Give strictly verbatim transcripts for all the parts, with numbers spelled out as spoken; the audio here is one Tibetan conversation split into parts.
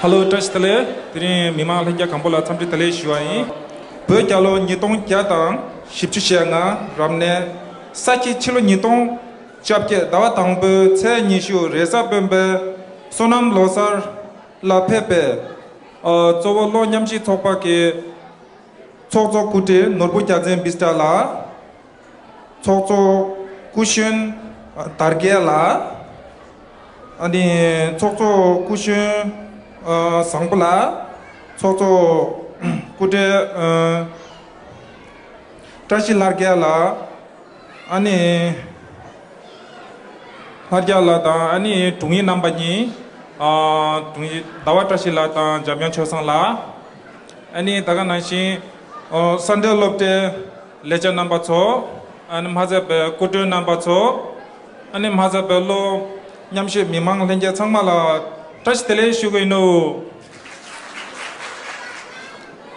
ཧ་ལོ། བཀྲ་ཤིས་བདེ་ལེགས། དེ་རིང་མི་མང་ལྷན་རྒྱས་གང་པོ་ལ་འཚམས་འདྲི་བདེ་ལེགས་ཞུ་བ་ཡིན། བོད་རྒྱལ་ལོ་ཉིས་སྟོང་བརྒྱ་དང་བཞི་བཅུ་ཞེ་ལྔ་རབ་གནས་ས་ཁྱི་ཕྱི་ལོ་ཉིས་སྟོང་བཅོ་བརྒྱད་ཟླ་བ་དང་པོའི་ཚེས་ཉི་ཤུ་རེས་གཟའ་སྤེན་པའི་སོ་ནམ་ལོ་གསར་ལ་ཕེབས་པའི། ཨ། གཙོ་བོ་ལྷོ་མཉམ་ཞིབ་ཚོགས་པ་གི་ཚོགས་གཙོ་སྐུ་བགྲེས་ནོར་བུ་རྒྱལ་མཚན་བི་སི་ཏྲ་ལགས། ཚོགས་གཙོ་སྐུ་གཞོན་དར་རྒྱས་ལགས། ཨ་ནི་ཚོགས་གཙོ་སྐུ་གཞོན་བཟང་པོ་ལགས། ཚོགས་གཙོ་སྐུ་བགྲེས་བཀྲ་ཤིས་ལྷ་རྒྱལ་ལགས། ཨ་ནི་ལྷ་རྒྱལ་ལགས་དང་། ཨ་ནི་དྲུང་ཡིག་རྣམ་པ་གཉིས། ཨ། དྲུང་ཡིག་ཟླ་བ་བཀྲ་ཤིས་ལགས་དང་འཇམ་དབྱངས་ཆོས་བཟང་ལགས། ཨ་ནི་ད་ག་ནང་བཞིན། ཨོ། ས་འབྲེལ་སློབ་གྲྭའི་ལས་བྱེད་རྣམ་པ་ཚོ། ཨ་ནི་མ་ཟད་པའི་སྐུ་མགྲོན་རྣམ་པ་ཚོ། ཨ་ནི་མ་ཟད་པའི་ལྷོ་མཉམ་ཞིབ་མི་མང་ལྷན་རྒྱས་ཚང་མ་ལ་བཀྲ་ཤིས་བདེ་ལེགས་ཞུ་གི་ཡིན་ནོ།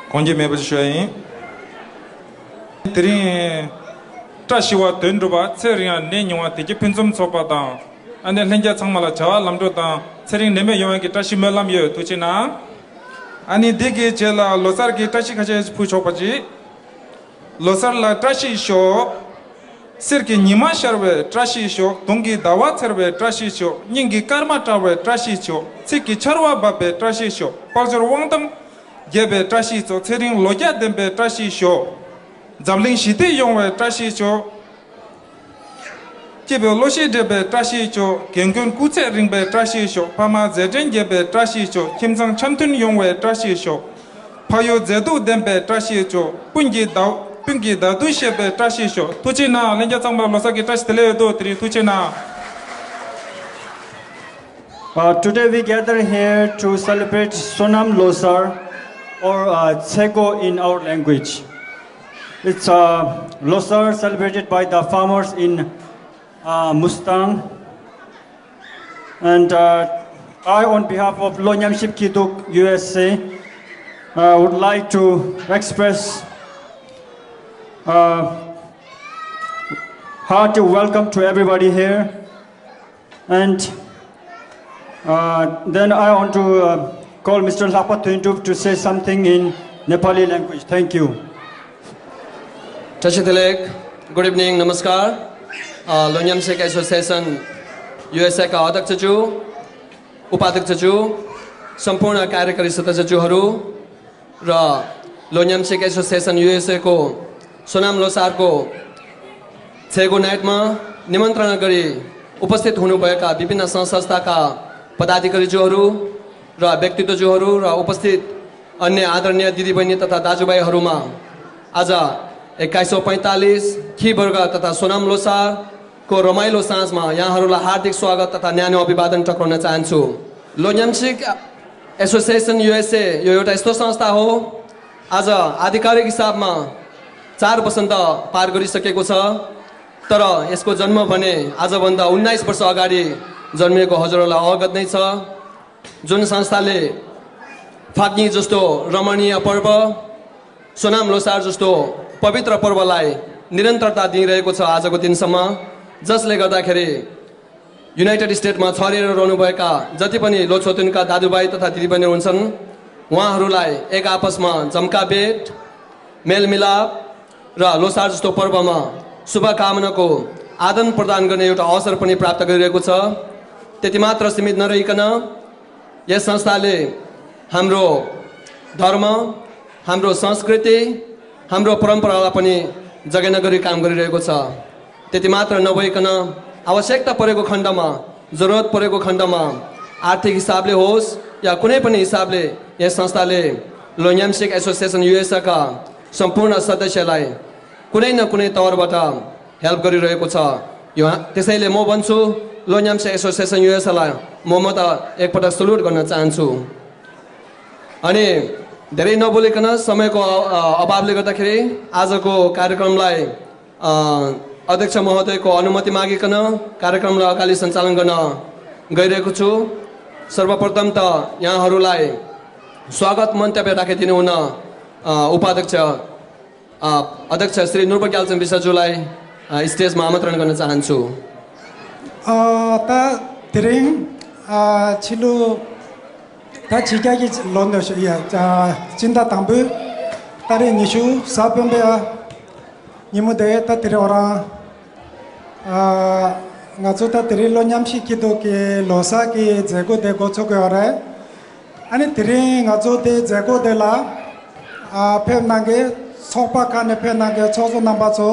དགོངས་འགལ་མེད་པ་ཞུ་ཡ་ཡིན། དེ་རིང་བཀྲ་ཤིས་པ་དོན་འགྲུབ་པ། ཚེ་རིང་བ་ནད་ཉུང་བ། བདེ་སྐྱིད་ཕུན་སུམ་ཚོགས་པ་དང་། ཨ་ནི་ལྷན་རྒྱས་ཚང་མ་ལ་བྱ་བ་ལམ་འགྲོ་དང་ཚེ་རིང་ནད་མེད་ཡོང་བའི་གི་བཀྲ་ཤིས་སྨོན་ལམ་ཡོད། ཐུགས་རྗེ་གནང་། ཨ་ནི་འདི་གི་རྗེས་ལ་ལོ་གསར་གྱི་བཀྲ་ཤིས་ཁ་ཤས་ཕུལ་ཆོག་པ་ཅིག་ལོ་གསར་ལ་བཀྲ་ཤིས་ཤོག་གསེར་གྱི་ཉི་མ་ཤར་བའི་བཀྲ་ཤིས་ཤོག་དུང་གི་ཟླ་བ་འཚེར་བའི་བཀྲ་ཤིས་ཤོག་སྙིང་གི་སྐར་མ་བཀྲ་བའི་བཀྲ་ཤིས་ཤོག་ཚིག་གི་ཆར་བ་འབབ་པའི་བཀྲ་ཤིས་ཤོག་དཔལ་འབྱོར་དབང་ཐང་རྒྱས་པའི་བཀྲ་ཤིས་ཤོག་ཚེ་རིང་ལོ་བརྒྱ་ལྡན་པའི་བཀྲ་ཤིས་ཤོག་འཛམ་གླིང་ཞི་བདེ་ཡོང་བའི་བཀྲ་ཤིས་ཤོག་སྐྱིད་པའི་བློ་ཤེད་འདྲེས་པའི་བཀྲ་ཤིས་ཤོག་རྒན་རྒོན་སྐུ་ཚེ་རིང་བའི་བཀྲ་ཤིས་ཤོག་ཕ་མ་མཛད་འཕྲིན་རྒྱས་པའི་བཀྲ་ཤིས་ཤོག་ཁྱིམ་ཚང་འཆམ་མཐུན་ཡོང་བའི་བཀྲ་ཤིས་ཤོག་ཕ་ཡུལ་མཛེས་སྡུག་ལྡན་པའི་བཀྲ་ཤིས་ཤོག་སྤུན་གྱི་ཟླ། སྤུན་གྱི་ཟླ་དུས་བཞད་པའི་བཀྲ་ཤིས་ཤོག་ཐུགས་རྗེ་གནང་། ལྷན་རྒྱས་ཚང་མ་ལོ་གསར་གྱི་བཀྲ་ཤིས་བདེ་ལེགས་ཡོད་དོ། དེ་རིང་ཐུགས་རྗེ་གནང་། Uh, today we gather here to celebrate Sonam Losar, or uh, Tsego in our language. It's uh, Losar celebrated by the farmers in uh, Mustang. And uh, I, on behalf of Lonyamship Kiduk U S A, uh, would like to express uh, hearty welcome to everybody here. And uh, then I want to uh, call Mister Lakpa Tuintup to say something in Nepali language. Thank you. Tashi Delek, good evening, namaskar. Uh, Lonyamsik Association U S A का अध्यक्षज्यू, उपाध्यक्षज्यू, सम्पूर्ण कार्यकारी सदस्यज्यूहरू र लोन्याम्सिक एसोसिएसन युएसएको सोनाम लोसारको छेगो नाइटमा निमन्त्रणा गरी उपस्थित हुनुभएका विभिन्न सङ्घ संस्थाका पदाधिकारीज्यूहरू र व्यक्तित्वज्यूहरू र उपस्थित अन्य आदरणीय दिदीबहिनी तथा दाजुभाइहरूमा आज एक्काइसौँ पैँतालिस खी वर्ग तथा सोनाम लोसारको रमाइलो साँझमा यहाँहरूलाई हार्दिक स्वागत तथा न्यानो अभिवादन टक्राउन चाहन्छु। लोन्याम्सिक एसोसिएसन युएसए यो एउटा यस्तो संस्था हो, आज आधिकारिक हिसाबमा चार वसन्त पार गरिसकेको छ, तर यसको जन्म भने आजभन्दा उन्नाइस वर्ष अगाडि जन्मिएको हजुरहरूलाई अवगत नै छ। जुन संस्थाले फाग्नी जस्तो रमणीय पर्व, सोनाम लोसार जस्तो पवित्र पर्वलाई निरन्तरता दिइरहेको छ आजको दिनसम्म, जसले गर्दाखेरि युनाइटेड स्टेटमा छरेर रहनुभएका जति पनि लोछोतुनका दाजुभाइ तथा दिदीबहिनीहरू हुन्छन्, उहाँहरूलाई एक आपसमा जम्का भेट, मेलमिलाप र लोसार जस्तो पर्वमा शुभकामनाको आदान प्रदान गर्ने एउटा अवसर पनि प्राप्त गरिरहेको छ। त्यति मात्र सीमित नरहिकन यस संस्थाले हाम्रो धर्म, हाम्रो संस्कृति, हाम्रो परम्परालाई पनि जगेर्ना गरी काम गरिरहेको छ। त्यति मात्र नभइकन आवश्यकता परेको खण्डमा, जरुरत परेको खण्डमा आर्थिक हिसाबले होस् या कुनै पनि हिसाबले यस संस्थाले लोन्याम्सिक एसोसिएसन युएसएका सम्पूर्ण सदस्यलाई कुनै न कुनै तौरबाट हेल्प गरिरहेको छ। यो, त्यसैले म भन्छु, लोन्याम्सिक एसोसिएसन युएसएलाई म, म त एकपटक सल्युट गर्न चाहन्छु। अनि धेरै नबोलिकन समयको अ, अभावले गर्दाखेरि आजको कार्यक्रमलाई अ, अध्यक्ष महोदयको अनुमति मागिकन कार्यक्रमलाई अगाडि सञ्चालन गर्न गइरहेको छु। सर्वप्रथम त यहाँहरूलाई स्वागत मन्तव्य राखिदिनुहुन अ, उपाध्यक्ष अ, अध्यक्ष श्री नुर्बा ग्याल्चन विश्वज्यूलाई अ, स्टेजमा आमन्त्रण गर्न चाहन्छु। अ, त धेरै अ, छिलो ད་ཕྱི་རྒྱལ་གྱི་ལོ་ནས་ཤོ་ཡ་ཅ་སྤྱི་ཟླ་དང་པོའི་ཏ་རིག་ཉི་ཤུ་གཟའ་སྤེན་པའི་ཉིན་མོ་དེ་ད་དེ་རིང་ང་རང་ཨ་ང་ཚོ་ད་དེ་རིང་ལོ་མཉམ་ཤིས་སྐྱིད་སྡུག་གི་ལོ་གསར་གྱི་མཛད་སྒོ་དེ་འགོ་ཚུགས་ཀྱི་ཡོད་རེད། ཨ་ནི་དེ་རིང་ང་ཚོ་དེ་མཛད་སྒོ་དེ་ལ་ཨ་ཕེབས་གནང་མཁན་ཚོགས་པ་ཁག་ནས་ཕེབས་གནང་མཁན་ཚོགས་གཙོ་རྣམ་པ་ཚོ།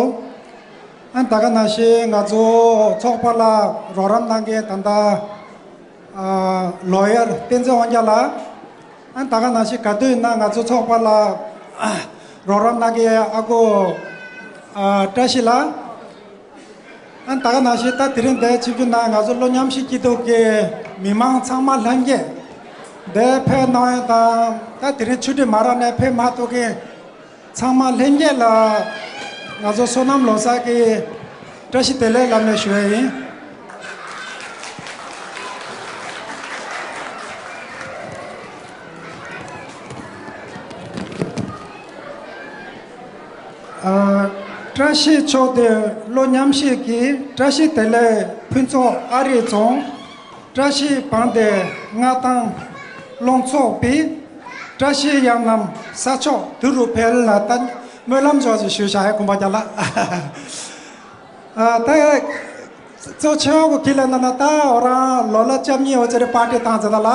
ཨ་ནི་ད་ག་ནང་བཞིན་ང་ཚོ་ཚོགས་པ་ལ་རོགས་རམ་གནང་མཁན་ད་ལྟ་ཨ་ལོ་ཡར་བསྟན་འཛིན་དབང་རྒྱལ་ལགས། ཨ་ནི་ད་ག་ནང་བཞིན་ག་དུས་ཡིན་ན་ང་ཚོ་ཚོགས་པ་ལ་རོགས་རམ་གནང་མཁན་ཨ་ཁུ་ཨ་བཀྲ་ཤིས་ལགས། ཨ་ནི་ད་ག་ནང་བཞིན་ད་དེ་རིང་འདིར་ཆིབས་བསྒྱུར་གནང་ང་ཚོ་ལོ་མཉམ་ཤིས་སྐྱིད་སྡུག་གི་མི་མང་ཚང་མ་ལྷན་རྒྱས་འདིར་ཕེབས་གནང་ཡག་དང་ད་དེ་རིང་ཆུ་ཊི་མ་རག་ནས་ཕེབས་མ་ཐུབ་མཁན་ཚང་མ་ལྷན་རྒྱས་ལ་ང་ཚོ་སོ་ནམ་ལོ་གསར་གྱི་བཀྲ་ཤིས་བདེ་ལེགས་ལབ་ནས་ཞུ་ཡག་ཡིན། ཨ། བཀྲ་ཤིས་མཆོག་དེ་ལོ་མཉམ་ཤིས་ཀྱི་བཀྲ་ཤིས་བདེ་ལེགས་ཕུན་ཚོགས་ཨ་རིག་རྫོང་། བཀྲ་ཤིས་བང་སྡེ་མངའ་ཐང་ལུང་ཚོགས་པའི་བཀྲ་ཤིས་གཡང་རྣམས་ས་ཕྱོགས་དུ་རུ་འཕེལ་ལ་ད་སྨོན་ལམ་ཞུ་ཞུ་བྱ་ཡག་གུང་པ་རྒྱལ་ལགས། ཨ། ད་གཙོ་ཆེ་བ་གོ་ཁྱེད་ལ་ན་ན་ད་འོ་རང་ལོ་ལ་བཅུ་གཉིས་འོ་ཅེ་རེ་པར་ཊི་བཏང་ཟེར་ད་ལ།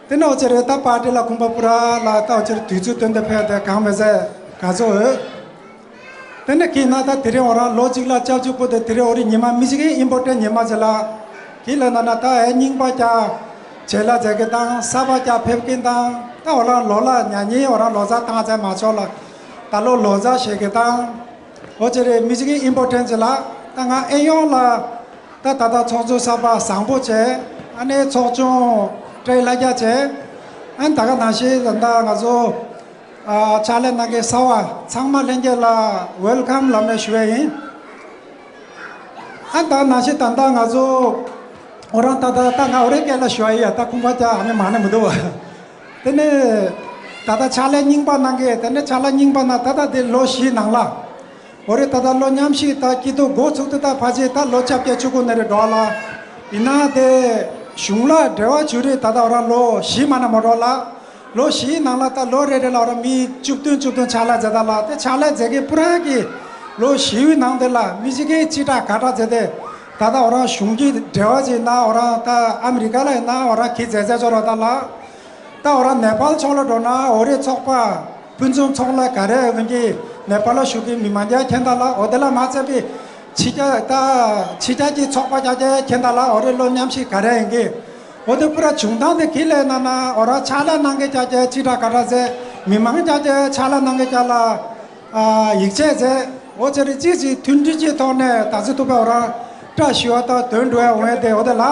དེ་ནས་འོ་ཅེ་རེ་ད་པར་ཊི་ལ་གུང་པ་པུ་ར་ལ་ད་འོ་ཅེ་རེ་དུས་ཚོད་སྟོན་ཏེ་ཕེབས་ཏེ་གང་མེད་ཟེར་ག་ཚོད་འོས། དེ་ནས་ཁྱེད་ན་ད་དེ་རིང་འོ་རང་ལོ་གཅིག་ལ་བཅུ་གཅིག་པོ་དེ་དེ་རིང་འོ་རིང་ཉི་མ་མི་གཅིག་གི་ཨིམ་པོར་ཊན་ཊི་ཉི་མ་ཟེར་ལ། ཁྱེད་ལ་ན་ན་ད་ཨེ་རྙིང་པ་ཀྱང་བྱེད་ལ་མཛད་མཁན་དང་གསར་པ་ཀྱང་ཕེབས་མཁན་དང་ད་འོ་རང་ལོ་ལ་ཉ་ཉིན་འོ་རང་ལོ་གསར་བཏང་ཚར་མ་ཆོག་ལ། ད་ལོ་ལོ་གསར་བྱེད་མཁན་དང་། འོ་ཅེ་རེ་མི་གཅིག་གི་ཨིམ་པོར་ཊན་ཊི་ཟེར་ལ། ད་ང་ཨེ་ཡོང་ལ། ད་ད་ལྟ་ཚོགས་གཙོ་གསར་པ་བཟང་པོ་བྱས། ཨ་ནེ་ཚོགས་ཆུང་བཀྲ་ཤིས་ལྷ་རྒྱལ་བྱས། ཨ་ནེ་ད་ག་ནང་བཞིན་ད་ལྟ་ང་ཚོ་ཨ་ཕྱག་ལས་གནང་མཁན་གསར་པ་ཚང་མ་ལྷན་རྒྱས་ལ་ཝེལ་ཀམ་ལབ་ནས་ཞུ་ཡག་ཡིན། ཨ་ནེ་ད་ག་ནང་བཞིན་ད་ལྟ་ང་ཚོ་འོ་རང་ད་ལྟ་ད་ང་འོ་རེ་སྐད་ལ་ཞུ་ཡག་ཡིན། ད་ཁུང་པ་ཅག་ཨ་མེ་མ་ནེ་མི་འདུག་བ། དེ་ནས་ད་ལྟ་ཕྱག་ལས་རྙིང་པ་གནང་མཁན་དེ་ནས་ཕྱག་ལས་རྙིང་པ་ན་ད་ལྟ་དེ་ལོ་བཞིའི་ནང་ལ། འོ་རེད། ད་ལྟ་ལོ་མཉམ་ཞིག་ད་སྐྱིད་སྡུག་འགོ་ཚུགས་དུས་ད་ཕལ་ཆེར་ད་ལོ་བཅོ་བརྒྱད་བཅུ་དགུ་ནས་རེ་འགྲོ་ལ། ཡིན་ན་དེ་གཞུང་ལ་འབྲེལ་བ་བྱུང་རེད། ད་ལྟ་འོ་རང་ལོ་བཞི་མ་ན་མ་འགྲོ་ལ། ལོ་བཞིའི་ནང་ལ་ད་ལོ་རེ་རེ་ལ་འོ་རང་མི་བཅུ་བདུན་བཅུ་བདུན་ཕྱག་ལས་མཛད་ད་ལ། དེ་ཕྱག་ལས་མཛད་མཁན་པུ་ར་གི་ལོ་བཞིའི་ནང་དེ་ལ་མི་གཅིག་གིས་ཅི་དྲག་ག་དྲག་མཛད་དེ། ད་ལྟ་འོ་རང་གཞུང་གི་འབྲེལ་བ་ཅིག་ན་འོ་རང་ད་ཨ་མི་རི་ཀ་ལ་ཡིན་ན་འོ་རང་གི་མཛད་མཛད་ཆོག་རོགས་ད་ལ། ད་འོ་རང་ནེ་པཱལ་ཕྱོགས་ལ་འགྲོ་ན་འོ་རེ་ཚོགས་པ་ཕུན་སུམ་ཚོགས་ལ་ག་རེ་ཡོང་གི། ནེ་པཱལ་ལ་བཞུགས་ཀྱི་མི་མང་རྒྱ་ཁྱེད་ད་ལ་འོ་དེ་ལ་མ་ཚད་པའི་ཕྱི་རྒྱལ་ད་ཕྱི་རྒྱལ་གྱི་ཚོགས་པ་རྒྱ་རྒྱ་ཁྱེད་ད་ལ་འོ་རེ་ལོ་མཉམ་ཞིག་ག་རེ་ཡོང་གི། འོ་དེ་པུ་ར་བྱུང་སྟངས་དེ་གི་ལས་ན་ན་འོ་རང་ཕྱག་ལས་གནང་མཁན་རྒྱ་རྒྱ་ཅི་དྲག་ག་དྲག་ཟེར། མི་མང་རྒྱ་རྒྱ་ཕྱག་ལས་གནང་མཁན་རྒྱ་ལ་ཨ་ཡིད་ཆེས་ཟེར། འོ་ཅེ་རེ་ཅི་ཅི་མཐུན་སྒྲིལ་གྱི་ཐོག་ནས་ད་ཚོད་ཐུབ་པའི་འོ་རང་བཀྲ་ཤིས་པ་དང་དོན་འགྲུབ་ཡག་འོང་ཡག་དེ་འོ་དེ་ལ།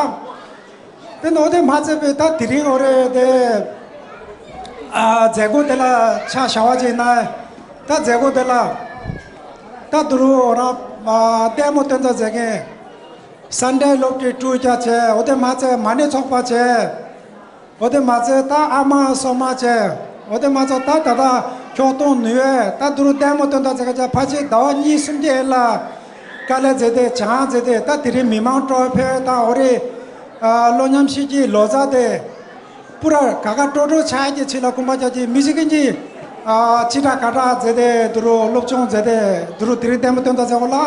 དེ་ནོ་དེ་མ་ཚད་པའི་ད་དེ་རིང་འོ་རེད་དེ། ཨ་མཛད་སྒོ་དེ་ལ་ཆ་བཞག་པ་ཅིག་ན། ད་མཛད་སྒོ་དེ་ལ་ད་དུ་རུ་འོ་རང་ཨ་ལྟད་མོ་སྟོན་ད་མཛད་མཁན་སན་ཌེ་སློབ་གྲྭའི་ཀྲུའུ་རྒྱ་བྱས། འོ་དེ་མ་ཚད་མ་ཎི་ཚོགས་པ་བྱས། འོ་དེ་མ་ཚད་ད་ཨ་མ་སོ་མ་བྱས། འོ་དེ་མ་ཚད་ད་ད་ད་ཁྱོག་སྟོང་ནུས་པས་ད་དུ་རུ་ལྟད་མོ་སྟོན་ད་མཛད་མཁན་བྱས། ཕལ་ཆེར་ཟླ་བ་གཉིས་གསུམ་གྱི་ཨེ་ལ་དཀའ་ལས་མཛད་དེ་བྱང་མཛད་དེ། ད་དེ་རིང་མི་མང་སྤྲོ་ཕེ་དང་འོ་རེ་ཨ་ལོ་མཉམ་ཞིག་གི་ལོ་ཙཱ་དེ་པུ་ར་ག་ག་སྤྲོ་སྤྲོ་ཆགས་ཀྱི་ཆེད་ལ་ཁུམ་པ་རྒྱ་ཀྱི་མི་ཞིག་གི་ཨ་ཅི་དྲག་ག་དྲག་མཛད་དེ་དུ་རུ་སློབ་སྦྱོང་མཛད་དེ་དུ་རུ་དེ་རིང་ལྟད་མོ་སྟོན་ད་མཛད་གོ་ལ།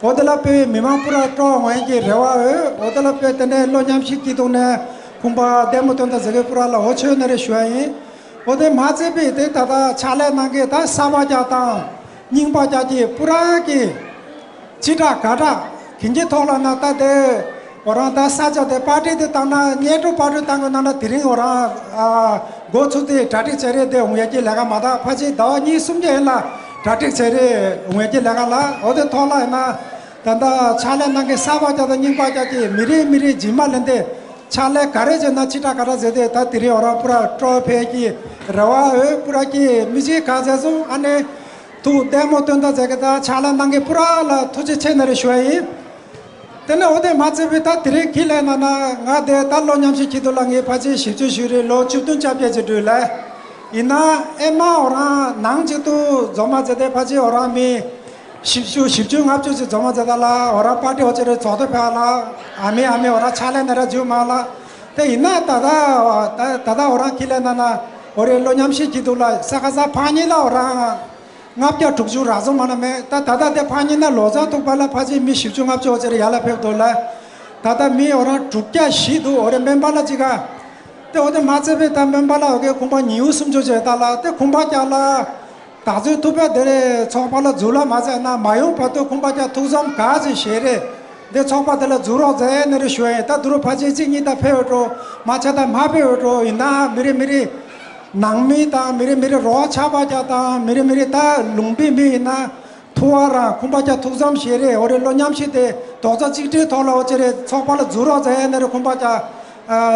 འོ་དེ་ལ་དཔེ་མི་མང་པུ་ར་སྤྲོ་འོང་གི་རེ་བ་འོས། འོ་དེ་ལ་དཔེ་དེ་ནས་ལོ་མཉམ་ཞིག་གི་ཐོག་ནས་ཁུམ་པ་ལྟད་མོ་སྟོན་ད་མཛད་གི་པུ་ར་ལ་འོ་ཆོས་ནས་རེ་ཞུ་བ་ཡིན། འོ་དེ་མ་ཚད་པའི་དེ་ད་ལྟ་ཕྱག་ལས་གནང་མཁན་ད་གསར་པ་རྒྱ་དང་རྙིང་པ་རྒྱ་ཀྱི་པུ་ར་གི་ཅི་དྲག་ག་དྲག་གིན་གྱི་ཐོག་ལ་ན་ད་དེ་འོ་རང་ད་ས་ཆ་དེ་པར་ཊི་དེ་བཏང་ན་སྙན་སྒྲོན་པར་ཊི་བཏང་གི་ན་ན་དེ་རིང་འོ་རང་ཨ་འགོ་ཚུགས་དེ་གྲ་སྒྲིག་བྱས་རེད། དེ་འོང་ཡ་གི་ལས་ཀ་མ་ད་ཕལ་ཆེར་ཟླ་བ་གཉིས་གསུམ་གྱི་ཡིན་ལ་གྲ་སྒྲིག་བྱས་རེད། འོང་ཡ་གི་ལས་ཀ་ལ་འོ་དེ་ཐོག་ལ་ཡིན་ན། ད་ལྟ་ཕྱག་ལས་གནང་མཁན་གསར་པ་རྒྱ་དང་རྙིང་པ་རྒྱ་ཀྱི་མི་རེ་མི་རེ་རྗེས་མ་ལེན་ཏེ་ཕྱག་ལས་ག་རེ་བྱས་ན་ཅི་དྲག་ག་དྲག་མཛད་དེ་ད་དེ་རིང་འོ་རང་པུ་ར་སྤྲོ་ཕེ་གི་རེ་བ་འོས། པུ་ར་གི་མི་ཅིག་ག་ཟེར་སོང་། ཨ་ནེ་ཐུགས་ལྟད་མོ་སྟོན་ད་མཛད་མཁན་ད་ཕྱག་ལས་གནང་མཁན་པུ་ར་ལ་ཐུགས་རྗེ་ཆེ་ནས་རེ་ཞུ་བ་ཡིན། དེ་ནས་འོ་དེ་མ་ཚད་པའི་ད་དེ་རིང་གི་ལས་ན་ན་ང་དེ་ད་ལོ་མཉམ་ཞིག་ཁྱི་དུ་ལ་ངའི་ཕ་ཆེ་ཞིབ་འཇུག་ཞུས་རེད། ལོ་བཅུ་བདུན་བཅོ་བརྒྱད་ཅིག་འགྲོ་ལ་ཡིན་ན་ཨེ་མ་འོ་རང་ནང་གཅིག་ཏུ་འཛོམས་མ་མཛད་དེ་ཕ་ཆེ་འོ་རང་མི། བཞི་བཅུ་བཞི་བཅུ་ལྔ་བཅུ་ཞིག་འཛོམས་མ་མཛད་ད་ལ་འོ་ར་པར་ཊི་འོ་ཅེ་རེ་ཚོགས་འདུ་ཕེ་ལ་ཨ་མི་ཨ་མི་འོ་ར་ཕྱག་ལས་ནས་ར་འཇུ་མ་ལ་ དེ་ཡིན་ན་ད་ལྟ་ད་ད་ལྟ་འོ་རང་ཁྱི་ལས་ན་ན་འོ་རེ་ལོ་མཉམ་ཤེས་ཀྱི་འདུག་ལ། ས་ཁ་ས་ཕ་ཉིན་ལ་འོ་རང་ལྔ་བརྒྱ་དྲུག་ཅུ་རག་སོང་མ་ན་མེད། ད་ད་ལྟ་དེ་ཕ་ཉིན་ན་ལོ་ཙཱ་ཐུག་པ་ལ་ཕ་ཅིག་མི་བཞི་བཅུ་ལྔ་བཅུ་འོ་ཅེ་རེ་ཡར་ལ་ཕེབས་འདུག་ལ། ད་ལྟ་མི་འོ་རང་དྲུག་བརྒྱ་བཞི་འདུག་འོ་རེ་སྨན་པ་ལ་ཅིག་ག་དེ་འོ་དེ་མ་ཚད་པའི་ད་སྨན་པ་ལ་འོ་གེ་ཁུང་པ་ཉི་འུ་སུམ་ཅུ་བྱས་ད་ལ། དེ་ཁུང་པ་རྒྱག་ལ། ད་ཚོད་ཐུག་པ་དེ་རེད། ཚོགས་པ་ལ་འཛུལ་ལ་མ་ཟད་ན་མ་ཡོང་བར་དུ་ཁུང་པ་རྒྱག་ཐུགས་བསམ་ག་ཚོད་བཞེས་རེད། འདི་ཚོགས་པ་དེ་ལ་འཛུལ་རོགས་མཛད་ནི་རེ་ཞུ་ཡིན། ད་དུ་རུ་ཕ་ཆེ་གཅིག་གཉིས་ད་ཕེབས་འགྲོ། མ་ཆ་ད་མ་ཕེབས་འགྲོ་ཡིན་ན་མི་རེ་མི་རེ་ནང་མི་དང་མི་རེ་མི་རེ་རོགས་ཆགས་པ་རྒྱག་དང་མི་རེ་མི་རེ་ད་ལུང་པའི་མི་ཡིན་ན། ཐུ་བ་རང་ཁུང་པ་རྒྱག་ཐུགས་བསམ་བཞེས་རེད། འོ་རེ་ལོ་མཉམ་ཤེས་དེ་རྡོག་རྩ་གཅིག་སྒྲིལ་ཐོག་ལ་འོ་ཅེ་རེད། ཚོགས་པ་ལ་འཛུལ་རོགས་མཛད་ནི་རེ་ཁུང་པ་རྒྱག་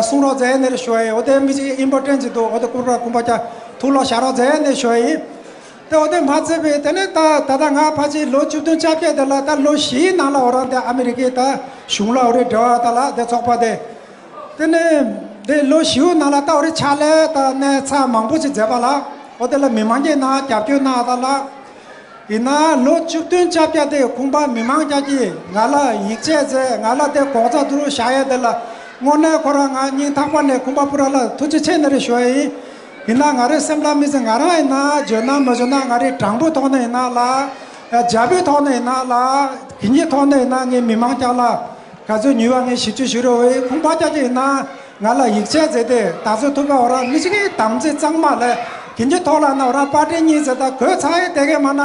གསུང་རོགས་མཛད་ནི་རེ་ཞུ་ཡིན། འོ་དེ་མི་གཅིག་ཨིམ་པོར་ཊན་ཅིག་འདུག་འོ་དེ་ཁུང་པ་ཁུང་པ་རྒྱག་ཐུགས་ལ་བཞག་རོགས་མཛད་ནི་ཞུ་ཡིན། དེ་འོ་དེ་མ་ཚད་པའི་དེ་ནས་ད་ད་ལྟ་ང་ཕལ་ཆེར་ལོ་བཅུ་བདུན་བཅོ་བརྒྱད་དེ་ལ་ད་ལོ་བཞིའི་ནང་ལ་འོ་རང་དེ་ཨ་མི་རི་ཀའི་ད་གཞུང་ལ་འོ་རེ་འབྲེལ་བ་ད་ལ་དེ་ཚོགས་པ་དེ། དེ་ནས་དེ་ལོ་བཞིའི་ནང་ལ་ད་འོ་རེ་ཕྱག་ལས་ད་གནས་ཚད་མང་པོ་ཞིག་མཛད་པ་ལ། འོ་དེ་ལ་མི་མང་གིས་ན་རྒྱབ་སྐྱོར་གནང་ད་ལ། ཡིན་ན་ལོ་བཅུ་བདུན་བཅོ་བརྒྱད་དེ་ཁུང་པ་མི་མང་རྒྱ་གིས་ང་ལ་ཡིད་ཆེས་མཛད། ང་ལ་དེ་གོང་ཚ་དུ་རུ་བཞག་ཡས་དེ་ལ་དངོས་གནས་ཁོ་རང་ང་སྙིང་ཐག་པ་ནས་ཁུང་པ་པུ་ར་ལ་ཐུགས་རྗེ་ཆེ་ནི་རེ་ཞུ་ཡ་ཡིན། ཡིན་ན་ང་རའི་སེམས་ལ་མི་ཚེ་ང་རང་ཡིན་ན་འཇོན་ན་མ་འཇོན་ན་ང་རའི་དྲང་པོའི་ཐོག་ནས་ཡིན་ན་ལ། རྒྱ་བོད་ཐོག་ནས་ཡིན་ན་ལ། དགེ་རྒན་ཐོག་ནས་ཡིན་ན་ངའི་མི་མང་རྒྱ་ལ་ག་ཚོད་ཉུལ་བ་ངས་ཞིབ་དཔྱོད་ཞུ་རོགས་ཡིན། ཁུང་པ་རྒྱ་གིས་ཡིན་ན་ང་ལ་ཡིད་ཆེས་མཛད་དེ་ད་ཚོད་ཐུག་པ་འོ་རང་མི་གཅིག་གིས་དམ་ཚིག་གཙང་མ་ལས་དགེ་རྒན་ཐོག་ལ་ན་འོ་རང་པར་ཊི་གཉིས་མཛད་ད་གོས་ཚ་ཡི་དེ་གས་མ་ན།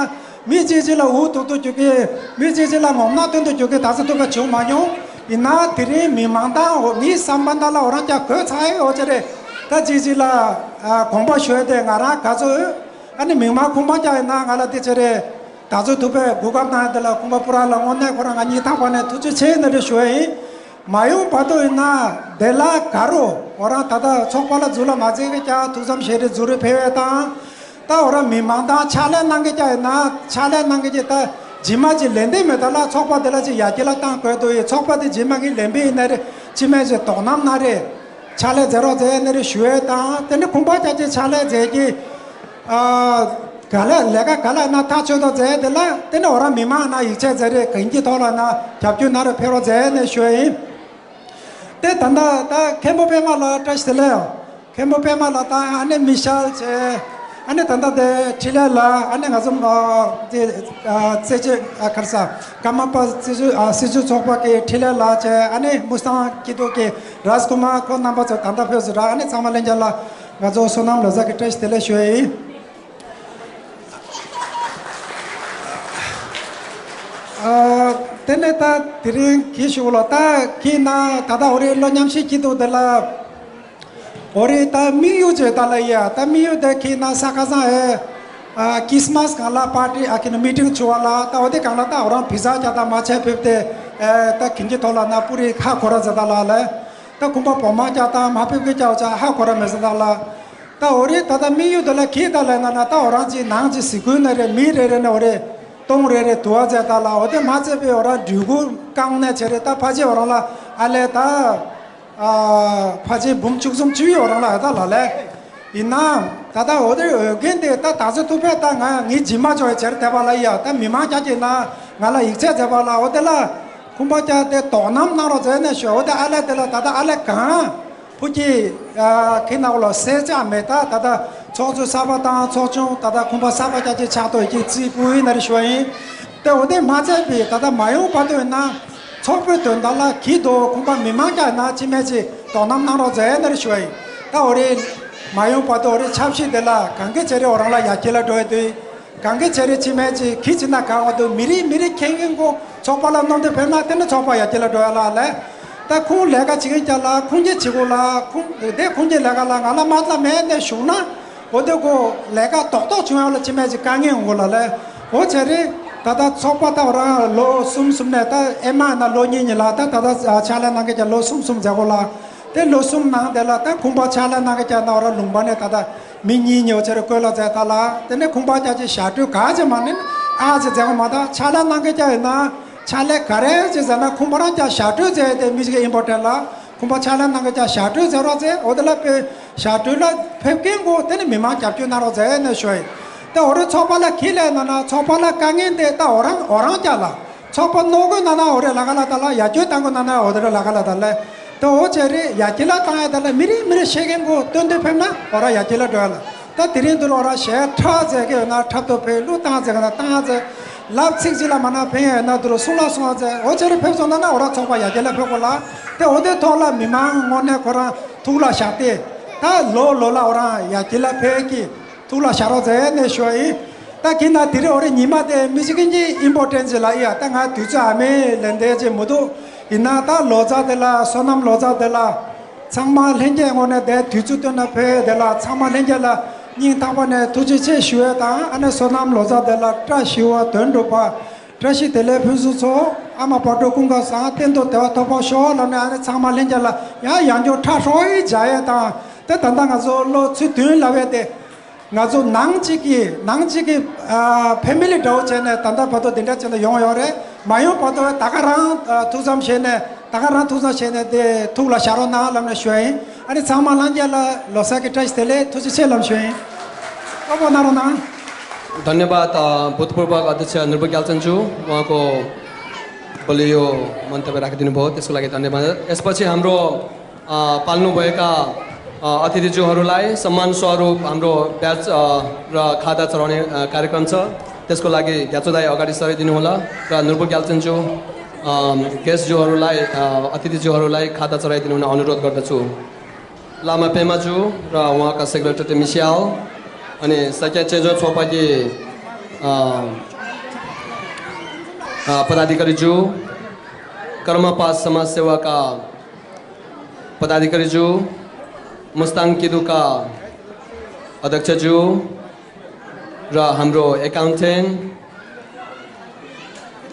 མི་གཅིག་གཅིག་ལ་འུ་ཐུག་ཐུག་རྒྱུག་གི། མི་གཅིག་གཅིག་ལ་ངོམ་ན་སྟོན་དུ་རྒྱུག་གི། ད་ཚོད་ཐུག་པ་བྱུང་མ་མྱོང་། ཡིན་ན་དེ་རིང་མི་མང་དང་འོ་ངའི་བསམ་པ་ད་ལ་འོ་རང་ཀྱང་གོས་ཚ་ཡི་འོ་ཅེ་རེད། ད་གཅིག་གཅིག་ལ་ཨ་དགོངས་པ་ཞུ་ཡ་དེ་ང་རང་ག་ཚོད་འོས། ཨ་ནི་མི་མང་ཁུང་པ་རྒྱ་ཡིན་ན་ང་ལ་དེ་ཅེ་རེད། ད་ཚོད་ཐུག་པའི་གོ་སྐབས་གནང་ཡ་དེ་ལ་ཁུང་པ་པུ་ར་ལ་དངོས་གནས་ཁོ་རང་ང་སྙིང་ཐག་པ་ནས་ཐུགས་རྗེ་ཆེ་ནི་རེ་ཞུ་ཡ་ཡིན། མ་ཡོང་བར་དུ་ཡིན་ན་དེ་ལ་ག་རུ་འོ་རང་ད་ལྟ་ཚོགས་པ་ལ་འཛུལ་ལ་མ་འཛེགས་གི་ཀྱང་ཐུགས་བསམ་བཞེས་རེ་འཛུལ་རེ་ཕེབས་ཡས་དང་། ད་འོ་རང་མི་མང་དང་ཕྱག་ལས་གནང་གི་ཀྱང་ཡིན་ན་ཕྱག་ལས་གནང་གི་ཀྱི་ད་ཇི་མ་ཇི་ལན་འདེབས་མེད་ད་ལ་ཚོགས་པ་དེ་ལ་ཅིག་ཡར་རྒྱས་ལ་བཏང་དགོས་འདུག་ཡིན། ཚོགས་པ་དེ་ཇི་མ་གི་ལན་འབེབས་ཡིན་ན་རེ་ཅི་མེད་ཅིག་དོ་སྣང་གནང་རེ། ཕྱག་ལས་མཛད་རོགས་མཛད་ཡས་ནི་རེ་ཞུ་ཡས་དང་། དེ་ནི་ཁུང་པ་རྒྱ་ཅིག་ཕྱག་ལས་མཛད་ཀྱི། ཨ་ག་ལ་ལས་ཀ་ག་ལ་ན་ཐག་ཆོད་དོ་མཛད་དེ་ལ་དེ་ནི་འོ་རང་མི་མང་ན་ཡིད་ཆེས་མཛད་རེ་གང་གི་ཐོག་ལ་ན་རྒྱབ་སྐྱོར་ན་རེ་ཕེབས་རོགས་མཛད་ནས་ཞུ་ཡིན། དེ་ད་ལྟ་ད་མཁན་པོ་པད་མ་ལགས་བཀྲ་ཤིས་བདེ་ལེགས། མཁན་པོ་པད་མ་ལགས་དང་ཨ་ནེ་མི་ཤལ་བྱས། ཨ་ནེ་ད་ལྟ་དེ་འཕྲིན་ལས་ལགས། ཨ་ནེ་ང་ཚོ་ཨ་དེ་ཨ་རྩེ་ཆེ་ཨ་ག་རེ་ཟ་ཀརྨ་པ་སྲིད་བྱུས་ཨ་སྲིད་བྱུས་ཚོགས་པ་གི་འཕྲིན་ལས་ལགས་བྱས། ཨ་ནེ་མུ་སྟང་སྐྱིད་སྡུག་གི་རཱཇ་ཀུ་མར་ཁོ་རྣམ་པ་ཚོ་ད་ལྟ་ཕེབས་སོང་ར། ཨ་ནེ་ཚང་མ་ལྷན་རྒྱས་ལ་ང་ཚོ་བསོད་ནམས་ལོ་གསར་གྱི་བཀྲ་ཤིས་བདེ་ལེགས་ཞུ་ཡ་ཡིན། ཨ་དེ་ནས་ད་དེ་རིང་གི་ཞུ་ལ་ད་གི་ན་ད་ད་འོ་རེ་ལོ་མཉམ་ཤེས་སྐྱིད་སྡུག་དེ་ལ་འོ་རེ་ད་དམིགས་ཡུལ་བྱས་ད་ལ་ཡ་ད་དམིགས་ཡུལ་དེ་གི་ན་ས་ཁ་སང་ཨེ་ཨ་ཁི་སི་མ་སི་གང་ལ་པར་ཊི་ཨ་གི་ན་མི་ཊིང་བྱུང་བ་ལ་ད་འོ་དེ་གང་ལ་ད་འོ་རང་བི་ཟ་རྒྱག་ད་མ་བྱས་ཕེབས་ཏེ་ཨེ་ད་གིན་གྱི་ཐོག་ལ་ན་པུ་རི་ཁ་ཁོ་ར་ཟ་ད་ལ་ལས། ད་ཁུང་པ་བོ་མ་རྒྱག་དང་མ་ཕེབས་ཀི་རྒྱག་བྱ་ཧ་གོ་ར་མེད་ཟེར་ད་ལ། ད་འོ་རེ་ད་ལྟ་དམིགས་ཡུལ་དེ་ལ་གི་ད་ལ་ན་ན་ད་འོ་རང་ཅིག་ནང་ཅིག་ཟི་ཀུན་ན་རེ་མི་རེ་རེ་ན་འོ་རེ་སྟོང་རེ་རེ་དུ་བ་ཟེར་ད་ལ། འོ་དེ་མ་ཚད་པའི་འོ་རང་འགྲུལ་འགོ་རྐང་ནས་བྱེད་རེ་ད་ཕ་ཆེ་འོ་རང་ལ་ཨ་ལས་ད་ཨ་ཕ་ཆེ་འབུམ་བཅུ་གསུམ་བཅུ་ཡོད་འོ་རང་ལ་ཨ་ད་ལ་ལས། ཡིན་ནའང་ད་ལྟ་འོ་དེ་འོས་འགན་དེ་ད་ད་ཚོད་ཐུག་པས་ད་ང་ངའི་རྗེས་མ་ཅོག་ཡ་བྱེད་རེ་དེ་བ་ལ་ཡ་ད་མི་མང་རྒྱ་ཀྱི་ན་ང་ལ་ཡིག་ཆ་མཛད་པ་ལ་འོ་དེ་ལ། ཁུངས་པ་རྒྱག་སྟེ་དོ་སྣང་གནང་རོགས་མཛད་ནས་ཞུ། འོ་དེ་ཨ་ལས་དེ་ལ་ད་ལྟ་ཨ་ལས་གང་ཕུ་ཀྱི་ཁྱི་ནག་ལོ་སེ་ཅག་མེད། ད་ད་ལྟ་ཚོགས་གཙོ་གསར་པ་དང་ཚོགས་ཆུང་ད་ལྟ་ཁུངས་པ་གསར་པ་རྒྱ་ཀྱི་ཆགས་ཐོག་ཀྱི་རྩིས་ཕུ་ཡིན་ན་རེ་ཞུ་བ་ཡིན། དེ་འོ་དེ་མ་ཚད་པའི་ད་ལྟ་མ་ཡོང་བར་དུ་ཡིན་ན་ཚོགས་པའི་དོན་དག་ལ་གྱིས་དོ་ཁུངས་པ་མི་མང་རྒྱ་ན་ཅི་མེད་ཅི་དོ་སྣང་གནང་རོགས་མཛད་ན་རེ་ཞུ་བ་ཡིན། ད་འོ་རེ་མ་ཡོང་བར་དུ་འོ་རེ་ཆབ་སྲིད་དེ་ལ་གང་གི་བྱེད་རེ་འོ་རང་ལ་ཡར་རྒྱས་ལ་འགྲོ་ཡ་དུས། གང་གི་བྱེད་རེ་ཅི་མེད་ཅི་གི་ཅི་ན་གང་བ་དུ་མི་རིགས་མི་རིགས་ཁེངས་ཁེངས་གོ་ཚོགས་པ་ལ་གནོང་དེ་ཕེབས་ན་དེ་ནི་ཚོགས་པ་ཡར་རྒྱས་ལ་འགྲོ་ཡ་ལ་ལས། ད་ཁོང་ལས་ཀ་བྱེད་མཁན་རྒྱ་ལ་ཁོང་གི་བྱེད་སྒོ་ལ་ཁོང་དེ་ཁོང་གི་ལས་ཀ་ལ་ང་ལ་མ་ལ་མེད་ནས་བཞུགས་ན་འོ་དེ་གོ་ལས་ཀ་རྡོག་རྡོག་བྱུང་ཡ་ལ་ཅི་མེད་ཅི་དཀའ་ངལ་འོང་གོ་ལ་ལས། འོ་བྱས་རེ་ད་ལྟ་ཚོགས་པ་ད་རང་ལོ་གསུམ་གསུམ་ནས་ད་ཨེ་མ་ན་ལོ་གཉིས་གཉིས་ལ་ད་ད་ལྟ་ཕྱག་ལས་གནང་མཁན་རྒྱ་ལོ་གསུམ་གསུམ་མཛད་སྒོ་ལ། དེ་ལོ་གསུམ་ནང་དེ་ལ་ད་ཁུངས་པ་ཕྱག་ལས་གནང་མཁན་རྒྱ་ན་ར་ལུང་པ་ནས་ད་ལྟ་མི་གཉིས་ཉེ་བ་ཆེ་རུ་བསྐོས་ལ་མཛད་ད་ལ། དེ་ནས་ཁུངས་པ་རྒྱ་ཆེ་ཞག་སྤྲོད་ག་ཚེ་མ་ནས་ཨ་ཚེ་མཛད་པ་མ་ད་ཕྱག་ལས་གནང་མཁན་རྒྱ་ཡིན་ན་ཕྱག་ལས་ག་རེ་ཅེས་ཟེར་ན་ཁུངས་པ་རང་རྒྱ་ཞག་སྤྲོད་མཛད་དེ་མི་ཞིག་གི་ཨིམ་པོར་ཊན་ལ་ཁུངས་པ་ཕྱག་ལས་གནང་མཁན་རྒྱ་ཞག་སྤྲོད་མཛད་རོགས་མཛད། འོ་དེ་ལ་དཔེ་ཞག་སྤྲོད་ལ་ཕེབས་མཁན་གོ་དེ་ནས་མི་མང་རྒྱབ་སྐྱོར་གནང་རོགས་མཛད་ནས་ཞུ་ཡིན། ད་འོ་རེ་ཚོགས་པ་ལ་ཁས་ལེན་ན་ན་ཚོགས་པ་ལ་དཀའ་ངལ་འདི་ད་འོ་རང་འོ་རང་རྒྱ་ལ། ཚོགས་པ་གནོད་དགོས་ན་ན་འོ་རེ་ལ་ག་ལ་ད་ལ་ཡ་གྱོད་བཏང་དགོས་ན་ན་འོ་དེ་རེ་ལ་ག་ལ་ད་ལ། ད་ ད་འོ་བྱས་རེད། ཡ་གྱལ་ལ་བཏང་ཡ་དེ་ལ་མི་རེ་མི་རེ་ཤེས་མཁན་གོ་སྟོན་སྟོན་ཕེབས་ན་འོ་ར་ཡ་གྱལ་ལ་འགྲོ་ཡ་ལ། ད་དེ་རིང་འདུག་ལ་འོ་ར་གཞས་འཁྲབ་མཛད་ཀྱི་ཡོད་ན་འཁྲབ་ཏུ་ཕེབས། གླུ་བཏང་མཛད་ཀྱི་ན་བཏང་མཛད། ལབ་ཚིག་ཅིག་ལ་མ་ན་ཕན་ཡ་ཡོད་ན་འདུག་ལ་གསུང་ལ་གསུང་བ་མཛད། འོ་བྱས་རེད། ཕེབས་སོང་ན་ན་འོ་ར་ཚོགས་པ་ཡ་གྱལ་ལ་ཕེབས་དགོས་ལ། དེ་འོ་དེ་ཐོག་ལ་མི་མང་ངོ་ནས་ཁོ་རང་ཐུགས་ལ་བཞག་སྟེ། ད་ལོ་ལོ་ལ་འོ་ར་ཡ་གྱལ་ལ་ཕེབས་ཀྱི། ཐུགས་ལ་བཞག་རོགས་མཛད་ནས་ཞུ་བ་ཡིན། ད་གིན་ན་དེ་རིང་འོ་རེ་ཉི་མ་དེ་མི་ཞིག་གིན་གྱི་ཨིམ་པོར་ཊན་ཊི་ཅིག་ལ་ཡ། ད་ང་དུས་ཚོད་ཨ་མེ་ལེན་དེ་ཅིག་མི་འདུག་ཡིན་ན་ད་ལོ་ཙཱ་དེ་ལ་བསོད་ནམས་ལོ་ཙཱ་དེ་ལ་ཚང་མ་ལྷན་རྒྱས་ངོས་ནས་དེ་དུས་ཚོད་བཏོན་ན་ཕེབས་དེ་ལ་ཚང་མ་ལྷན་རྒྱས་ལ་སྙིང་ཐག་པ་ནས་ཐུགས་རྗེ་ཆེ་ཞུ་ཡས་དང་། ཨ་ནེ་བསོད་ནམས་ལོ་ཙཱ་དེ་ལ་བཀྲ་ཤིས་པ་དོན་འགྲུབ་པ། བཀྲ་ཤིས་བདེ་ལེགས་ཕུན་སུམ་ཚོགས། ཨ་མ་བག་དྲོ་ཀུན་དགའ་བཟང་། གཏན་དུ་བདེ་བ་ཐོབ་པར་ཤོག་ལབ་ནས། ཨ་ནེ་ཚང་མ་ལྷན་རྒྱས་ལ་ཡང་ཡང་བསྐྱར་ཁྲ་ཧྲོ་ཡི་མཇལ་ཡས་དང་། དེ་ད་ལྟ་ང་ཚོ་ལོ་ཚོད་བདུན་ལབ་ཡས་དེ། ང་ཚོ་ནང་གཅིག་གི་ནང་གཅིག་གི་ཨ་ཕེ་མི་ལི་འདྲ་བོ་བྱས་ནས་ད་ལྟ་བར་དུ་འདི་འདྲ་བྱས་ནས་ཡོང་ཡོད་རེད། མ་ཡོང་བར་དུ་ད་ག་རང་ཨ་ཐུགས་བསམ་བཞེས་ནས། ད་ག་རང་ཐུགས་བསམ་བཞེས་ནས་དེ་ཐུགས་ལ་བཞག་རོགས་གནང་ལབ་ནས་ཞུ་ཡ་ཡིན། ཨ་ནི་ཚང་མ་ལྷན་རྒྱས་ལ་ལོ་གསར་གྱི་བཀྲ་ཤིས་བདེ་ལེགས། ཐུགས་རྗེ་ཆེ་ལབ་ཞུ་ཡ་ཡིན། སྤྲོ་པོ་གནང་རོགས་གནང་། धन्यवाद, अ, भूतपूर्व अध्यक्ष नुर्बु ग्याल्चन जू, उहाँको बलियो मन्तव्य राखिदिनु भयो, त्यसको लागि धन्यवाद। यसपछि हाम्रो, अ, पाल्नुभएका, अ, अतिथिज्यूहरूलाई सम्मान स्वरूप हाम्रो ब्याज, अ, र खादा चढाउने, अ, कार्यक्रम छ। त्यसको लागि ग्याचो दाई अगाडि सरिदिनु होला र नुर्बु ग्याल्चन जू, अ, गेस्टज्यूहरूलाई, अ, अतिथिज्यूहरूलाई खादा चढाइदिनु हुन अनुरोध गर्दछु। लामा पेमाजु र उहाँका सेक्रेटरी मिसियाल, अनि सक्या चेजो छोपाकी, अ, अ, पदाधिकारीजु, कर्मपास समाजसेवाका पदाधिकारीजु, मुस्ताङ किदुका अध्यक्षजु, र हाम्रो एकाउन्टेन्ट,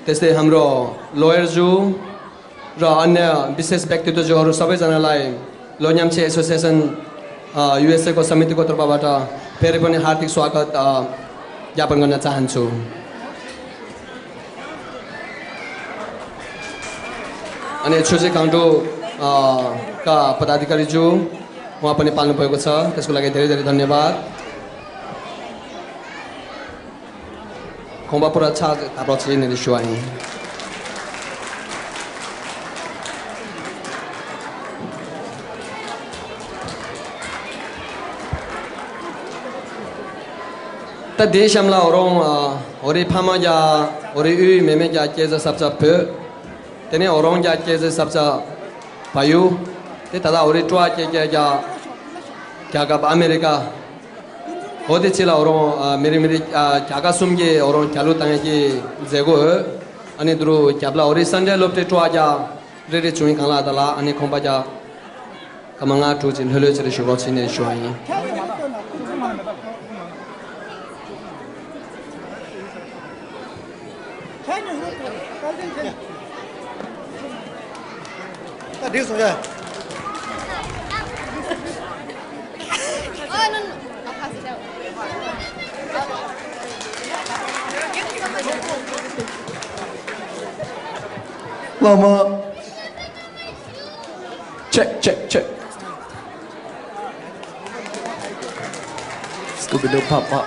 त्यस्तै हाम्रो लयरजु र अन्य विशेष व्यक्तित्वजुहरू सबैजनालाई लोन्याम्छे एसोसिएसन, अ, युएसएको समितिको तर्फबाट फेरि पनि हार्दिक स्वागत, अ, ज्ञापन गर्न चाहन्छु। अनि छुजे काङ्डो, अ, का पदाधिकारीजु, उहाँ पनि पाल्नुभएको छ, त्यसको लागि धेरै धेरै धन्यवाद। ཁོང་པ་པུ་ར་ཆ་ད་པྲོ་ཆེ་ནི་ཞུ་བ་ཡིན། ད་དེའི་གཤམ་ལ་འོ་རོང་ཨ་འོ་རི་ཕ་མ་རྒྱ་འོ་རི་ཨུའི་མེ་མེ་རྒྱ་སྐྱེས་ས་ས་བྱ་བོད། དེ་ནས་འོ་རོང་རྒྱ་སྐྱེས་ས་ས་བྱ་བ་ཡུ། དེ་ད་ལྟ་འོ་རི་ཀྲོ་ཨ་སྐྱེས་སྐྱེས་རྒྱ་རྒྱ་གབ་ཨ་མེ་རི་ཀ། འོ་དེ་ཕྱི་ལ་འོ་རོང་ཨ་མི་རི་མི་རི་ཨ་རྒྱ་ག་གསུམ་གྱི་འོ་རོང་རྒྱ་ལུ་བཏང་ཡ་གི་མཛད་སྒོ་འོ། ཨ་ནི་དུ་རུ་རྒྱབ་ལ་འོ་རི་སན་ཌེ་སློབ་གྲྭའི་ཀྲོ་ཨ་རྒྱ་རེ་རེ་བྱུང་ཡིན་གང་ལ་ད་ལ། ཨ་ནི་ཁོང་པ་རྒྱ་ཀ་མ་ང་དྲུག་ཅིག་ལྷོད་ལྷོད་ཅིག་རེ་ཞུ་རོགས་བྱེད་ནས་ཞུ་བ་ཡིན། ད་འགྲིག་སོང་ཡ། བླ་མ། Check, check, check. Scooby-Doo pop pop.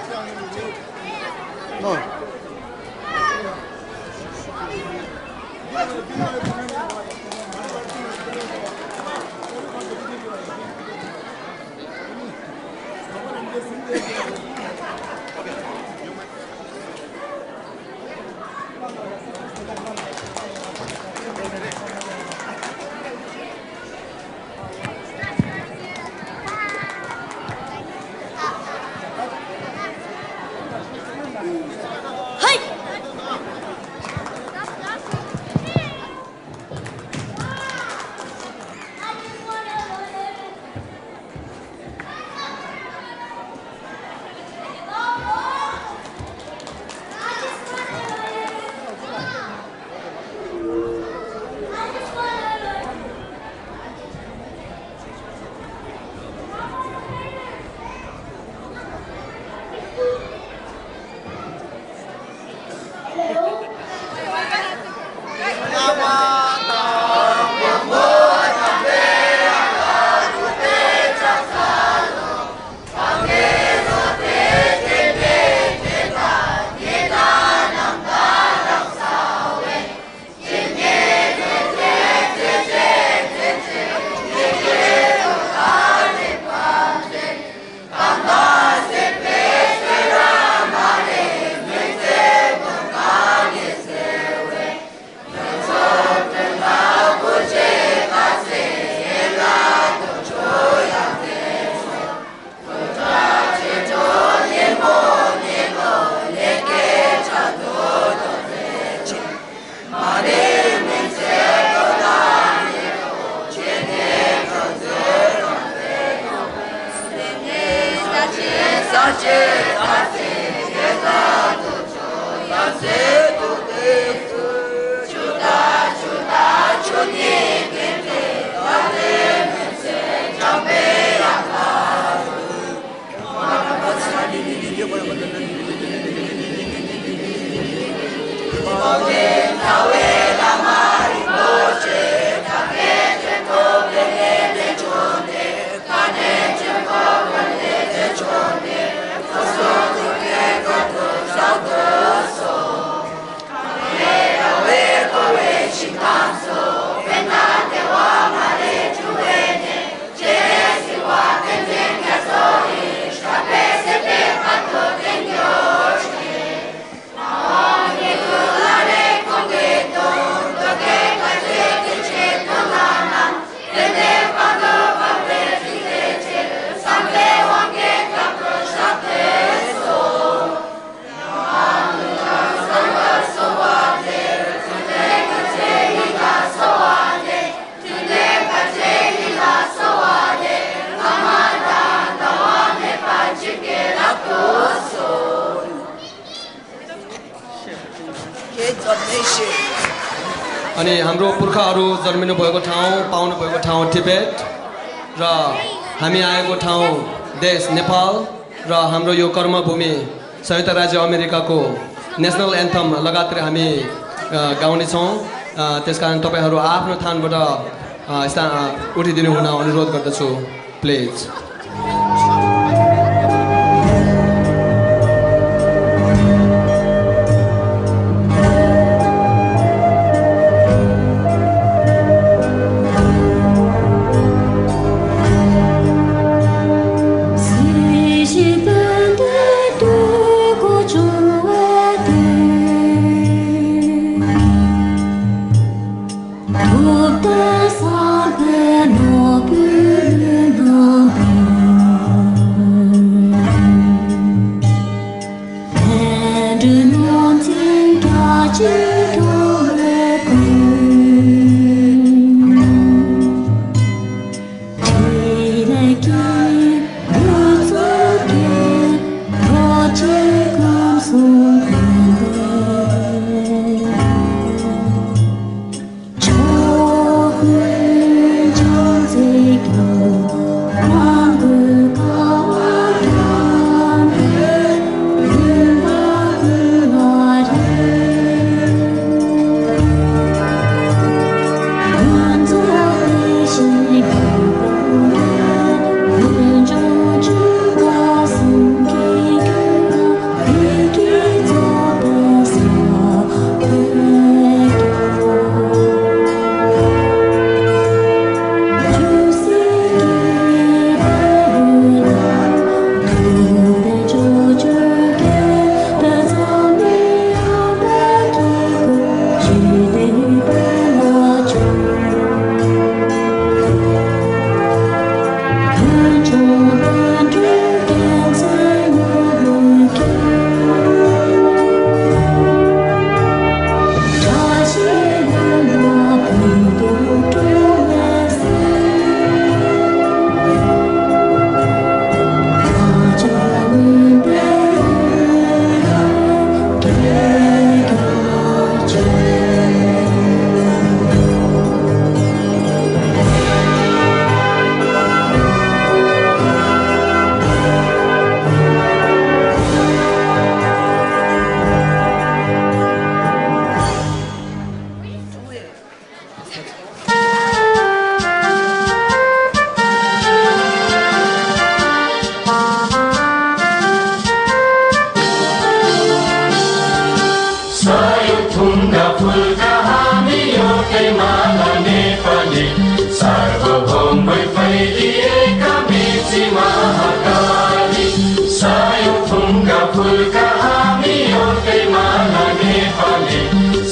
अनि हाम्रो पुर्खाहरू जन्मिनु भएको ठाउँ, पाउनु भएको ठाउँ टिबेट र हामी आएको ठाउँ देश नेपाल र हाम्रो यो कर्मभूमि संयुक्त राज्य अमेरिकाको नेसनल एन्थम लगातार हामी अ, गाउनेछौँ। अ, त्यसकारण तपाईँहरू आफ्नो थानबाट अ, स्थान अ, उठिदिनु हुन अनुरोध गर्दछु। प्लिज।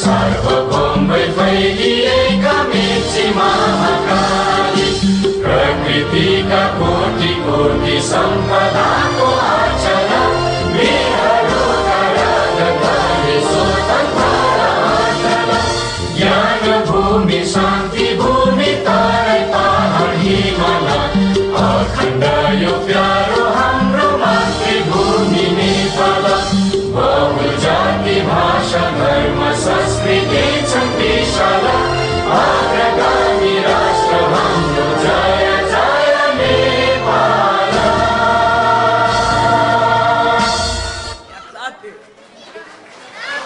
सार्वभौम वै फैलिएका मिर्ची महाकाली, प्रकृतिका कोटि कोटि सम्पदाको अचल, मेहरुका रगतले स्वतन्त्र अचल, ज्ञान भूमि शान्ति भूमि तराई पहाड हिमाल, अखण्ड यो प्यारो हाम्रो मातृभूमि नेपाल। बहुजाति भाषा धर्म संस्कृति छन् विशाल, अग्रगामी राष्ट्र हाम्रो जय जय Nepal.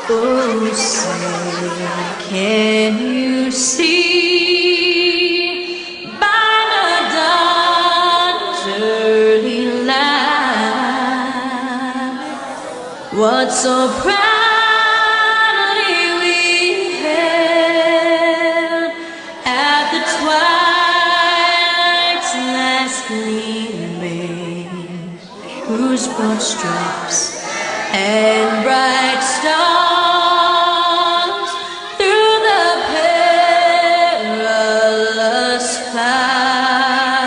Oh, say, can you see by the dawn's early light what so proudly we hailed at the twilight's last gleaming, whose broad stripes and bright stars through the perilous fight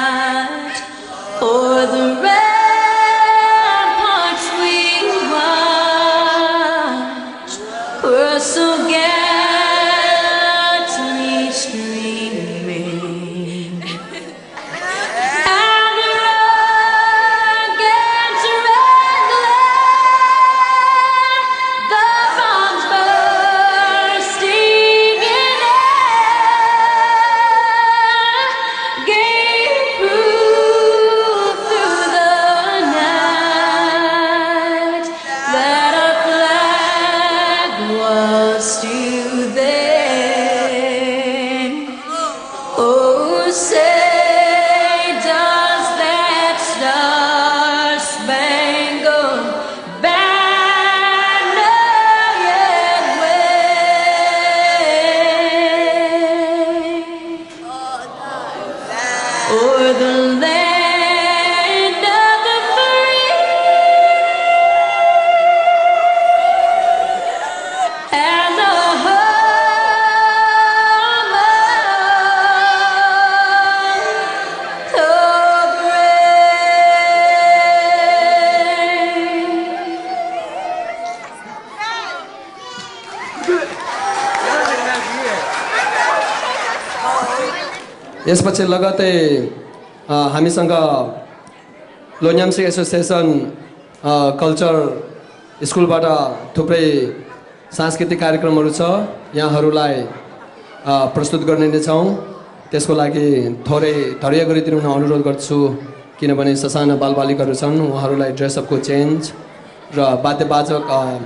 o'er the ramparts we watched were so gallantly streaming. And the rugged red glare, the यसपछि लगत्तै, अ, हामीसँग लोन्याम्सी एसोसिएसन, अ, कल्चर स्कुलबाट थुप्रै सांस्कृतिक कार्यक्रमहरू छ, यहाँहरूलाई, अ, प्रस्तुत गर्ने नै छौँ। त्यसको लागि थोरै धैर्य गरिदिनु हुन अनुरोध गर्छु, किनभने ससाना बालबालिकाहरू छन्, उहाँहरूलाई ड्रेसअपको चेन्ज र वाद्यवाजक, अ,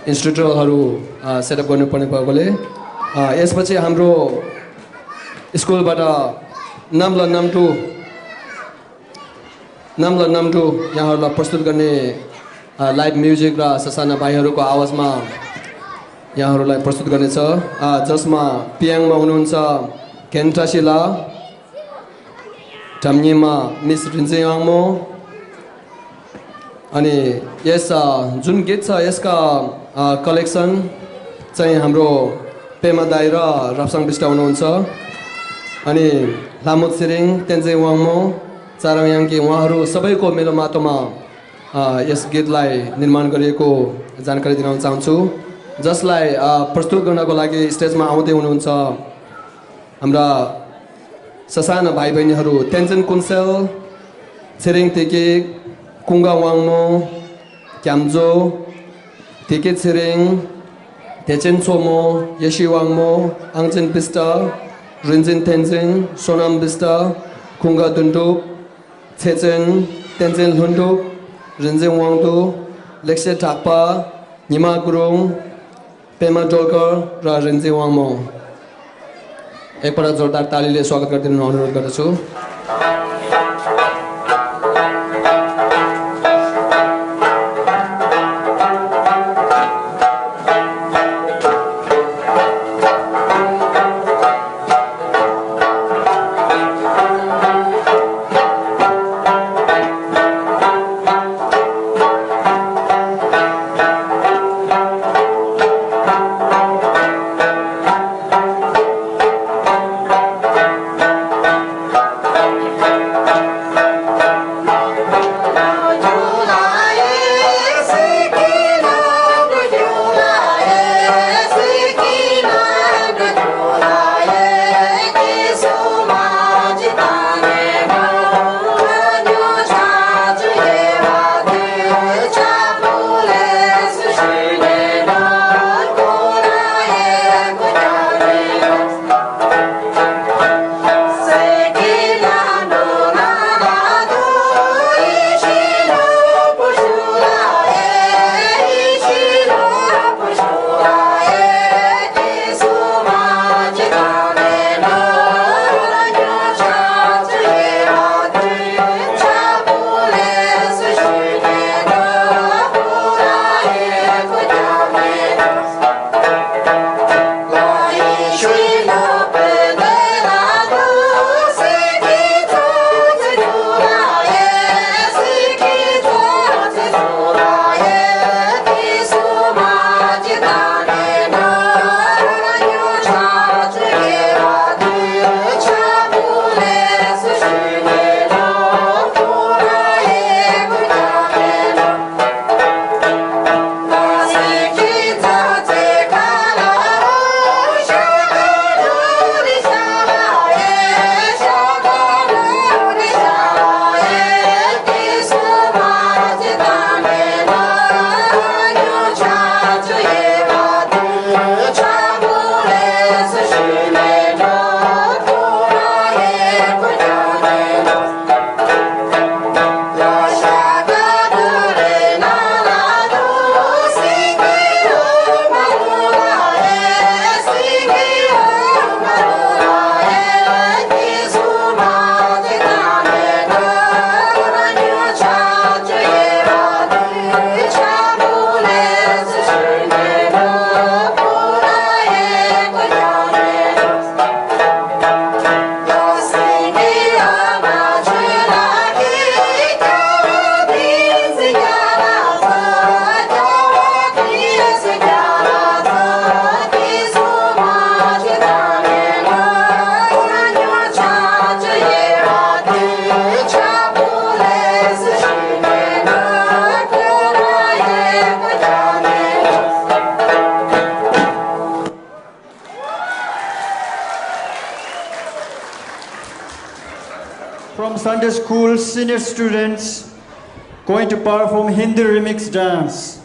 इन्स्ट्रुमेन्टलहरू, अ, सेटअप गर्नुपर्ने भएकोले, अ, यसपछि हाम्रो स्कुलबाट नम्ल नम्टु नम्ल नम्टु यहाँहरूलाई प्रस्तुत गर्ने, अ, लाइभ म्युजिक र ससाना भाइहरूको आवाजमा यहाँहरूलाई प्रस्तुत गर्नेछ, अ, जसमा पियाङमा हुनुहुन्छ घेन्ट्रासिला, ढाम्नीमा मिस रिन्जिङ वाङ्मो, अनि यस, अ, जुन गीत छ यसका, अ, कलेक्सन चाहिँ हाम्रो पेमा दाई र राप्साङ बिष्ट हुनुहुन्छ। अनि लामो छिरिङ, तेन्जिङ वाङ्मो, चाराङ याङ्की उहाँहरू सबैको मेलोमाटोमा, अ, यस गीतलाई निर्माण गरिएको जानकारी दिन चाहन्छु, जसलाई, अ, प्रस्तुत गर्नको लागि स्टेजमा आउँदै हुनुहुन्छ हाम्रा ससाना भाइ बहिनीहरू तेन्जिङ कुन्सेल, छिरिङ तिकिक, कुङ्गा वाङ्मो, क्याम्जो, तिकिक छिरिङ, तेचेन छोमो, यशी वाङ्मो, आङचेन बिष्ट, रिन्जिन तेन्जिङ, सोनाम बिष्ट, कुङ्गा दुन्डुप, छेचेन, तेन्जिङ ल्हुन्डुप, रिन्जिङ वाङ्दु, लेक्से ढाक्पा, निमा गुरुङ, पेमा डोलकर र रिन्जिङ वाङ्मो। एकपटक जोरदार तालीले स्वागत गरिदिनु अनुरोध गर्दछु। School senior students going to perform Hindi remix dance.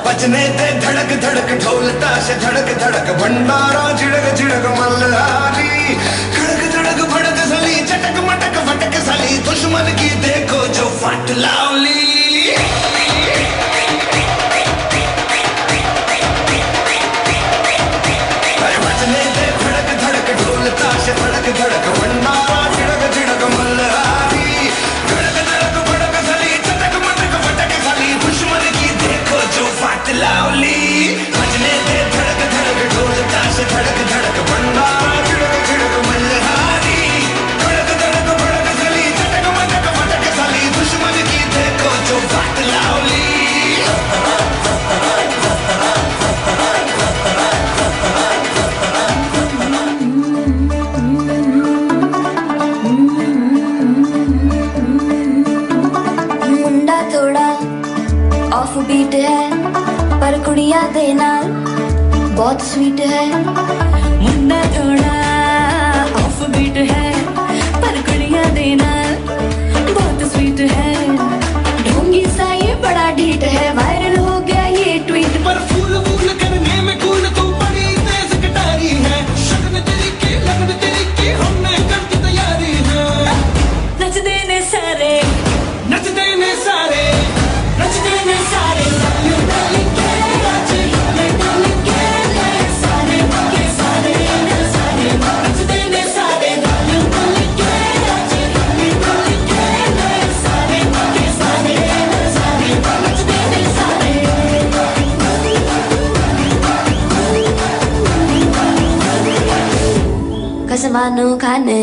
बजने दे धड़क धड़क ढोल ताश धड़क धड़क भंडारा झिड़क झिड़क मल्हारी। खड़क दड़क भड़क सली चटक मटक फटक सली दुश्मन की देखो जो फट लावली। अरे बजने दे धड़क धड़क ढोल ताश धड़क धड़क भंडारा झिड़क झिड़क मल्हारी। धड़क धड़क भड़क सली चटक मटक फटक सली दुश्मन की देखो जो फट लावली। बजने दे धड़क धड़क ढोल ताश धड़क धड़क भंडारा झिड़क झिड़क मल्हारी। धड़क धड़क भड़क सली चटक मटक फटक सली दुश्मन की देखो जो फट लावली। मुंडा थोड़ा ऑफ बीट है, पर कुड़ियां दे नाल बहुत स्वीट है। मुंडा थोड़ा ऑफ बीट है, पर कुड़ियां दे नाल बहुत स्वीट है। ढोंगी सा ये बड़ा ढीठ है, वायरल हो गया ये ट्वीट। पर फूल वूल करने में कूल तू बड़ी तेज कटारी है। शगन तेरी की लगन तेरी की हमने कर दी तैयारी है। नचदे ने सारे, नचदे ने सारे, नचदे ने सारे। कसमानू खाने।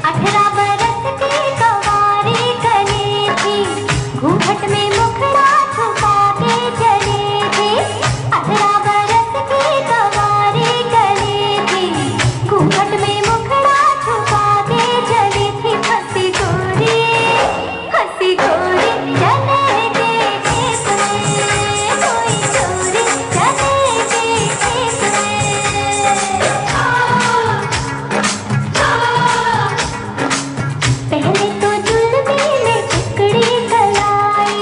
अठारह बरस की कंवारी कली थी, घूंघट में मुखड़ा छुपा के चली थी। अठारह बरस की कंवारी कली थी, घूंघट में मुखड़ा छुपा के चली थी। फंसी गोरी, हंसी गोरी चले के खेत में, कोई चोरी चले के खेत में। पहले तो जुल्मी में टुकड़ी कलाई,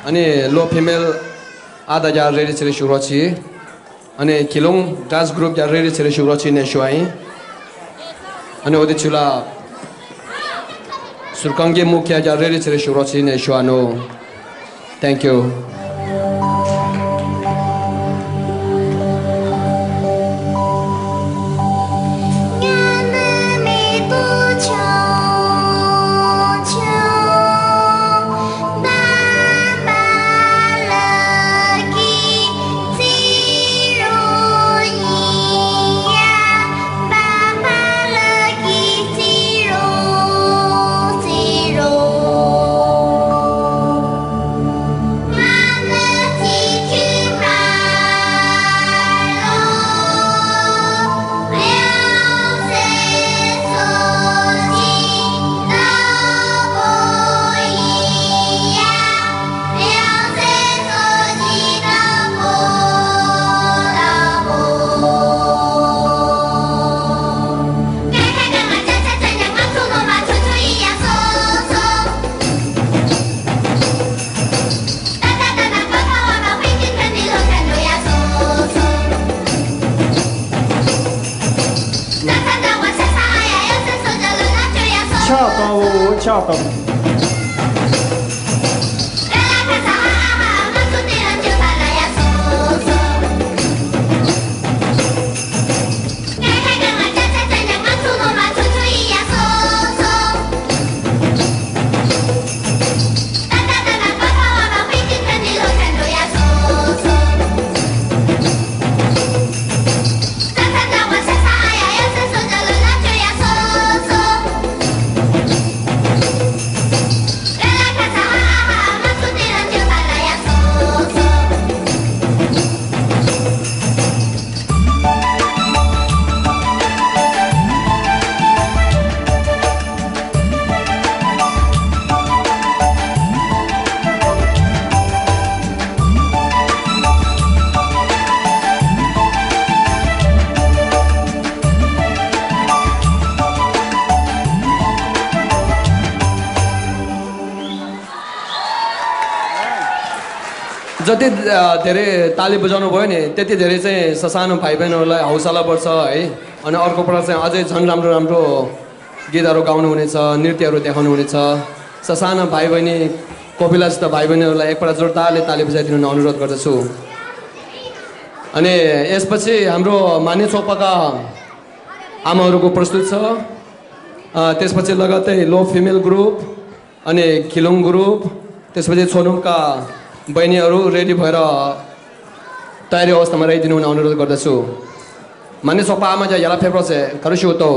ཨ་ནི་ལོ་ཕི་མེལ་ཨ་ད་རྒྱ་རེ་རེ་ཚེ་རེ་ཞུགས་རོགས་གྱིས། ཨ་ནི་ཁྱི་ལུང་ཌན་སི་གུ་རུབ་རྒྱ་རེ་རེ་ཚེ་རེ་ཞུགས་རོགས་གྱིས་ནས་ཞུ་བ་ཡིན། ཨ་ནི་འོ་དེ་ཚུ་ལ་ཟུར་ཁང་གི་མུ་ཁྱི་རྒྱ་རེ་རེ་ཚེ་རེ་ཞུགས་རོགས་གྱིས་ནས་ཞུ་བ་ནོ། Thank you. ཕྱག་བཏང་འོ། ཕྱག་བཏང་། जति अ, धेरै ताली बजाउनु भयो नि, त्यति धेरै चाहिँ ससानो भाइ बहिनीहरूलाई हौसला बढ्छ है। अनि अर्को पटक चाहिँ अझै झन् राम्रो राम्रो गीतहरू गाउनुहुनेछ, नृत्यहरू देखाउनुहुनेछ। ससाना भाइ बहिनी, कोपिलासित भाइ बहिनीहरूलाई एकपटक जोरदारले ताली बजाइदिनु हुन अनुरोध गर्दछु। अनि यसपछि हाम्रो माने चोकपाका आमाहरूको प्रस्तुत छ। अ, त्यसपछि लगत्तै लो फिमेल ग्रुप, अनि खिलोङ ग्रुप, त्यसपछि छोनुपका बहिनीहरू रेडी भएर तयारी अवस्थामा रहिदिनु हुन अनुरोध गर्दछु। माने चोकपा आमा जा याला फेप्रो से करुसु तो।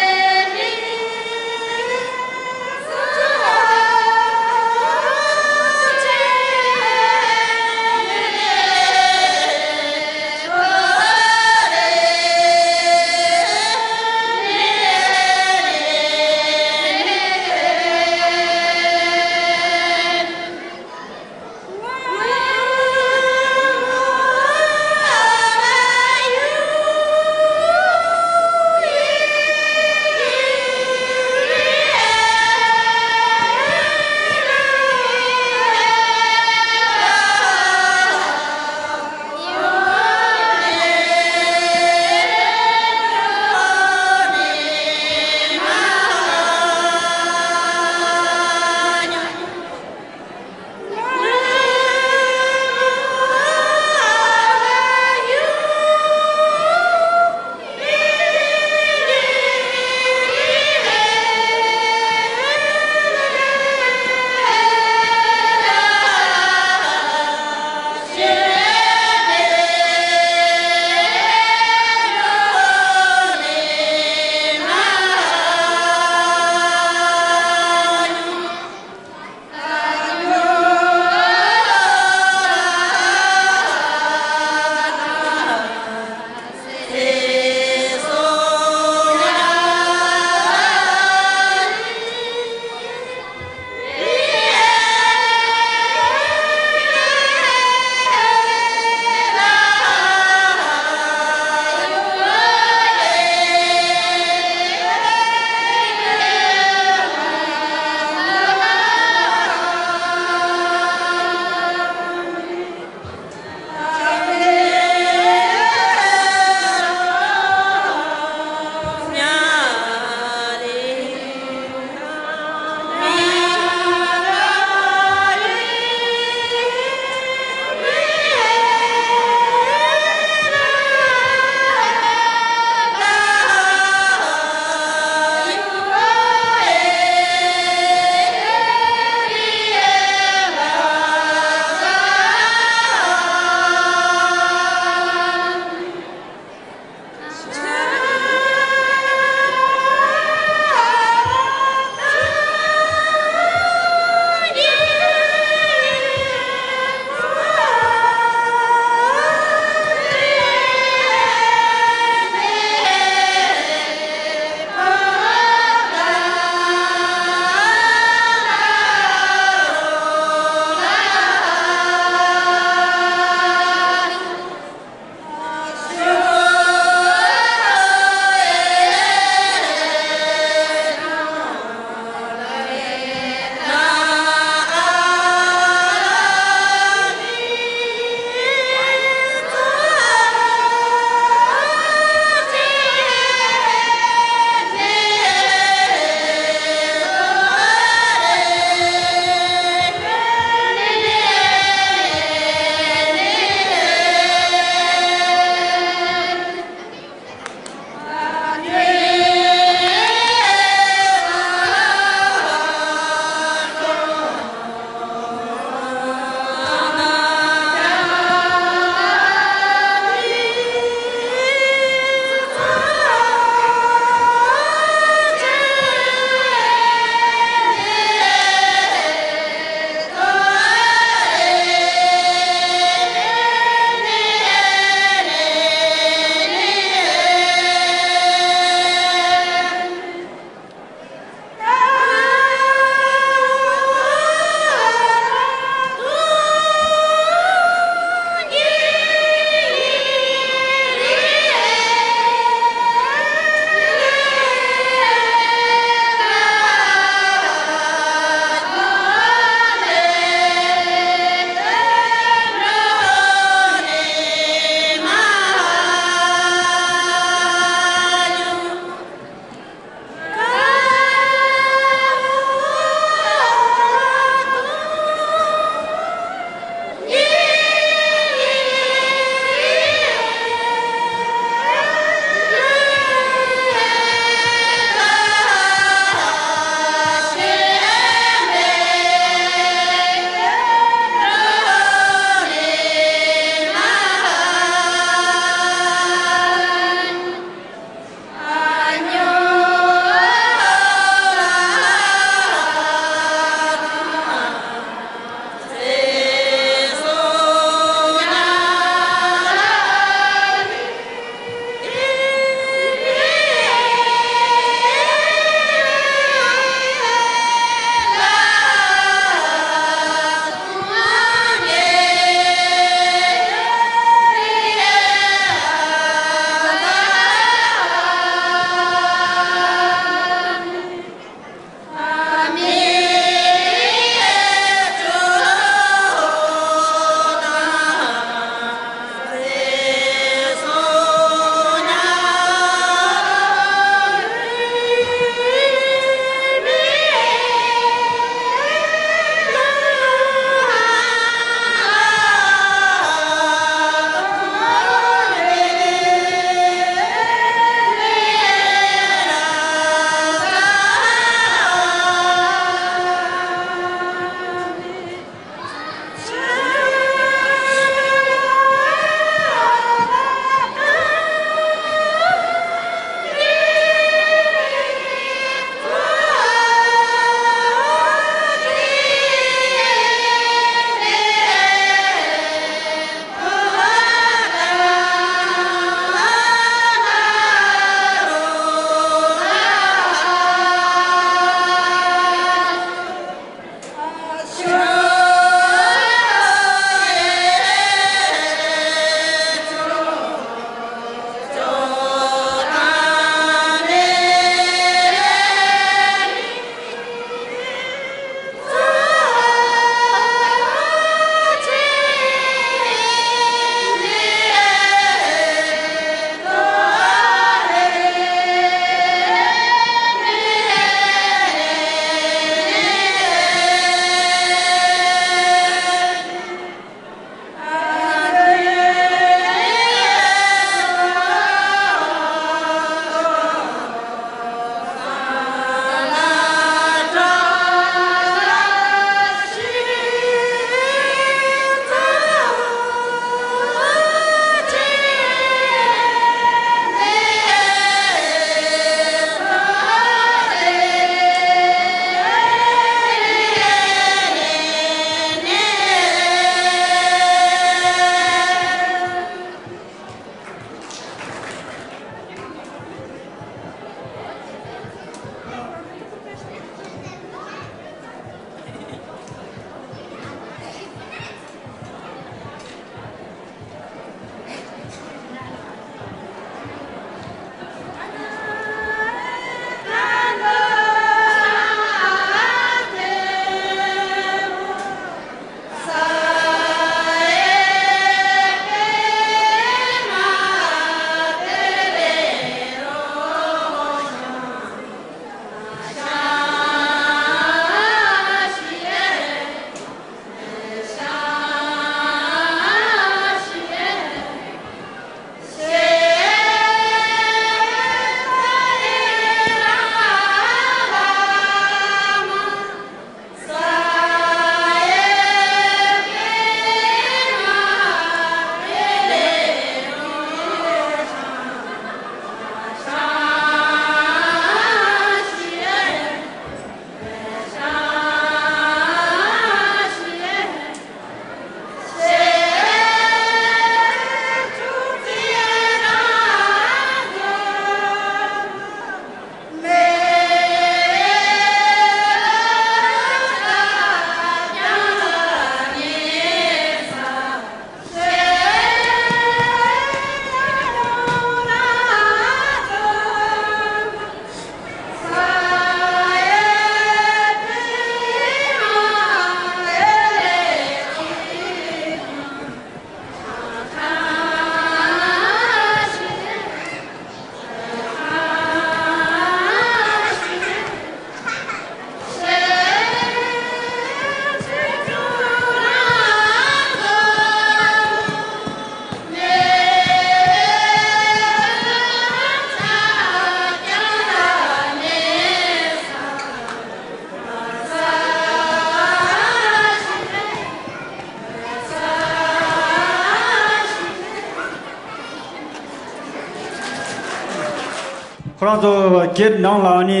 ཁོ་རང་ཚོ་གེད་ནང་ལ་ཨ་ནི་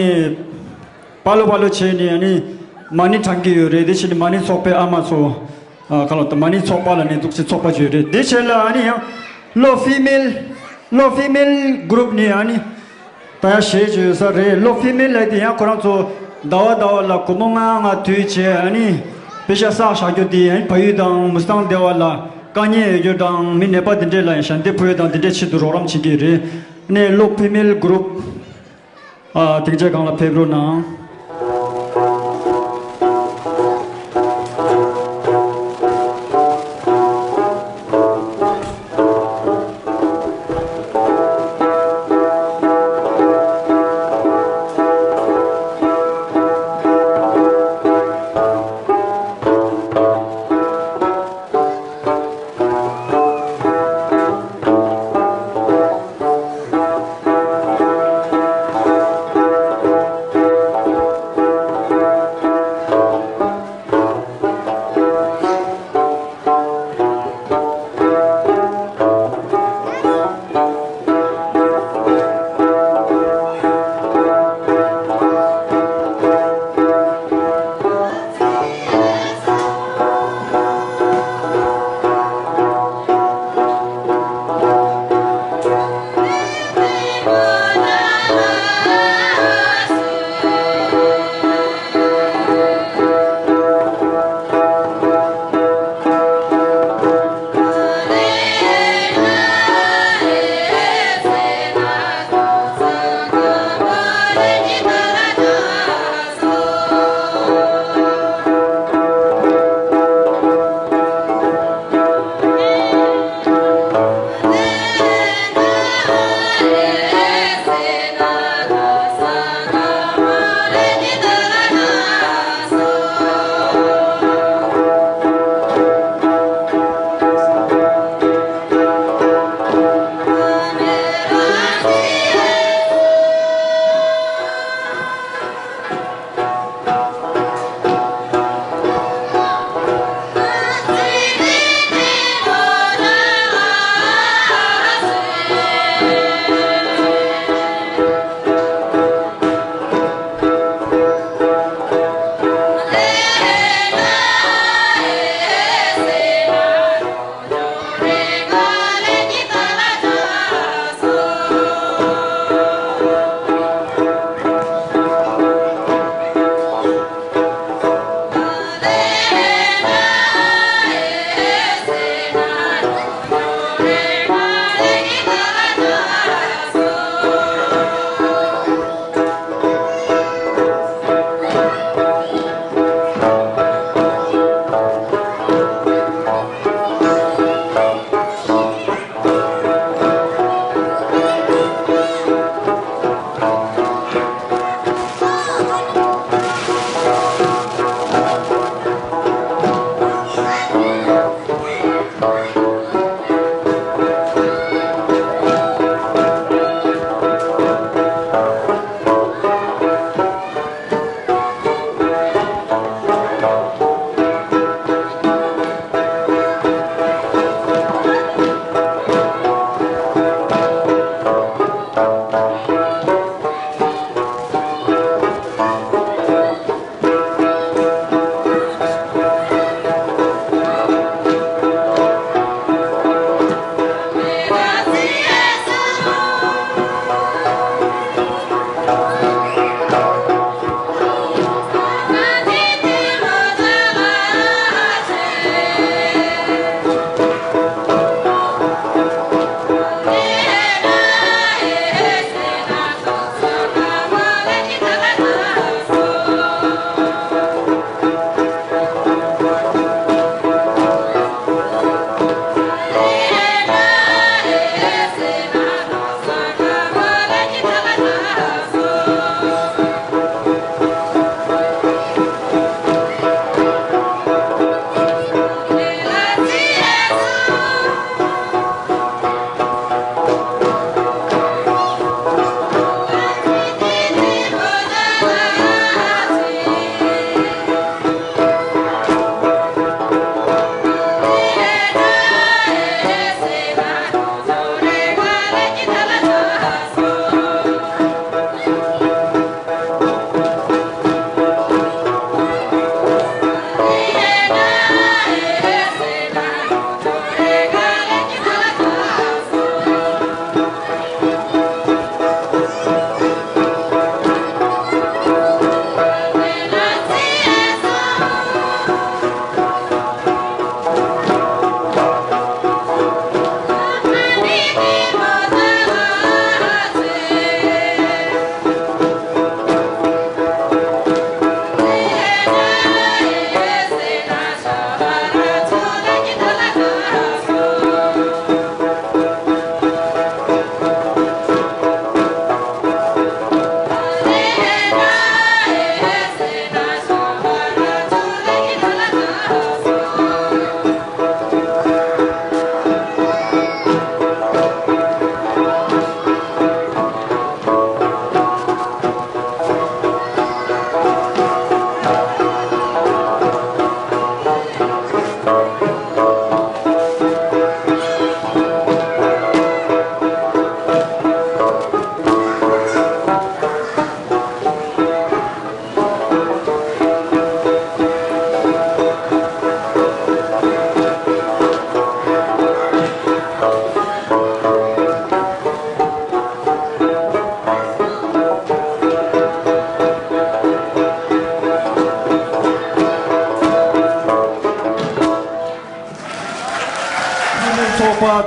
པ་ལོ་པ་ལོ་བྱས་ནས་ཨ་ནི་མ་ཎི་བགྲང་གི་ཡོད་རེད། དེ་བྱས་ནས་མ་ཎི་ཚོགས་པའི་ཨ་མ་ཚོ། ཨ་ཁ་ལོ་ད་མ་ཎི་ཚོགས་པ་ལ་ནི་འདུག་སེ་ཚོགས་པ་བརྗོད་རེད། དེ་བྱས་ལ་ཨ་ནི་ཡང་ལོ་ཕི་མེལ་ལོ་ཕི་མེལ་གུ་རུབ་ནས་ཨ་ནི་ད་ཡང་གཞས་བརྗོད་ས་རེད། ལོ་ཕི་མེལ་ལ་དེ་ཡང་ཁོ་རང་ཚོ་ཟླ་བ་ཟླ་བ་ལ་སྒོར་མོ་ལྔ་ལྔ་བསྡུས་བྱས་ཨ་ནི་པེ་ཤ་བསགས་བཞག་རྒྱུ་དེ་ཨ་ནི་ཕ་ཡུལ་དང་མུ་སྟེགས་སྡེ་བ་ལ་དཀའ་ངལ་ཡོད་རྒྱུ་དང་མི་ནད་པ་དེ་འདྲས་ལ་ཡང་ཞལ་འདེབས་ཕུལ་དང་དེ་འདྲས་ཆེད་དུ་རོགས་རམ་བྱེད་ཀྱི་རེད། ཨ་ནི་ལོ་ཕི་མེལ་གུ་རུབ། ཨ་ཐེངས་གཅིག་སྒང་ལ་ཕེབས་རོགས་གནང་།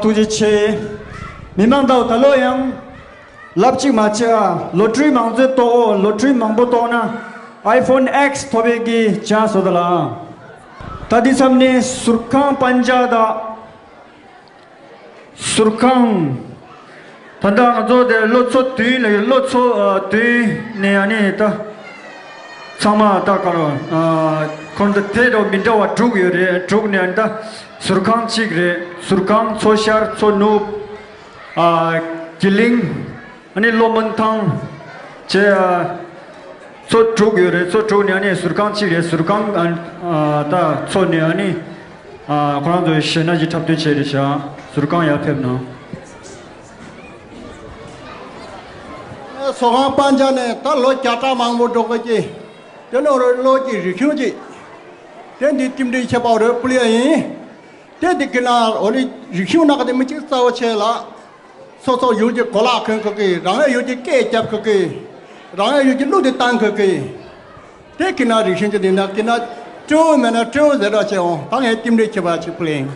ཐུགས་རྗེ་ཆེ། མི་མང་དག་ད་ལོ་ཡང་ལབ་གཅིག་མ་བྱེད་ཨ། ལོ་ཊ་རི་མང་ཚོད་གཏོང་ཨོ། ལོ་ཊ་རི་མང་པོ་གཏོང་ན་ཨའི་ཕོན་ཨེགས་ཐོབ་པའི་གི་ཆན་སི་ཡོད་ད་ལ། ད་འདི་མཚམས་ནས་ཟུར་ཁང་པན་ཇ་དང་། ཟུར་ཁང་། ད་ལྟ་ང་ཚོ་དེ་ལོ་ཚོད་བདུན་ལ་ལོ་ཚོད་ཨ་བདུན་ནས་ཨ་ནི་ད་ཚང་མ་ད་ག་རེ་ཨ་ཁོང་ཚོ་དེ་རུ་མི་འདྲ་བ་དྲུག་ཡོད་རེད། དྲུག་ནས་ཨ་ནི་ད་ཟུར་ཁང་གཅིག་རེད། ཟུར་ཁང་མཚོ་ཤར། མཚོ་ནུབ། ཨ་གི་ལིང་། ཨ་ནི་ལྷོ་མོན་ཐང་། བཅས་ཨ་ཚོ་དྲུག་ཡོད་རེད། ཚོ་དྲུག་ནས་ཨ་ནི་ཟུར་ཁང་གཅིག་རེད། ཟུར་ཁང་ཨ་ཨ་ད་ཚོ་ནས་ཨ་ནི་ཨ་ཁོ་རང་ཚོའི་གཞས་སྣ་ཅིག་འཁྲབ་སྟོན་བྱས་རེད་བཞག་ཟུར་ཁང་ཡར་ཕེབས་གནང་། ཚོ་ཁང་པན་ཇ་ནས་ད་ལོ་བརྒྱ་ཕྲག་མང་པོ་འགྲོ་གི་ཅི། དེ་ནས་རོ་ལོ་གི་རིག་གཞུང་ཅིག་དེ་འདི་རྟེན་འབྲེལ་ཁྱད་པར་རོ་སྤུ་ལེ་ཡིན། དེ་འདི་གི་ན་འོ་ནི་རིག་གཞུང་ནང་གི་མི་གཅིག་རྩ་བ་ཆེ་ལ། སོ་སོ་ཡུལ་གྱི་གོ་ལག་གོན་དགོས་ཀི། རང་ཡུལ་གྱི་སྐད་རྒྱབ་དགོས་ཀི། རང་ཡུལ་གྱི་གླུ་དེ་བཏང་དགོས་ཀི། དེ་གི་ན་རིག་གཞུང་གི་འདི་ན་གི་ན་སྤྲེའུ་མེད་ན་སྤྲེའུ་ཟེར་རོགས་བྱེད་འོང་། ད་ངས་རྟེན་འབྲེལ་ཁྱད་པར་ཅིག་སྤུ་ལེ་ཡིན།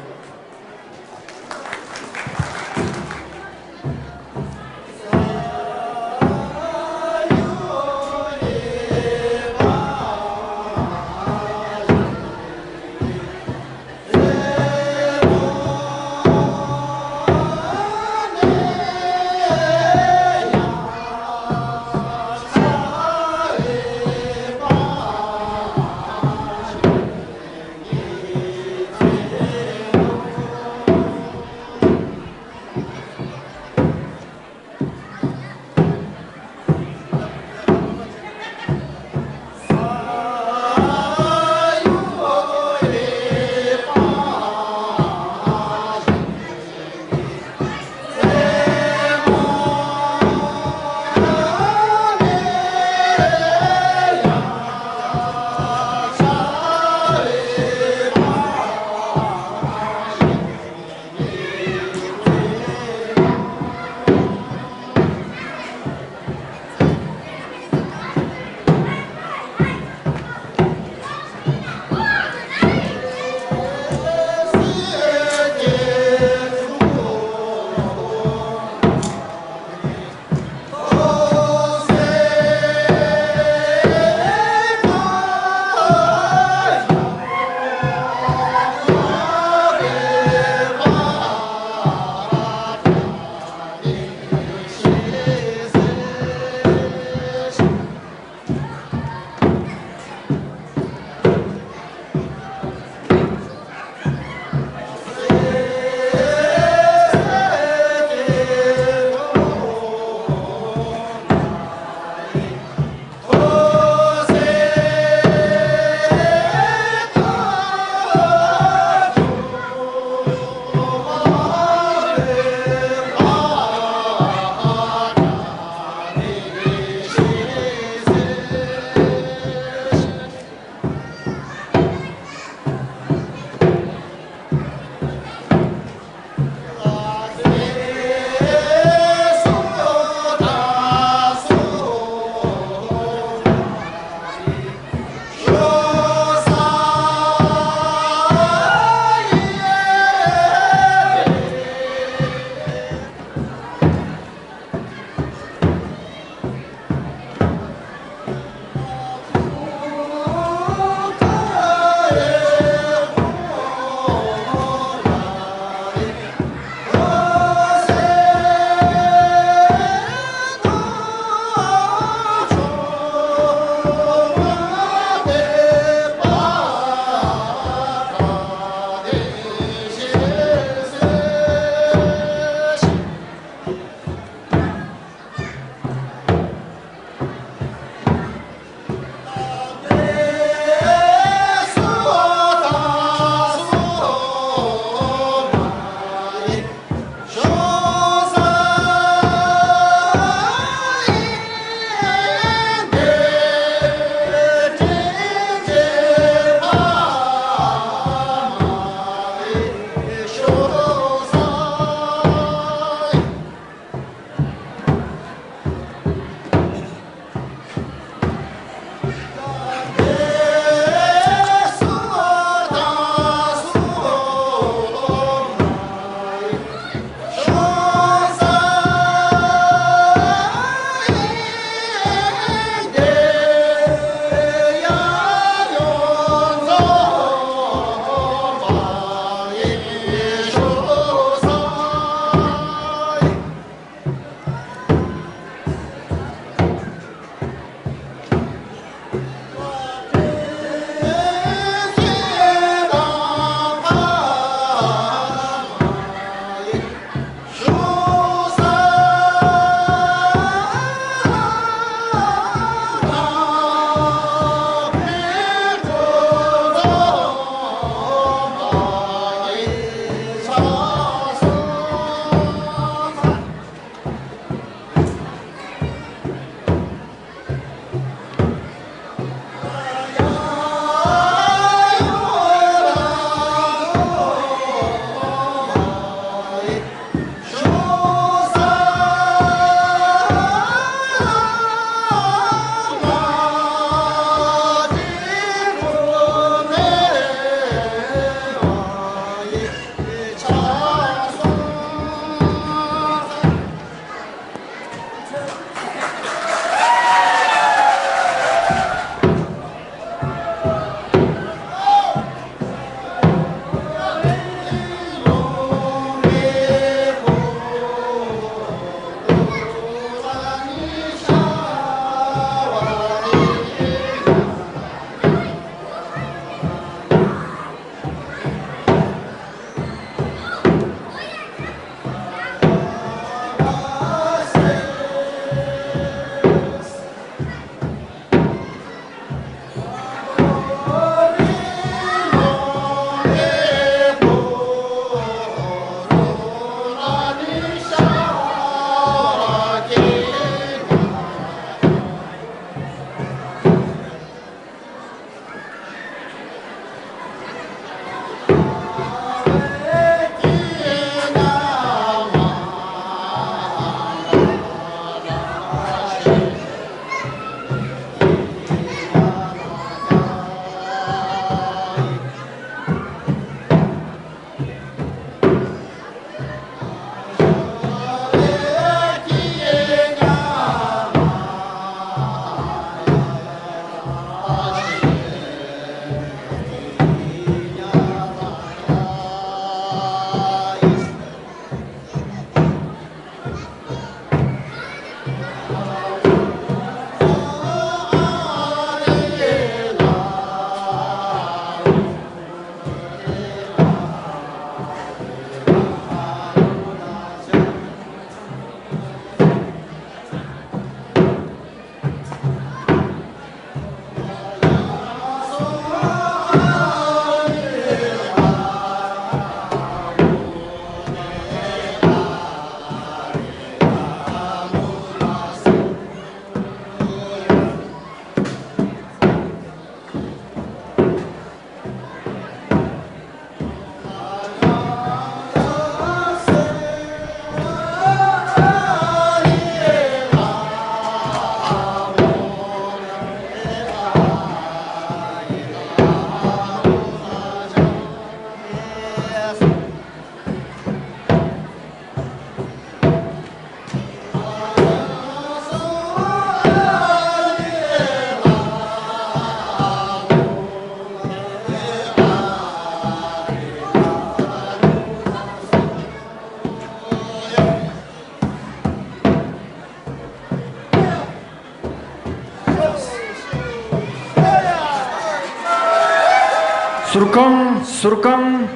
ཟུར་ཁང་། ཟུར་ཁང་།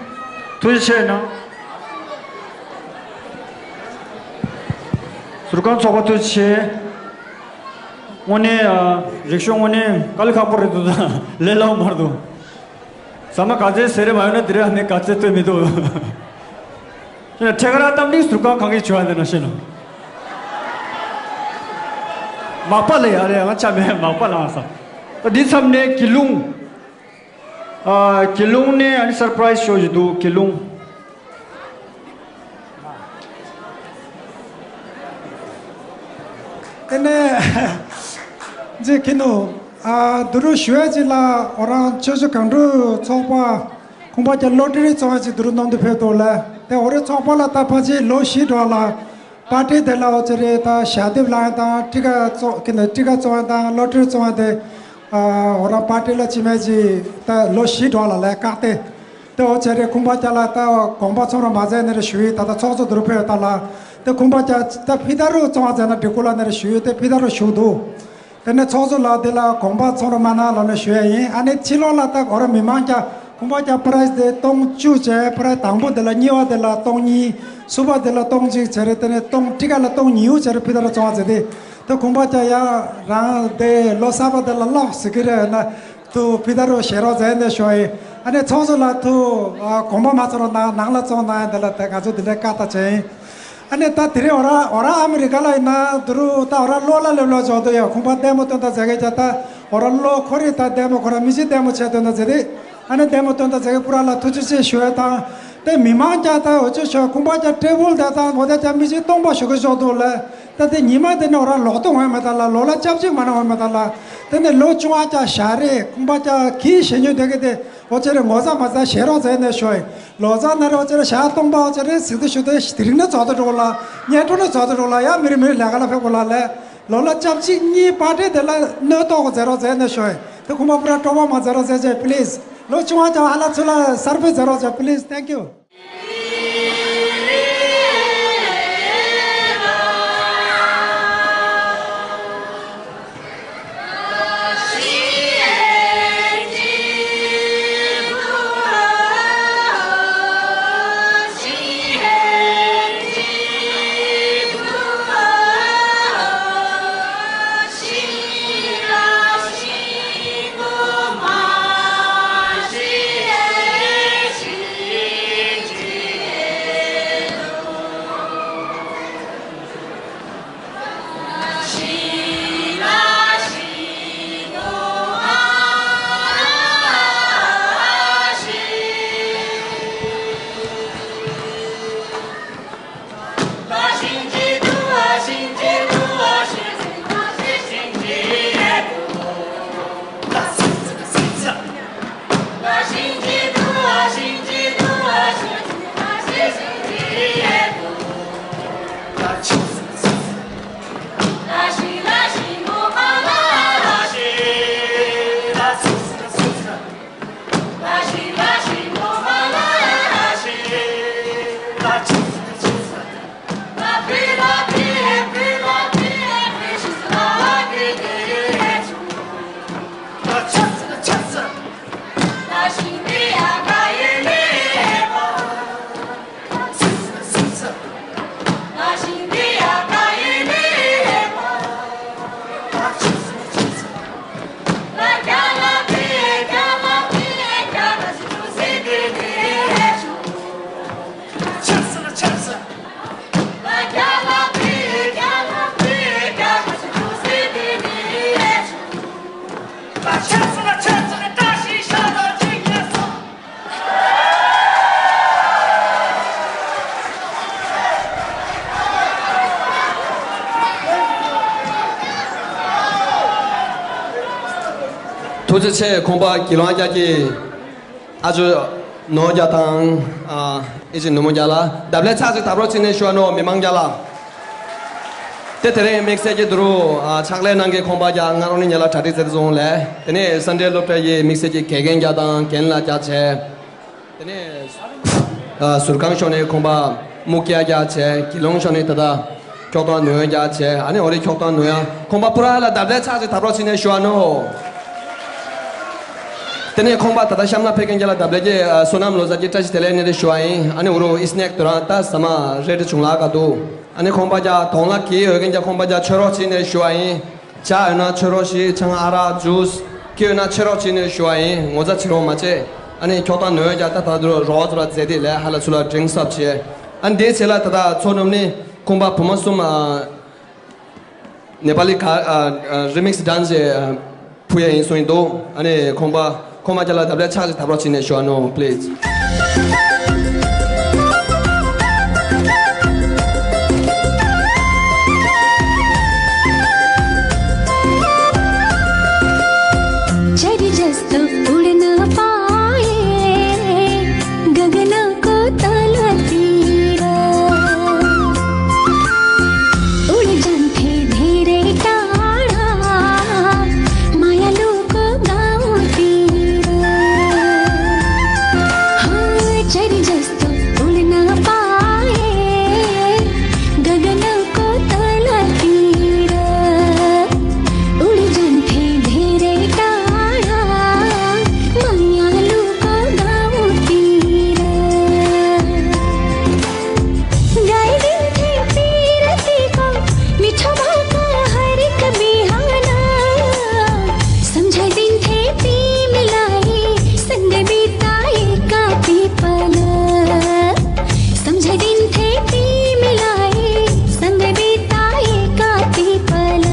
ཐུགས་རྗེ་ཆེ་གནང་། ཟུར་ཁང་ཚོགས་པ་ཐུགས་རྗེ་ཆེ། དངོས་གནས་ཨ། རིག་གཞུང་དངོས་གནས་དཀའ་ལས་ཁག་པོ་རེད་འདུག་ད་ལས་སླ་བོ་མ་རེད་འདུག་ཟ་མ་ག་ཚད་ཟེར་རེ་མ་ཡོང་ན་དེ་རིང་ཨ་ནི་ག་ཚད་ཐོན་མི་འདུག་ཁྱེད་ཁྲེ་ཁ་ར་གཏམ་གླེང་ཟུར་ཁང་གང་གི་བྱོས་ཨ་འདི་ན་ཤེས་ན། མག་པ་ལས་ཡ་རེད། ང་ཆ་མེད་མག་པ་ལངས་ས། ད་འདི་མཚམས་ནས་དགེ་སློང་། ཨ། དགེ་སློང་ནས་ཨ་ནི་སར་པ་རའི་སི་ཤོ་ཞིག་འདུག་དགེ་སློང་། དེ་ནས་ཇེ་ཁི་ནུ། ཨ། དུ་རུ་ཞུ་ཡ་ཅིག་ལ་འོ་རང་ཆོས་ཕྱོགས་གངས་ཕྲུག་ཚོགས་པ་ཁུངས་པ་རྒྱ་ལོ་ཊ་རི་བཙོང་ཡ་ཅིག་དུ་རུ་གནང་དུ་ཕེབས་འདུག་ལ། དེ་འོ་རེ་ཚོགས་པ་ལ་ད་ཕ་ཅི་ལོ་བཞི་འགྲོ་ལ། པར་ཏི་དེ་ལ་འོ་ཅེ་རེ་ད་ཞལ་འདེབས་ལེན་དང་ཊི་ཀ་བཙོང་ཀི་ནི་ཊི་ཀ་བཙོང་ཡ་དང་ལོ་ཊ་རི་བཙོང་ཡ་དེ། ཨ། འོ་རང་པར་ཏི་ལ་ཅི་མེད་ཅི་ད་ལོ་བཞི་འགྲོ་ལ་ལས་བཀག་སྟེ། དེ་འོ་ཅེ་རེ་ཁུངས་པ་རྒྱ་ལ་ད་དགོངས་པ་ཚོམ་ར་མ་མཛད་ནི་རེ་ཞུ་ཡི། ད་ད་ཚོགས་གཙོ་དུ་རུ་ཕེབས་ད་ལ། དེ་ཁུངས་པ་རྒྱ་ད་ཕི་ད་རུ་བཙོང་བ་མཛད་ན་འགྲིག་གོ་ལ་ནི་རེ་ཞུ་ཡི། དེ་ཕི་ད་རུ་ཞུ་འདུག་དེ་ནས་ཚོགས་གཙོ་ལགས་འདི་ལ་དགོངས་པ་ཚོམ་ར་མ་གནང་ལོ་ནས་ཞུ་ཡ་ཡིན། ཨ་ནི་ཕྱི་ལོགས་ལ་ད་འོ་ར་མི་མང་རྒྱ་ཁུངས་པ་རྒྱ་པ་རའི་སི་དེ་སྟོང་བཅུ་བྱས། པ་རའི་སི་དང་པོ་འདི་ལ་གཉིས་པ་འདི་ལ་སྟོང་གཉིས། གསུམ་པ་འདི་ལ་སྟོང་གཅིག་བྱས་རེད། དེ་ནས་སྟོང་ཊི་ཀ་ལ་སྟོང་ཉི་ཤུ་བྱས་རེད། ཕི་ད་རུ་བཙོང་བ་མཛད་དེ། དེ་ཁུངས་པ་རྒྱ་ཡ་རང་དེ་ལོ་གསར་པ་འདི་ལ་ལོག་ཟེར་གི་རེད་ན། དུ་ཕི་ད་རུ་ཞེ་རོགས་མཛད་ནས་ཞོ་ཡི། ཨ་ནི་ཚོགས་གཙོ་ལགས་དུ་དགོངས་པ་མ་ཚོམ་ར་གནང་། ནང་ལ་བཙོང་གནང་ཡ་འདི་ལ་ད་ང་ཚོ་འདི་འདྲའི་བཀའ་ལྟ་བྱས་ཡིན། ཨ་ནི་ད་དེ་རིང་འོ་ར་འོ་ར་ཨ་མི་རི་ཀ་ལ་ཡིན་ན་དུ་རུ་ད་འོ་ར་ལོ་ལ་ལོ་ལོ་འཇོག་དུ་ཡ་ཁུངས་པ་ལྟད་མོ་སྟོན་ད་མཛད་མཁན་རྒྱ་ད་འོ་ར་ལོ་ཁོ་རེ་ད་ལྟད་མོ་ཁོ་ར་མི་ཅི་ལྟད་མོ་བྱས་སྟོན་ད་མཛད་དེ། ཨ་ནི་ལྟད་མོ་སྟོན་ད་མཛད་མཁན་པུ་ར་ལ་ཐུགས་རྗེ་ཆེ་ཞུ་ཡ་དང་། དེ་མི་མང་རྒྱ་ད་འོ་ཅི་ཞོ་ཁུངས་པ་རྒྱ་ཊེ་བུལ་དེ་ད་ངོ་དེ་རྒྱ་མི་ཅི་སྟོང་པ་ཞོ་གི་འཇོག་དུ་ལ། ད་དེ་ཉི་མ་དེ་ནས་འོ་ར་ལོག་ཏུ་འོང་མེད་ད་ལ། ལོ་ལ་སྐྱབས་གཅིག་མ་ན་འོང་མེད་ད་ལ། དེ་ནས་ལོ་ཆུང་བ་ཅག་ཞག་རེ་ཁུངས་པ་ཅག་གིས་ཞེ་ཉོ་དེ་གི་དེ་འོ་ཅེ་རེ་ངོ་ཚ་མ་ཚ་ཞེ་རོགས་མཛད་ནས་ཤོད། ལོ་ཚ་ན་རེ་འོ་ཅེ་རེ་ཞག་སྟོང་པ་འོ་ཅེ་རེ་ཟིག་ཏུ་ཞུ་དེ་དེ་རིང་ནས་རྫོགས་དུ་འགྲོ་ལ། ཉལ་འགྲོ་ནས་རྫོགས་དུ་འགྲོ་ལ། ཡ་མི་རེ་མི་རེ་ལས་ཀ་ལ་ཕེབས་དགོས་ལ་ལས། ལོ་ལ་སྐྱབས་གཅིག་གཉིས་པ་དེ་དེ་ལ་གནོད་ཏོག་མཛད་རོགས་མཛད་ནས་ཤོད། དེ་ཁུངས་པ་པུ་ར་སྤྲོ་པོ་མ་མཛད་རོགས་མཛད་ཅེ་པི་ལིས། ལོ་ཆུང་བ་ཅག་ཧ་ལ་ཚུ་ལ་གསར་སྤེལ་མཛད་རོགས་ཅེ་པི་ལིས། Thank you. ཐུགས་རྗེ་ཆེ། ཁོང་པ་དགེ་སློང་རྒྱ་སྐྱེད། ཨ་ཅོ་ནོར་རྒྱ་དང་། ཨ། ཨེ་ཅེ་ནུ་མོ་རྒྱ་ལ་རྡབ་ལེ་ཚ་ཚིག་དབ་རོགས་ཅི་ནས་ཞུ་བ་ནོ་མི་མང་རྒྱ་ལ། དེ་དེ་རིང་དམིགས་བསལ་གྱི་དུ་རུ། ཨ། ཕྱག་ལས་གནང་མཁན་ཁོང་པ་རྒྱ་ང་རོ་ནི་ཉ་ལ་གྲ་སྒྲིག་མཛད་སོང་ལས། དེ་ནས་སན་ཌེ་སློབ་གྲྭ་ཡི་དམིགས་བསལ་གྱི་དགེ་རྒན་རྒྱ་དང་རྒན་ལགས་རྒྱ་བྱས། དེ་ནས། ཨ། ཟུར་ཁང་ཕྱོགས་ནས་ཁོང་པ་མུ་ཁྱི་རྒྱ་བྱས། དགེ་སློང་ཕྱོགས་ནས་ད་ལྟ་འཁྱོག་ཐང་ནུ་ཡོན་རྒྱ་བྱས། ཨ་ནི་འོ་རེ་འཁྱོག་ཐང་ནུ་ཡོན་ཁོང་པ་པུ་ར་ལ་རྡབ་ལེ་ཚ་ཚིག་དབ་རོགས་ཅི་ནས་ཞུ་བ་ནོ། དེ་ནས་ཁོང་པ་ད་ལྟ་གཤམ་ལ་ཕེབས་མཁན་རྒྱ་ལ་དྭགས་པོའི་ཀྱི་བསོད་ནམས་ལོ་གསར་གྱི་བཀྲ་ཤིས་བདེ་ལེགས་སྙན་སྒྲོན་ཞུ་བ་ཡིན། ཨ་ནི་འུ་རུ་ཨི་སི་ནེག་དུ་རང་ད་ཟ་མ་རེ་ཏི་བྱུང་ལ་ག་འདུག་ཨ་ནི་ཁོང་པ་རྒྱ་དོང་ལ་གི་ཡོད་མཁན་རྒྱ་ཁོང་པ་རྒྱ་ཆོས་རོགས་ཅིག་སྙན་སྒྲོན་ཞུ་བ་ཡིན། ཇ་ཡོད་ན་ཆོས་རོགས་ཤིག་ཆང་ཨ་རག་ཇུས་ཀི་ཡོད་ན་ཆོས་རོགས་ཅིག་སྙན་སྒྲོན་ཞུ་བ་ཡིན། ངོ་ཚ་ཆེ་རོགས་མ་བྱེད། ཨ་ནི་ཁྱོག་ཐང་ནོན་རྒྱ་ད་ད་དུ་རོགས་ཚོ་ལ་རྫས་དེ་ལས་ཧ་ལ་ཚུ་ལ་ཌི་རིང་སབ་བྱེད། ཨ་ནི་དེའི་ཆེད་ལ་ད་ད་ཚོ་ནོམ་ནི་ཁོང་པ་བུ་མོ་གསུམ་ཨ། ནེ་པ་ལི་ག་ཨ་ཨ་རི་མིག་སི་ཌན་སི་ཨ་ཕུལ་ཡ་ཡིན་གསུངས་ཡིན་འདུག་ཨ་ནི་ཁོང་པ་ཁོང་མ་རྒྱ་ལ་དྭགས་པོའི་ཕྱག་ཅིག་ཐབས་རོགས་བྱེད་ནས་ཞུ་ཨ་ནོ་པི་ལི་ཛི། चरी जस्तो उड़ ना पाए गगनों को तला तीरा। उड़ जान्थे धेरै टाढा मायालुको गाउँतिर। हाँ, चरी जस्तो उड्न पाए गगनको तलतिर। उडी जान्थे धेरै टाढा मायालुको गाउँतिर। गाइदिन्थे पिरतीको मिठो भाका हरेक बिहान। सम्झाइदिन्थे तिमीलाई सँगै बिताएका ती पल। सम्झाइदिन्थे तिमीलाई सँगै बिताएका ती पल।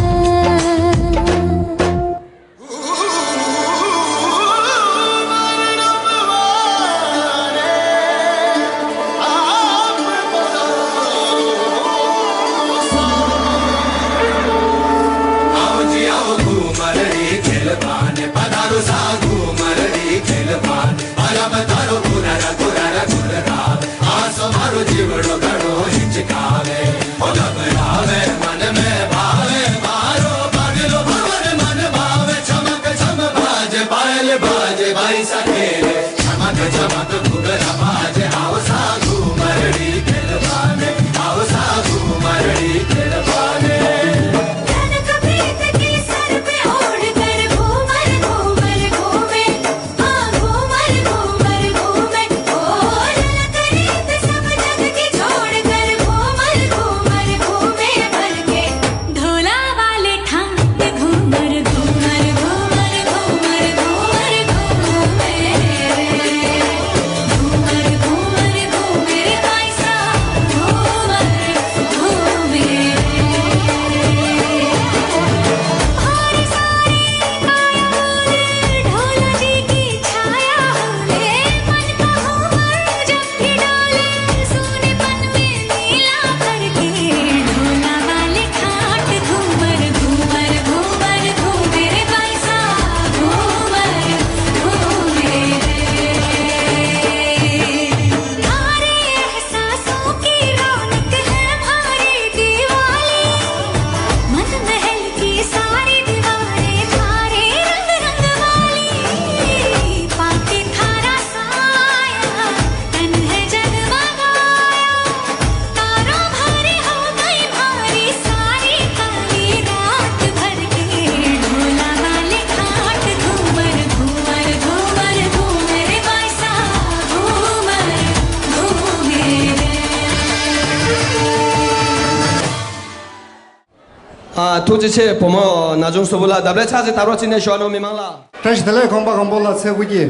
ཨ། ཐུགས་རྗེ་ཆེ། བུ་མོ་ན་ཆུང་སུ་བུ་ལ་དྭགས་པོའི་ཕྱག་ཅིག་ཐབས་རོགས་བྱེད་ནས་ཞུ་ཨ་ནོ་མི་མང་ལ། བཀྲ་ཤིས་བདེ་ལེགས། ཁོང་པ་གང་པོ་ལ་ཚེ་དགུ་གི།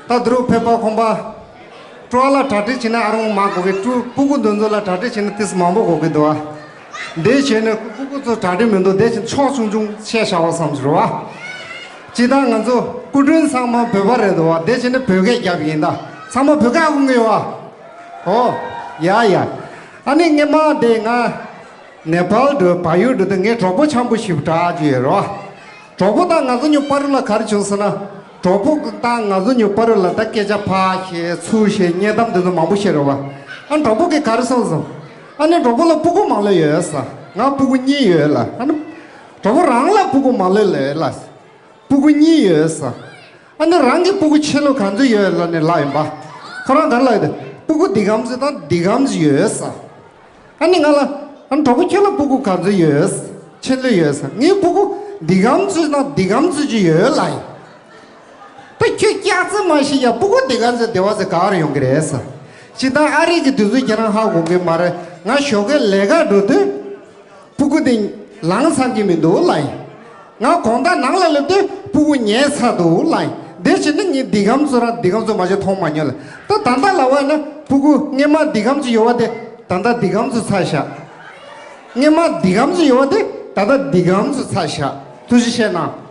ད་དུ་རུ་ཕེབས་པ་ཁོང་པ། སྤྲོ་བ་ལ་གྲ་སྒྲིག་བྱེད་ན་ཨ་རུང་མང་དགོས་ཀི། སྤྲུ་སྤུ་གུ་འདི་ཚོ་ལ་གྲ་སྒྲིག་བྱེད་ན་ཏིས་མང་པོ་དགོས་ཀི་འདུག་ཨ། འདི་བྱས་ནས་སྤུ་གུ་ཚོ་གྲ་སྒྲིག་མི་འདུག་འདི་བྱས་ཕྱོགས་ཆུང་ཆུང་བཤད་བྱ་བ་བསམ་ཟེར་བ། ཅི་ད་ང་ཚོ་སྐུ་མགྲོན་ཚང་མ་བོད་པ་རེད་འདུག་བ། འདི་བྱས་ནས་བོད་སྐད་རྒྱབ་ཡིན་ད། ཚང་མ་བོད་སྐད་ཧ་གོ་གི་ཡོད་བ། ཨོ། ཡ་ཡ། ཨ་ནི་སྔས་མ་དེ་ང་ནེ་པཱལ་འགྲོ་བལ་ཡུལ་འགྲོ་དུས་ངའི་གྲོགས་པོ་འཆམ་པོ་ཞིག་གྲགས་ཀྱི་ཡོད་རེད་བ། གྲོགས་པོ་དང་ང་ཚོ་གཉིས་བར་ལ་ག་རེ་བྱུང་ཟེར་ན། གྲོགས་པོ་དང་ང་ཚོ་གཉིས་བར་ལ་ད་སྐད་ཆ་ཕར་བཤད་ཚུར་བཤད་སྙན་གཏམ་དེ་ཚོ་མང་པོ་བཤད་རེད་བ། ཨ་གྲོགས་པོ་གིས་ག་རེ་གསུངས་སོང་། ཨ་ནི་གྲོགས་པོ་ལ་སྤུ་གུ་མང་ལོས་ཡོད་ས། ང་སྤུ་གུ་གཉིས་ཡོད་ལ། ཨ་ནི་གྲོགས་པོ་རང་ལ་སྤུ་གུ་མང་ལོས་ལོས་ལ། སྤུ་གུ་གཉིས་ཡོད་ས། ཨ་ནི་རང་གི་སྤུ་གུ་ཆེ་ལོ་ག་ཚོད་ཡོད་ལ་ནི་ལ་ཡིན་པ། ཁོ་རང་ག་རེ་ལ་ཡོད་དེ། སྤུ་གུ་འདི་གམ་ཚོད་དང་འདི་གམ་ཚོད་ཡོད་ས། ཨ་ནི་ང་ལ། ཨ་ནི་གྲོགས་པོ་ཁྱོད་ལ་སྤུ་གུ་ག་ཚོད་ཡོད། ཆེ་ལོས་ཡོད་ས། ངའི་སྤུ་གུ་འདི་གམ་ཚོད་དང་འདི་གམ་ཚོད་ཅིག་ཡོད་ལ་ཡིན། ད་ཁྱོད་སྐྱག་རྫུན་མ་བཤད་ཡ། སྤུ་གུ་འདི་ག་ཚོད་བདེ་བ་ཚོད་ག་རུ་ཡོང་གི་རེད་ཟེར། སྤྱིར་བཏང་ཨ་རི་གི་དུས་ཚོད་ཁྱེད་རང་ཧ་གོ་གི་མ་རེད། ང་ཞོགས་ཀས་ལས་ཀ་འགྲོ་དུས་སྤུ་གུ་དེ་ལངས་ཚར་གྱི་མི་འདུག་ལབ་ཡིན། ང་དགོང་དག་ནང་ལ་སླེབས་དུས་སྤུ་གུ་ཉལ་ཚར་འདུག་ལབ་ཡིན། དེ་བྱས་ན་ངས་འདི་གམ་ཚོ་རང་འདི་གམ་ཚོ་མ་གཞི་མཐོང་མ་མྱོང་ལ། ད་ད་ལྟ་ལབ་པ་ན་སྤུ་གུ་སྔས་མ་འདི་གམ་ཚོ་ཡོད་པ་དེ་ད་ལྟ་འདི་གམ་ཚོ་ཚར་བཞག། སྔས་མ་འདི་གམ་ཚོ་ཡོད་པ་དེ་ད་ལྟ་འདི་གམ་ཚོ་ཚར་བཞག། ཐུགས་རྗེ་ཆེ་གནང་།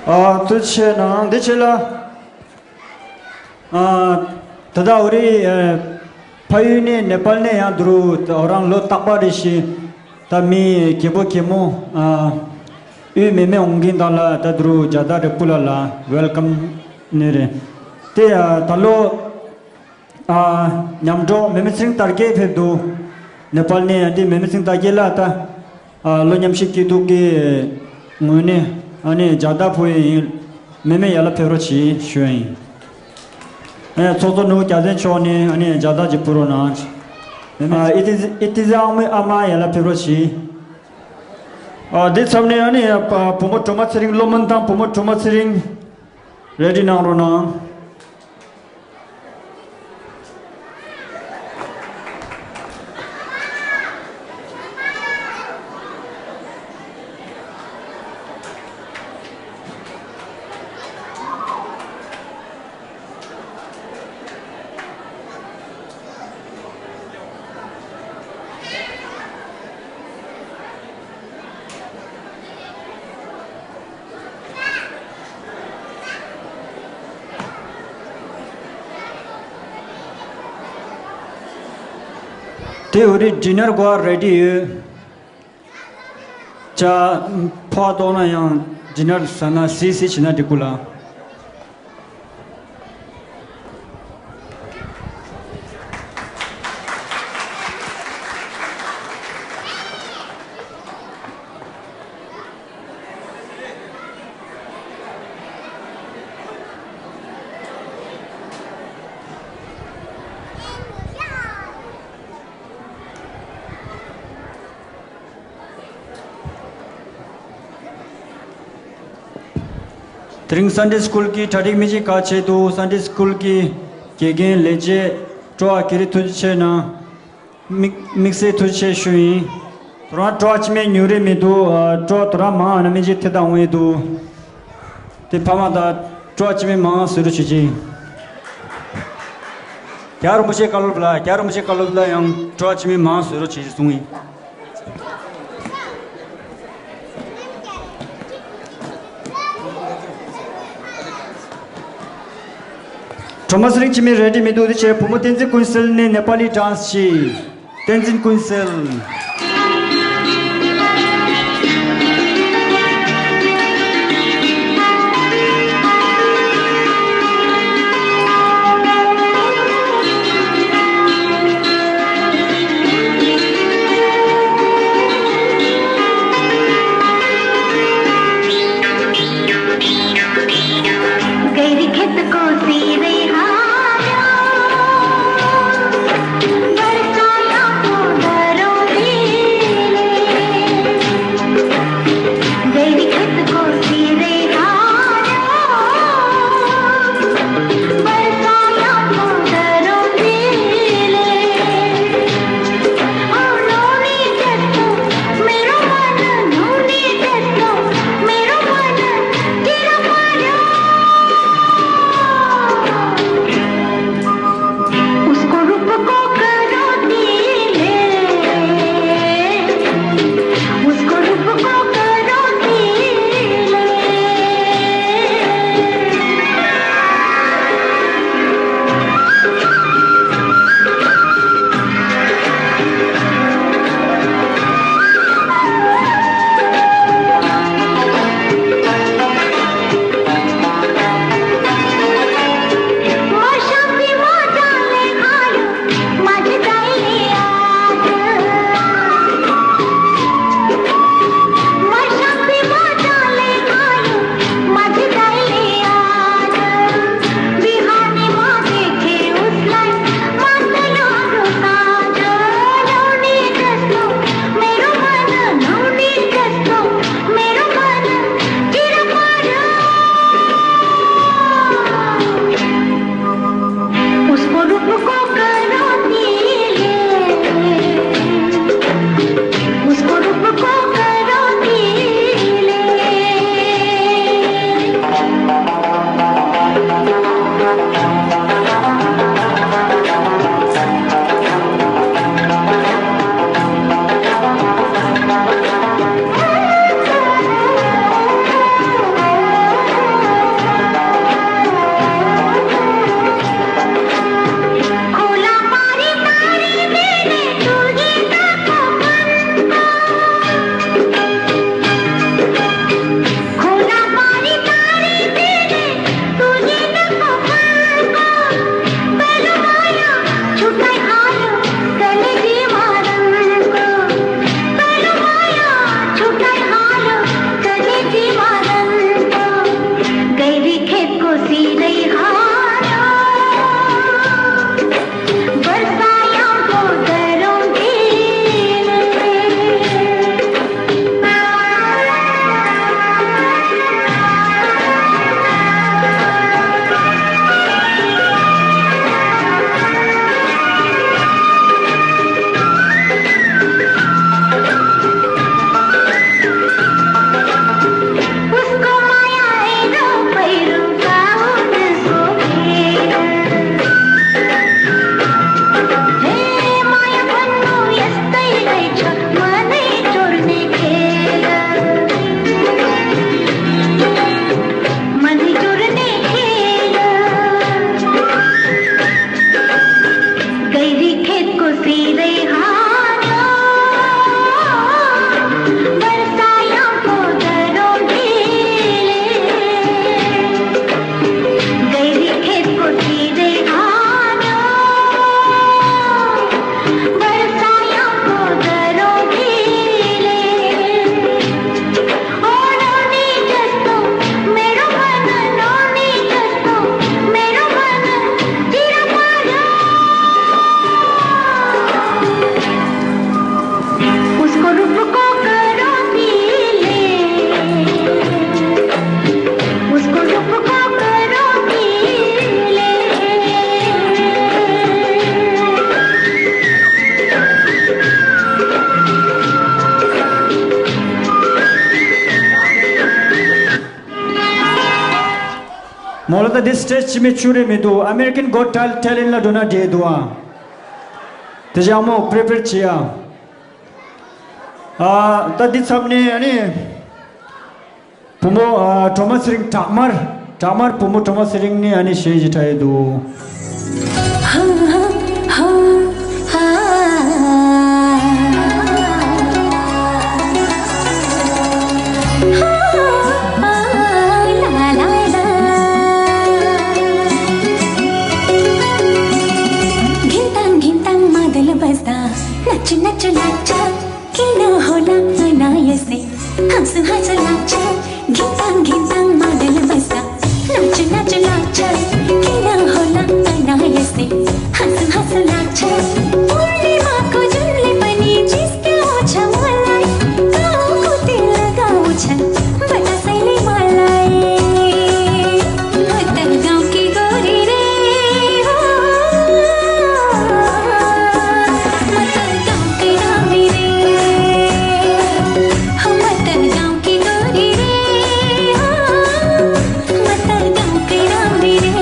ཨ། ཐུགས་རྗེ་ཆེ་གནང་། འདི་ཕྱི་ལ། ཨ། ད་ལྟ་འོ་རེད། ཨ། ཕ་ཡུལ་ནས་ནེ་པཱལ་ནས་ཡང་འདི་རུ་ད་རང་ལོ་རྟག་པར་རེ་བཞིན་ད་མི་རྒད་པོ་རྒད་མོ། ཨ། དབུས་མེ་མེ་འོང་མཁན་དག་ལ་ད་འདི་རུ་རྒྱ་སྟག་རི་སྤུ་ལ་ལ་ཝེལ་ཀམ་ནི་རེད། དེ་ཡང་ད་ལོ། ཨ། མཉམ་འགྲོགས་མེ་མེ་ཚེ་རིང་དར་རྒྱས་ཕེབས་འདུག་ནེ་པཱལ་ནས་ཡང་དེ་མེ་མེ་ཚེ་རིང་དར་རྒྱས་ལ་ད། ཨ། ལོ་མཉམ་ཞིག་སྐྱིད་སྡུག་གི་ངོས་ནས་ཨ་ནི་རྒྱ་སྟག་ཕུལ་ཡིན། མེ་མེ་ཡར་ལ་ཕེབས་རོགས་གྱིས་ཞུ་ཡིན། ཨ་ནི་ཚོགས་གཙོ་ནོར་བུ་རྒྱལ་མཚན་མཆོག་ནས་ཨ་ནི་རྒྱ་སྟག་ཅིག་ཕུལ་རོགས་གནང་། མེ་མེ། ཨ། ཨི་ཏི་ཨི་ཏི་ཟ་ཨང་མའི་ཨ་མ་ཡར་ལ་ཕེབས་རོགས་གྱིས། ཨ། འདི་མཚམས་ནས་ཨ་ནི་བུ་མོ་སྒྲོལ་མ་ཚེ་རིང་། སློབ་དཔོན་དང་བུ་མོ་སྒྲོལ་མ་ཚེ་རིང་རེ་ཌི་གནང་རོགས་གནང་། དེ་འོ་རེད། ཌི་ནར་གོ་རེ་ཌི་ཡོད། ཅ། ཕོ་བ་ལྟོགས་ན་ཡང་ཌི་ནར་ཟ་ན་སི་སི་བྱེད་ན་འགྲིག་གི་ལ། དེ་རིང་སན་ཌེ་སི་ཀུལ་གྱི་གྲ་སྒྲིག་མི་ཅིག་ག་བྱས་འདུག་སན་ཌེ་སི་ཀུལ་གྱི་དགེ་རྒན་ལས་བྱེད་སྤྲོ་བ་གི་རི་ཐུགས་རྗེ་ཆེ་གནང་། དམིགས་དམིགས་བསལ་ཐུགས་རྗེ་ཆེ་ཞུ་ཡིན། དོ་རང་སྤྲོ་བ་ཅི་མེད་ཉུང་རེ་མི་འདུག་ཨ། སྤྲོ་བ་དོ་རང་མང་ན་མི་ཅིག་དེ་དང་འོང་ཡི་འདུག་དེ་ཕ་མ་དང་སྤྲོ་བ་ཅི་མེད་མང་བཟོ་རོགས་བྱེད་ཀྱི། རྒྱལ་བ་རིན་པོ་ཆེ་བཀའ་སློབ་ལ། རྒྱལ་བ་རིན་པོ་ཆེ་བཀའ་སློབ་ལ་ཡང་སྤྲོ་བ་ཅི་མེད་མང་བཟོ་རོགས་བྱེད་ཀྱི་གསུངས་ཡིན། སྒྲོལ་མ་ཚེ་རིང་ཅི་མེད་རེ་ཌི་མི་འདུག་དེ་ཕྱིར་བུ་མོ་བསྟན་འཛིན་ཀུན་གསལ་ནས་ནེ་པ་ལི་ཌན་སི་བྱེད། བསྟན་འཛིན་ཀུན་གསལ། མོ་ལ་ད་འདི་སི་ཊེ་ཇི་ཅི་མེད་ཆུ་རེ་མི་འདུག American Got Tal- Talent ལ་འགྲོ་ན་བསྡད་འདུག་ཨ། དེ་བཞིན་མོ་པི་རི་པེར་བྱེད་ཡ། ཨ་ད་འདི་ཚབ་ནས་ཨ་ནི། བུ་མོ་ཨ་གྲོ་མ་ཚེ་རིང་བྲག་དམར། བྲག་དམར་བུ་མོ་གྲོ་མ་ཚེ་རིང་ནི་ཨ་ནི་གཞས་ཞིག་འཁྲབ་ཡས་འདུག गिनता गिनता मादल बजदा नच नच लाचा किना होला अनायसे हंस हंस लाचा गिनता गिनता मादल बजदा नच नच लाचा किना होला अनायसे हंस हंस लाचा पूर्णिमा को जुल्ले बनी जिसके ओछा मलाई गाँव को तिल लगाओ छन बता सैले मलाई मत गाँव की गोरी रे हो मत गाँव की गोरी रे हो मत गाँव की गोरी रे हो मत गाँव की गोरी रे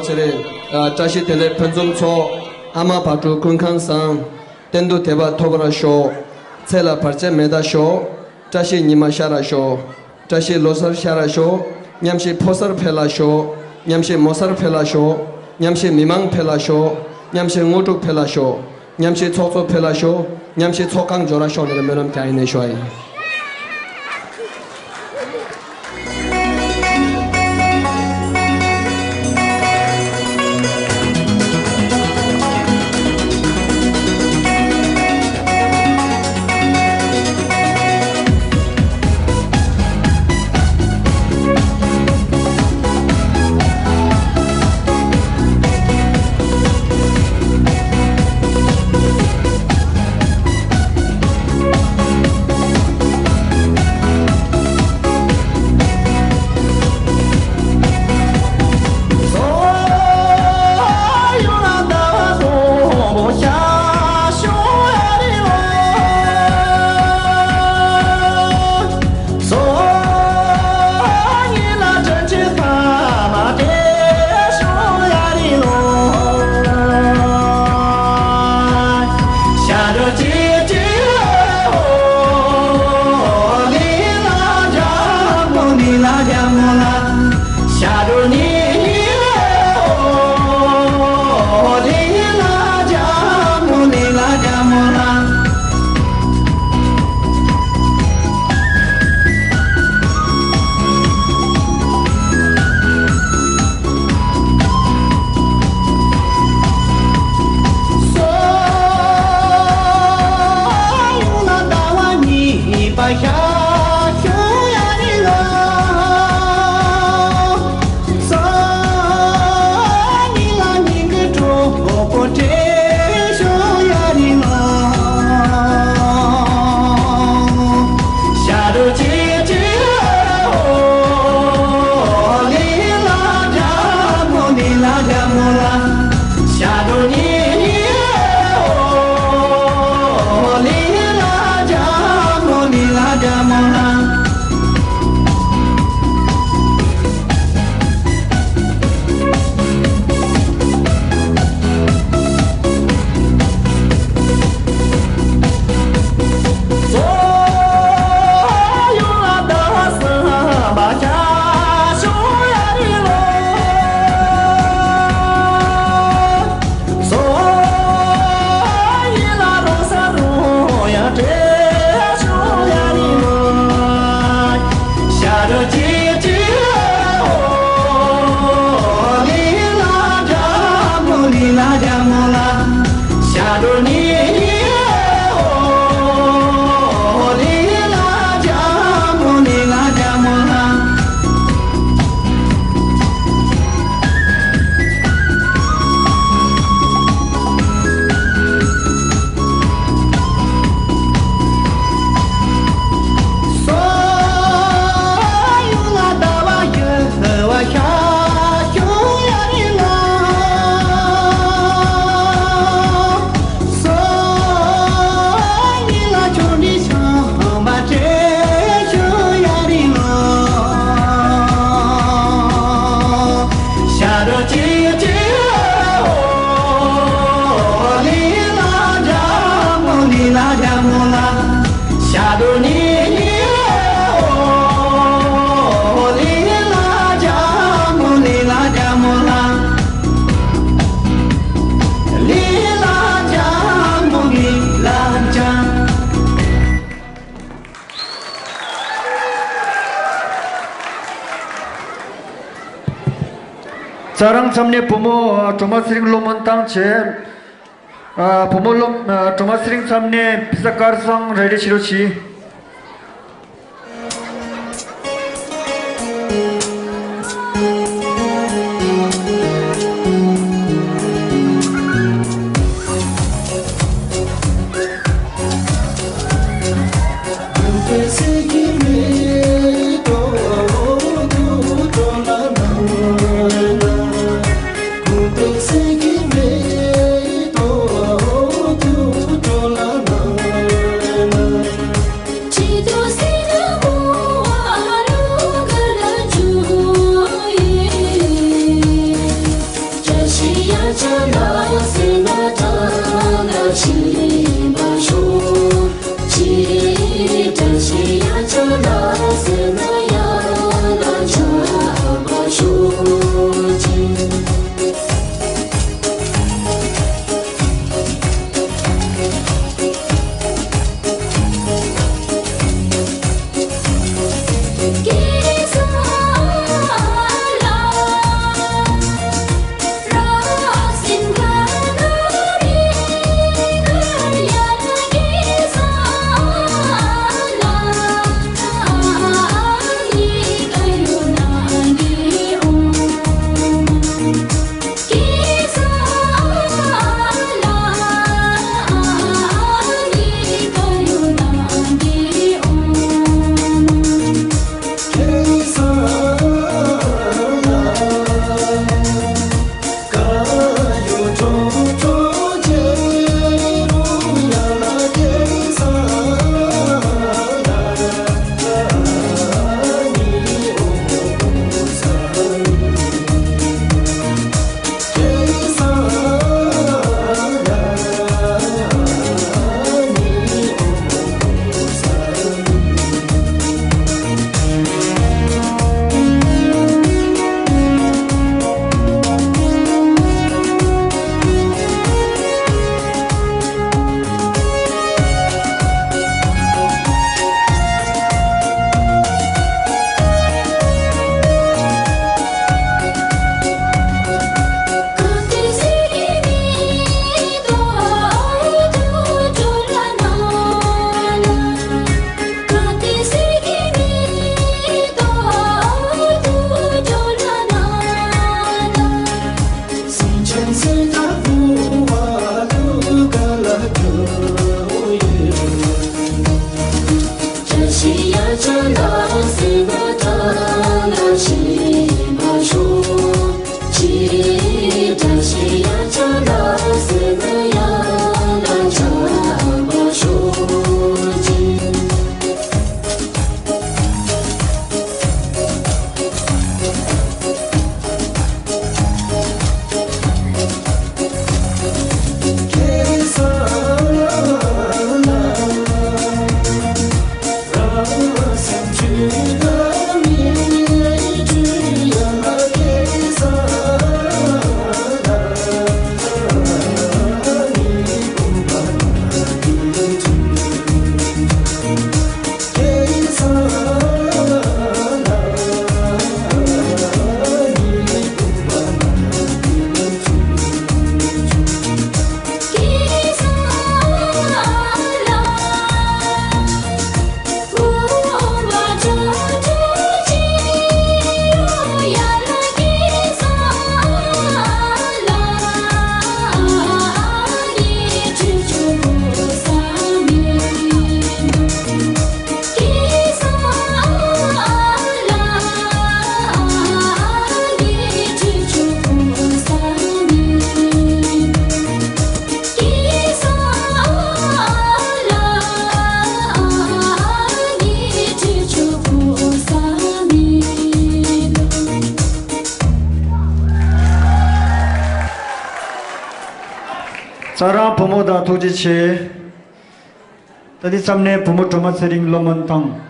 ཆེ་རེད། བཀྲ་ཤིས་བདེ་ལེགས་ཕུན་སུམ་ཚོགས། ཨ་མ་བག་གྲོ་ཀུན་ཁང་བཟང་། གཏན་དུ་བདེ་བ་ཐོབ་པར་ཤོག། ཚེ་ལ་བར་ཆད་མེད་ད་ཤོག། བཀྲ་ཤིས་ཉི་མ་ཤར་ར་ཤོག། བཀྲ་ཤིས་ལོ་གསར་ཤར་ར་ཤོག། མཉམ་ཞིག་ཕོ་གསར་འཕེལ་ལ་ཤོག། མཉམ་ཞིག་མོ་གསར་འཕེལ་ལ་ཤོག། མཉམ་ཞིག་མི་མང་འཕེལ་ལ་ཤོག། མཉམ་ཞིག་དངོས་གྲུབ་འཕེལ་ལ་ཤོག། མཉམ་ཞིག་ཚོགས་གཙོ་འཕེལ་ལ་ཤོག། མཉམ་ཞིག་ཚོགས་ཁང་འབྱོར་ར་ཤོག་ནས་སྨོན་ལམ་རྒྱག་ཡིན་ནས་ཤོག་ཨེ། རྩྭ་རང་མཚམས་ནས་བུ་མོ་སྒྲོལ་མ་ཚེ་རིང་སློབ་སྨོན་བཏང་བྱས། བུ་མོ་སློབ་སྒྲོལ་མ་ཚེ་རིང་མཚམས་ནས་བི་ས་དཀར་བཟང་རེ་རེ་བྱེད་རོགས་གྱིས། ཚང་མ་བུ་མོ་དང་ཐུགས་རྗེ་ཆེ། ད་ནི་མཚམས་ནས་བུ་མོ་སྒྲོལ་མ་ཚེ་རིང་སློབ་མ་དང་།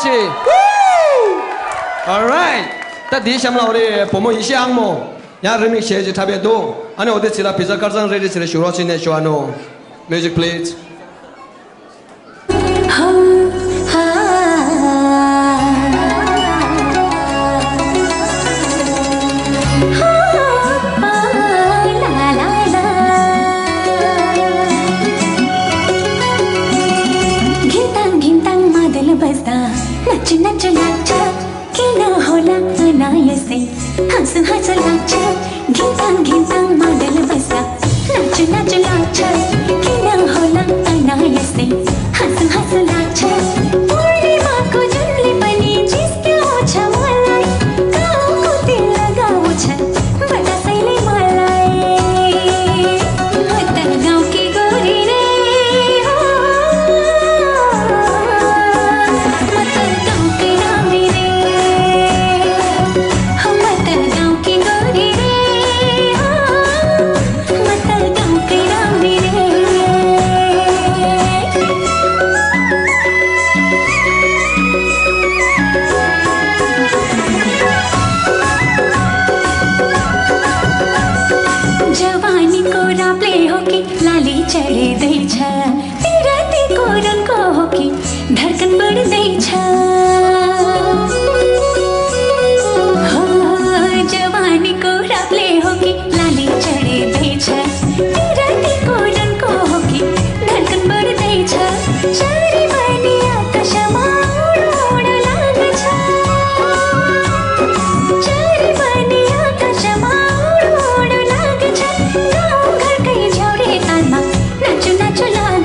ཆེ། Alright. ད་དེའི་གཤམ་ལ་འོ་རེད། བུ་མོ་ཡེ་ཤེས་ཨང་མོ་ཡང་རི་མིག་བྱས་ཀྱི་འཁྲབ་པའི་འདུག་ཨ་ནི་འོ་དེ་ཚེ་ལ་བི་ཛ་དཀར་ཚང་རེ་རེ་ཚེ་རེ་ཞུ་རོགས་བྱེད་ནས་ཞུ་ཨ་ནོ། Music please. जवानी को रापले हो कि लाली चढ़े दे छ, तेरा ती को रन को हो कि धड़कन बढ़ दे छ। हो, जवानी को रापले हो कि लाली चढ़े दे छ, तेरा ती को रन को हो कि धड़कन बढ़ दे छ। चारी बनिया कशमा उड़ उड़ लाग छ। चारी बनिया कशमा उड़ उड़ लाग छ। गाउँ घर कै झ्याउरे तालमा नाचु नाचु लाग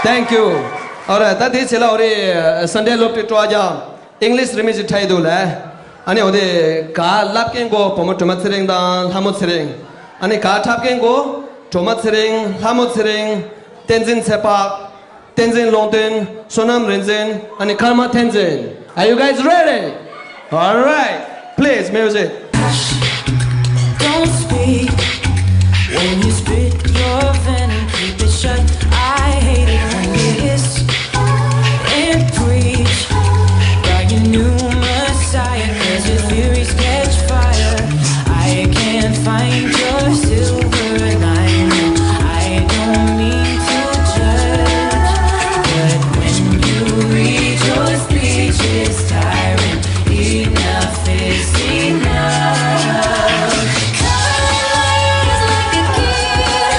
Thank you. Alright, ད་དེའི་ཆེད་ལ་འོ་རེད། Sunday སློབ་ཁྲིད་སྤྲོ་བ་རྒྱག English རིན་མེད་ཅིག་འཁྲབ་ཡི་འདུག་ལ། ཨ་ནི་འོ་དེ་ག་བསླབ་མཁན་གོ་བུ་མོ་སྒྲོལ་མ་ཚེ་རིང་དང་ལྷ་མོ་ཚེ་རིང་། ཨ་ནི་ག་འཁྲབ་མཁན་གོ་སྒྲོལ་མ་ཚེ་རིང་། ལྷ་མོ་ཚེ་རིང་། བསྟན་འཛིན་ཚེ་དཔག་བསྟན་འཛིན་ཀློང་སྟོན། བསོད་ནམས་རིག་འཛིན། ཨ་ནི་ཀརྨ་བསྟན་འཛིན། Are you guys ready? Alright, please, music. Don't speak when you spit your venom. Keep it shut. I hate it when you hiss and preach about your new messiah. 'Cause your theories catch fire. I can't find your silver lining. I don't mean to judge, but when you read your speech, it's tiring. Enough is enough. Covering my ears like a kid.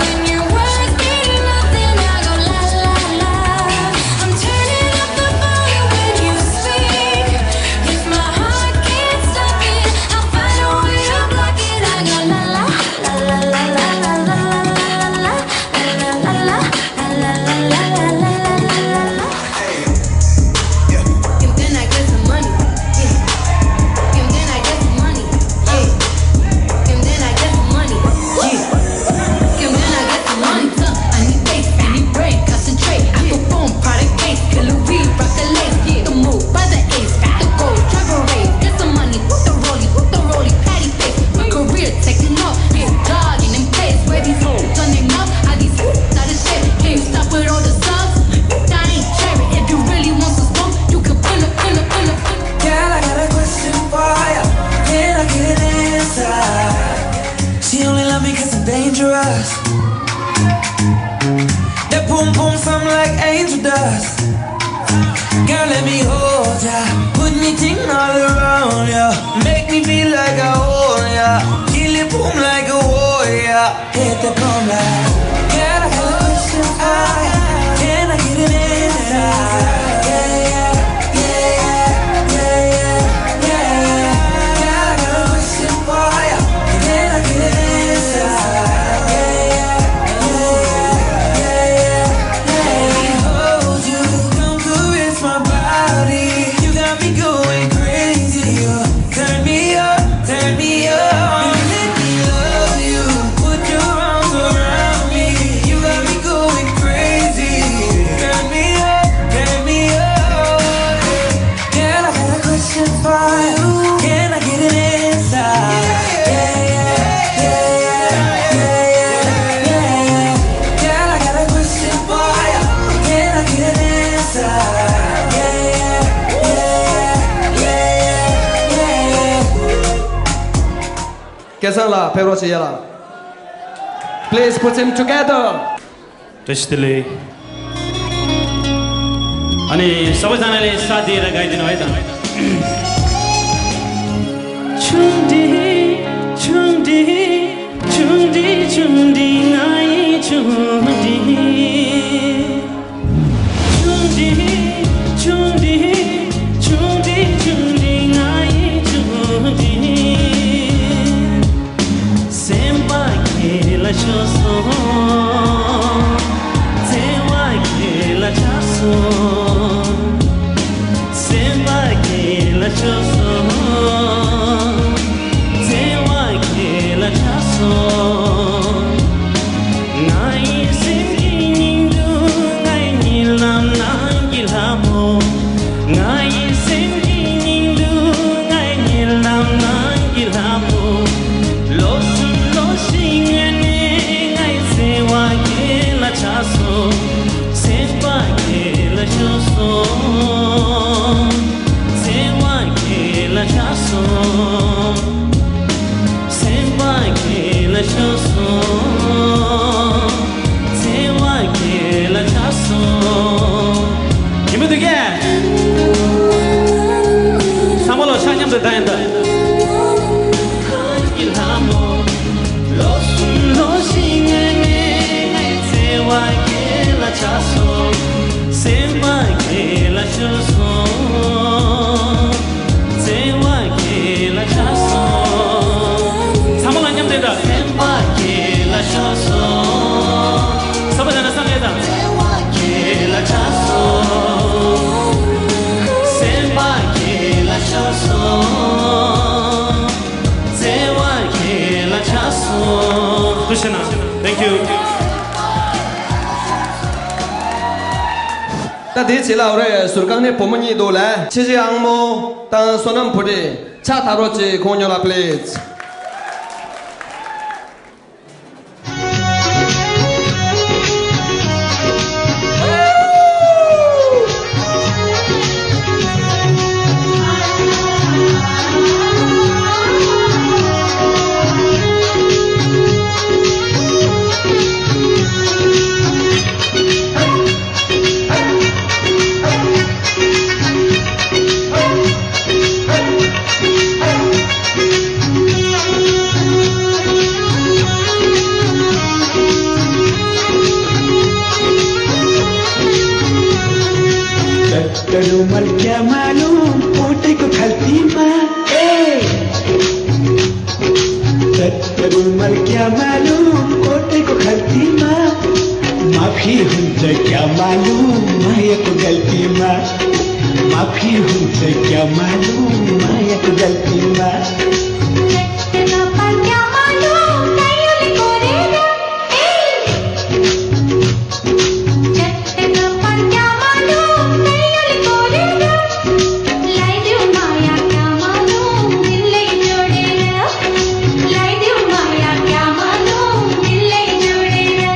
When your words mean nothing, I go la la la. I'm turning up the volume when you speak. If my heart can't stop it, I'll find a way to block it. I go la la la la la la la la la la la la la la la la la la la. Hey. Yeah. And then I get some money. Yeah. And then I get some money. Yeah. And then I get some money. Yeah. And then I get some money. Tuck, I need bass, I need bread, concentrate. I perform product case, killer weed, rock the lace. Yeah, the move by the ace, the gold, driver race. Get some money, with the rollie, with the rollie, patty face. My career taking off, yeah, dog in them place. Where these hoes done enough, I these hoops out of shape. Can't stop with all the subs, you dying cherry. If you really want some smoke, you can pull up, pull up, pull up, pull up. Girl, I got a question for ya. Can I get an answer? She only love me 'cause I'm dangerous. That boom boom sound like angel dust. Girl, let me hold ya. Put me ting all around ya. Make me feel like I own ya. Kill it boom like a warrior. Hit the boom like. Girl, I got a question for ya. Can I get an answer? Yeah, yeah, yeah, yeah, yeah, yeah. Girl, I got a question for ya. Can I get an answer? Yeah, yeah, yeah, yeah, yeah, yeah. Let me hold you. Come caress my body. You got me going crazy. You turn me up, turn me up. Baby, let me love you. Put your arms around me. You got me going crazy. Turn me up, turn me up. Girl, I got a question for you. Can I get an answer? Yeah, yeah, yeah, yeah, yeah, yeah, yeah, yeah. Girl, I got a question for you. Can I get an answer? Yeah, yeah, yeah, yeah, yeah, yeah. སྐལ་བཟང་ལགས་ཕེབས་རོགས་བྱེད་ཡ་ལགས། Please put him together. བཀྲ་ཤིས་བདེ་ལེགས། ཨ་ནི་ས་བ་ཚང་ནས་ས་དེ་ར་ག་ཡི་དེ་ནོ་ཨེ་དང་། ཆུང་འདྲིས་ཆུང་འདྲིས་ཆུང་འདྲིས་ཆུང་འདྲིས་ང་ཡི་ཆུང་འདྲིས། ཆུང་འདྲིས་ཆུང་འདྲིས་ཆུང་འདྲིས་ཆུང་འདྲིས་ང་ཡི་ཆུང་འདྲིས། སེམས་པ་ཁྱེད་ལ་ཤོར་སོང་། བརྩེ་བ་ཁྱེད་ལ་ཆགས་སོང་། སེམས་པ་ཁྱེད་ལ་ཤོར་སོང་། བརྩེ་བ་ཁྱེད་ལ་ཆགས་སོང་། Thank you. ད་དེའི་རྗེས་ལ་འོ་རེད། ཟུར་ཁང་ནས་བུ་མོ་གཉིས་འདུག་ལ། ཆེ་ཆེ་ཨང་མོ་དང་བསོད་ནམས་བུ་ཁྲིད་ཕྱག་བརྡབ་རོགས་གྱིས། ཁོང་ཉོ་ལ་པི་ལིཛ། चक्कर उमर क्या मालूम, पोटे को खलती माँ। ए! चक्कर उमर क्या मालूम, पोटे को खलती माँ। माफी हुन्छ क्या मालूम, मायाको गल्तीमा। माफी हुन्छ क्या मालूम, मायाको गल्तीमा। चट्टको पर क्या मालूम, कैयोले कोरेगा। ए! चट्टको पर क्या मालूम, कैयोले कोरेगा। लाई दियो माया क्या मालूम, दिल ले जोड़ेगा। लाई दियो माया क्या मालूम, दिल ले जोड़ेगा।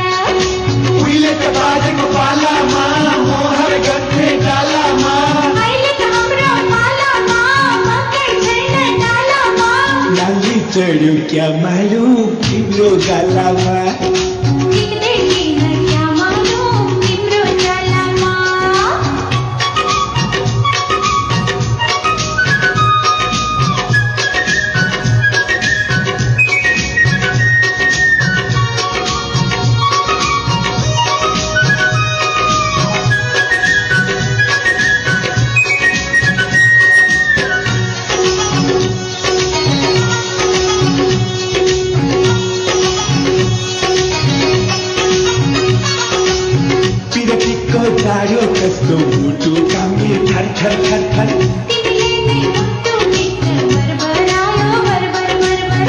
उहिले त बाजेको पालामा, मोहर गन्थे डालामा। अहिले त हाम्रो पालामा, मकै छैन डालामा। लाली चढ्यो क्या मालुम तिम्रो गालामा। टिक्दै किन क्या मालुम तिम्रो चालामा। पिरतीको जाडो कस्तो मुटु कामे थर थर थर थर। तिमीले नै मुटु भित्र भरभरायो भरभर भरभर।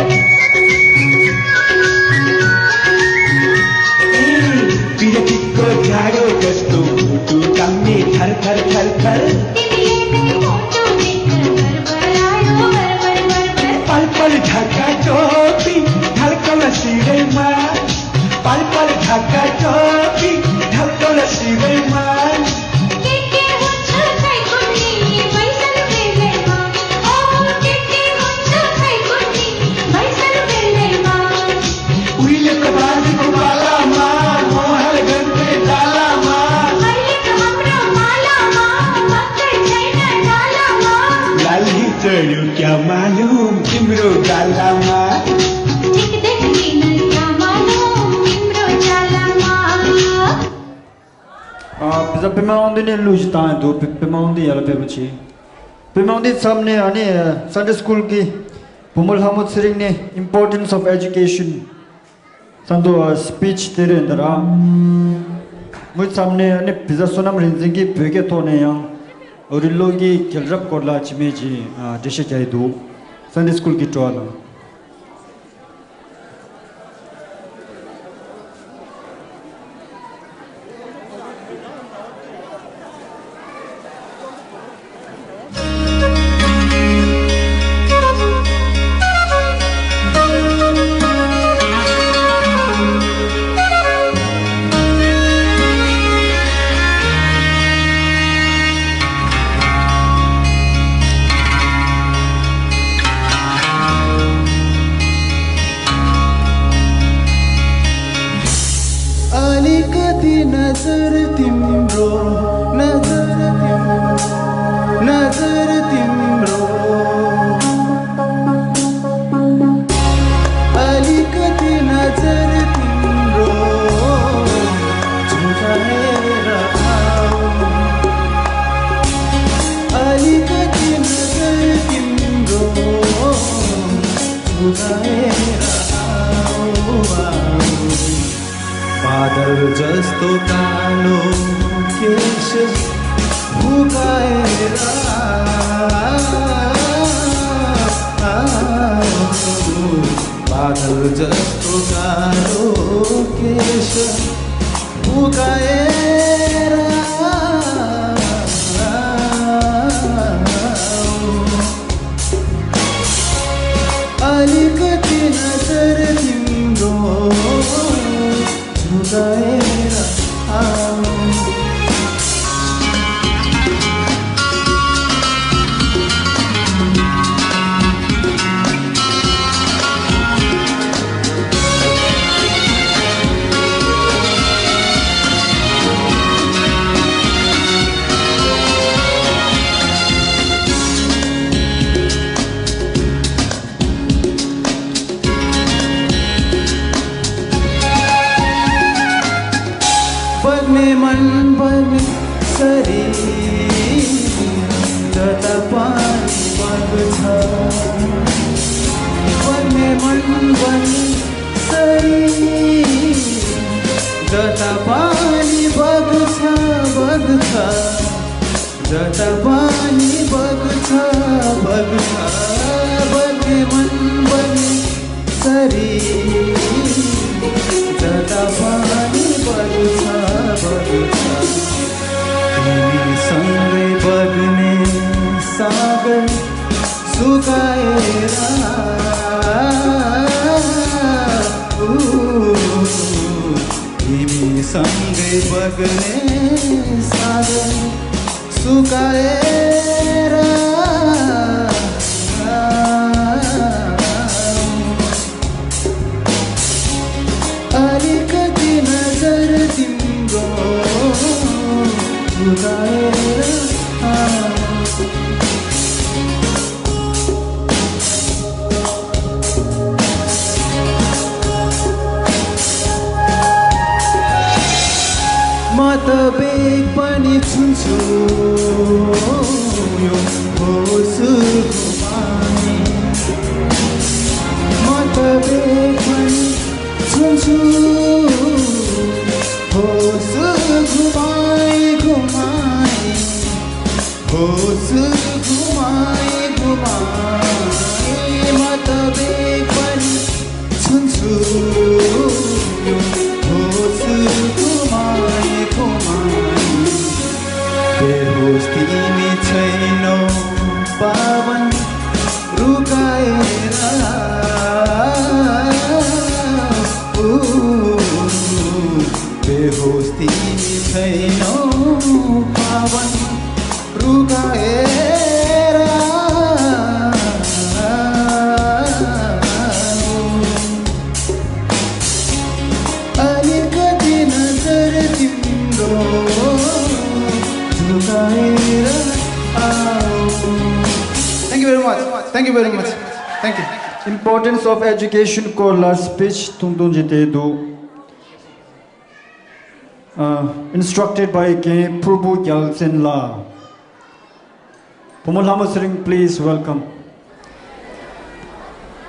ए, पिरतीको जाडो कस्तो मुटु कामे थर थर थर थर। तिमीले नै मुटु भित्र भरभरायो भरभर भरभर। पल पल ढाका टोपी ढल्कन सिरैमा। पल पल ढाका टोपी ढल्कन सिरैमा। के के हुन्छ खै कुन्नी भैसन बेलैमा। ओ, के के हुन्छ खै कुन्नी भैसन बेलैमा। उहिलेको बाजेको पालामा, मोहर गन्थे डालामा। अहिलेको हाम्रो पालामा, मकै छैन डालामा। लाली चढ्यो क्या मालुम तिम्रो गालामा। टिक्दै किन क्या मालुम तिम्रो चालामा। ཨ། བི་ཟ་པད་མ་དབང་འདུས་ནས་གླུ་ཞིག་བཏང་ཡ་འདུག་པད་མ་དབང་འདུས་ཡར་ལ་ཕེབས་རོགས་གྱིས། པད་མ་དབང་འདུས་མཚམས་ནས་ཨ་ནི་Sunday school གི་བུ་མོ་ལྷ་མོ་ཚེ་རིང་ནས་importance of education ཚན་དུ་speech དེ་རེད་འདི་ར། མུ་མཚམས་ནས་ཨ་ནི་བི་ཟ་བསོད་ནམས་རིག་འཛིན་གྱིས་བོད་སྐད་ཐོག་ནས་ཡང་ཨོ་རི་ལོ་གི་རྒྱལ་རབས་སྐོར་ལ་ཇི་མེད་ཅིག་འགྲེལ་བཤད་རྒྱག་གི་འདུག Sunday school གི་སྤྲོ་བ་ལ། अलिकति नजर तिम्रो, नजर तिम्रो, नजर तिम्रो। अलिकति नजर तिम्रो झुकाएर आऊ। अलिकति नजर तिम्रो झुकाएर आऊ, आऊ। बादल जस्तो कालो केश फुकाएर आऊ। पागल जस्तो कालो केश उकाएर आऊ। अलिकति नजर तिम्रो झुकाएर आऊ। बग्ने मन बग्ने सरी जता पानी बग्छ। बग्ने मन बग्ने सरी जता पानी बग्छ, बग्छ। जता पानी बग्छ, बग्छ, बग्ने मन बग्ने सरी जता पानी बग्छ, बग्छ। तिमीसँगै बग्ने सागर सुकाएर आऊ। तिमीसँगै बग्ने सागर सुकाएर आऊ। अलिकति नजर तिम्रो झुकाएर आऊ। म त बेग पनि छुन्छु यो होस घुमाई। म त बेग पनि छुन्छु होस घुमाई, घुमाई। होस घुमाई, घुमाई। म त बेग पनि छुन्छु यो होस घुमाई, घुमाई। बेहोस तिमी छैनौ पावन रुकाएर। ऊ, बेहोस तिमी छैनौ पावन रुकाएर। अलिकति नजर तिम्रो झुकाएर आऊ। Thank you very much. Thank you very much. Thank you. Importance of education को ला speech तुम तुम जिते दो। Instructed by K Prabhu Gyaltsen La. བུ་མོ་ལྷ་མོ་ཚེ་རིང་། Please welcome.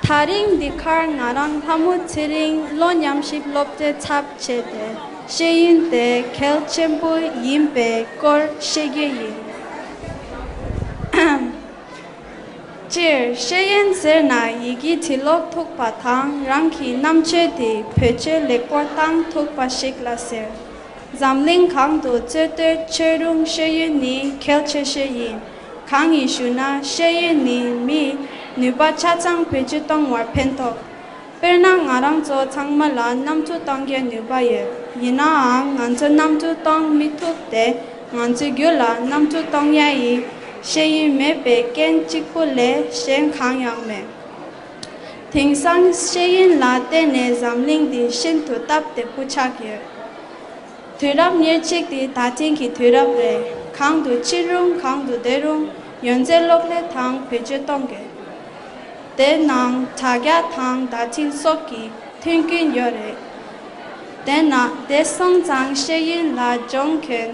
དེ་རིང་འདི་ཁར་ང་རང་ལྷ་མོ་ཚེ་རིང་གློག་ཉམས་ཞིབ་སློབ་གྲྭའི་ཚབ་བྱས་ཏེ་ཤེས་ཡོན་དེ་གལ་ཆེན་པོ་ཡིན་པའི་སྐོར་བཤད་རྒྱུ་ཡིན། སྤྱིར་ཤེས་ཡོན་ཟེར་ན་ཡི་གེ་འབྲི་ཀློག་ཐུབ་པ་དང་རང་གི་རྣམ་དཔྱོད་དེ་བེད་སྤྱོད་ལེགས་པོ་བཏང་ཐུབ་པ་ཞིག་ལ་ཟེར། འཛམ་གླིང་གང་དུ་འཚོ་སྡོད་བྱེད་རུང་ཤེས་ཡོན་ནི་གལ་ཆེ་ཤོས་ཡིན། གང་ཡིན་ཞུ་ན་ཤེས་ཡོན་ནི་མིའི་ནུས་པ་ཆ་ཚང་བེད་སྤྱོད་གཏོང་བར་ཕན་ཐོགས། དཔེར་ན་ང་རང་ཚོ་ཚང་མ་ལ་གནམ་གྲུ་གཏོང་རྒྱུའི་ནུས་པ་ཡོད། ཡིན་ནའང་ང་ཚོ་གནམ་གྲུ་གཏོང་མི་ཐུབ་སྟེ་ང་ཚོའི་རྒྱུད་ལ་གནམ་གྲུ་གཏོང་ཡ་ཡི་ཤེས་ཡོན་མེད་པའི་རྐྱེན་གཅིག་པུ་ལས་གཞན་གང་ཡང་མེད། དེང་སང་ཤེས་ཡོན་ལ་བརྟེན་ནས་འཛམ་གླིང་འདི་ཤིན་ཏུ་སྟབས་བདེ་པོ་ཆགས་ཡོད། དུས་རབས་ཉེར་གཅིག་དེ་ད་ཐེངས་ཀྱི་དུས་རབས་རེད། གང་དུ་ཕྱིན་རུང་གང་དུ་བསྡད་རུང་ཡོན་ཚད་གློག་ཀླད་དང་བེད་སྤྱོད་གཏོང་དགོས། དེ་ནང་དྲ་རྒྱ་དང་བརྡ་འཕྲིན་སོགས་ཀྱི་མཐུན་རྐྱེན་ཡོད་རེད། དེ་ན་དེ་སོང་ཙང་ཤེས་ཡོན་ལ་སྦྱོང་མཁན།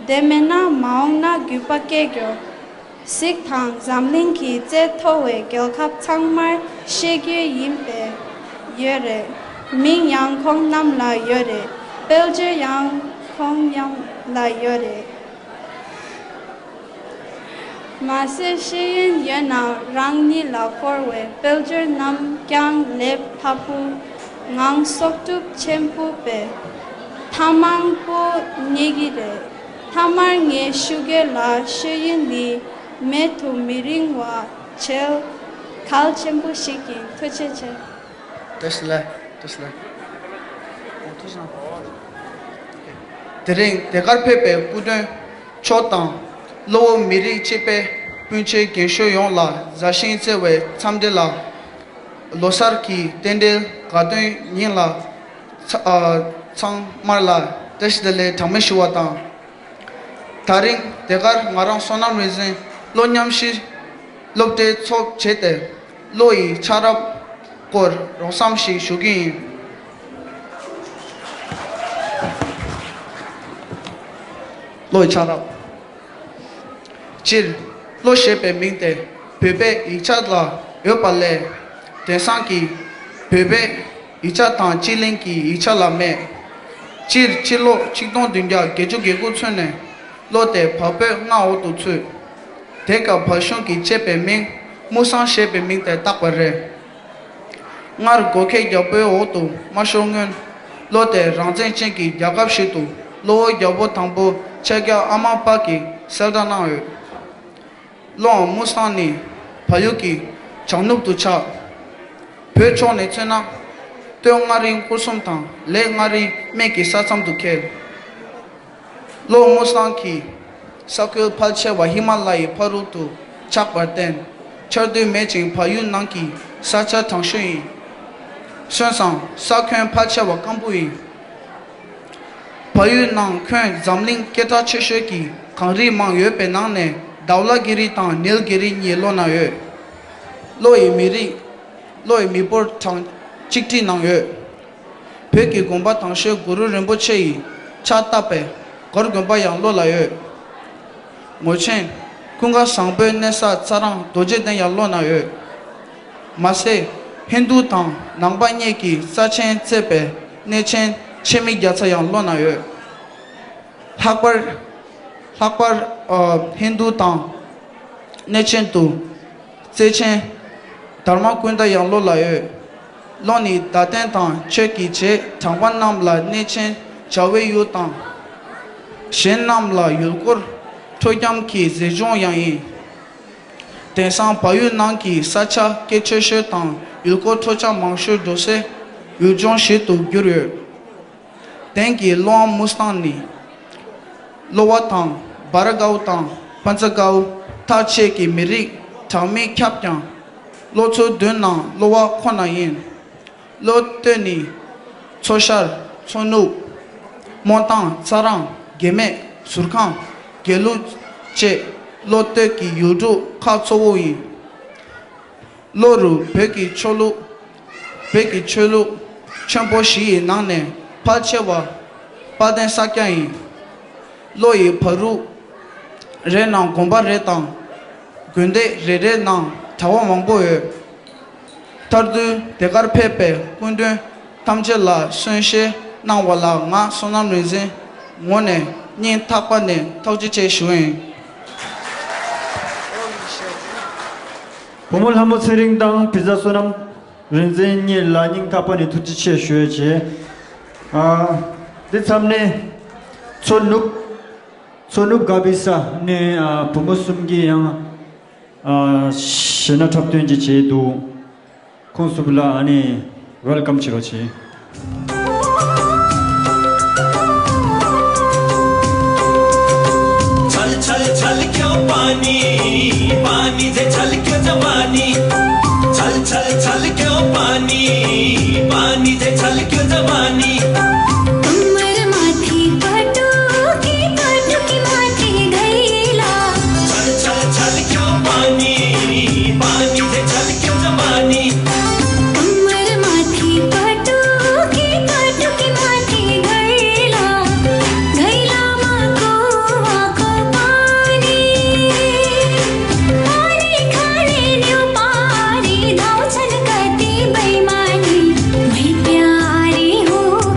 དེ་མེད་ན་མ་འོངས་ན་རྒུད་པ་སྐྱེ་རྒྱུ། གཟིགས་དང་། འཛམ་གླིང་གི་རྩེ་མཐོ་བའི་རྒྱལ་ཁབ་ཚང་མར་ཤེས་རྒྱུ་ཡིན་པས་ཡོད་རེད། མིང་ཡང་ཁོང་རྣམས་ལ་ཡོད་རེད། དཔལ་འབྱོར་ཡང་ཁོང་རྣམས་ལ་ཡོད་རེད། མ་ཟད་ཤེས་ཡོན་ཡོད་ན་རང་ཉིད་ལ་དཀོར་བའི་དཔལ་འབྱོར་རྣམས་ཀྱང་ལེགས་ལྷབ་བུ་ངང་གསོག་སྒྲུབ་ཆེན་པོ་པས། ཐ་མང་པོ་རྙེད་ཀྱི་རེད། ཐ་མར་ངས་ཞུ་གི་ལ་ཤེས་ཡོན་འདི་མེད་དུ་མི་རིང་བ་བྱེད་གལ་ཆེན་པོ་ཞིག་ཡིན། ཐུགས་རྗེ་ཆེ། བཀྲ་ཤིས་བདེ་ལེགས། བཀྲ་ཤིས་བདེ་ལེགས། དེ་རིང་དེ་གར་ཕེབས་པའི་སྐུ་མགྲོན་མཆོག་དང་། གློ་བོ་མི་རིགས་གཅེས་པའི་སྤུན་མཆེད་རྒན་གཞོན་ཡོངས་ལ་མཛའ་ཞིང་བརྩེ་བའི་འཚམས་འདྲི་ལ། ལོ་གསར་གྱི་རྟེན་འབྲེལ་དགའ་སྟོན་ཉིན་ལ། ཚ་ཨ་ཚང་མར་ལ་བཀྲ་ཤིས་བདེ་ལེགས་གྲངས་མེད་ཞུ་བ་དང་། དེ་རིང་དེ་གར་ང་རང་བསོད་ནམས་རིག་འཛིན་གློ་མཉམ་གཞི་སློབ་གྲྭའི་ཚོགས་བྱས་ཏེ། གློ་ཡི་ཆགས་རབས་སྐོར་རོགས་ཙམ་ཞིག་ཞུ་གི་ཡིན། གློ་ཡི་ཆགས་རབས། སྤྱིར། གློ་ཞེས་པའི་མིང་དེ་བོད་པའི་ཡིག་ཆ་ལ་ཡོད་པ་ལས། དེང་སང་གི་བོད་པའི་ཡིག་ཆ་དང་སྤྱི་གླིང་གི་ཡིག་ཆ་ལ་མེད། སྤྱིར་ཕྱི་ལོ་ཆིག་སྟོང་བདུན་བརྒྱ་བརྒྱད་ཅུ་གྱ་དགུ་ཚུན་ནས་གློ་དེ་བལ་པོའི་མངའ་འོག་ཏུ་ཚུད། དེ་སྐབས་བལ་གཞུང་གིས་བཅད་པའི་མིང་དམུ་སང་ཞེས་པའི་མིང་དེ་བཏགས་པ་རེད། སྔར་འགོག་ཁའི་རྒྱལ་པོའི་འོག་ཏུ་མ་ཤོར་སྔོན། གློ་དེ་རང་བཙན་ཅན་གྱི་རྒྱལ་ཁབ་ཞིག་ཏུ་གློ་བོ་རྒྱལ་པོ་དང་པོ་ཕྱག་རྒྱ་ཨ་མ་པ་གིས་གསལ་བསྒྲགས་གནང་ཡོད། གློའམ་དམུ་སང་ནི་བལ་ཡུལ་གྱི་བྱང་ནུབ་ཏུ་ཆགས། བོད་ཕྱོགས་ནས་མཚོན་ན། སྟོད་མངའ་རིས་སྐོར་གསུམ་དང་ལེགས་མངའ་རིས་སྨད་ཀྱི་ས་མཚམས་སུ་འཁེལ། གློ་དམུ་སང་གི་ས་ཁུལ་ཕལ་ཆེ་བ་ཧི་མ་ལ་ཡའི་ཕ་རོལ་ཏུ་ཆགས་པར་བརྟེན། ཆར་དུས་མེད་ཅིང་བལ་ཡུལ་ནང་གི་ས་ཆ་དྲང་ཤོས་ཡིན། སོང་ཙང་ས་ཁོངས་ཕལ་ཆེ་བ་སྐམ་པོ་ཡིན། བལ་ཡུལ་ནང་ཁོངས་འཛམ་གླིང་སྐད་གྲགས་ཆེ་ཤོས་ཀྱི་གངས་རི་མང་ཡོད་པའི་ནང་ནས་དྷའུ་ལ་གི་རི་དང་ནིལ་གི་རི་གཉིས་གློ་ན་ཡོད། གློ་ཡི་མི་རིགས། གློ་ཡི་མི་འབོར་གྲངས་གཅིག་ཁྲི་ནང་ཡོད། བོད་ཀྱི་དགོན་པ་དང་ཤོས་གུ་རུ་རིན་པོ་ཆེ་ཡི་ཕྱག་བཏབ་པའི་སྒོར་དགོན་པ་ཡང་གློ་ལ་ཡོད། ངོར་ཆེན་ཀུན་དགའ་བཟང་པོའི་གནས་ས་ཚ་རང་རྡོ་རྗེ་གདན་ཡང་གློ་ན་ཡོད། མ་ཟད། ཧིན་རྡུ་དང་ནང་པ་གཉིས་ཀྱི་རྩ་ཆེན་བརྩེགས་པའི་གནས་ཆེན་ཆེ་མི་རྒྱ་ཚ་ཡང་གློ་ན་ཡོད། ལྷག་པར། ལྷག་པར། ཨ། ཧིན་རྡུ་དང་གནས་ཆེན་དུ། རྩེ་ཆེན་དྷརྨ་ཀུན་ཏ་ཡང་གློ་ལ་ཡོད། གློ་ནི་བརྡ་བསྟན་དང་ཆོས་ཀྱི་རྗེས་འབྲང་པ་རྣམས་ལ་གནས་ཆེན་བྱ་བའི་ཡུལ་དང་། གཞན་རྣམས་ལ་ཡུལ་སྐོར་འཕྲོ་འཁྱམ་གྱི་མཛེས་ལྗོངས་ཡང་ཡིན། དེང་སང་བལ་ཡུལ་ནང་གི་ས་ཆ་སྐད་ཆོས་ཤོས་དང་ཡུལ་སྐོར་འཕྲོ་འཁྱམ་མང་ཤོས་འགྲོ་སའི་ཡུལ་ལྗོངས་ཤིག་ཏུ་གྱུར་ཡོད། དེང་གི་གློའམ་དམུ་སང་ནི། གློ་བ་དང་སྦར་དགའ་བོ་དང་པན་ཙ་དགའ་བོ་ཐག་ཆད་ཀྱི་མི་རིགས་གྲངས་མེད་ཁྱབ་ཀྱང་། གློ་ཚོའི་མདུན་ནང་གློ་བ་ཁོ་ན་ཡིན། གློ་སྟོད་ནི་མཚོ་ཤར། མཚོ་ནུབ། སྨོན་ཐང་། ཚ་རང་། རྒྱལ་སྨད། ཟུར་ཁང་། དགེ་ལུགས་བཅས་གློ་སྟོད་ཀྱི་ཡུལ་གྲུ་ཁག་གཙོ་བོ་ཡིན། གློ་རུ་བོད་ཀྱི་ཆོས་ལུགས། བོད་ཀྱི་ཆོས་ལུགས་ཆེན་པོ་བཞི་ཡི་ནང་ནས་ཕལ་ཆེ་བ་དཔལ་ལྡན་ས་སྐྱ་ཡིན། གློ་ཡི་བར་རུ་རེ་ནང་དགོན་པ་རེ་དང་དགོན་སྡེ་རེ་རེ་ནང་གྲྭ་བ་མང་པོ་ཡོད། མཐར་འདུལ་དེ་གར་ཕེབས་པའི་སྐུ་མགྲོན་ཐམས་ཅད་ལ་གསོལ་བཤད་གནང་བ་ལ་ང་བསོད་ནམས་རིག་འཛིན་ངོས་ནས་སྙིང་ཐག་པ་ནས་ཐུགས་རྗེ་ཆེ་ཞུ་ཡིན། བུ་མོ་ལྷ་མོ་ཚེ་རིང་དང་བི་ཛ་བསོད་ནམས་རིག་འཛིན་གཉིས་ལ་སྙིང་ཐག་པ་ནས་ཐུགས་རྗེ་ཆེ་ཞུ་ཡ་བྱེད། ཨ། འདི་མཚམས་ནས་མཚོ་ནུབ། མཚོ་ནུབ་ག་བི་ས་ནས་ཨ་བུ་མོ་གསུམ་གྱིས་ཡང་ཨ་གཞས་སྣ་འཁྲབ་སྟོན་ཅིག་བྱས་འདུག་ཁོང་གསུམ་ལ་ཨ་ནི་ཝེལ་ཀམ་བྱེད་རོགས་བྱེད། छल छल छल क्यों पानी, पानी से छल क्यों जवानी, छल छल छल क्यों पानी, पानी से छल क्यों जवानी। कमर माथी पटुकी पटुकी माथी गैला। छल छल छल क्यों पानी, पानी से छल क्यों जवानी। कमर माथी पटुकी पटुकी माथी गैला। गैलामा को आँखा पानी। पानी खाने न्यू पानी धाउँछन् कति बेमानी। मै प्यारी हूँ।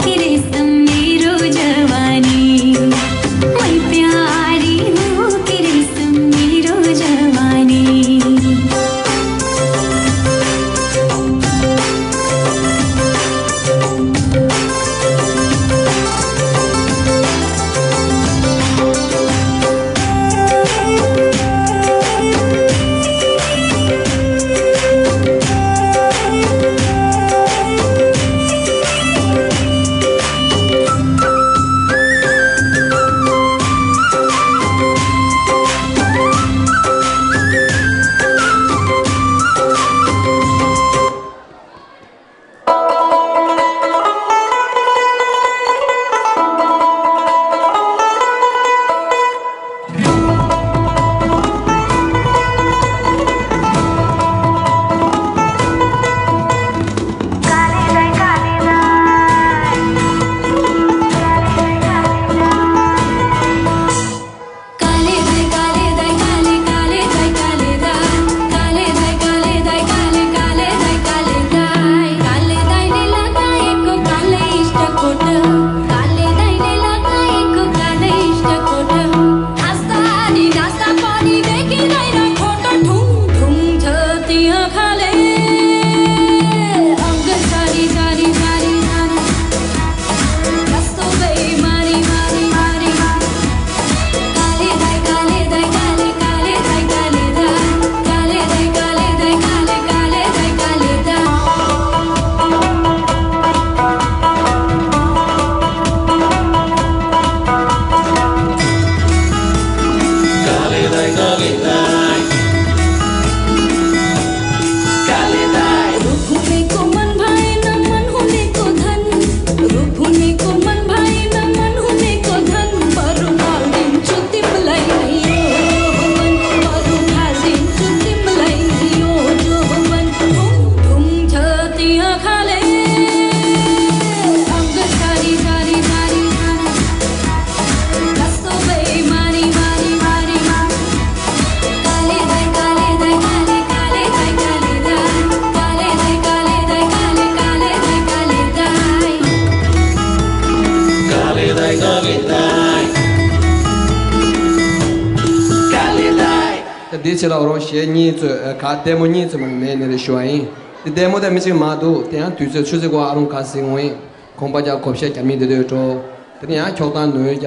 ཕྱི་ལ་རོགས་གཞས་གཉིས་ཚོས་ག་ལྡེ་མོ་གཉིས་ཚོས་མ་མེད་ནི་རེད་ཞུ་བ་ཡིན། དེ་ལྡེ་མོ་དེ་མི་གཅིག་མ་འདུག་དེ་ཡང་དུས་ཚོད་ཆུ་ཚོད་འགོ་ཨ་རུང་ག་ཟིག་འོང་ཡིན། ཁོང་པ་རྒྱ་གོ་བཤད་རྒྱ་མི་འདི་འདོད་འགྲོ། དེ་ནས་ཡང་འཁྱོག་ཐང་ནོར་རྒྱ་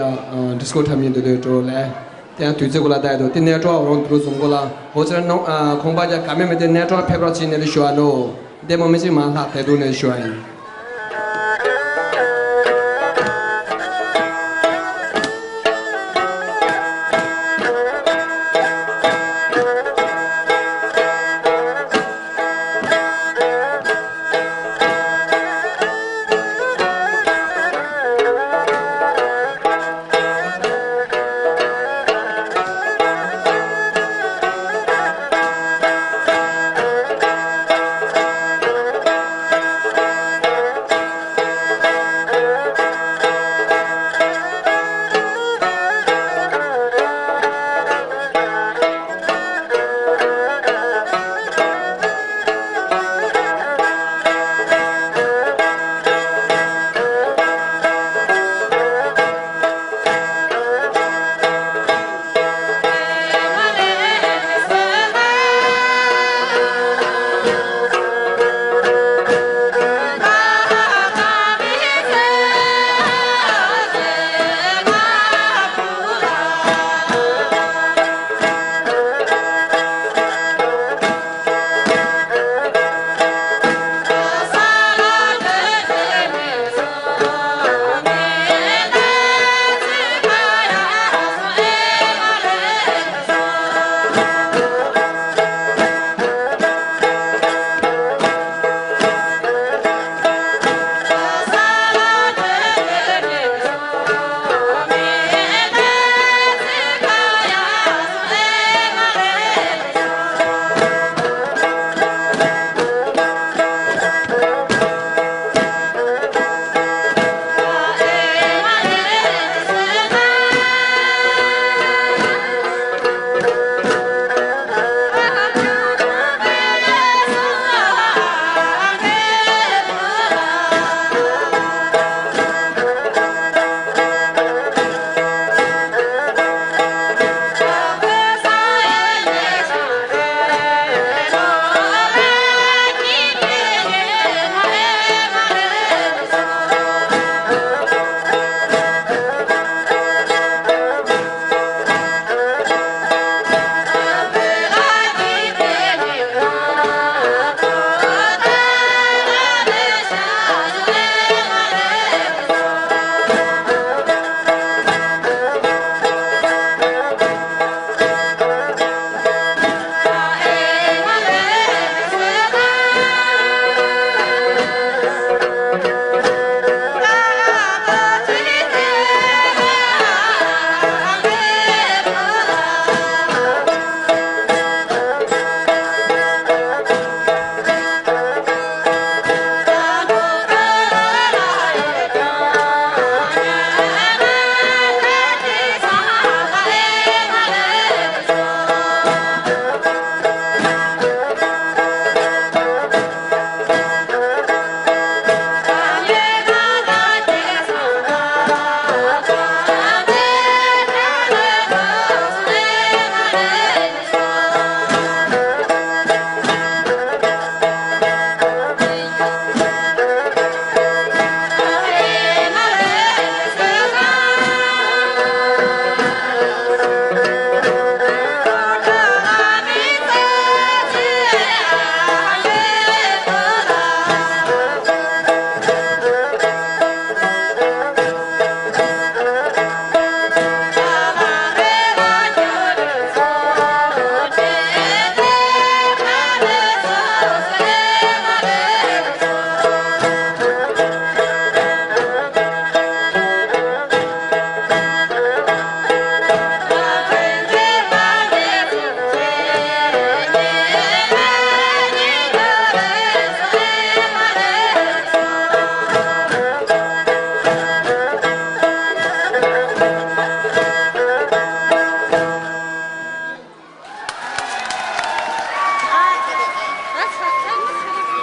ཌི་སི་ཀོ་འཁྲབ་མི་འདི་འདོད་འགྲོ་ལས། དེ་ཡང་དུས་ཚོད་འགོ་ལ་བལྟས་འདུག་དེ་ནེ་ཊོག་རོང་འདུག་བཟུང་གོ་ལ་འོ་ཚར་ནོ། ཁོང་པ་རྒྱ་ག་མེད་མེད་དེ་ནེ་ཊོག་ཕེབས་རོགས་བྱེད་ནི་རེད་ཞུ་བ་ནོ། ལྡེ་མོ་མི་གཅིག་མ་ལྷག་དེ་འདུག་ནས་ཞུ་བ་ཡིན།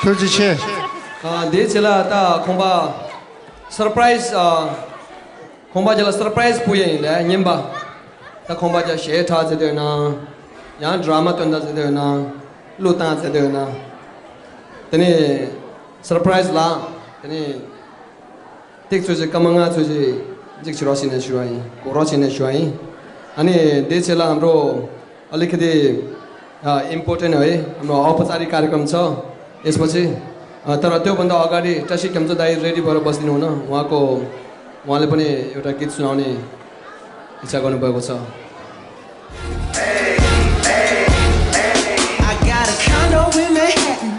ཐུགས་རྗེ་ཆེ། ཨ། འདིའི་རྗེས་ལ་ད་ཁོང་པ་སར་པ་རའི་ཛི། ཨ། ཁོང་པ་རྒྱ་ལ་སར་པ་རའི་ཛི་ཕུལ་ཡ་ཡིན་ལ་ཉིན་པ། ད་ཁོང་པ་རྒྱ་གཞས་འཁྲབ་ཟེར་འདོད་ན། ཡང་ཌ་ར་མ་སྟོན་ད་ཟེར་དེ་ཡོད་ན། གླུ་བཏང་ཟེར་དེ་ཡོད་ན། དེ་ནས་སར་པ་རའི་ཛི་ལ། དེ་ནས་ཏིག་ཚོས་ཅིག་སྐར་མ་ལྔ་ཚོས་ཅིག་ཅིག་བྱེད་རོགས་བྱས་ནས་ཞུ་བ་ཡིན། གོ་རོགས་བྱས་ནས་ཞུ་བ་ཡིན། ཨ་ནི་དེའི་ཆེད་ལ་ཨམ་རོ་अलिकति इम्पोर्टेन्ट है। हाम्रो औपचारिक कार्यक्रम छ। यसपछि अ, तर त्योभन्दा अगाडि टासी खेम्चो दाई रेडी भएर बसिदिनु हुन। उहाँको उहाँले पनि एउटा गीत सुनाउने इच्छा गर्नुभएको छ। I got a condo in Manhattan.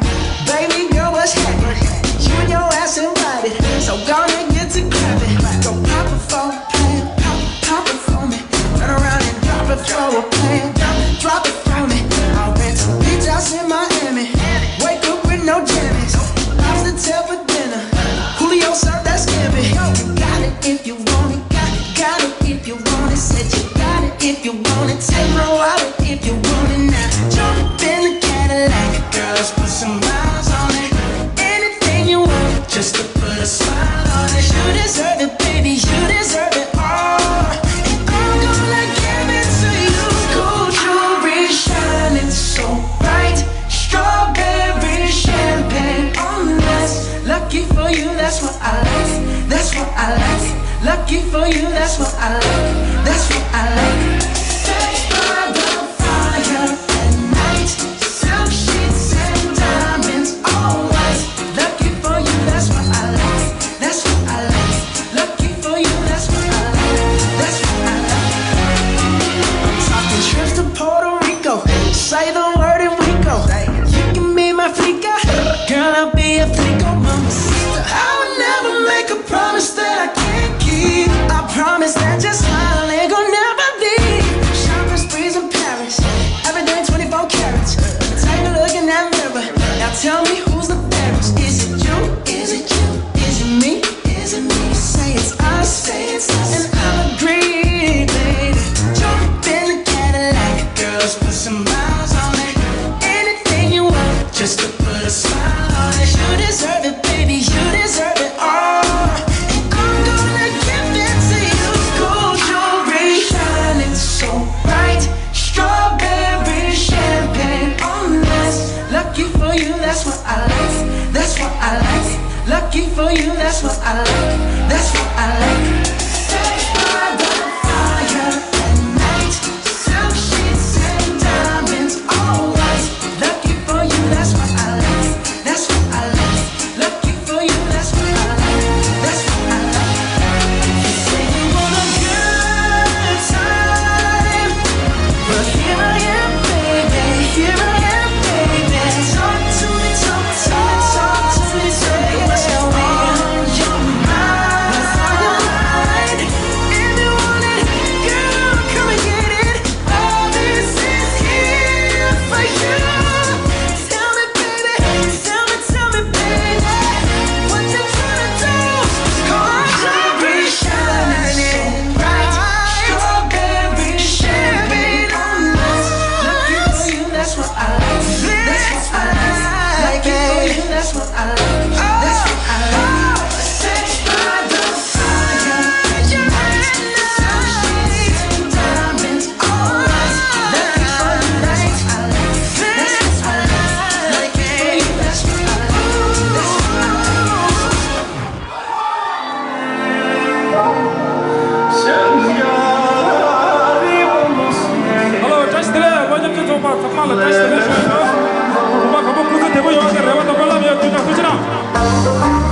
Baby girl, what's happening? You and your ass invited. So gonna get to clapping. Go pop a phone, pop, pop it for me. Turn around and drop it for a plan. Drop it for me. I'll bet some beach house in Miami. Wake up with no jammies. Lobster tail for dinner. Julio served that scampi. You got it if you want it. Got it, got it if you want it. Said you got it if you want it. Take my wallet if you want it now. Jump in the Cadillac. Girls, put some miles on it. Anything you want, just to put a smile on it. You deserve it, baby. You deserve it all. And I'm gonna give it to you. Gold jewelry shining so bright. Strawberry champagne on us. Lucky for you, that's what I like. That's what I like. Lucky for you, that's what I like. That's what I like. Sex by the fire at night. Silk sheets and diamonds, all white. Lucky for you, that's what I like. That's what I like. Lucky for you, that's what I like. That's what I like. Talking trips to Puerto Rico. Say the word and we go. You can be my flica. Girl, I'll be a flico, mamacita. I would never make a promise that I can't keep. I promise that your smile ain't gonna never leave. Shopping sprees in Paris. Everything twenty-four carats. Take a look in that mirror. Now tell me who's the fairest. Is it you? Is it you? Is it me? Is it me? Say it's us. Say it's us. And I'll agree, baby. Jump in the Cadillac. Girls, put some miles on it. Anything you want, just to put a smile on it. You deserve it, baby. You deserve it all. And I'm gonna give it to you. Gold jewelry shining so bright. Strawberry champagne on us. Lucky for you, that's what I like. That's what I like. Lucky for you, that's what I like. That's what I like. Sex by the fire at night. Silk sheets and diamonds, all white. Lucky for you, that's what I like. That's what I like. Lucky for you, that's what I like. That's what I like. You say you want a good time, but here I am, baby. Here I am, baby. Talk to me, talk, talk, talk to me, baby. What's on your mind? What's on your mind? If you want it, girl, come and get it. All this is here for you. Tell me, baby, tell me, tell me, baby, what you tryna do? Gold jewelry shining so bright, strawberry champagne on us. Lucky for you, that's what I like. That's what I like. Lucky for you, that's what I like. That's what I like. Sex by the Hello, བཀྲ་ཤིས་བདེ་ལེགས། དབུ་འཛོམས་ཚོགས་པ་ཚང་མ་ལ་བཀྲ་ཤིས་བདེ་ལེགས་ཞུ་ཡོད། ཁོང་པ་གང་པོ་སྐུ་ཚེ་བདེ་པོ་ཡོང་བའི་རེ་བ་དང་སྨོན་ལམ་ཡོད། དུས་དང་ཐུགས་རྗེ་གནང་།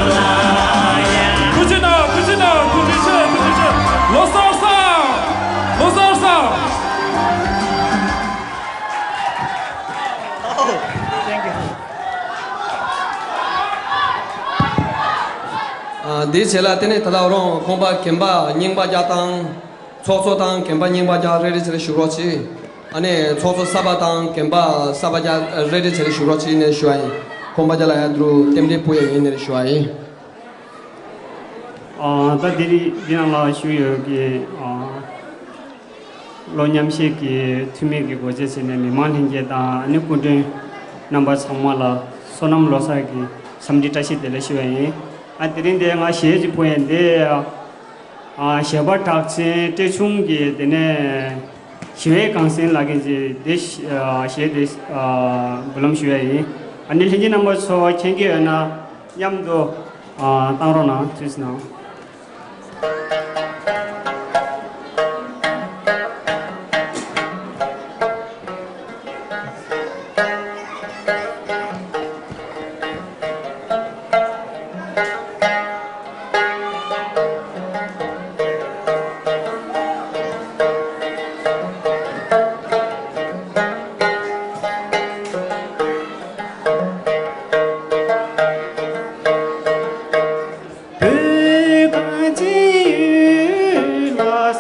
ཐུགས་རྗེ་གནང་། ཐུགས་རྗེ་གནང་། ཐུགས་རྗེ་ཆེ། ཐུགས་རྗེ་ཆེ། ལོ་གསར་བཟང་། ལོ་གསར་བཟང་། Thank you. ཨ། དེའི་རྗེས་ལ་དེ་ནས་ད་ལྟ་རང་ཁོང་པ་རྒན་པ་རྙིང་པ་རྒྱ་དང་། ཚོགས་གཙོ་དང་རྒན་པ་རྙིང་པ་རྒྱ་རེ་རེ་བྱས་ནས་བཞུགས་རོགས་གྱིས། ཨ་ནི་ཚོགས་གཙོ་གསར་པ་དང་རྒན་པ་གསར་པ་རྒྱ་རེ་རེ་བྱས་ནས་བཞུགས་རོགས་གྱིས་ནས་ཞུ་བ་ཡིན། ཁོང་པ་རྒྱ་ལ་ཡ་འདུག་རྟེན་འབྲེལ་ཕུལ་ཡ་ཡིན་ནས་ཞུ་བ་ཡིན། ཨ། ད་དེ་རིང་འདི་ནང་ལ་བཞུགས་ཡོད་ཀྱི། ཨ། ལོ་མཉམ་གཤིས་ཀྱི་འཐུས་མི་གི་སྒོ་འབྱེད་བྱས་ནས་མི་མང་ལྷན་རྒྱས་དང་ཨ་ནི་སྐུ་མགྲོན་རྣམ་པ་ཚང་མ་ལ་སོ་ནམ་ལོ་གསར་གྱི་འཚམས་འདྲི་བཀྲ་ཤིས་བདེ་ལེགས་ཞུ་བ་ཡིན། ཨ། དེ་རིང་འདི་ང་གཞས་ཅིག་ཕུལ་ཡ་འདི། ཨ། གཞས་པ་གྲགས་ཅན་བཀྲས་ཆུང་གི་དེ་ནས་ཞི་བའི་གངས་སེང་ལགས་ཀྱིས་དེ་ཨ་གཞས་དེ་ཨ་འབུལ་ལམ་ཞུ་ཡ་ཡིན། ཨ་ནི་ལྷན་རྒྱས་རྣམ་པ་ཚོ་མཁྱེན་གྱི་ཡོད་ན་མཉམ་དུ་ཨ་བཏང་རོགས་གནང་། ཐུགས་རྗེ་གནང་།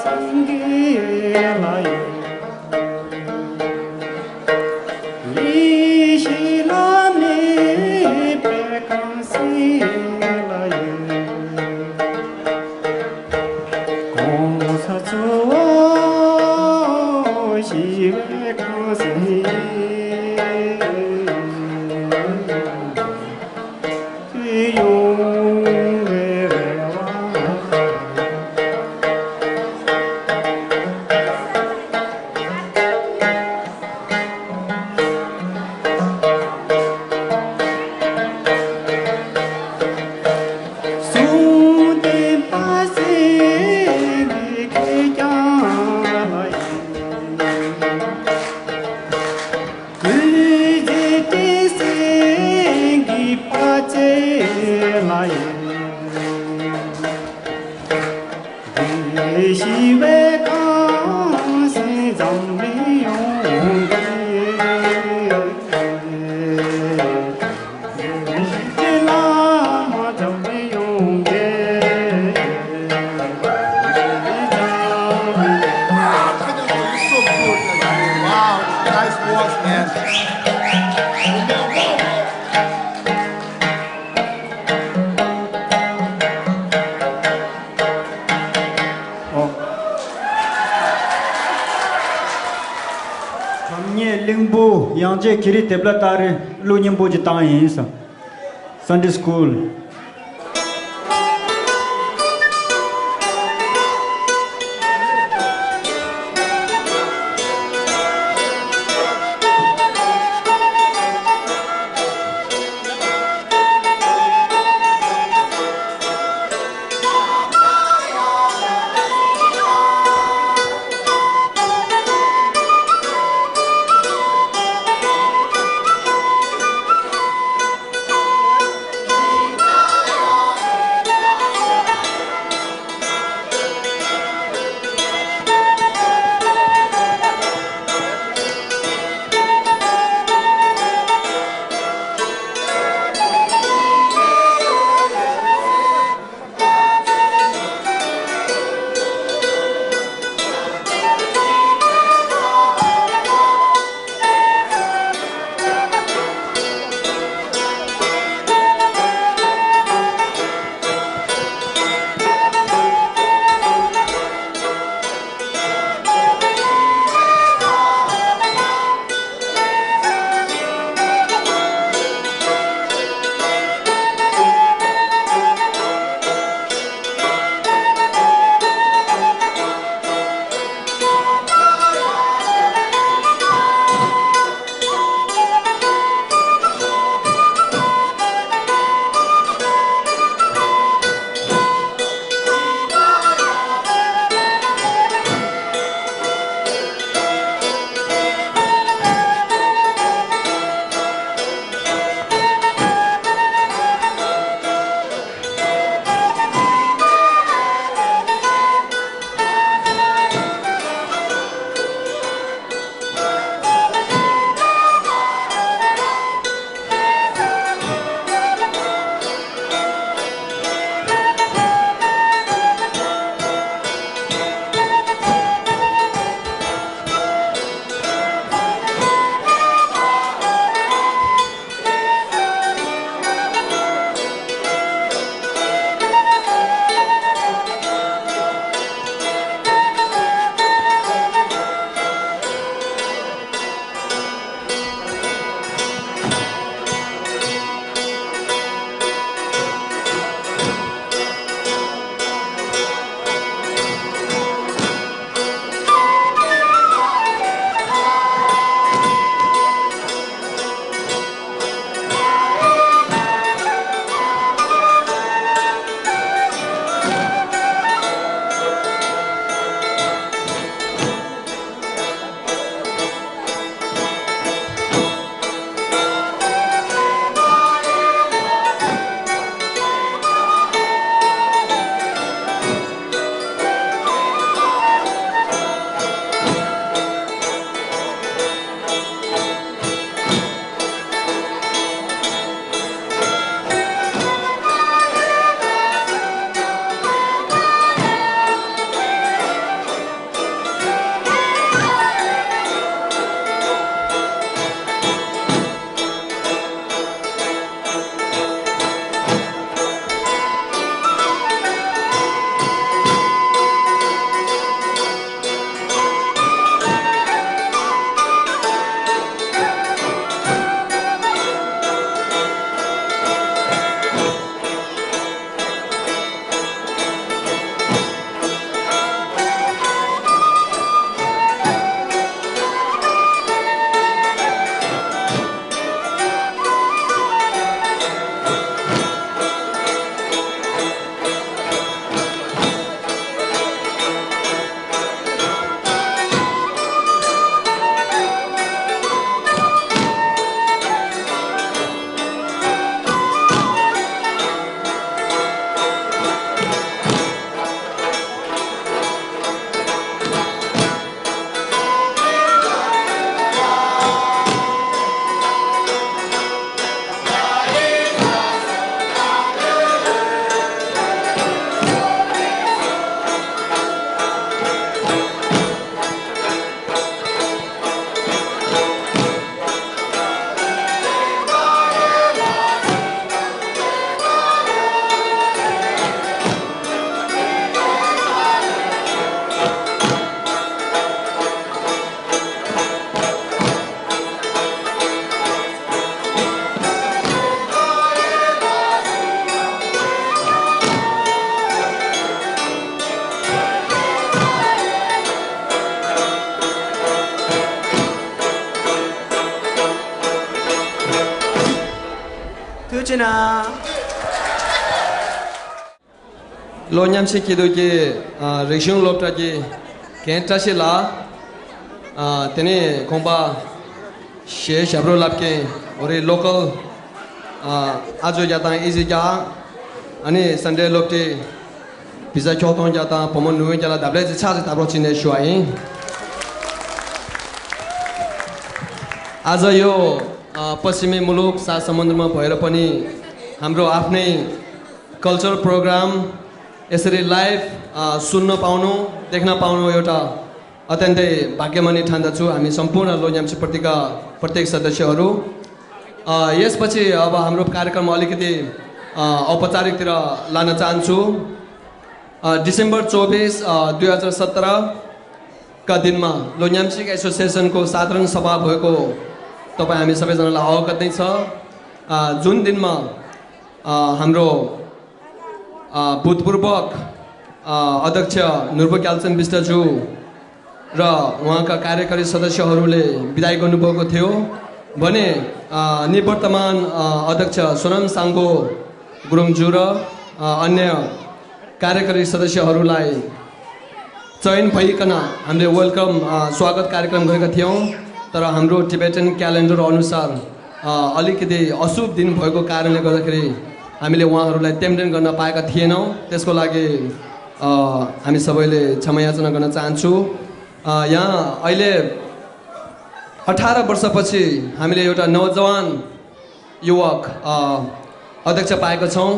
སངས་རྒྱས་ལ་ཡོད། ཡེ་ཤེས་ལ་མེད་པའི་གང་ཟག་ལ་ཡོད། གང་ཟག་གཙོ་བོ་ཞི་བའི་གང་ཟག་ཡིན། ཡོང་བའི་རེ་བ། གསུང་བསྟན་པ་སེང་གེ་ཁེར་རྐྱང་ལ་ཡིན། གུས་བརྩི་སྟེ་སེང་གེ་དཔའ་བྱད་ལ་ཡིན། དེ་ཞི་བའི་གང་ཟག་འཛམ་གླིང་ཡོངས་ཀྱི། Wow, nice work, man. ཨོ། ཁམས་ཉེ་གླིང་བུ་ཡང་རྗེ་ཁྱི་རི་དེབ་ལ་ཏཱ་རེ་གླུ་སྙན་པོ་ཅིག་བཏང་ཡིན་ས། Sunday School། ལོ་མཉམ་ཞིག་སྐྱིད་སྡུག་གི་ཨ་རིག་གཞུང་སློབ་གྲྭ་གི་རྒན་བཀྲ་ཤིས་ལགས། ཨ་དེ་ནས་ཁོང་པ་གཞས་ཞབས་བྲོ་ལབ་མཁན་འོ་རེ་ལོ་ཀལ་ཨ་ཨ་ཇོ་རྒྱ་དང་ཨི་ཟི་རྒྱ། ཨ་ནི་སན་ཌེ་སློབ་གྲྭའི་བི་ཟ་ཁྱོག་ཐོང་རྒྱ་དང་བུ་མོ་ནུ་ཝེ་རྒྱ་ལ་དབ་ལེ་ཅི་ཆགས་ཅི་དབ་རོགས་ཅི་ནས་ཞུ་བ་ཡིན། आज यो अ, पश्चिमी मुलुक सात समुद्रमा भएर पनि हाम्रो आफ्नै culture programme यसरी लाइभ अ, सुन्न पाउनु, देख्न पाउनु एउटा अत्यन्तै भाग्यमानी ठान्दछु हामी सम्पूर्ण लोन्याम्ची प्रतिका प्रत्येक सदस्यहरू। अ, यसपछि अब हाम्रो कार्यक्रम अलिकति अ, औपचारिकतिर लान चाहन्छु। अ, डिसेम्बर चौबिस अ, दुई हजार सत्रका दिनमा लोन्याम्चिक एसोसिएसनको साधारण सभा भएको तपाईँ हामी सबैजनालाई अवगत नै छ। अ, जुन दिनमा अ, हाम्रो अ, भूतपूर्वक अ, अध्यक्ष नुर्बु क्याल्चन विष्टज्यू र उहाँका कार्यकारी सदस्यहरूले विदाई गर्नुभएको थियो भने अ, निवर्तमान अ, अध्यक्ष सोनाम साङ्गो गुरुङज्यू र अ, अन्य कार्यकारी सदस्यहरूलाई चयन भइकन हामीले वेलकम अ, स्वागत कार्यक्रम गरेका थियौँ। तर हाम्रो टिबेटन क्यालेन्डर अनुसार अ, अलिकति अशुभ दिन भएको कारणले गर्दाखेरि हामीले उहाँहरूलाई टेम्डेन गर्न पाएका थिएनौँ। त्यसको लागि अ, हामी सबैले क्षमा याचना गर्न चाहन्छु। अ, यहाँ अहिले अठार वर्षपछि हामीले एउटा नौजवान युवक अ, अध्यक्ष पाएका छौँ।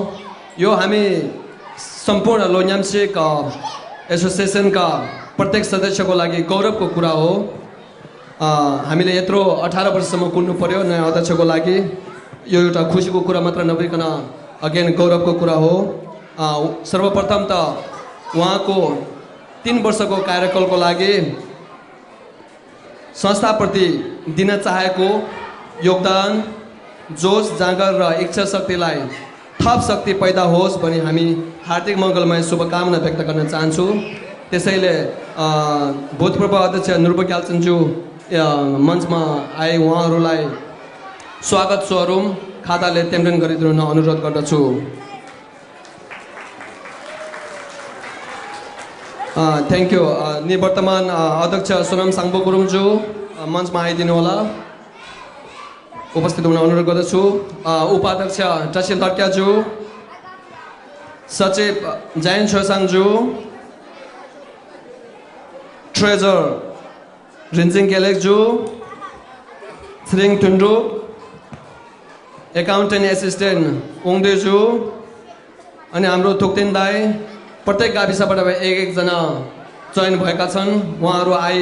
यो हामी सम्पूर्ण लोन्याम्सिक अ, एसोसिएसनका प्रत्येक सदस्यको लागि गौरवको कुरा हो। अ, हामीले यत्रो अठार वर्षसम्म कुर्नु पर्यो नयाँ अध्यक्षको लागि। यो एउटा खुसीको कुरा मात्र नभइकन अगेन गौरवको कुरा हो। अ, सर्वप्रथम त उहाँको तिन वर्षको कार्यकालको लागि संस्थाप्रति दिन चाहेको योगदान, जोस जाँगर र इच्छा शक्तिलाई थप शक्ति पैदा होस् भनी हामी हार्दिक मङ्गलमय शुभकामना व्यक्त गर्न चाहन्छु। त्यसैले अ, भूतपूर्व अध्यक्ष नुर्बु क्याल्चनज्यू अ, मञ्चमा आए उहाँहरूलाई स्वागत स्वरूप खाताले टेम्डेन गरिदिनु हुन अनुरोध गर्दछु। अ, थ्याङ्क यू। अ, निवर्तमान अ, अध्यक्ष सोनाम साङ्बो गुरुङज्यू अ, मञ्चमा आइदिनु होला। उपस्थित हुन अनुरोध गर्दछु। अ, उपाध्यक्ष टसी लड्क्याज्यू, सचिव जयन छोसाङज्यू, ट्रेजर रिन्जिङ गेलेकज्यू, छिरिङ टुन्डु, एकाउन्टेन्ट एसिस्टेन्ट उङदेज्यू, अनि हाम्रो थुक्तिन दाई, प्रत्येक गाविसबाट एक एकजना चयन भएका छन्। उहाँहरू आई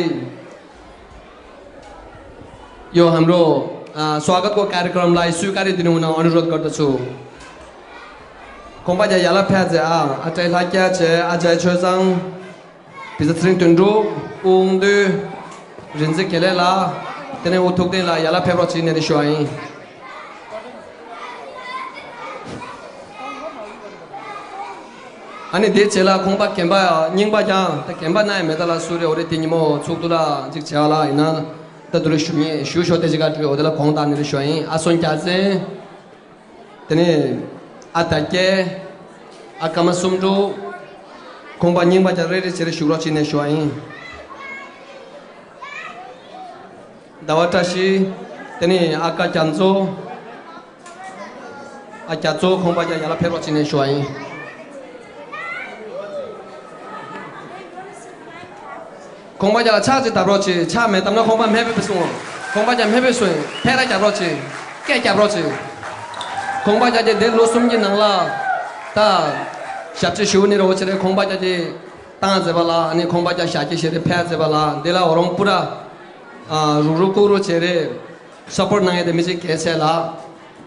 यो हाम्रो अ, स्वागतको कार्यक्रमलाई स्वीकारिदिनु हुन अनुरोध गर्दछु। Kongpa ja yala pya je a, a tai la kya je, a jai chozang, pisa tsring tundru, ung du, rinzi kele la, tene u thuk de la yala pya ro chi ne de shuai. Ani de chela kongpa kemba nyingba ja, ta kemba na me da la sure ore tini mo chuk du la jik cha la ina, ta du re shu ni, shu sho de jiga du o de la kong da ne de shuai, a son kya je. དེ་ནས་ཨ་ད་ཀེ་ཨ་ཀ་མ་སུམ་དྲུག་ཁོང་པ་རྙིང་པ་ཀྱང་རེ་རེ་བྱེད་རེ་ཞུགས་རོགས་བྱས་ནས་ཞུ་བ་ཡིན། ཟླ་བ་བཀྲ་ཤིས། དེ་ནས་ཨ་ཀ་རྒྱ་མཚོ། ཨ་རྒྱ་མཚོ་ཁོང་པ་ཀྱང་ཡར་ལ་ཕེབས་རོགས་བྱས་ནས་ཞུ་བ་ཡིན། ཁོང་པ་རྒྱ་ལ་ཕྱག་ཅིག་བརྡབ་རོགས་བྱེད། ཕྱག་མེད་བརྡབ་ན་ཁོང་པ་མེད་པའི་སོང་། ཁོང་པ་རྒྱ་མེད་པའི་སོང་། ཕེ་ར་རྒྱབ་རོགས་བྱེད། སྐད་རྒྱབ་རོགས་བྱེད། ཁོང་པ་རྒྱ་དེ་འདིར་ལོ་གསུམ་གྱི་ནང་ལ་ད་ཞབས་ཕྱི་ཞུ་ནི་རོགས་བྱེད་རེད། ཁོང་པ་རྒྱ་དེ་བཏང་མཛད་པ་ལ་ཨ་ནི་ཁོང་པ་རྒྱ་ཞབས་ཕྱི་བྱེད་རེད། ཕེ་མཛད་པ་ལ་འདི་ལ་འོ་རོང་པུ་ར་རུག་རུག་ཀུག་རུག་བྱེད་རེད། སཔོར་ཊི་གནང་ཡས་དེ་མི་ཅིག་གལ་ཆེ་ལ།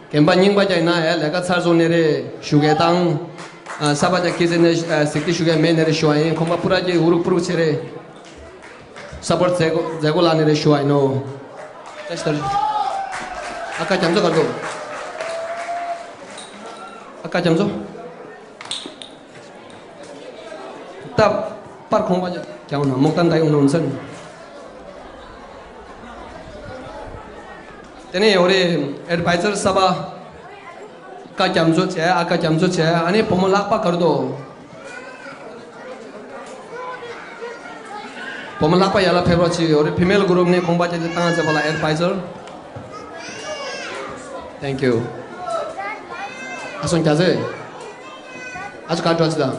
རྒན་པ་རྙིང་པ་རྒྱ་ཡིན་ན་ཡ་ལས་ཀ་ཚར་སོང་ནི་རེད་ཞུ་གས་དང་། ས་པ་རྒྱ་ཁྱི་ཟེར་ནས་གཟིགས་ཏེ་ཞུ་གས་མེད་ནི་རེད་ཞུ་བ་ཡིན། ཁོང་པ་པུ་ར་གྱི་འུ་རུག་པུ་རུག་བྱེད་རེད། ས་པོར་མཛད་སྒོ་མཛད་སྒོ་ལ་ནི་རེ་ཞུ་བ་ཡིན་ནོ། བཀྲ་ཤིས་བདེ་ལེགས། ཨ་ཀ་རྒྱ་མཚོ་ག་འགྲོ། ཨ་ཀ་རྒྱ་མཚོ། ད་པར་ཁོང་པ་རྒྱ་འོང་ན་མོག་ཏན་ད་ཡོང་ནོ་འཚོན། དེ་ནས་འོ་རེ་ཨེ་ཌ་བའི་ཛར་ས་པ། ཀ་རྒྱ་མཚོ་བྱས། ཨ་ཀ་རྒྱ་མཚོ་བྱས། ཨ་ནི་བུ་མོ་ལྷག་པ་ག་རེ་འདུག་བུ་མོ་ལྷག་པ་ཡར་ལ་ཕེབས་རོགས་གྱིས། འོ་རེད། ཕི་མེལ་གུ་རུབ་ནས་ཁང་པ་རྒྱག་རྒྱུ་བཏང་ཟེར་བ་ལ་ཨེཌ་བྷའི་ཛར། Thank you. ཨ་སོང་རྒྱ་ཟེ། ཨ་ཅོ་ག་འགྲོ་ཅི་དང་།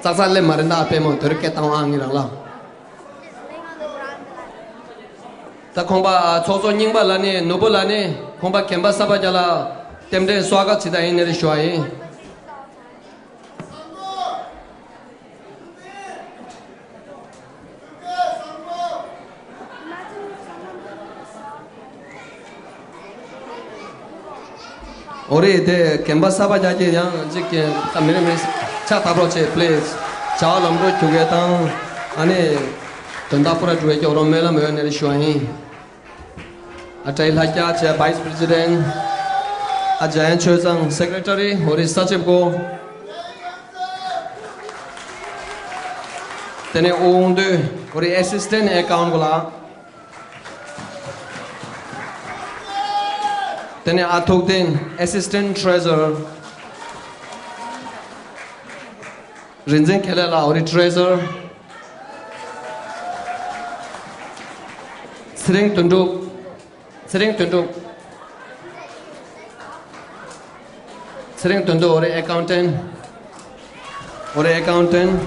ཙག་ཙག་སླེབས་མ་རེད་ད། ཨ་པད་མོ་དོ་རི་སྐད་བཏང་བ་ཨང་ངི་རང་ལ། ད་ཁོང་པ་ཚོགས་གཙོ་རྙིང་པ་ལ་ནི་ནོར་བུ་ལ་ནི་ཁོང་པ་གན་པ་ས་པ་རྒྱ་ལ་རྟེན་འབྲེལ་སོ་ཨ་ཀ་ཇི་ད་ཡིན་ནི་རེ་ཞུ་བ་ཡིན། འོ་རེད། དེ་གན་པ་ས་པ་རྒྱ་ཀྱི་ཡང་ཅིག་གི་ད་མི་རེ་མི་རེ་ཕྱག་བཏབ་རོགས་བྱེད། པི་ལི་ཛི། བྱ་བ་ལམ་འགྲོ་རྒྱུག་གེ་དང་། ཨ་ནི་དོན་དག་པུ་ར་འགྲུབ་ཡས་ཀྱི་འོ་རོགས་སྨོན་ལམ་ཡོད་ནི་རེ་ཞུ་བ་ཡིན། ཨ་བཀྲ་ཤིས་ལྷ་རྒྱལ་བྱས་བྷའི་སི་པི་རེ་སི་ཌེན་ཊི། ཨ་འཇམ་དབྱངས་ཆོས་བཟང་སེ་ཀེ་རེ་ཊ་རི། འོ་རེད། ས་ཆེབ་ཀོ། དེ་ནས་ཨུ་དབང་འདུས། འོ་རེད། ཨེ་སི་སི་ཊེན་ཊི་ཨེ་ཀའུན་ཊི་གོ་ལ། དེ་ནས་ཨ་ཐུག་བརྟན། ཨེ་སི་སི་ཊེན་ཊི་ཊི་རེ་ཟར། རིག་འཛིན་ཁེ་ལས་ལགས། འོ་རེད། ཊི་རེ་ཟར། ཚེ་རིང་དོན་གྲུབ། ཚེ་རིང་དོན་གྲུབ། ཚེ་རིང་དོན་གྲུབ། འོ་རེད། ཨེ་ཀའུན་ཊེན་ཊི། འོ་རེད། ཨེ་ཀའུན་ཊེན་ཊི།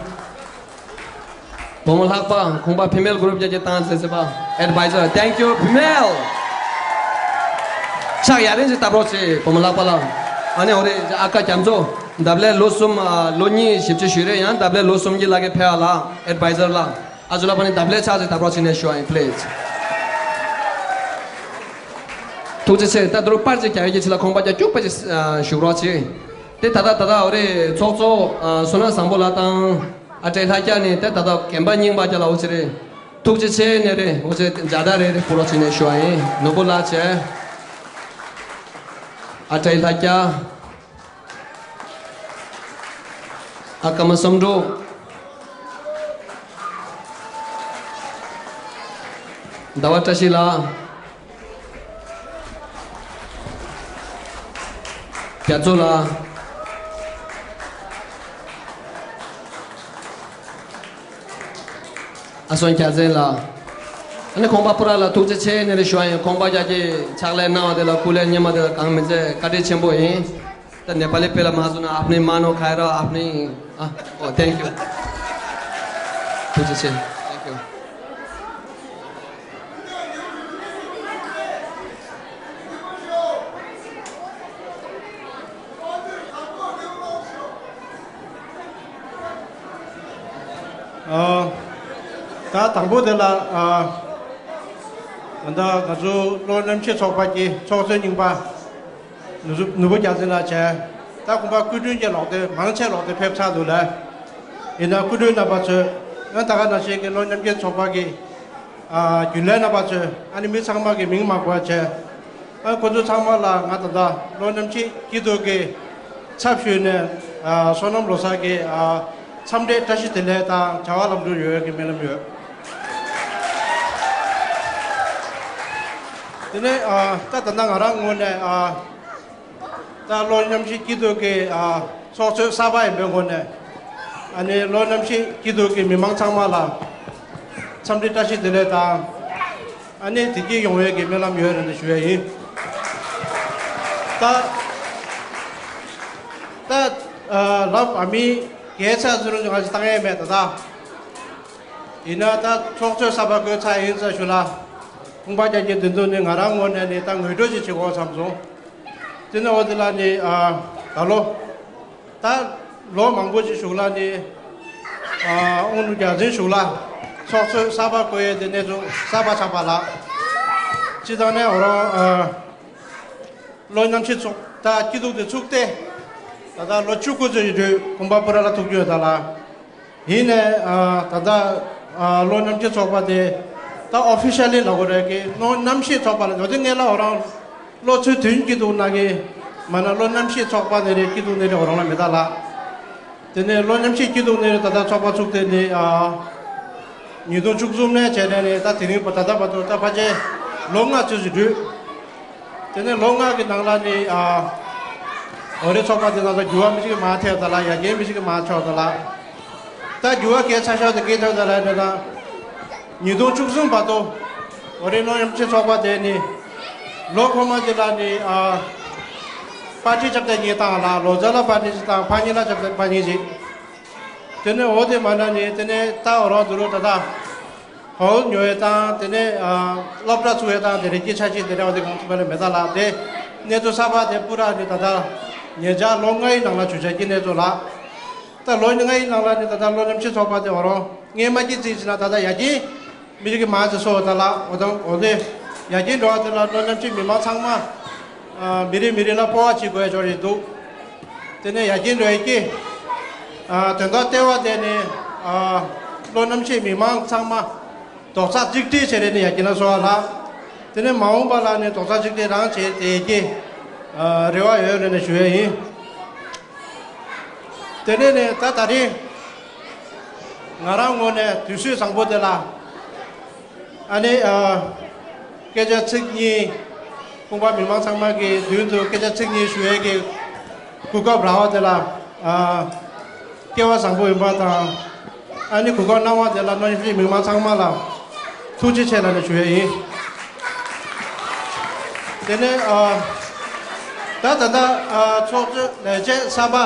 བུ་མོ་ལྷག་པ་ཁང་པ་ཕི་མེལ་གུ་རུབ་རྒྱ་ཀྱི་བཏང་ཟེར་ཟེར་བ་ཨེཌ་བྷའི་ཛར། Thank you ཕི་མེལ། ཕྱག་ཡར་རིང་ཞིག་བཏབ་རོགས་བྱེད། བུ་མོ་ལྷག་པ་ལ། ཨ་ནི་འོ་རེད། ཨ་ཀ་རྒྱ་མཚོ། འདབ་ལས་ལོ་གསུམ། ཨ་ལོ་གཉིས་བཞི་བཅུ་ཞུས་རེད། ཡང་འདབ་ལས་ལོ་གསུམ་གྱི་ལ་གེ་ཕེ་བ་ལ་ཨེཌ་བྷའི་ཛར་ལ། ཨ་ཇོ་ལ་པ་ནི་འདབ་ལས་ཕྱག་ཅིག་བཏབ་རོགས་བྱེད་ནས་ཞུ་བ་ཡིན། པི་ལི་ཛི། ཐུགས་རྗེ་ཆེ། ད་དུ་རུ་པར་ཅིག་རྒྱག་ཡོད་ཀྱི་ཕྱི་ལ་ཁང་པ་རྒྱག་སྐྱུག་པ་ཅིག་ཨ་བཞུགས་རོགས་བྱེད། དེ་ད་ལྟ་ད་ལྟ་འོ་རེད། ཚོགས་གཙོ་ཨ་བསོད་ནམས་བཟང་པོ་ལགས་དང་ཨ་བཀྲ་ཤིས་ལྷ་རྒྱལ་ནས་དེ་ད་ལྟ་རྒན་པ་རྙིང་པ་རྒྱ་ལ་འོ་ཅི་རེད། ཐུགས་རྗེ་ཆེ་ནས་རེད། འོ་ཅི་མཇལ་དར་རེ་རེ་ཕུལ་རོགས་བྱེད་ནས་ཞུ་བ་ཡིན། ནོར་བུ་ལགས་བྱས། ཨ་བཀྲ་ཤིས་ལྷ་རྒྱལ། ཨ་ཀརྨ་བསམ་འགྲུབ། ཟླ་བ་བཀྲ་ཤིས་ལགས། རྒྱ་མཚོ་ལགས། ཨ་སོང་རྒྱལ་མཚན་ལགས། ཨ་ནི་ཁང་པ་པུ་ར་ལ་ཐུགས་རྗེ་ཆེ་ནས་རེ་ཞུ་བ་ཡིན། ཁང་པ་རྒྱ་ཀྱི་ཕྱག་ལས་གནང་བ་དེ་ལ་སྐུ་ལས་གཉེར་མ་དེ་ལ་གང་མི་མཛད་བཀའ་དྲིན་ཆེན་པོ་ཡིན། ད་ནེ་པ་ལི་དཔེ་ལ་མ་བཟོ་ན་ཨ་ཕ་ནི་མ་ནོ་ཁའི་ར་ཨ་ཕ་ནི། ཨ་ཨོ་thank you། ཐུགས་རྗེ་ཆེ། Thank you། ཨ། ད་དང་པོ་དེ་ལ་ཨ། ད་ལྟ་ང་ཚོ་བློ་རྣམ་ཤེས་ཚོགས་པ་གི་ཚོགས་གཙོ་རྙིང་པ་ནུ་ནུ་བོ་རྒྱལ་མཚན་ལགས་བྱས། ད་ཁོང་པ་སྐུ་མགྲོན་གྱི་ལོག་སྟེ་མང་ཆེ་ལོག་སྟེ་ཕེབས་ཚར་འདུག་ལ། ཡིན་ན་སྐུ་མགྲོན་རྣམ་པ་ཚོས་ང་ད་ག་ནང་བཞིན་གྱི་བློ་རྣམ་ཤེས་ཚོགས་པ་གི་ཨ། རྒྱུན་ལས་རྣམ་པ་ཚོས་ཨ་ནི་མི་ཚང་མ་གི་མིང་མ་གོ་བ་བྱས། ཨ་ཁོ་ཚོ་ཚང་མ་ལ་ང་ད་ལྟ་བློ་རྣམ་ཤེས་སྐྱིད་སྡུག་གི་ཚབ་ཞུས་ནས་ཨ་བསོད་ནམས་ལོ་གསར་གྱི་ཨ་འཚམས་འདྲི་བཀྲ་ཤིས་བདེ་ལེགས་དང་བྱ་བ་ལམ་འགྲོ་ཡོད་ཀྱི་སྨོན་ལམ་ཡོད། དེ་ནས་ཨ་ད་ད་ལྟ་ང་རང་ངོས་ནས་ཨ་ད་བློ་རྣམ་ཤེས་སྐྱིད་སྡུག་གི་ཨ་ཚོགས་གཙོ་གསར་པ་ཡིན་པའི་ངོས་ནས་ཨ་ནི་བློ་རྣམ་ཤེས་སྐྱིད་སྡུག་གི་མི་མང་ཚང་མ་ལ་འཚམས་འདྲི་བཀྲ་ཤིས་བདེ་ལེགས་དང་། ཨ་ནི་བདེ་སྐྱིད་ཡོང་བའི་གི་སྨོན་ལམ་ཡོད་རེད་ཞུ་ཡ་ཡིན། ད་ད་ལབ་ཨ་མི་གས་ཚ་ཟུར་ང་ཞིག་བཏང་ཡས་མེད་ད་ད། ཡིན་ན་ད་ཚོགས་གཙོས་གསར་པ་བསྐོས་ཚར་ཡིན་ས་ཞུ་ལ། ཁོང་པ་རྒྱ་ཀྱི་འདི་ཚོ་ནི་ང་རང་ངོས་ནས་ནི་ད་ངོས་སྤྲོད་ཅིག་བྱེད་དགོས་བསམ་སོང་། དེ་ནས་འོ་དེ་ལ་ནི་ཨ་ད་ལོ། ད་ལོ་མང་པོ་ཅིག་གཞུག་ལ་ནི་ཨ་དབང་འདུས་རྒྱལ་མཚན་གཞུག་ལ་ཚོགས་གཙོས་གསར་པ་བསྐོ་ཡས་དེ་གནས་ཚུལ་གསར་པ་ཆགས་པ་ལ། སྤྱི་བཏང་ནས་འོ་རང་ཨ་བློ་རྣམ་ཤེས་ཚོགས་ད་སྐྱིད་སྡུག་དེ་ཚུགས་ཏེ་ད་ལྟ་ལོ་བཅུ་དགུ་ཙམ་ཡིན་དུས་ཁོང་པ་པུ་ར་ལ་ཐུག་རྒྱུ་ཡོད་ད་ལ། ཡིན་ནས་ཨ་ད་ལྟ་ཨ་བློ་རྣམ་ཤེས་ཚོགས་པ་དེ་ད་ཨོ་ཕི་ཤལ་ལི་ལབ་དགོས་རེད་ཀི། བློ་རྣམ་ཤེས་ཚོགས་པ་ལ་འོ་དེ་ངས་ལ་འོ་རང་བློ་ཚོད་དུན་སྐྱིད་སྡུག་ན་གི་མ་ན་བློ་རྣམ་ཤེས་ཚོགས་པ་ནས་རེད་སྐྱིད་སྡུག་ནས་རེད་འོ་རང་ལ་མི་ད་ལ། དེ་ནས་བློ་རྣམ་ཤེས་སྐྱིད་སྡུག་ནས་རེད་ད་ལྟ་ཚོགས་པ་ཚུགས་དེ་ནས་ཨ་ཉིས་སྟོང་བཅུ་གསུམ་ནས་བྱས་ནས་ནས་ད་དེ་རིང་བ་ད་ལྟ་བར་དུ་ད་ཕལ་ཆེར་ ལོ་ལྔ་ཙམ་ཞིག་འགྲུབ། དེ་ནས་ལོ་ལྔ་གི་ནང་ལ་ནི་ཨ། འོ་རེ་ཚོགས་པ་དེ་ནང་ལ་འགྱུར་བ་མི་ཞིག་མ་ཐེབས་ད་ལ། ཡ་རྒྱན་མི་ཞིག་མ་ཆོག་ད་ལ། ད་འགྱུར་བ་གལ་ཆེ་ཤོས་དེ་གལ་ཐོག་ད་ལ་ནི་ད། ཉིས་སྟོང་བཅུ་གསུམ་བར་དུ་འོ་རེ་ནོར་ཉམས་ཆེ་ཚོགས་པ་དེ་ནི་ལོ་འཁོར་མ་དེ་ལ་ནི་ཨ། པར་ཊི་ཆབ་ཏ་གཉིས་བཏང་ལ། ལོ་ཙཱ་ལ་པར་ཊི་ཞིག་བཏང་། ཕ་ཉི་ལ་ཆབ་ཏ་ཕ་ཉི་ཞིག་དེ་ནས་འོ་དེ་མ་ན་ནི་དེ་ནས་ད་འོ་རང་དུ་རུ་ད་ད། ཧོལ་ཉོ་ཡས་དང་དེ་ནས་ཨ། སློབ་གྲྭ་ཚུགས་ཡས་དང་དེ་རིགས་ཀྱི་འཆར་གཞི་དེ་འདྲ་བ་དེ་གང་ཐུབ་པ་ལས་མེད་ད་ལ། དེ་གནས་ཚུལ་གསར་པ་དེ་པུ་ར་ནི་ད་ལྟ་ཉེ་ཆར་ལོ་ལྔའི་ནང་ལ་བྱུང་བྱས་ཀྱི་གནས་ཚུལ་ལ། ད་ལོ་ལྔའི་ནང་ལ་ནི་ད་ལྟ་ལོ་ཉམས་ཆེ་ཚོགས་པ་དེ་འོ་རང་སྔས་མ་གི་རྩིས་ཅི་ན་ད་ལྟ་ཡ་གི་མི་རིགས་ཀྱི་མང་ཆེ་སོ་ད་ལ་འོ་དང་འོ་དེ་ཡ་གི་འགྲོ་བ་དེ་ལ་ལོ་ཉམས་ཆེ་མི་མང་ཚང་མ་ཨ། མི་རེ་མི་རེ་ལ་སྤོ་བ་བྱེད་དགོས་ཡ་ཅོ་རེད་འདུག་དེ་ནས་ཡ་གི་འགྲོ་ཡ་གི་ཨ། དོན་དག་ལྟེ་བ་དེ་ནི་ཨ། ལོ་ཉམས་ཆེ་མི་མང་ཚང་མ། རྡོག་རྩ་གཅིག་སྒྲིལ་བྱས་རེ་ནས་ཡ་གི་ན་སོ་བ་ལ། དེ་ནས་མ་འོངས་པ་ལ་ནི་རྡོག་རྩ་གཅིག་སྒྲིལ་རང་བྱས་དེ་གི་ཨ། རེ་བ་ཡོད་རེ་ནས་ཞུ་ཡ་ཡིན། དེ་ནས་ནི་ད་ད་རེས་ང་རང་ངོས་ནས་དུས་ཚོད་བཟང་པོ་དེ་ལ་ཨ་ནི་ཨ། སྐད་ཆ་ཚིག་གཉིས། ཁོང་པ་མི་མང་ཚང་མ་གི་མདུན་དུ་སྐད་ཆ་ཚིག་གཉིས་ཞུ་ཡས་ཀྱི་གོ་སྐབས་རག་པ་དེ་ལ་ཨ། སྐལ་བ་བཟང་པོ་ཡིན་པ་དང་། ཨ་ནི་གོ་སྐབས་གནང་བ་དེ་ལ་ནོར་ཤུལ་མི་མང་ཚང་མ་ལ་ཐུགས་རྗེ་ཆེ་ལབ་ནས་ཞུ་ཡས་ཡིན། དེ་ནས་ཨ། ད་ད་ལྟ་ཨ། ཚོགས་གཙོས་ལས་བྱེད་གསར་པ།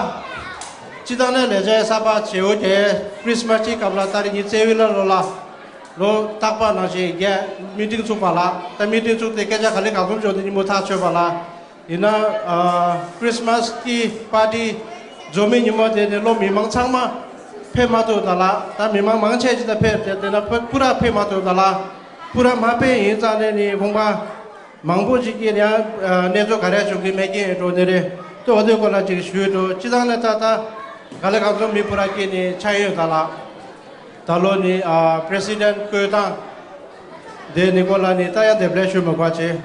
སྤྱི་བཏང་ནས་ལས་བྱེད་གསར་པ་བྱེད་འོས་དེ་ཁྲི་སི་མ་སི་གི་སྐབས་ལ་ད་རེས་ཉིན་བརྩེ་བའི་ལ་ལོ་ལ་ལོ་རྟག་པ་ནང་བཞིན་རྒྱ་མི་ཏིང་ཚུགས་པ་ལ། ད་མི་ཏིང་ཚུགས་ཏེ་སྐད་ཆ་ག་ལེ་གང་འཚམ་བྱུང་སྟེ་ཉིན་མོ་ཐག་ཆོད་པ་ལ། ཡིན་ན་ཨ། ཁྲི་སི་མ་སི་གི་པར་ཊི་རྫོགས་མའི་ཉིན་མོ་དེ་ནས་ལོ་མི་མང་ཚང་མ་ཕེབས་མ་ཐུབ་ད་ལ། ད་མི་མང་མང་ཆེ་ཅིག་ད་ཕེབས་ཏེ་དེ་ན་པུ་ར་ཕེབས་མ་ཐུབ་ད་ལ། པུ་ར་མ་ཕེབས་ཡིན་ཙང་ནས་ནི་ཁོང་པ། མང་པོ་ཅིག་གིས་ཡང་ཨ། གནས་ཚུལ་ག་རེ་བྱུང་གི་མེད་ཀྱི་འགྲོ་ནི་རེད། ཏོ་འོ་དེ་སྐོར་ལ་ཅིག་ཞུས་འགྲོ། སྤྱི་བཏང་ནས་ད་ལྟ་ག་ལེ་གང་འཚམ་མི་པུ་ར་སྐྱེས་ནས་ཆ་ཡོད་ད་ལ། ད་ལོ་ནི་ཨ། པི་རེ་སི་ཌེན་ཊི་བསྐོས་སྟངས་དེ་ནི་སྐོར་ལ་ནི་ད་ཡང་དེབ་ལས་ཞུ་མི་དགོས་བྱས།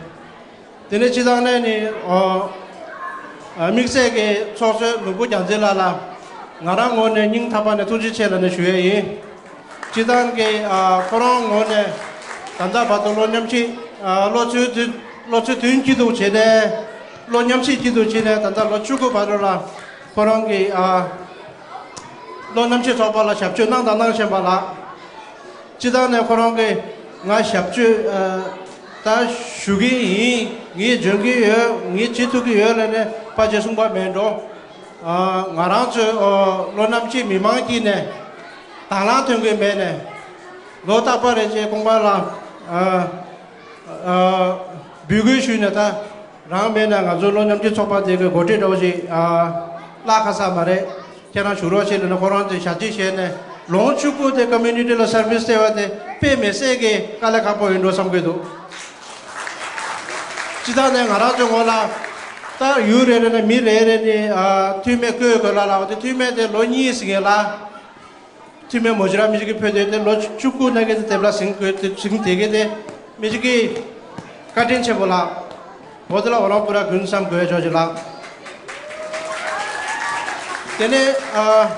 དེ་ནས་སྤྱི་བཏང་ནས་ནི་ཨ། དམིགས་བསལ་གྱི་ཚོགས་གཙོ་ནོར་བུ་རྒྱལ་མཚན་ལགས་ལ་ང་རང་ངོས་ནས་སྙིང་ཐག་པ་ནས་ཐུགས་རྗེ་ཆེ་ལབ་ནས་ཞུ་ཡས་ཡིན། སྤྱི་བཏང་གི་ཨ། ཁོ་རང་ངོས་ནས་ད་ལྟ་བར་དུ་ལོ་ཉམས་ཆེ་ཨ། ལོ་ཚོད་དུ་ལོ་ཚོད་དུས་སྐྱིད་སྡུག་བྱས་ནས་ལོ་ཉམས་ཆེ་སྐྱིད་སྡུག་བྱས་ནས་ད་ལྟ་ལོ་བཅུ་དགུ་བར་དུ་ལ་ཁོ་རང་གི་ཨ། ལོ་ཉམས་ཆེ་ཚོགས་པ་ལ་ཞབས་ཕྱི་གནང་དང་གནང་བཞིན་པ་ལ། སྤྱི་བཏང་ནས་ཁོ་རང་གིས་ང་ཞབས་ཕྱི་ཨ། ད་ཞུ་གི་ཡིན། ངས་འཇོན་གི་ཡོད། ངས་བྱེད་ཐུབ་ཀྱི་ཡོད་ལབ་ནས་ཕལ་ཆེར་གསུངས་པ་མེད་འགྲོ། ཨ། ང་རང་ཚོའི་ཨོ་ལོ་ཉམས་ཆེ་མི་མང་དཀྱིལ་ནས་དང་བླངས་ཐོན་གྱི་མེད་ནས་ལོ་རྟག་པ་རེ་བྱས་ཁོང་པ་ལ་ཨ། ཨ། འབོད་སྐུལ་ཞུས་ནས་ད་རང་མེད་ན་ང་ཚོ་ལོ་ཉམས་ཆེ་ཚོགས་པ་དེ་གི་འགོ་ཁྲིད་འདྲ་བོ་ཞིག་ཨ། བརླག་ཁ་ས་མ་རེད། ཁྱེད་རང་བཞུགས་རོགས་བྱེད་ལབ་ནས་ཁོ་རང་ཚོས་ཞབས་ཕྱི་བྱས་ནས་ལོ་ངོ་བཅུ་དགུ་དེ་ཀོ་མུ་ནི་ཊི་ལ་སར་བིས་སྟེར་བ་དེ་དཔེ་མི་སྲིད་ཀྱི་དཀའ་ལས་ཁག་པོ་ཡིན་འགྲོ་བསམ་གྱི་འདུག་སྤྱི་བཏང་ནས་ང་རང་ཚོའི་ངོས་ལ་ད་ཡུལ་རེ་རེ་ནས་མི་རེ་རེ་ནས་ཨ། འཐུས་མི་བསྐོས་དགོས་ལ་ལབ་པ་དེ་འཐུས་མི་དེ་ལོ་གཉིས་ཟིན་ངེས་ལ། འཐུས་མི་མོ་ཇི་ར་མི་ཞིག་གིས་ཕུད་དེ་དེ་ལོ་བཅུ་དགུ་ནང་གི་དེབ་ལ་ཟིན་དགོས་དེ་ཟིན་དེ་གི་དེ་མི་ཞིག་གིས་བཀའ་དྲིན་ཆེན་པོ་ལགས། འོ་དེ་ལ་འོ་རང་པུ་ར་གུན་བསམ་དགོས་ཆོག་ཅིག་ལགས། དེ་ནས་ཨ།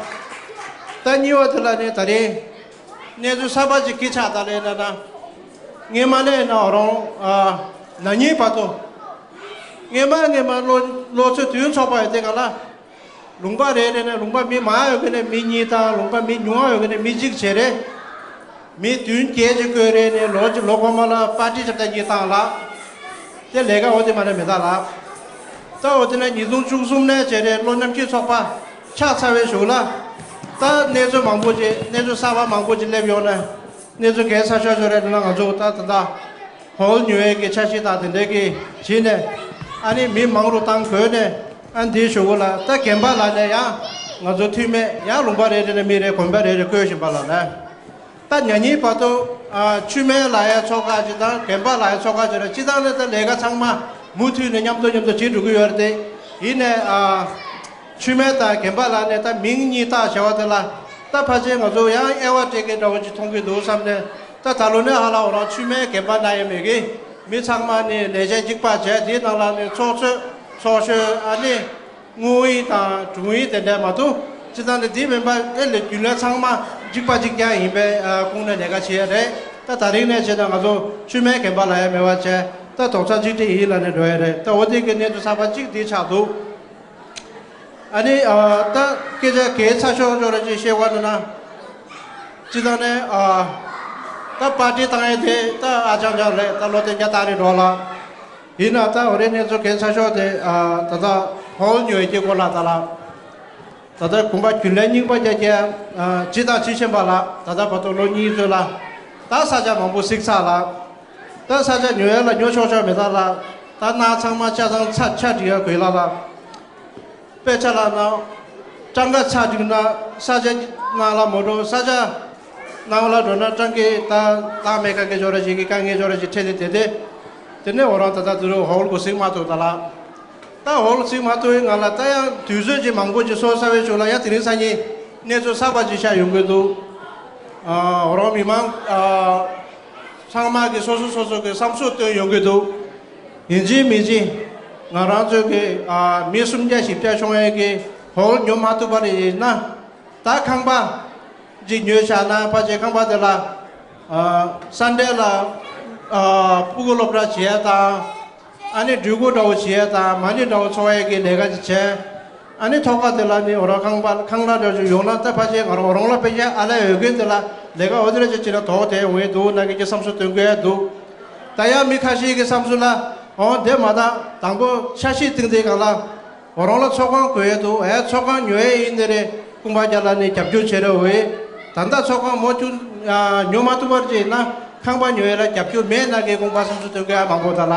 ད་གཉིས་པ་དེ་ལ་ནི་ད་རེས་གནས་ཚུལ་གསར་པ་ཅིག་གི་ཆགས་ད་ལས་ན་ན། སྔས་མ་ལས་ན་འོ་རང་ཨ། ན་ནིང་བར་དུ། སྔས་མ་སྔས་མ་ལོ་ལོ་ཚོད་དུས་ཚོགས་པ་ཡོད་དེ་ག་ལ། ལུང་པ་རེ་རེ་ནས་ལུང་པ་མི་མང་ཡོད་མཁན་ནས་མི་གཉིས་དང་ལུང་པ་མི་ཉུང་བ་ཡོད་མཁན་ནས་མི་གཅིག་བྱས་རེད། མི་བདུན་བརྒྱད་ཅིག་བསྐོས་རེ་ནས་ལོ་གཅིག་ལོ་གོང་མ་ལ་པར་ཊི་ཞབས་ཏ་གཉིས་བཏང་ལ། དེ་ལས་ཀ་འོ་དེ་མ་རེད་མི་ད་ལ། ད་འོ་དེ་ནས་ཉིས་སྟོང་བཅུ་གསུམ་ནས་བྱས་རེ་ལོ་ཉམས་ཆེ་ཚོགས་པ་ཆགས་ཚར་བའི་གཞུག་ལ། ད་གནས་ཚུལ་མང་པོ་ཅིག་གནས་ཚུལ་གསར་པ་མང་པོ་ཅིག་སླེབས་ཡོང་ནས། གནས་ཚུལ་གལ་ཆེ་ཤོས་ཤོས་རེད་ན་ང་ཚོ་ད་ད་ད་ཧོལ་ཉོ་ཡས་ཀྱི་འཆར་གཞི་དང་དེ་འདྲའི་གི་བྱས་ནས་ཨ་ནི་མི་མང་རུ་བཏང་དགོས་ནས་ཨ་འདིའི་གཞུག་གུ་ལ་ད་རྒན་པ་ལ་ནས་ཡང་ང་ཚོ་འཐུས་མི་ཡང་ལུང་པ་རེ་རེ་ནས་མི་རེ་དགོན་པ་རེ་རེ་བསྐོས་བཞིན་པ་ལ་ནས་ད་ཉ་ཉིན་བར་དུ་ཨ་ཆུ་སྨད་ལ་ཡ་ཚོགས་ཁག་ཅིག་དང་རྒན་པ་ལ་ཡ་ཚོགས་ཁག་ཅིག་རེད། སྤྱི་བཏང་ནས་ད་ལས་ཀ་ཚང་མ་མུ་མཐུད་ནས་མཉམ་དུ་མཉམ་དུ་བྱེད་འགྲོ་གི་ཡོད་རེད་དེ་ཡིན་ནས་ཨ། ཆུ་སྨད་དང་རྒན་པ་ལགས་ནས་ད་མིང་གཉིས་བཏགས་བྱ་བ་དེ་ལ་ད་ཕལ་ཆེར་ང་ཚོ་ཡང་དབྱེ་བ་སྤྲད་མཁན་འདྲ་བོ་ཅིག་མཐོང་གི་འདུག་བསམ་ནས་ད་ད་ལོ་ནས་ཧ་ལམ་འོ་རང་ཆུ་སྨད་རྒན་པ་ན་ཡང་མེད་གི་མི་ཚང་མ་ནི་ལས་བྱེད་གཅིག་པ་བྱས་དེའི་ནང་ལ་ནི་ཚོགས་གཙོས་ཚོགས་གཞོན་ཨ་ནི་དངུལ་ཡིག་དང་དྲུང་ཡིག་དེ་འདྲ་མ་གཏོགས་སྤྱི་བཏང་ནི་དེ་མིན་པ་ཨེ་ལས་རྒྱུན་ལས་ཚང་མ་གཅིག་པ་གཅིག་རྐྱང་ཡིན་པའི་ཁོངས་ནས་ལས་ཀ་བྱེད་ཡ་རེད། ད་ད་རིང་ནས་བྱས་ན་ང་ཚོ་ཆུ་སྨད་དགོན་པ་ལ་ཡང་མེད་པ་བྱས། ད་རྡོག་རྩ་གཅིག་སྒྲིལ་ཡིན་ལབ་ནས་འགྲོ་ཡ་རེད། ད་འོ་དེ་གི་གནས་ཚུལ་གསར་པ་གཅིག་འདི་ཆགས་འདུག་ཨ་ནི་ཨ། ད་སྐད་ཆ་གལ་ཆེ་ཤོས་ཅིག་རེད་ཅེས་བཤད་པ་ན་ན། སྤྱིར་བཏང་ནས་ཨ། ད་པར་ཊི་བཏང་ཡས་དེ་ད་ཨ་ཅང་ཅང་རེད། ད་ལོ་དེ་བརྒྱ་ད་རེད་འགྲོ་ལ། ཡིན་ན་ད་འོ་རེ་གནས་ཚུལ་གལ་ཆེ་ཤོས་དེ་ཨ། ད་ལྟ་ཧོལ་ཉོ་ཡས་ཀྱི་སྐོར་ལ་ད་ལ། ད་ལྟ་དགོན་པ་རྒྱུན་ལས་རྙིང་པ་རྒྱ་རྒྱ་ཨ། སྤྱི་དང་སྤྱི་ཆེན་པ་ལ་ད་ལྟ་བར་དུ་ལོ་གཉིས་ཚོད་ལ་ད་ས་ཆ་མང་པོ་གཟིགས་ཚར་ལ། ད་ས་ཆ་ཉོ་ཡས་ལ་ཉོ་ཆོག་ཆོག་མེད་ད་ལ། ད་ནང་ཚང་མ་ཆ་ཚང་ཚ་ཆ་སྒྲིག་ཡ་དགོས་ལ་ལ། དཔེ་ཆ་ལ་ནང་གྲངས་ཀ་ཆ་སྒྲིག་ན་ས་ཆ་ནང་ལ་མ་འགྲོ། ས་ཆ་ནང་ལ་འགྲོ་ན་གྲངས་ཀ་ད་བཏང་མེད་ཁ་སྐད་ཅོ་ར་ཞིག་གི་དཀའ་ངལ་ཅོ་ར་ཞིག་འཕྲད་དེ་དེ་དེ། དེ་ནས་འོ་རང་ད་ལྟ་དུ་རུ་ཧོལ་གོ་གཟིགས་མ་ཐུབ་ད་ལ། ད་ཧོལ་གཟིགས་མ་ཐུབ་ཡིན་ང་ལ་ད་ཡང་དུས་ཚོད་ཀྱི་མང་པོ་ཅིག་སོ་ས་བའི་ཆུ་ལ་ཡང་དེ་རིང་སང་ཉིན་གནས་ཚུལ་གསར་པ་ཅིག་ཤར་ཡོང་གི་འདུག་ཨ། འོ་རང་མི་མང་ཨ། ཚང་མ་གི་སོ་སོ་སོ་སོ་གི་བསམ་ཚུལ་བཏོན་ཡོང་གི་འདུག་ཡིན་གཅིག་མིན་གཅིག་ང་རང་ཚོ་གི་ཨ། མི་སུམ་བརྒྱ་བཞི་བརྒྱ་ཤོང་ཡས་ཀྱི་ཧོལ་ཉོ་མ་ཐུབ་པ་རེད་ན། ད་ཁང་པ་ཅིག་ཉོས་བཞག་ན་ཕལ་ཆེར་ཁང་པ་དེ་ལ་ཨ། སན་ཌེ་ལ་ཨ། སྤུ་གུ་སློབ་གྲྭ་བྱེད་ཡས་དང་། ཨ་ནི་འགྲུལ་འཁོར་འདྲ་བོ་བྱེད་ཡས་དང་མ་ཎི་འདྲ་བོ་ཚོགས་ཡས་ཀྱི་ལས་ཀ་ཅིག་བྱས། ཨ་ནི་ཐོག་ཁ་དེ་ལ་ནི་འོ་རང་ཁང་པ་ཁང་གླ་འདྲ་ཅིག་ཡོང་ན་ད་ཕལ་ཆེར་ང་རང་འོ་རང་ལ་དཔེ་ཆ་ཨ་ལས་འོས་ཀུན་དེ་ལ་ལས་ཀ་འོ་དེ་འདྲ་ཅིག་བྱེད་ན་དོགས་དེ་འོང་ཡས་འདུག་ན་གི་ཀྱི་བསམ་ཚུལ་སྟོན་དགོས་ཡས་འདུག་ད་ཡང་མི་ཁ་ཤས་ཀྱི་བསམ་ཚུལ་ལ་འོ་དེ་མ་ད་དང་པོ་འཆར་གཞི་བཏིང་དེ་གང་ལ། འོ་རང་ལ་ཚོགས་ཁང་དགོས་ཡས་འདུག་ཨེ་ཚོགས་ཁང་ཉོ་ཡས་ཡིན་ནི་རེད། ཀུན་པ་རྒྱ་ལ་ནི་རྒྱབ་སྐྱོར་བྱེད་རོགས་འོས། ད་ལྟ་ཚོགས་ཁང་མོ་ཆུ་ཉོ་མ་ཐུབ་པར་བྱས་ན་ཁང་པ་ཉོ་ཡས་ལ་རྒྱབ་སྐྱོར་མེད་ན་གི་ཀུན་པ་བསམ་ཚུལ་སྟོན་དགོས་ཡ་མང་པོ་ད་ལ།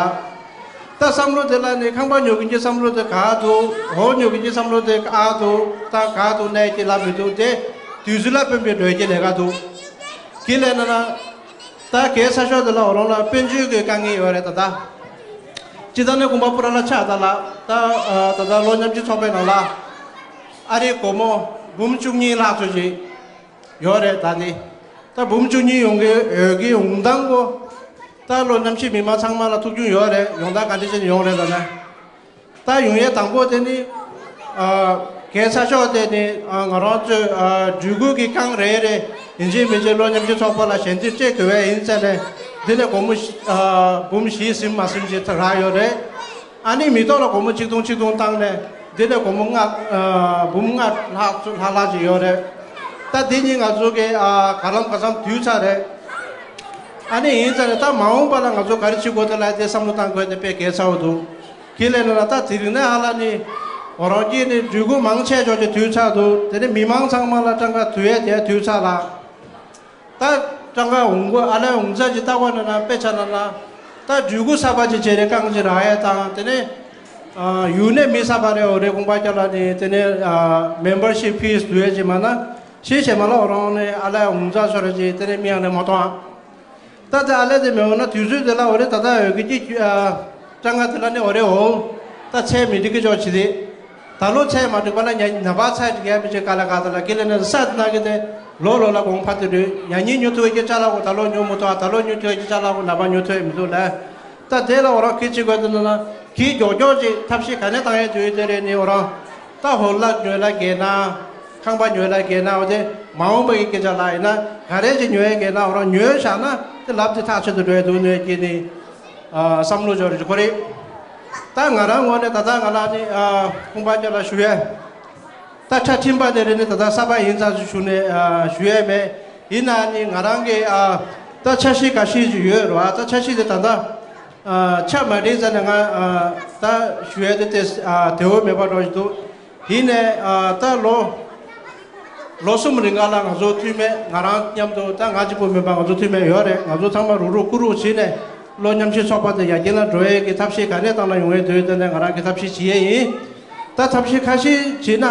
ད་བསམ་བློ་དེ་ལ་ནི་ཁང་པ་ཉོ་གིན་གྱི་བསམ་བློ་དེ་ག་འདུག་ཧོ་ཉོ་གིན་གྱི་བསམ་བློ་དེ་ག་འདུག་ད་ག་འདུག་ནས་ཀྱི་ལབ་མི་འདུག་དེ་དུས་ཚོད་ལ་དཔོན་པའི་འགྲོས་ཀྱི་ལས་ཀ་འདུག་ཀི་ལས་ན་ན། ད་གལ་ཆེ་ཤོས་དེ་ལ་འོ་རང་ལ་དཔལ་འབྱོར་གྱི་དཀའ་ངལ་ཡོད་རེད་ད་ལྟ། སྤྱི་བཏང་ནས་ཀུན་པ་པུ་ར་ལ་ཆགས་ད་ལ་ད་ད་ལྟ་ལོ་མཉམ་སྤྱོད་ཚོགས་པའི་ནང་ལ་ཨ་རིའི་སྒོར་མོ་འབུམ་བཅུ་གཉིས་ལྷག་ཙམ་ཞིག་ཡོད་རེད། ད་ནི་ད་འབུམ་བཅུ་གཉིས་ཡོང་གི་ཡོད་ཀྱི་ཡོང་སྟངས་གོ། ད་ལོ་མཉམ་སྤྱོད་མི་མང་ཚང་མ་ལ་ཐུགས་སྐྱོན་ཡོད་རེད། ཡོང་སྟངས་ག་འདྲ་བྱས་ནས་ཡོང་རེད་ལབ་ན། ད་ཡོང་ཡས་དང་པོ་དེ་ནི་ཨ། གལ་ཆེ་ཤོས་དེ་ནི་ཨ། ང་རང་ཚོས་ཨ། སྒྲིག་འགོད་ཀྱི་རྐང་རེ་རེ་ཡིན་གཅིག་མིན་གཅིག་ལོ་མཉམ་སྤྱོད་ཚོགས་པ་ལ་ཞལ་འདེབས་སྤྲད་དགོས་པ་ཡིན་ཟེར་ནས་འདི་ནས་སྒོར་མོ་ཨ། འབུམ་བཞི་ཟིན་མ་ཟིན་ཞིག་རག་ཡོད་རེད། ཨ་ནི་མི་ཐོག་ལ་སྒོར་མོ་ཆིག་སྟོང་ཆིག་སྟོང་བཏང་ནས་འདི་ནས་སྒོར་མོ་ལྔ་ཨ། འབུམ་ལྔ་ལྷག་ལྷག་ལྷག་ཅིག་ཡོད་རེད། ད་འདི་གཉིས་ང་ཚོ་གི་ཨ། ག་ལམ་ག་སམ་དུས་ཚ་རེད། ཨ་ནི་ཡིན་ཙང་ནས་ད་མ་འོངས་པ་ལ་ང་ཚོ་ག་རེ་བྱེད་དགོས་དེ་ལ་དེ་བསམ་བློ་བཏང་དགོས་དེ་དཔེ་གལ་ཆེ་བོ་འདུག་ཁྱེད་ལས་ན་ལ་ད་དེ་རིང་ནས་ཨ་ལ་ནི་འོ་རང་གིས་ནི་འབྲུ་གུ་མང་ཆེ་འཇོག་ཀྱི་དུས་ཚ་འདུག་དེ་ནི་མི་མང་ཚང་མ་ལ་གྲངས་ཀ་དུས་ཡས་དེ་དུས་ཚ་ལ། ད་གྲངས་ཀ་འོང་གོ་ཨ་ལས་འོང་ཚ་ཅིག་ལྟ་བ་ན་ན་དཔེ་ཆ་ན་ན་ད་འབྲུ་གུ་གསར་པ་ཅིག་བྱས་རེ་རྐང་ཅིག་རག་ཡས་དང་དེ་ནི་ཡུལ་ནས་མི་གསར་པ་རེ་འོ་རེ་དགོངས་པ་རྒྱབ་ལ་ནི་དེ་ནི་མེམ་བར་ཤིབ་ཕིས་དུས་ཡས་ཅིག་མ་ན་ཤེས་བྱས་མ་ལ་འོ་རང་ནི་ཨ་ལས་འོང་ཚ་ཚོ་རེ་ཅིག་དེ་ནི་མི་ཡང་ནི་མ་གཏོང་ཨ། ད་ལྟ་ཨ་ལས་དེ་མེད་འོ་ན་དུས་ཚོད་དེ་ལ་འོ་རེ་ད་ལྟ་འོས་ཀྱི་ཀྱི་ཨ། གྲངས་ཀ་དེ་ལ་ནི་འོ་རེ་འོ། ད་ཚད་མི་འགྲིག་གི་ཅོག་ཅི་རེད། ད་ལོ་ཚད་མ་འགྲིག་པ་ལ་ཉ་ཉ་པ་ཚད་འགྲིག་ཡ་མི་ཅིག་ག་ལ་ག་ད་ལ་ཀི་ལ་ནི་ས་དེ་ན་གི་དེ་ལོ་ལོ་ལ་གོང་འཕར་དུ་འགྲོ་ཉ་གཉིས་ཉོ་ཐུབ་ཀྱི་ཅ་ལག་གོ་ད་ལོ་ཉོ་མི་ཐུབ་ཨ། ད་ལོ་ཉོ་ཐུབ་ཀྱི་ཅ་ལག་གོ་ནག་པ་ཉོ་ཐུབ་མི་འདུག་ལ། ད་དེ་ལ་འོ་རང་ཁི་ཅི་དགོས་དུ་ན་ན་ཁི་མགྱོགས་མགྱོགས་ཅིག་ཐབས་ཤེས་ག་ནས་བཏང་ཡ་དུས་དེ་རེད་ནི་འོ་རང་ད་ཧོར་ལ་ཉོས་ལ་གས་ན། ཁང་པ་ཉོས་ལ་གས་ན་འོ་དེ་མ་འོངས་པ་གི་སྐད་ཆ་ལ་ཡིན་ན་ག་རེ་ཅིག་ཉོས་ཡ་གས་ན་འོ་རང་ཉོས་བཞག་ན་དེ་ལབ་དེ་ཐག་ཆོད་དུ་འགྲོ་ཡ་འདུག་ནོས་ཀྱི་ནི་བསམ་བློ་འབྱོར་རེ་ཅིག་ཁོ་རེད། ད་ང་རང་ངོས་ནས་ད་ལྟ་ང་རང་ནི་ཁང་པ་ཉོ་ལ་ཞུ་ཡ། ད་ཁྲ་ཁྲིམས་པ་དེ་རེད་ནི་ད་ལྟ་གསར་པ་ཡིན་ཙང་ཞུ་ནས་ཞུ་ཡ་མེད། ཡིན་ན་ནི་ང་རང་གི་ད་འཆར་གཞི་ཁ་ཤས་ཅིག་ཡོད་རེད་བ། ད་འཆར་གཞི་དེ་ད་ལྟ་ཆ་མ་འགྲིག་ཙ་ནས་ང་ད་ཞུ་ཡ་དེ་དེ་དེ་འོ་མེད་པ་འགྲོ་བཞིན་འདུག་ཡིན་ནས་ད་ལོ་ལོ་གསུམ་རིང་ག་ལ་ང་ཚོ་འཐུས་མི་ང་རང་མཉམ་དུ་ད་ང་གཅིག་པུ་མིན་པ་ང་ཚོ་འཐུས་མི་ཡོད་རེད། ང་ཚོ་ཚང་མ་རུག་རུག་བསྐུར་རུག་བྱས་ནས་ལོ་མཉམ་ཞིག་ཚོགས་པ་དེ་ཡར་རྒྱས་ལ་འགྲོ་ཡས་ཀྱི་ཐབས་ཤེས་ག་ནས་བཏང་ན་ཡོང་ཡས་འདུག་དེ་ནས་ང་རང་གི་ཐབས་ཤེས་བྱེད་ཡས་ཡིན། ད་ཐབས་ཤེས་ཁ་ཤས་བྱས་ན་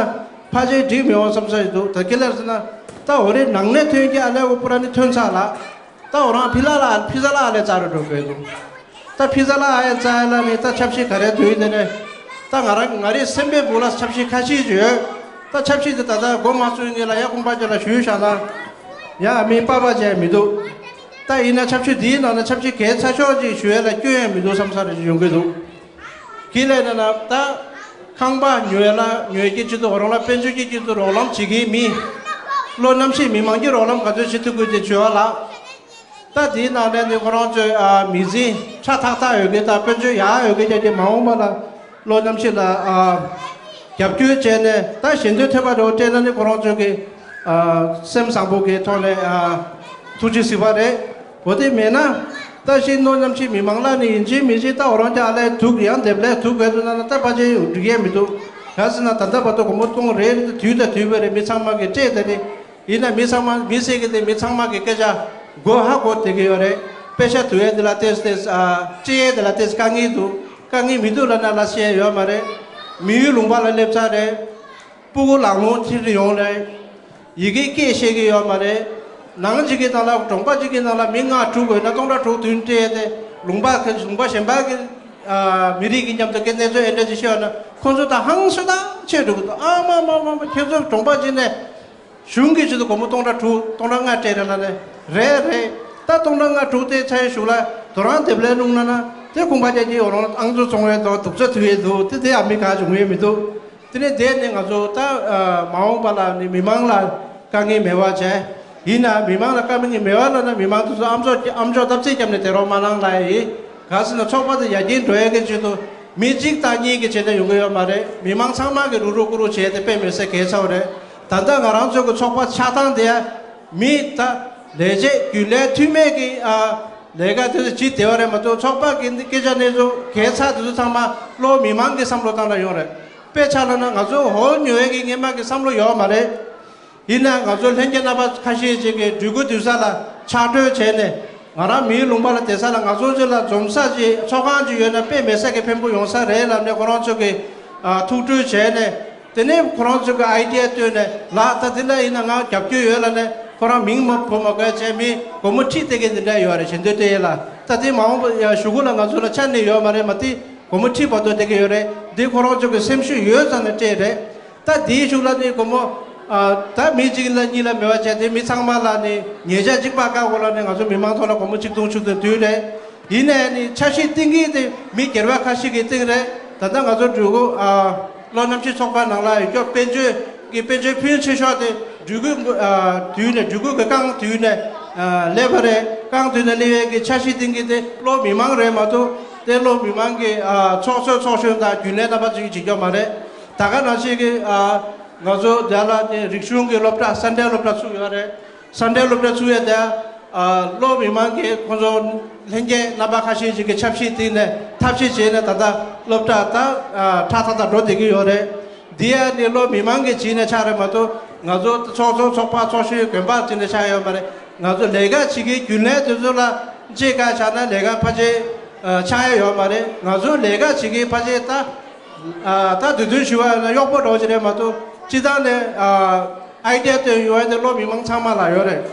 ཕལ་ཆེར་འགྲིག་མི་འོང་བསམ་ས་ཞིག་འདུག་ད་ཁྱེད་ལ་ཟེར་ན་ད་འོ་རེ་ནང་ནས་ཐོན་གྱི་ཨ་ལས་འོ་པུ་ར་ནི་ཐོན་ཚར་ལ། ད་འོ་རང་ཕི་ལ་ལ་ཕི་ཟ་ལ་ཨ་ལས་རྩ་རུ་འགྲོ་དགོས་འདུག་ད་ཕི་ཟ་ལ་ཨ་ཡ་རྩ་ཡ་ལ་ནི་ད་ཆབ་ཤིག་ག་རེ་དུས་དེ་ནས་ད་ང་རང་ང་རེའི་སེམས་པའི་སྦུག་ལ་ཆབ་ཤིག་ཁ་ཤས་ཅིག་ཡོད། ད་ཆབ་ཤིག་དེ་ད་ལྟ་མགོ་མ་ཚོས་ངེས་ལ་ཡ་ཀུན་པ་ཅིག་ལ་ཞུས་བཞག་ན་ཡ་ཨ་མའི་པ་པ་ཅིག་མི་འདུག་ད་ཡིན་ན་ཆབ་ཤིག་འདིའི་ནང་ན་ཆབ་ཤིག་གལ་ཆེ་ཤོས་ཅིག་ཞུ་ཡ་ལ་སྐྱོན་ཡང་མི་འདུག་བསམ་ས་རེ་ཅིག་ཡོང་གི་འདུག་ཁྱེད་ལས་ན་ན་ད་ཁང་པ་ཉོས་ལ་ཉོས་ཀྱི་སྤྱི་ཚོགས་རོགས་ལ་དཔལ་འབྱོར་གྱི་སྤྱི་ཚོགས་རོགས་ལམ་བྱེད་ཀྱི་མི། བློ་རྣམ་ཤེས་མི་མང་གི་རོགས་ལམ་ག་ཚོད་བྱེད་ཐུབ་དགོས་དེ་བྱོས་ལ། ད་དེའི་ནང་ནས་ནི་ཁོ་རང་ཚོའི་ཨ་མི་ཚེ་ཁྲ་ཐག་ཐག་ཡོད་མཁན་དང་དཔལ་འབྱོར་ཡག་ཡོད་མཁན་ཅན་གྱི་མ་འོངས་པ་ལ་བློ་རྣམ་ཤེས་ལ་ཨ་རྒྱབ་སྐྱོར་བྱས་ནས། ད་ཞལ་འདོན་ཐོས་པ་འདྲ་བོ་སྤྲད་ན་ནི་ཁོ་རང་ཚོ་གི་ཨ་སེམས་བཟང་པོ་གི་ཐོག་ནས་ཨ་ཐུགས་རྗེ་གཟིགས་པ་རེད། འོ་དེ་མེད་ན་ད་ཤི་ནོར་རྣམ་ཤེས་མི་མང་ལ་ནི་ཡིན་གཅིག་མིན་གཅིག་ད་འོ་རང་ཅག་ཨ་ལས་དུག་ཡང་འདེབས་ལས་དུག་གས་འདུག་ན་ན་ད་ཕལ་ཆེར་འགྲིག་ཡས་མི་འདུག་ག་ཟེར་ན་ད་ལྟ་བར་དུ་སྒོར་མོ་སྟོང་རེ་རེ་དུས་དང་དུས་བས་རེ་མི་ཚང་མ་གི་སྤྲད་དེ་རེད། ཡིན་ན་མི་ཚང་མ་མི་ཟེར་གི་དེ་མི་ཚང་མ་གི་སྐད་ཆ་མགོ་ཧ་གོ་བསྡད་གི་ཡོད་རེད། པེ་ཤ་དུ་ཡས་དེ་ལ་ཏེས་ཏེས་ཨ་སྤྲད་ཡས་དེ་ལ་ཏེས་དཀའ་ངལ་འདུག་དཀའ་ངལ་མི་འདུག་ལབ་ན་ལབ་ཤེས་ཡོད་མ་རེད། མི་ཡུལ་ལུང་པ་ལ་སླེབས་ཚར་རེད། སྤུ་གུ་ལག་ལོང་ཁྱེར་ཡོང་རེད། ཡི་གེ་སྐད་ཤེས་གི་ཡོད་མ་རེད། ནང་གཅིག་གི་ནང་ལ་གྲོང་པ་གཅིག་གི་ནང་ལ་མི་ལྔ་དྲུག་དགོས་ན་སྟོང་ཕྲག་དྲུག་བདུན་སྤྲད་དེ་ལུང་པ་གི་ལུང་པ་གཞན་པ་གི་ཨ་མི་རིགས་ཀྱི་མཉམ་དུ་སྐད་གནས་ཚུལ་ཨེ་འདྲ་ཅིག་ཤེས་ཡོད་ན་ཁོང་ཚོ་ད་ཧང་སོ་ད་ཆེ་འགྲོ་གི་འདུག་ཨ་མ་མ་མ་མ་ཁྱེད་ཚོ་གྲོང་པ་གཅིག་ནས་གཞུང་གི་ཆེད་དུ་སྒོར་མོ་སྟོང་ཕྲག་དྲུག་སྟོང་ཕྲག་ལྔ་སྤྲད་རེད་ལབ་ནས་རེད་རེད། ད་སྟོང་ཕྲག་ལྔ་དྲུག་དེ་ཚའི་གཞུག་ལ་དོ་རང་དེབ་ལས་སྣུང་ན་ན་དེ་ཁུངས་པ་ཅན་གྱི་འོ་རང་ཨང་ཚོ་བཙོང་བའི་དོ་སྡུག་ཚ་ཐུ་ཡས་འདུག་དེ་དེ་ཨ་མི་ག་བྱུང་ཡས་མི་འདུག་དེ་ནས་དེ་ནས་ང་ཚོ་ད་ཨ་མ་འོངས་པ་ལ་ནི་མི་མང་ལ་དཀའ་ངལ་མེད་པ་བྱས། ཡིན་ན་མི་མང་ལ་དཀའ་ངལ་མེད་པ་ལ་ན་མི་མང་དེ་ཚོ་ཨམ་ཅོག་ཨམ་ཅོག་བརྡབ་གསིག་བརྒྱབ་ནས་དེ་རོགས་མ་གནང་ལ་ཡིན། ག་ཟེར་ན་ཚོགས་པ་དེ་ཡར་རྒྱས་འགྲོ་ཡས་ཀྱི་ཆེད་དུ་མི་གཅིག་དང་གཉིས་ཀྱི་བྱས་ན་ཡོང་གི་ཡོད་མ་རེད། མི་མང་ཚང་མ་གི་རུག་རུག་ཀུ་རུ་བྱས་ཏེ་དཔེ་མི་སྲིད་གལ་ཆེ་བ་རེད། ད་ལྟ་ང་རང་ཚོ་གི་ཚོགས་པ་ཆགས་སྟངས་དེ་ཡང་མི་ད་ལས་བྱེད་རྒྱུན་ལས་འཐུས་མེད་ཀྱི་ཨ་ལས་ཀ་དེ་ཚོ་བྱེད་བདེ་བ་རེད་མ་གཏོགས་ཚོགས་པ་གི་སྐད་ཆ་ནས་ཚོ་གལ་ཆེ་དེ་ཚོ་ཚང་མ་བློ་མི་མང་གི་བསམ་བློ་བཏང་ན་ཡོང་རེད། དཔེ་ཆ་ལ་ན་ང་ཚོ་ཧོལ་ཉོ་ཡས་ཀྱི་སྔས་མ་གི་བསམ་བློ་ཡོད་མ་རེད། ཡིན་ན་ང་ཚོ་ལྷན་རྒྱས་རྣམ་པ་ཁ་ཤས་ཅིག་གིས་སྦྲུལ་སྐུ་འདུས་ས་ལ་ཕྱག་གྲོས་བྱས་ནས་ང་རང་མིའི་ལུང་པ་ལ་བསྡད་ས་ལ་ང་ཚོ་ཚོ་ལ་འཛོམས་ས་ཅིག་ཚོགས་ཁང་ཅིག་ཡོད་ན་དཔེ་མི་སྲིད་ཀྱི་ཕན་པོ་ཡོང་ས་རེད་ལབ་ནས་ཁོ་རང་ཚོ་གིས་ཨ་ཐུགས་སྤྲོ་བྱས་ནས། དེ་ནས་ཁོ་རང་ཚོ་གི་ཨའི་ཌི་ཡ་བཏོན་ནས་ལགས་ད་འདི་ལ་ཡིན་ན་ང་རྒྱབ་སྐྱོར་ཡོད་ལབ་ནས་ཁོ་རང་མིང་མ་འབོད་མ་དགོས་བྱས་མི་སྒོར་མོ་ཁྲི་སྟེར་མཁན་འདི་འདྲ་ཡོད་རེད། ཞལ་འདོན་སྟེར་ཡས་ལ་ད་དེ་མ་འོངས་པ་ཡ་གཞུག་གུ་ལ་ང་ཚོ་ལ་ཆ་ནས་ཡོད་མ་རེད་མ་དེ་སྒོར་མོ་ཁྲི་བར་དུ་སྟེར་གི་ཡོད་རེད། འདི་ཁོ་རང་ཚོ་གི་སེམས་ཤུགས་ཡོད་ཙང་ནས་སྤྲད་རེད། ད་དེའི་གཞུག་ལ་ནི་སྒོར་མོ་ཨ་ད་མི་གཅིག་ལ་གཉིས་ལ་མེད་པ་བྱས་ཏེ་མི་ཚང་མ་ལ་ནི་ཉེས་ཆད་གཅིག་པ་བཀག་དགོས་ལ་ནི་ང་ཚོ་མི་མང་ཐོག་ལ་སྒོར་མོ་ཆིག་སྟོང་བཅུ་སྟོང་བསྡུས་རེད། ཡིན་ནའི་ནི་འཆར་གཞི་བཏིང་གི་དེ་མི་སྒེར་བ་ཁ་ཤས་ཀྱིས་བཏིང་རེད། ད་ལྟ་ང་ཚོ་སྦྲུལ་སྐུ་ཨ་བློ་རྣམ་ཤེས་ཚོགས་པ་ནང་ལ་ཡོད་སྐྱོ་དཔལ་འབྱོར་གྱི་དཔལ་འབྱོར་ཕོན་ཆེ་ཤོས་དེ་སྦྲུལ་སྐུ་ཨ་དུས་ནས་སྦྲུལ་སྐུ་གི་རྐང་དུས་ནས་ཨ་སླེབས་པ་རེད། རྐང་དུས་ནས་སླེབས་ཡས་ཀྱི་འཆར་གཞི་བཏིང་གི་དེ་བློ་མི་མང་རེད་མ་གཏོགས་དེ་བློ་མི་མང་གི་ཨ་ཚོགས་གཙོ་ཚོགས་གཞོན་དང་རྒྱུན་ལས་རྣམ་པ་ཚོས་བྱེད་སྐྱོ་མ་རེད། ད་ག་ནང་བཞིན་གྱི་ཨ་ང་ཚོ་འདི་ལ་ནི་རིག་གཞུང་གི་སློབ་གྲྭ་སན་ཌེ་སློབ་གྲྭ་ཚུགས་ཡོད་རེད། སན་ཌེ་སློབ་གྲྭ་ཚུགས་ཡས་དེ་ཨ་བློ་མི་མང་གི་ཁོང་ཚོ་ལྷན་རྒྱས་རྣམ་པ་ཁ་ཤས་ཤིག་གིས་ཆབ་སྲིད་སྟེང་ནས་ཐབས་ཤེས་བྱས་ནས་ད་ལྟ་སློབ་གྲྭ་ད་ཨ་ཁྲ་ཐག་ཐག་འགྲོ་བསྡད་ཀྱི་ཡོད་རེད། འདི་ཡ་ནི་བློ་མི་མང་གིས་བྱས་ནས་ཆགས་རེད་མ་གཏོགས་ང་ཚོ་ཚོགས་གཙོ་ཚོགས་པ་ཚོགས་གཞོན་དགོན་པ་བྱས་ནས་ཆགས་ཡོད་མ་རེད། ང་ཚོ་ལས་ཀ་བྱེད་ཀྱི་རྒྱུན་ལས་དེ་ཚོ་ལ་གཅིག་ཁ་ཆགས་ན་ལས་ཀ་ཕལ་ཆེར་ཨ་ཆགས་ཡ་ཡོད་མ་རེད། ང་ཚོ་ལས་ཀ་བྱེད་ཀྱི་ཕལ་ཆེར་ད་ཨ་ད་དུས་སྟོན་ཞུ་བ་ཡོད་ན་གཡོག་པོ་འདྲ་བོ་ཅིག་རེད་མ་གཏོགས་སྤྱི་བཏང་ནས་ཨ་ཨའི་ཌི་ཡ་བཏོན་ཡོང་ཡ་དེ་བློ་མི་མང་ཚང་མ་ལ་ཡོད་རེད།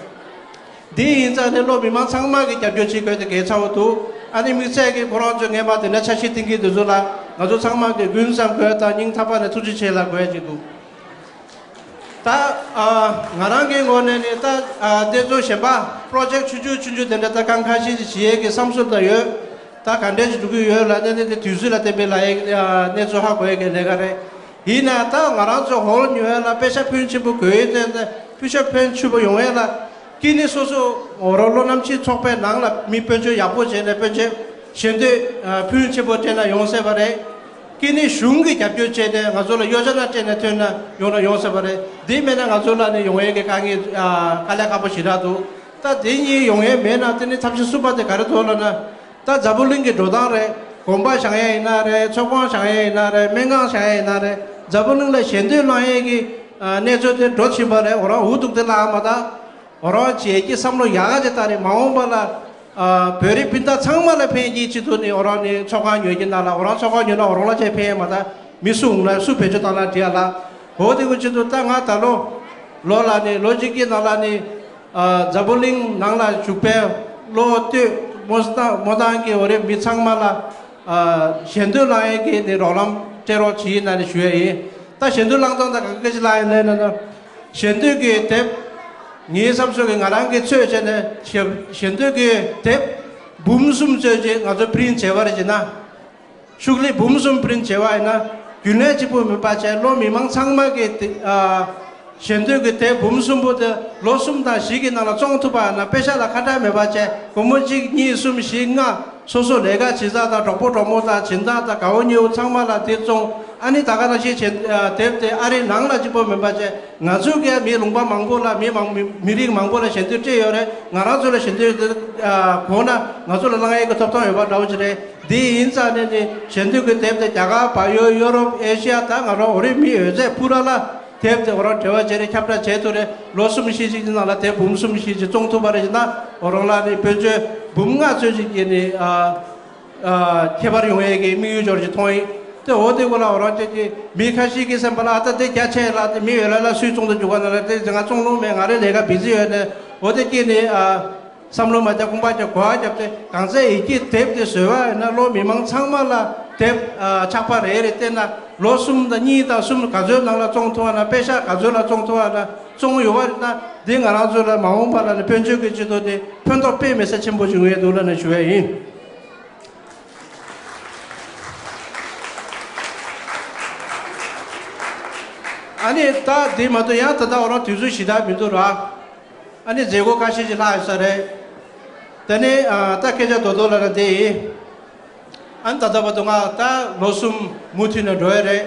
འདི་ཡིན་ཙང་ནས་བློ་མི་མང་ཚང་མ་གིས་རྒྱབ་སྐྱོར་བྱེད་དགོས་དེ་གལ་ཆེ་བོ་འདུག་ཨ་ནི་དམིགས་བསལ་གྱི་ཁོ་རང་ཚོས་ངས་མ་དེ་འདྲ་འཆར་གཞི་བཏིང་གི་དེ་ཚོ་ལ་ང་ཚོ་ཚང་མ་གིས་འགུལ་བསམ་དགོས་དང་སྙིང་ཐག་པ་ནས་ཐུགས་རྗེ་ཆེ་ལབ་དགོས་ཀྱི་འདུག་ད་ཨ་ང་རང་གི་ངོས་ནས་ནི་ད་ཨ་དེ་ཚོ་གཞན་པ་པྲོ་ཇེཀ་ཆུང་ཆུང་ཆུང་ཆུང་དེ་འདྲ་ད་གང་ཁ་ཤས་ཤིག་བྱེད་ཡས་ཀྱི་བསམ་ཚུལ་ད་ཡོད། ད་ག་འདྲས་ཞིག་འགྲོ་གི་ཡོད་ལ་ནི་ནི་དེ་དུས་ཚོད་ལ་བརྟེན་པའི་ལ་ཡའི་ཨ་གནས་ཚུལ་ཧ་གོ་ཡས་ཀྱི་ལས་ཀ་རེད། ཡིན་ན་ད་ང་རང་ཚོ་ཧོལ་ཉོ་ཡས་ལ་པེ་ཤ་ཕོན་ཆེན་པོ་དགོས་ཡས་དེ་ད་པེ་ཤ་ཕོན་ཆེན་པོ་ཡོང་ཡས་ལ་ཀི་ནི་སོ་སོ་འོ་རོགས་བློ་རྣམ་ཤེས་ཚོགས་པའི་ནང་ལ་མི་དཔོན་ཆེན་ཡག་པོ་བྱས་ནས་དཔོན་ཆེན་ཞལ་འདོན་ཨ་ཕོན་ཆེན་པོ་སྤྲད་ན་ཡོང་སྲིད་པ་རེད། ཀི་ནི་གཞུང་གིས་རྒྱབ་སྐྱོར་བྱས་ནས་ང་ཚོ་ལ་ཡོ་ཇ་ན་སྤྲད་ནས་ཐོན་ན་ཡོང་ན་ཡོང་སྲིད་པ་རེད། འདི་མེད་ན་ང་ཚོ་ལ་ནི་ཡོང་ཡས་ཀྱི་དཀའ་ངལ་ཨ་དཀའ་ལས་ཁག་པོ་ཞེ་དྲག་འདུག་ད་དེ་གཉིས་ཡོང་ཡས་མེད་ན་དེ་ནི་ཐབས་ཤེས་གསུམ་པ་དེ་ག་རེ་འདུག་ལབ་ན། ད་འཛམ་བུ་གླིང་གི་འགྲོ་སྟངས་རེད། དགོན་པ་བཞེངས་ཡས་ཡིན་ན་རེད། ཚོགས་ཁང་བཞེངས་ཡས་ཡིན་ན་རེད། སྨན་ཁང་བཞེངས་ཡས་ཡིན་ན་རེད། འཛམ་བུ་གླིང་ལ་ཞལ་འདོན་བསླང་ཡས་ཀྱི་ཨ་གནས་ཚུལ་དེ་འགྲོ་བཞིན་པ་རེད། འོ་རང་འུ་ཐུག་དེ་ལའང་མ་ད། འོ་རང་བྱེད་ཀྱི་བསམ་བློ་ཡག་ག་ཅིག་བཏང་རེད། མ་འོངས་པ་ལ་ཨ་བོད་རིགས་སྤུན་ཟླ་ཚང་མ་ལ་ཕན་གྱི་ཆེད་དུ་ནི་འོ་རང་ནི་ཚོགས་ཁང་ཉོ་གི་ན་ལ་འོ་རང་ཚོགས་ཁང་ཉོ་ན་འོ་རང་ལ་ཅིག་ཕན་ཡས་མ་ད། མི་སུ་འོང་ན་སུ་བེད་སྤྱོད་བཏང་ན་འགྲིག་ཡ་ལ། འོ་དེ་གི་ཆེད་དུ་ད་ང་ད་ལོ་ལོ་ལ་ནི་ལོ་གཅིག་གི་ནང་ལ་ནི། ཨ་འཛམ་བུ་གླིང་ནང་ལ་བཞུགས་པའི་བློ་གཏོད་མོ་སྟངས་མོ་སྟངས་ཀྱི་འོ་རེ་མི་ཚང་མ་ལ་ཨ་ཞལ་འདོན་བསླང་ཡས་ཀྱི་ནི་རོགས་རམ་སྤྲད་རོགས་བྱེད་ཡིན་ན་ནི་ཞུ་ཡས་ཡིན། ད་ཞལ་འདོན་བསླང་སྟངས་ད་ག་གེ་ཅིག་བསླང་ཡིན་ལབ་ན་ན། ཞལ་འདོན་གྱི་དེབ། ངའི་བསམ་ཚུལ་གྱི་ང་རང་གིས་ཚོད་བྱས་ནས་ཞལ་ཞལ་འདོན་གྱི་དེབ་འབུམ་གསུམ་ཙམ་ཅིག་ང་ཚོ་པི་རིན་བྱས་པ་རེད་ཅེ་ན། ཤོག་ལྷེ་འབུམ་གསུམ་པི་རིན་བྱས་པ་ཡིན་ན་རྒྱུན་ལས་གཅིག་པུ་མིན་པ་བྱས་བློ་མི་མང་ཚང་མ་གི་དེ་ཨ་ ཞལ་འདོན་གྱི་དེབ་འབུམ་གསུམ་པོ་དེ་ལོ་གསུམ་དང་བཞི་གི་ནང་ལ་བཙོང་ཐུབ་པ་ཡིན་ན་པེ་ཤག་ལ་ཁ་བྲལ་མེད་པ་བྱས། སྒོར་མོ་གཅིག་གཉིས་གསུམ་བཞི་ལྔ། སོ་སོ་ལས་ཀ་བྱེད་ས་དང་གྲོགས་པོ་གྲོགས་མོ་དང་སྦྱིན་བདག་དང་དགའ་བོ་ཉེ་བོ་ཚང་མ་ལ་དེ་བཙོང་། ཨ་ནི་ད་ག་ནང་བཞིན་བྱེད་དེབ་དེ་ཨ་རིའི་ནང་ལ་གཅིག་པོ་མིན་པ་བྱས། ང་ཚོའི་གི་མི་ལུང་པ་མང་པོ་ལ་མི་མང་མི་མི་རིགས་མང་པོ་ལ་ཞལ་འདོན་སྤྲད་ཡོད་རེད། ང་རང་ཚོ་ལ་ཞལ་འདོན་དེ་དགོས་ན་ང་ཚོ་ལ་གླེང་ཡས་ཀྱི་ཐོབ་ཐང་ཡོད་པ་འདྲ་བོ་ཅིག་རེད། འདི་ཡིན་ཙང་ནས་ནི་ཞལ་འདོན་གྱི་དེབ་དེ་རྒྱ་གར། བལ་ཡུལ། ཡོ་རོབ། ཨེ་ཤི་ཡ། ད་ང་རང་འོ་རེད། མི་ཡོད་ཚད་ཕུ་ར་ལ་དེབ་དེ་ཁོ་རང་འབྲེལ་བ་བྱས་རེད། ཁྱབ་བསྒྲགས་བྱས་ཐུབ་རེད། ལོ་གསུམ་བཞི་ཅིག་གི་ནང་ལ་དེབ་འབུམ་གསུམ་བཞི་ཅིག་བཙོང་ཐུབ་པ་རེད་ཟེར་ན། ཁོ་རང་ལ་ནི་དཔལ་འབྱོར་འབུམ་ལྔ་ཚོད་ཅིག་གི་ནི་ཨ་ཨ་ཁྱད་པར་ཡོང་ཡས་ཀྱི་དམིགས་ཡུལ་འབྱོར་ཅིག་མཐོང་ཡིན། དེ་འོ་དེ་གོ་ལ་ཁོ་རང་ཅིག་གི་མི་ཁ་ཤས་ཀྱི་སེམས་པ་ལ་ཨ་ད་དེ་རྒྱ་ཆེ་ལ་དེ་མི་ཡོད་ལ་ལ་སུས་བཙོང་དུ་འཇུག་ག་ན་ལ་དེ་ང་བཙོང་ལོང་མེད། ང་རའི་ལས་ཀ་བི་ཛི་ཡོད་ནས་འོ་དེ་སྐྱེས་ནི་ཨ། བསམ་བློ་མ་བརྒྱབ་ཁང་པ་རྒྱབ་གོ་བ་བརྒྱབ་སྟེ་གང་ཚེ་ཡི་གེ་དེབ་དེ་བཟོས་པ་ཡིན་ན་ལོ་མི་མང་ཚང་མ་ལ་དེབ་ཨ་ཆགས་པ་རེ་རེ་བལྟས་ན་ལོ་གསུམ་དང་གཉིས་དང་གསུམ་ག་ཚོད་ནང་ལ་བཙོང་ཐུབ་པ་ན། པེ་ཤག་ག་ཚོད་ལ་བཙོང་ཐུབ་པ་ན་བཙོང་ཡོད་པ་རེད་ན། འདི་ང་རང་ཚོ་ལ་མ་འོངས་པ་ལ་ནི་དཔལ་འབྱོར་གྱི་སྤྱི་ཚོགས་དེ་ཕན་ཐོགས་དཔེ་མི་སྲིད་ཆེན་པོ་བྱུང་ཡོད་འདུག་ལ་ནི་ཞུ་ཡ་ཡིན། ཨ་ནི་ད་འདི་མ་གཏོགས་ཡང་ད་ལྟ་འོ་རང་དུས་ཚོད་ཞེ་དྲག་མི་འདུག་ར། ཨ་ནི་མཛད་སྒོ་ཁ་ཤས་ཅིག་ལྷག་ཡོད་ས་རེད། དེ་ནས་ཨ་ད་སྐད་ཆ་རྡོག་རྡོག་ལབ་ན་དེ་ཡིན། ཨ་ནི་ད་ལྟ་བར་དུ་ང་ད་ལོ་གསུམ་མུ་མཐུད་ནས་འགྲོ་ཡི་རེད།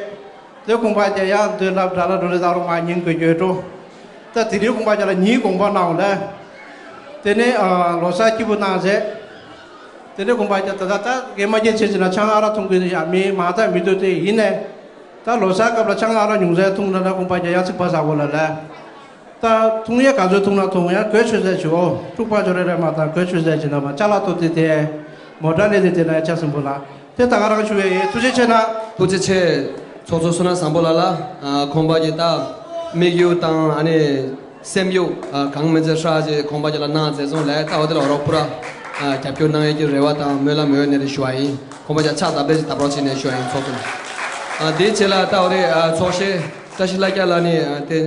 དེ་ཁང་པ་རྒྱག་ཡང་འདོད་ལབ་དྲ་ལ་འགྲོ་ལེ་ད་རུང་མ་ཉིན་དགོས་རྒྱུ་འགྲོ། ད་དེ་རིང་ཁང་པ་རྒྱག་ལ་ཉིན་དགོངས་པ་གནང་ལ། དེ་ནས་ཨ་ལོ་གསར་སྐྱིད་པོ་གནང་རྗེས། དེ་ནས་ཁང་པ་རྒྱག་ད་ད་ད་གས་མ་སྐྱེ་ཆེ་ཆེ་ན་ཆང་ཨ་རག་འཐུང་གི་ཡ་མི་མ་ད་མི་འདུག་དེ་ཡིན་ནས། ད་ལོ་གསར་སྐབས་ལ་ཆང་ཨ་རག་ཉུང་ཟད་འཐུང་ན་ན་ཁང་པ་རྒྱག་ཡང་ཚིག་པ་ཟ་གོ་ལ་ལ། ད་འཐུང་ཡས་ག་ཚོད་འཐུང་ན་འཐུང་། ཡང་གོས་ཆོད་ཟས་བྱོས། དཀྲུག་པ་ཆོ་རེ་རེ་མ་དང་གོས་ཆོད་ཟས་བྱེད་ན་མ་ཅ་ལག་ཐོག་དེ་དེ་མོ་ཊ་ལས་དེ་དེ་ན་ཡ་ཆ་སིམ་པོ་ལ་དེ་ད་ག་རང་ཞུ་ཡས་ཡིན། ཐུགས་རྗེ་ཆེ་ན། ཐུགས་རྗེ་ཆེ། ཚོགས་གཙོ་བསོད་ནམས་བཟང་པོ་ལགས་ལ། ཨ་ཁོང་པ་གི་ད་དམིགས་ཡུལ་དང་ཨ་ནི་སེམས་ཡུལ་ཨ་གང་མི་ཚེ་ཧྲ་ཅེ་ཁོང་པ་གི་ལ་གནང་མཛད་སོང་ལས། ད་འོ་དེ་ལ་རོགས་པུ་ར་ཨ་རྒྱབ་སྐྱོར་གནང་ཡས་ཀྱི་རེ་བ་དང་སྨོན་ལམ་ཡོད་ནས་རེ་ཞུ་བ་ཡིན། ཁོང་པ་གི་ཕྱག་བདའ་འབད་ཅིག་བདའ་རོགས་བྱེད་ནས་ཞུ་བ་ཡིན། ཚོགས་གཙོ། ཨ་དེའི་ཆེད་ལ་ད་འོ་རེ་ཨ་ཚོགས་གཞོན་བཀྲ་ཤིས་ལྷ་རྒྱལ་ལགས་ནས་ཨ་དེ།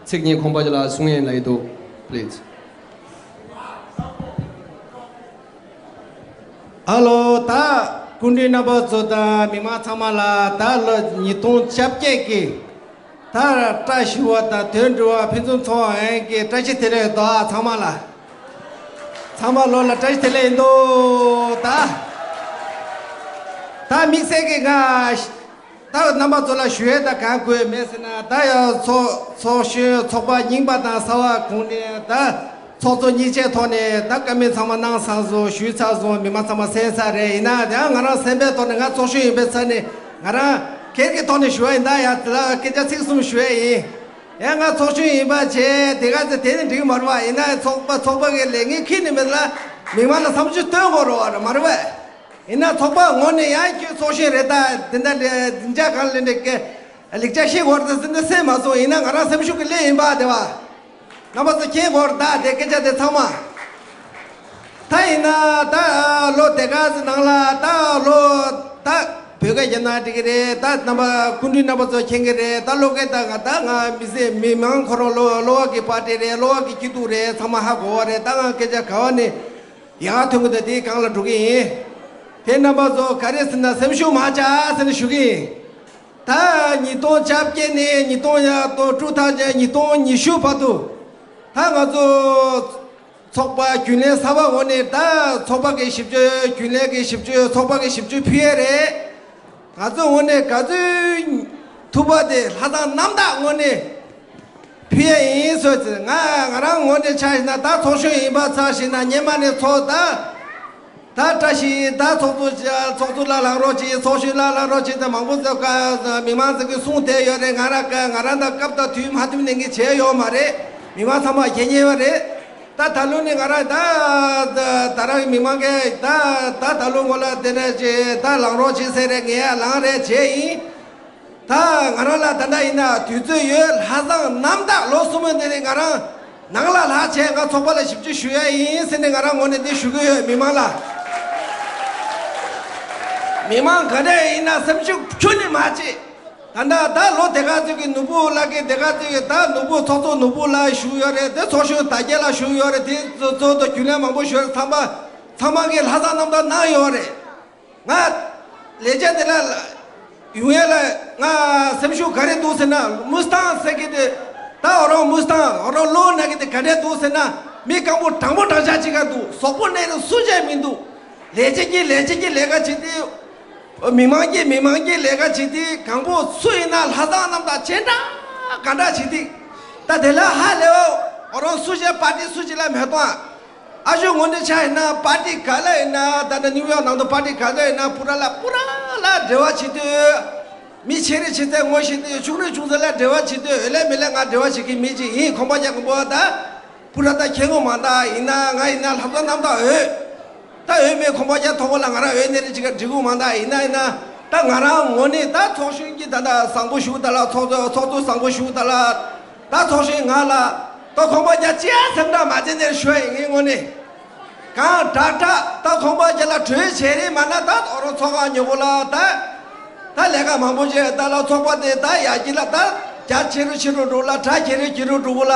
ཚིག་གཉིས་ཁོང་པ་ཅིག་ལ་གསུང་ཡས་ལ་ཡིན་འདུག Please. ཧ་ལོ། ད་སྐུ་མགྲོན་རྣམ་པ་ཚོ་དང་མི་མང་ཚང་མ་ལ་ད་ལོ་ཉིས་སྟོང་བཅོ་བརྒྱད་ཀྱི་ད་བཀྲ་ཤིས་པ་དང་དོན་འགྲུབ་པ་ཕུན་སུམ་ཚོགས་པ་ཡིན་གྱི་བཀྲ་ཤིས་བདེ་ལེགས་འདུག་ཨ་ཚང་མ་ལ། ཚང་མ་ལོ་ལ་བཀྲ་ཤིས་བདེ་ལེགས་ཡིན་འདུག་ད་ད་དམིགས་བསལ་གྱི་ང་། ད་རྣམ་པ་ཚོ་ལ་ཞུ་ཡས་ད་གང་དགོས་མེད་ཟེར་ན། ད་ཡང་ཚོགས་ཚོགས་གཞོན་ཚོགས་པ་རྙིང་པ་དང་གསར་པ་གུང་ནས་ད་ཚོགས་གཙོ་གཉིས་ཆའི་ཐོག་ནས་ད་བཀའ་མོལ་ཚང་མ་གནང་ཚར་སོང་། ཞུས་ཚར་སོང་། མི་མང་ཚང་མ་གསན་ཚར་རེད། ཡིན་ན་ཡང་ང་རང་སེམས་པའི་ཐོག་ནས་ང་ཚོགས་གཞོན་ཡིན་པའི་ཆ་ནས་ང་རང་སྒེར་གྱི་ཐོག་ནས་ཞུ་བ་ཡིན། ད་ཡང་དེ་ལ་སྐད་ཆ་ཚིག་གསུམ་ཞུ་ཡས་ཡིན། ཡང་ང་ཚོགས་གཞོན་ཡིན་པ་བྱས་དེ་ག་ཚོད་དེ་ནི་འགྲིག་མ་རེད་པ། ཡིན་ན་ཚོགས་པ་ཚོགས་པ་གི་ལས་འགན་ཁྱེར་ནས་མེད་ལ་མི་མང་ལ་བསམ་ཚུལ་སྟོན་དགོས་རེད་པ། མ་རེད་པས། ཡིན་ན་ཚོགས་པ་ངོས་ནས་ཡང་ཁྱོད་ཚོགས་གཞོན་རེད། ད་འདི་འདྲ་ལས་འདི་འཇགས་གང་ལས་འདྲ་སྐད་ལེགས་ཆ་ཤེས་དགོས་རེད་ཟེར་འདི་སེམས་མ་སོང་། ཡིན་ན་ང་རང་སེམས་ཤུགས་ཀྱི་སླེབས་ཡིན་པ་དེ་བ། རྣམ་པ་ཚོ་མཁྱེན་དགོས་རེད། ད་དེ་སྐད་ཆ་དེ་ཚང་མ། ད་ཡིན་ན་ད་ལོ་དེ་ག་ཚོད་ནང་ལ་ད་ལོ་ད་བོད་སྐད་རྒྱབ་ན་འགྲིག་གི་རེད། ད་རྣམ་པ་སྐུ་མགྲོན་རྣམ་པ་ཚོ་མཁྱེན་གི་རེད། ད་ལོ་སྐད་ད་ང་ད་ང་མི་སེར་མི་མང་ཁོ་རང་གློ་གློ་བ་གི་པར་ཊི་རེད། གློ་བ་གི་སྐྱིད་སྡུག་རེད། ཚང་མ་ཧ་གོ་བ་རེད། ད་ང་སྐད་ཆ་ག་བ་ནས། ཡང་ཐོན་གི་འདུག་དེའི་སྒང་ལ་འགྲོ་གི་ཡིན། དེ་རྣམ་པ་ཚོ་ག་རེ་ཟེར་ན་སེམས་ཤུགས་མ་ཆག་ཟེར་ནས་ཞུ་གི་ཡིན། ད་ཉིས་སྟོང་བཅོ་བརྒྱད་ནས་ཉིས་སྟོང་ཡར་ཏོ་དྲུག་ཐག་བཅད་ཉིས་སྟོང་ཉི་ཤུ་བར་དུ། ད་ང་ཚོ་ཚོགས་པ་རྒྱུན་ལས་གསར་པ་འོག་ནས་ད་ཚོགས་པ་གི་ཞིབ་དཔྱོད་རྒྱུན་ལས་ཀྱི་ཞིབ་དཔྱོད་ཚོགས་པ་གི་ཞིབ་དཔྱོད་ཕུལ་ཡས་རེད། ང་ཚོའི་ངོས་ནས་ག་ཚོད་ཐུབ་པ་དེ་ལྷག་བསམ་རྣམ་དག་ངོས་ནས་ཕུལ་ཡས་ཡིན་ཟེར་ཚེ། ང་ང་རང་ངོས་ནས་ཆ་བཞག་ན་ད་ཚོགས་གཞོན་ཡིན་པ་ཆ་བཞག་ན་སྔོན་མ་ནས་ཚོགས་ད་ད་བཀྲ་ཤིས་ད་ཚོགས་གཙོ་ཚོགས་གཙོ་ལ་ལངས་རོགས་གྱིས། ཚོགས་གཞོན་ལ་ལངས་རོགས་གྱིས། ད་མང་པོ་ཟེར་ཀ་མི་མང་ཚོ་གིས་གསུངས་བསྡད་ཡོད་རེད། ང་རང་ང་རང་ད་སྐབས་དང་དུས་མ་བསྟུན་ནས་ངས་བྱས་ཡོད་མ་རེད། མི་མང་ཚང་མ་མཁྱེན་མཁྱེན་པ་རེད། ད་ད་ལོ་ནི་ང་རང་ད་ད་ད་རང་མི་མང་གིས་ད་ད་ད་ལོ་ངོ་ལ་དེ་ནས་ཅི་ད་ལངས་རོགས་བྱེད་ཟེར་རེད། ངས་ཡ་ལངས་རེད་བྱས་ཡིན། ད་ང་རང་ལ་ད་ལྟ་ཡིན་ན་དུས་ཚོད་ཡོད། ལྷག་བསམ་རྣམ་དག་ལོ་གསུམ་པ་འདི་ནི་ང་རང་ནང་ལ་ལྷག་བྱས་ང་ཚོགས་པ་ལ་ཞིབ་དཔྱོད་ཞུ་ཡ་ཡིན་ཟེར་ནས་ང་རང་ངོས་ནས་འདི་ཞུ་གི་ཡོད། མི་མང་ལ། མི་མང་ག་འདྲ་ཡིན་ན་སེམས་ཤུགས་ཁྱོན་ནས་མ་བྱེད། ད་ལྟ་ད་ལོ་དེ་ག་ཚོད་ཀྱི་ནོར་བུ་ལགས་ཀྱིས་དེ་ག་ཚོད་ཀྱི་ད་ནོར་བུ་ཚོགས་གཙོ་ནོར་བུ་ལགས་བཞུགས་ཡོད་རེད། དེ་ཚོགས་གཞོན་དར་རྒྱས་ལགས་བཞུགས་ཡོད་རེད། དེ་ཚོ་ཚོ་དང་རྒྱུན་ལས་མང་པོ་བཞུགས་རེད། ཚང་མ་ཚང་མ་གིས་ལྷག་བསམ་རྣམ་དག་གནང་ཡོད་རེད། ང་ལས་བྱ་དེ་ལ་ཡོང་ཡ་ལ་ང་སེམས་ཤུགས་ག་རེ་འདུག་ཟེར་ན། མུ་སི་ཐང་ཟེར་གི་དེ་ ད་ཨོ་རོག་མུས་དང་ཨོ་རོག་ལོ་ན་གི་དེ་ག་འདྲས་འདུག་ཟེར་ན། མི་རྐང་པོ་དྲང་པོ་དྲང་བཞག་ཅིག་ག་འདུག། ཟོག་པོ་ནས་རུ་སུ་བྱས་མི་འདུག། ལས་བྱེད་ཀྱི་ལས་བྱེད་ཀྱི་ལས་ཀ་བྱེད་དུས། མི་མང་གི་མི་མང་གི་ལས་ཀ་བྱེད་དུས་གང་པོ་སུ་ཡིན་ན་ལྷ་བཟང་རྣམ་དག་ཅན་འདྲ་ག་འདྲ་བྱེད་དུས། ད་དེ་ལ་ཧ་ལས་ཨོ་རོག་སུ་བྱས་པར་ཏི་སུ་ཅིག་ལ་མེད་དང་། ཨ་ཞུ་ངོ་འདི་ཆ་ཡིན་ན་པར་ཏི་ག་ལ་ཡིན་ན། ད་ནི་ནིའུ་ཡོག་ནང་དུ་པར་ཏི་ག་ལ་ཡིན་ན་པུ་ར་ལ་པུ་ར་ལ་འབྲེལ་བ་བྱེད་དུས། མི་ཆེ་རེ་ཆེ་ཚད་ངོ་ཤེས་དུས། ཆུང་རེ་ཆུང་ཚད་ལ་འབྲེལ་བ་བྱེད་དུས། འོས་ལས་མི་ལས་ང་འབྲེལ་བ་བྱེད་ཀྱི་མི་ཅིག་ཡིན། ཁོང་པ་རྒྱ་ཁོང་པོ་ད་པུ་ར་ད་ཁྱེད་ངོ་མ་ད་ཡིན་ན་ང་ཡིན་ན་ལྷ་བཟང་རྣམ་དག་འོས། ད་འོས་མེད་ཁོང་པ་རྒྱ་ཐོག་ལ་ང་རང་འོས་ནས་རེ་ཅིག་འགྲིག་གོ་མ་ད་ཡིན་ན་ཡིན་ན། ད་ང་རང་ངོ་ནས་ད་ཚོགས་གཞོན་གྱི་ད་ད་བཟང་པོ་ཞུ་ད་ལ། ཚོགས་གཙོ་ཚོགས་གཙོ་བཟང་པོ་ཞུ་ད་ལ། ད་ཚོགས་གཞོན་ང་ལ་ད་ཁོང་པ་རྒྱ་ཅི་ཡ་སེམས་ཁྲལ་མ་བྱེད་ནས་ཞུ་ཡིན། ངའི་ངོ་ནས་གང་དྲག་དྲག་ད་ཁོང་པ་རྒྱ་ལ་གྲོས་བྱེད་རེད་མ་ན། ད་ཨོ་རོག་ཚོགས་ཁང་ཉོ་གོ་ལ་ད་ད་ལས་ཀ་མང་པོ་བྱེད་ད་ལ། ཚོགས་པ་དེ་ད་ཡར་རྒྱས་ལ་ད་རྒྱ་ཆེ་རུ་ཆེ་རུ་འགྲོ་ལ། གྲ་རྒྱས་རུ་རྒྱས་རུ་འགྲོ་གོ་ལ།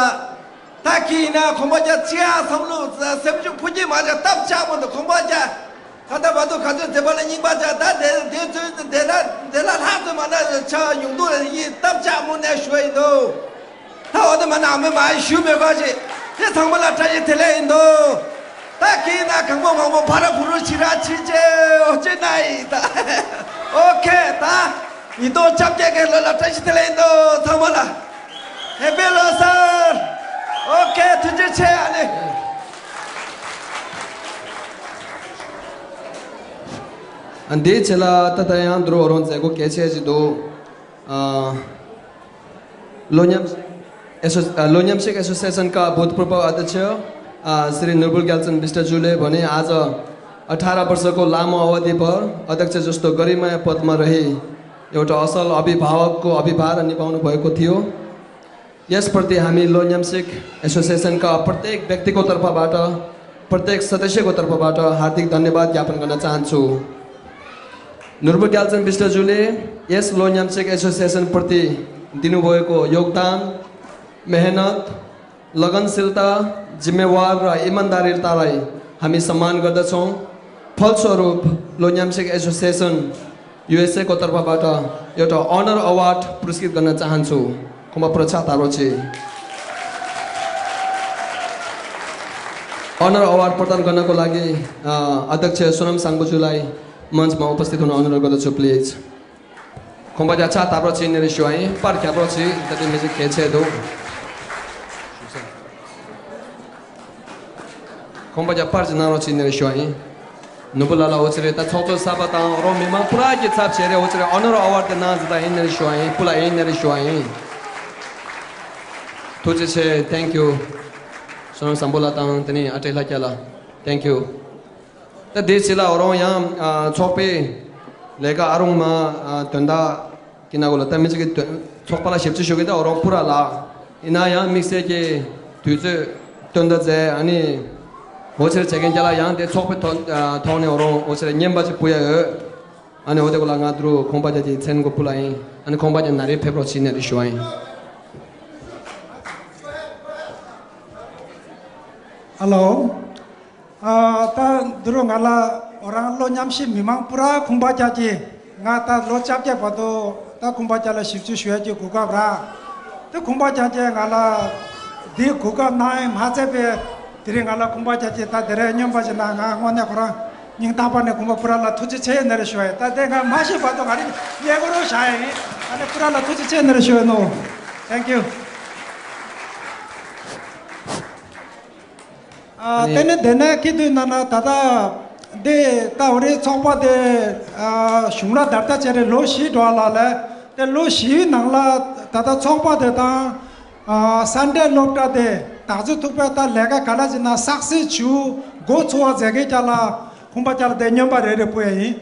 ད་ཁྱི་ཡིན་ན་ཁོང་པ་རྒྱ་ཅི་ཡང་བསམ་བློ་སེམས་ཤུགས་འཕོ་སྐྱེད་མ་བྱ་སྟབས་ཆག་པོ་འདུག། ཁོང་པ་རྒྱ་ད་ལྟ་བར་དུ་ག་ཚོད་མཛད་པ་ལ་རྙིང་པ་རྒྱ་ད་དེ་དེ་ཚོའི་དེ་ལ་དེ་ལ་ལྷག་ཏུ་མ་ན་ཆ་ཡོང་འདུག་ཡིན། སྟབས་ཆག་མོ་ནས་ཞུ་ཡིན་འདུག། ད་འོ་དེ་མ་ན་མི་མ་ཞུ་མེད་པ་ཞིག་དེ་ཚང་མ་ལ་བཀྲ་ཤིས་བདེ་ལེགས་ཡིན་འདུག། ད་ཁྱི་ཡིན་ན་གང་པོ་མང་པོ་ཕ་ར་བུ་རུ་ཕྱི་ར་ཕྱི་ཅེ་འོ་ཅེ་ན་ཡིན་ད། ཨོ་ཁེ་ད། ཉིས་སྟོང་རྩ་བརྒྱད་ཀྱི་ལོ་ལ་བཀྲ་ཤིས་བདེ་ལེགས་ཡིན་འདུག། ཚང་མ་ལ་ཧེ་པི་ལོ་གསར། ཨོ་ཁེ་ཐུགས་རྗེ་ཆེ། ཨ་ནི་ཨ་འདིའི་ཆེད་ལ་ད་ལྟ་ཡང་འདུག། ཨོ་རོག་མཛད་སྒོ་གལ་ཆེ་ཞིག་འདུག། ཨ་ལོ་མཉམ་ཨེ་སོ་ཨ་ལོ་མཉམ་ཞིག་ཨེ་སོ་སི་ཨེ་ཤན་ཀ་བྷུ་ཐ་པུར་བ་ཨ་དྷྱ་ཤ་ཨ་སི་རི་ནུར་བུལ་གལ་ཙན་བི་ཤ་ཇུ་ལེ་བ་ནི་आज अठारह वर्षको लामो अवधिभर अध्यक्ष जस्तो गरिमाया पदमा रही एउटा असल अभिभावकको अभिभार निभाउनु भएको थियो। यसप्रति हामी लो न्याम्सिक एसोसिएसनका प्रत्येक व्यक्तिको तर्फबाट, प्रत्येक सदस्यको तर्फबाट हार्दिक धन्यवाद ज्ञापन गर्न चाहन्छु। नुर्बु ग्याल्चन विष्टज्यूले यस लो न्याम्सिक एसोसिएसनप्रति दिनुभएको योगदान, मेहनत, लगनशीलता, जिम्मेवार र इमान्दारितालाई हामी सम्मान गर्दछौँ। फलस्वरूप लो न्याम्सिक एसोसिएसन युएसएको तर्फबाट एउटा अनर अवार्ड पुरस्कृत गर्न चाहन्छु। खोमा प्रख्यात आरोची। अनर अवार्ड प्रदान गर्नको लागि अ, अध्यक्ष सोनम साङ्बुज्यूलाई मञ्चमा उपस्थित हुन अनुरोध गर्दछु, प्लिज। खोमा प्रख्यात आरोची नेरिश्वाई पर क्या आरोची तति मिजिक खेचे दो। ཁོང་པ་རྒྱ་པར་གྱི་ནང་རོ་ཅི་ནེར་ཞུ་ཨིན། ནུ་བུ་ལ་ལ་འོ་ཅི་རེ་ད་ཚོགས་གཙོ་གསར་པ་དང་རོ་མི་མང་པུ་ར་གི་ཚབ་བྱེད་རེ་འོ་ཅི་རེ་ཨོ་ནོར་ཨ་ཝར་དེ་ནང་ཟི་ད་ཨིན་ནེར་ཞུ་ཨིན། པུ་ལ་ཨིན་ནེར་ཞུ་ཨིན། ཐུགས་རྗེ་ཆེ། Thank you། སོ་ནམ་བཟང་པོ་ལ་དང་དེ་ནི་ཨ་ཏྲེ་ལྷ་སྐྱ་ལ། Thank you། ད་དེ་ཕྱི་ལ་འོ་རོང་ཡང་ཚོགས་པའི་ལས་ཀ་ཨ་རུང་མ་དོན་དག་ཀི་ན་གོ་ལ་ད་མི་ཅིག་གི་ཚོགས་པ་ལ་ཞབས་ཕྱི་ཞུ་གི་ད་འོ་རོག་པུ་ར་ལ། ཡིན་ན་ཡང་དམིགས་བསལ་གྱི་དུས་ཚོད་སྟོན་ད་མཛད་ཨ་ནི། འོ་ཕྱིར་བྱེད་མཁན་རྒྱ་ལ་ཡང་དེ་ཚོགས་པའི་ཐོག་ཐོག་ནས་འོ་རོག་འོ་ཕྱིར་བརྙན་པ་ཅིག་པུ་ཡ་ཡོད། ཨ་ནི་འོ་དེ་གོ་ལ་ང་དུ་རུ་ཁོང་པ་རྒྱ་ཀྱི་མཚན་གོ་པུ་ལ་ཡིན། ཨ་ནི་ཁོང་པ་རྒྱ་ན་རེ་ཕེབས་རོགས་བྱིན་ནས་རེ་ཞུ་བ་ཡིན། ཨ་ལོ། ཨ་ད་འདི་རུ་ང་ལ་འོ་རང་ལོ་མཉམ་ཤི་མི་མང་པུ་ར་ཁུང་པ་རྒྱ་ཀྱི་ང་ད་ལོ་བཅོ་བརྒྱད་བར་དུ་ད་ཁུང་པ་རྒྱ་ལ་ཞིབ་འཇུག་ཞུ་ཡ་གི་གོ་སྐབས་རག། དེ་ཁུང་པ་རྒྱ་ཀྱི་ང་ལ་འདི་གོ་སྐབས་གནང་ཡ་མ་ཚད་པའི་དེ་རིང་ང་ལ་ཁུང་པ་རྒྱ་ཀྱི་ད་དེ་རིང་སྙོན་པ་ཞིག་གནང་། ང་དངོས་གནས་ཁོ་རང་སྙིང་ཐག་པ་ནས་ཁུང་པ་པུ་ར་ལ་ཐུགས་རྗེ་ཆེ་ཡོད་ནས་རེ་ཞུ་བ་ཡིན། ད་དེ་ང་མ་ཤི་བར་དུ་ང་རིག་ཉེ་གོ་རུ་བཞག་ཡ་ཡིན། ཨ་ནི་པུ་ར་ལ་ཐུགས་རྗེ་ཆེ་ནས་རེ་ཞུ་ཡ་ནོ། Thank you། ཨ་ནི་དེ་ནས་དེ་ནས་ཁྱེད་དུས་ན་ན་ད་ལྟ་འདི་ད་འོ་རེ་ཚོགས་པ་དེ་ཨ་གཞུང་ལ་ད་ལྟ་བྱས་རེ་ལོ་བཞི་འགྲོ་ལ་ལས། དེ་ལོ་བཞིའི་ནང་ལ་ད་ལྟ་ཚོགས་པ་དེ་དང་ཨ་སན་ཌེ་སློབ་གྲྭ་དེ་ད་ཚོད་ཐུག་པའི་ད་ལས་ཀ་ག་ལ་ཅི་ན་སག་སེ་ཇུ་འགོ་ཚུགས་པ་མཛད་མཁན་རྒྱ་ལ་ཁུང་པ་རྒྱ་ལ་དེ་སྨྱོན་པ་རེ་རེ་པོ་ཡ་ཡིན།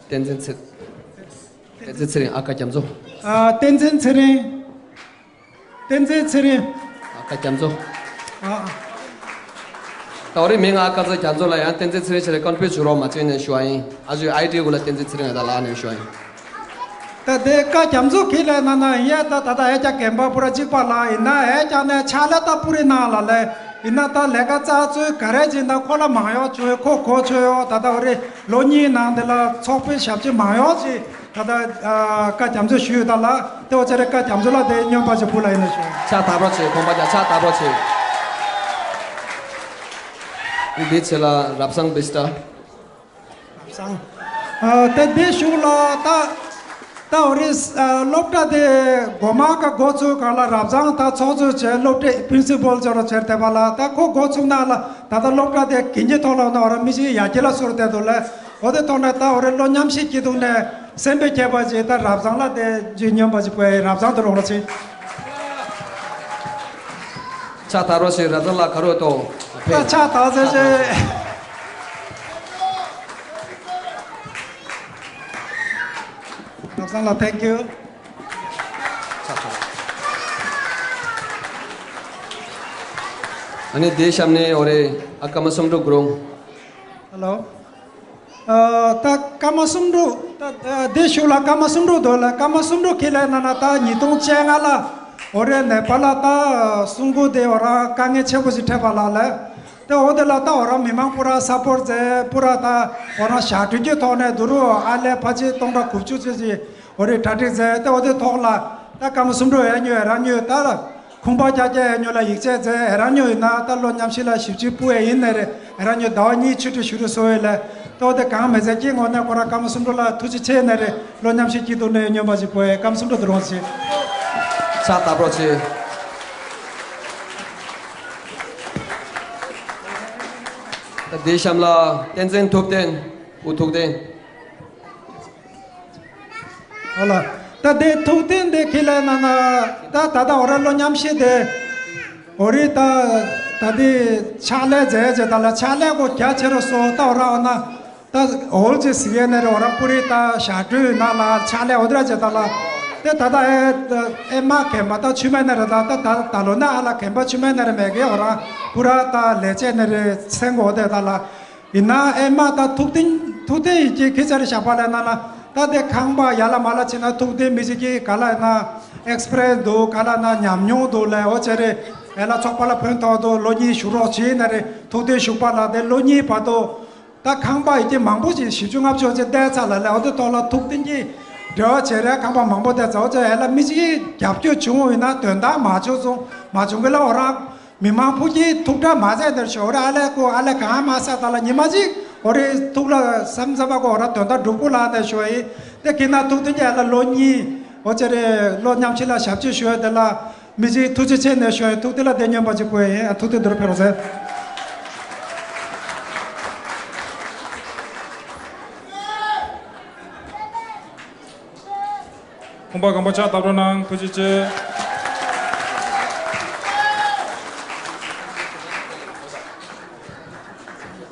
བསྟན་འཛིན་ཚེ། བསྟན་འཛིན་ཚེ་རིང་ཨ་ཀ་རྒྱ་མཚོ། ཨ་བསྟན་འཛིན་ཚེ་རིང་། བསྟན་འཛིན་ཚེ་རིང་། ཨ་ཀ་རྒྱ་མཚོ། ཨ། ད་འོ་རེ་མིང་ཨ་ཀ་ཚ་རྒྱ་མཚོ་ལ་ཡང་བསྟན་འཛིན་ཚེ་རིང་ཆེ་ལ་ཀོན་ཕི་ཡུ་སི་བྱུང་རོགས་མ་བྱེད་ནས་ཞུ་བ་ཡིན། ཨ་ཇུ་ཨའི་ཌི་གུ་ལ་བསྟན་འཛིན་ཚེ་རིང་ཨ་ད་ལ་ནས་ཞུ་བ་ཡིན། ད་དེ་ཀ་རྒྱ་མཚོ་གི་ལས་ན་ན་ཡ་ད་ད་ད་ཨེ་ཀྱ་གན་པ་པུ་ར་གཅིག་པ་ལ་ཡིན་ན་ཨེ་ཀྱ་ནས་ཆ་ལ་ད་པུ་རི་ན་ལ་ལས་ཡིན་ན་ད་ལས་ཀ་རྩ་ཚོས་ག་རེ་བྱེད་ན་ཁོ་ལ་མང་ཡོག་བྱོས། ཁོ་གོ་ཆོད་ཡོག། ད་ད་འོ་རེ་ལོ་གཉིས་ནང་དེ་ལ་ཚོགས་པའི་ཞབས་ཕྱི་མང་ཡོག་ཅིག་ད་ལྟ་ཨ་བཀའ་རྒྱ་མཚོ་ཞུས་ཡོད་ད་ལ། དེ་འོ་ཅེ་རེ་བཀའ་རྒྱ་མཚོ་ལ་དེ་སྨྱོན་པ་ཞིག་ཕུལ་ལ་ཡིན་ན་ཞུ། ཕྱག་དར་པོ་ཆེ། དགོངས་པ་རྒྱ་ཕྱག་དར་པོ་ཆེ། འདི་ཆེ་ལ་རབ་བཟང་བི་སི་ཏྲ། རབ་བཟང་། ཨ་དེ་འདི་ཞུ་ལ་ད་ད་འོ་རེ་ཨ་སློབ་གྲྭ་དེ་འགོ་མ་ཀ་འགོ་ཚུགས་ག་ལ་རབ་བཟང་ད་ཚོགས་གཙོ་བྱས། སློབ་གྲྭའི་པི་རིན་སི་པལ་ཅོ་ར་བྱས་དེ་བ་ལ་ད་ཁོ་འགོ་ཚུགས་ན་ལ་ད་ད་སློབ་གྲྭ་དེ་གིན་གྱི་ཐོག་ལ་ན་འོ་ར་མི་ཞིག་ཡ་གྱི་ལ་སོར་དེ་དུ་ལ། འོ་དེ་ཐོག་ནས་ད་འོ་རེ་བློ་ཉམས་ཤིག་སྐྱིད་སྡུག་ནས་སེམས་པའི་ཁྱད་པར་ཅིག་ད་རབ་བཟང་ལ་དེ་ཇི་སྨྱོན་པ་ཅིག་པའི་རབ་བཟང་དུ་རོགས་ལ་ཅིག་ཕྱག་དར་རོ་ཞིག་རབ་བཟང་ལ་ག་རོ་ཏོ། ད་ཕྱག་དར་ཟེར་ཞེ། རབ་བཟང་ལ་thank you། ཨ་ནི་དེ་གཤམ་ནས་འོ་རེ་ཨ་ཀ་མ་སུམ་འགྲོ་གུ་རུང་། Hello། ཨ་ད་ཀརྨ་གསུམ་དྲུག་ད་ཨ་འདི་ཞུ་ལ་ཀརྨ་གསུམ་དྲུག་དོ་ལ། ཀརྨ་གསུམ་དྲུག་ཁི་ལས་ན་ན་ད་ཉིས་སྟོང་བཅོ་ལྔ་ལ་འོ་རེ་ནེ་པ་ལ་ད་སུང་གུ་དེ་འོ་རང་དཀའ་ངལ་ཆེན་པོ་ཞིག་འཕྲད་པ་ལ་ལས། དེ་འོ་དེ་ལ་ད་འོ་རང་མི་མང་པུ་ར་སཔོར་ཊི་མཛད། པུ་ར་ད་འོ་རང་ཞག་དྲུག་གི་ཐོག་ནས་དུ་རུ་ཨ་ལས་ཕ་ཆེ་སྟོང་ཕྲག་དགུ་བཅུ་ཙམ་ཞིག་འོ་རེ་གྲ་སྒྲིག་མཛད། དེ་འོ་དེ་ཐོག་ལ་ད་ཀརྨ་གསུམ་དྲུག་ཨེ་ཉོས་རང་ཉོས་ད་ལ། ཁུངས་པ་རྒྱ་རྒྱ་ཨེ་ཉོ་ལ་ཡིག་ཆ་མཛད། ཨེ་རང་ཉོ་ཡིན་ན་ད་བློ་ཉམས་ཤིག་ལ་ཞིབ་ཅིག་སྤུ་ཨེ་ཡིན་ནི་རེད། ཨེ་རང་ཉོ་ཟླ་བ་གཉིས་ཆུ་ཁྲི་ཞུ་རུ་སོ་ཨེ་ལ། ཏོ་དེ་གང་མེད་ཚད་ཀྱི་ངོ་ནས་ཁོ་རང་ཀརྨ་གསུམ་དྲུག་ལ་ཐུགས་རྗེ་ཆེ་ནི་རེད། བློ་ཉམས་ཤིག་སྐྱིད་སྡུག་ནས་སྨྱོན་པ་ཞིག་པོ་ཨེ་ཀརྨ་གསུམ་དྲུག་ཏུ་རོང་ཞིག་ཕྱག་དར་པོ་ཆེ། ད་འདི་གཤམ་ལ་བསྟན་འཛིན་ཐུབ་བསྟན། ཨུ་ཐུག་བསྟན། ཨོ་ལ། ད་དེ་ཐུགས་བསྟན་དེ་ཁི་ལས་ན་ན། ད་ད་ད་འོ་ར་བློ་ཉམས་ཤིག་དེ། འོ་རི་ད་ད་དེ་ཕྱག་ལས་མཛད་བྱས་ད་ལ་ཕྱག་ལས་གོ་རྒྱ་ཆེ་རུ་སོང་། ད་འོ་ར་འོ་ན་ད་འོལ་ཅི་ཟི་ཡེ་ནེ་རེ་འོ་ར་པུ་རི་ད་ཞག་དྲུག་ན་ལ་ཕྱག་ལས་འོ་དེ་ར་བྱས་ད་ལ། དེ་ད་ད་ཨེ་ཨེ་མ་གན་པ་ད་ཆུ་མེ་ནེ་རེ་ད་ད་ད་ད་ལོ་ན་ཨ་ལ་གན་པ་ཆུ་མེ་ནེ་རེ་མེ་གེ་འོ་ར་པུ་ར་ད་ལས་བྱེད་ནེ་རེ་སེང་གོ་དེ་ད་ལ། ཡིན་ན་ཨེ་མ་ད་ཐུགས་བརྟན་ཐུགས་བརྟན་ཡིན་གྱི་ཁི་ཆ་རེ་བཞག་པ་ལས་ན་ན། ད་དེ་ཁང་པ་ཡ་ལ་མ་ལ་ཕྱིན་ན་ཐུགས་བརྟན་མི་ཞིག་གིས་ག་ལ་ན་ཨེག་སི་པི་རེ་སི་འདུག་ག་ལ་ན་ཉམས་མྱོང་འདུག་ལས་འོ་ཅེ་རེ། ཨེ་ལ་ཚོགས་པ་ལ་ཕན་ཐོགས་འདུག་ལོ་གཉིས་བཞུགས་རོགས་བྱེད་ན་རེ་ཐུགས་བརྟན་བཞུགས་པ་ལ་དེ་ལོ་གཉིས་བར་དུ། ད་ཁང་པ་ཡི་གེ་མང་པོ་ཞིག་བཞི་བཅུ་ལྔ་བཅུ་ཅེ་བསྡད་ཚར་ལ་ལས་འོ་དེ་ཐོག་ལ་ཐུགས་བརྟན་གྱིས་འབྲེལ་བ་བྱེད་རེ་ཁང་པ་མང་པོ་བསྡད་ཚར་འོ་ཅེ་ཨེ་ལ་མི་ཞིག་གིས་རྒྱབ་སྐྱོར་བྱུང་ཡིན་ན་དོན་དག་མ་བྱུང་སོང་མ་བྱུང་གི་ལ་འོ་རང་། མི་མང་ཕུགས་ཀྱི་ཐུགས་ཁྲལ་མ་མཛད་ནས་ཞོར་ཨ་ལས་ཀོ་ཨ་ལས་གང་མ་ཟད་ད་ལ་ཉི་མ་གཅིག་འོ་རེ་ཐུགས་ལ་བསམ་བསམ་པ་ཀོ་འོ་ར་དོན་དག་འགྲུབ་པོ་ལ་ནས་ཞོར་ཡི་དེ་ཁྱེད་ན་ཐུགས་མཐུན་གྱི་ཨ་ལ་ལོ་གཉིས་འོ་ཅེ་རེ་ལོ་མཉམ་ཕྱི་ལ་ཞབས་ཕྱི་ཞུ་ཡ་དེ་ལ་མི་གཅིག་ཐུགས་རྗེ་ཆེ་ནས་ཞོར་ཡི་ཐུགས་དེ་ལ་དེ་སྨྱོན་པ་གཅིག་པོ་ཡིན་ཨ་ཐུགས་དེ་འདུར་ཕེ་རོ་ཟེར། ཁོང་པ་གང་པོ་ཕྱག་བཏབ་རོགས་གནང་། ཐུགས་རྗེ་ཆེ།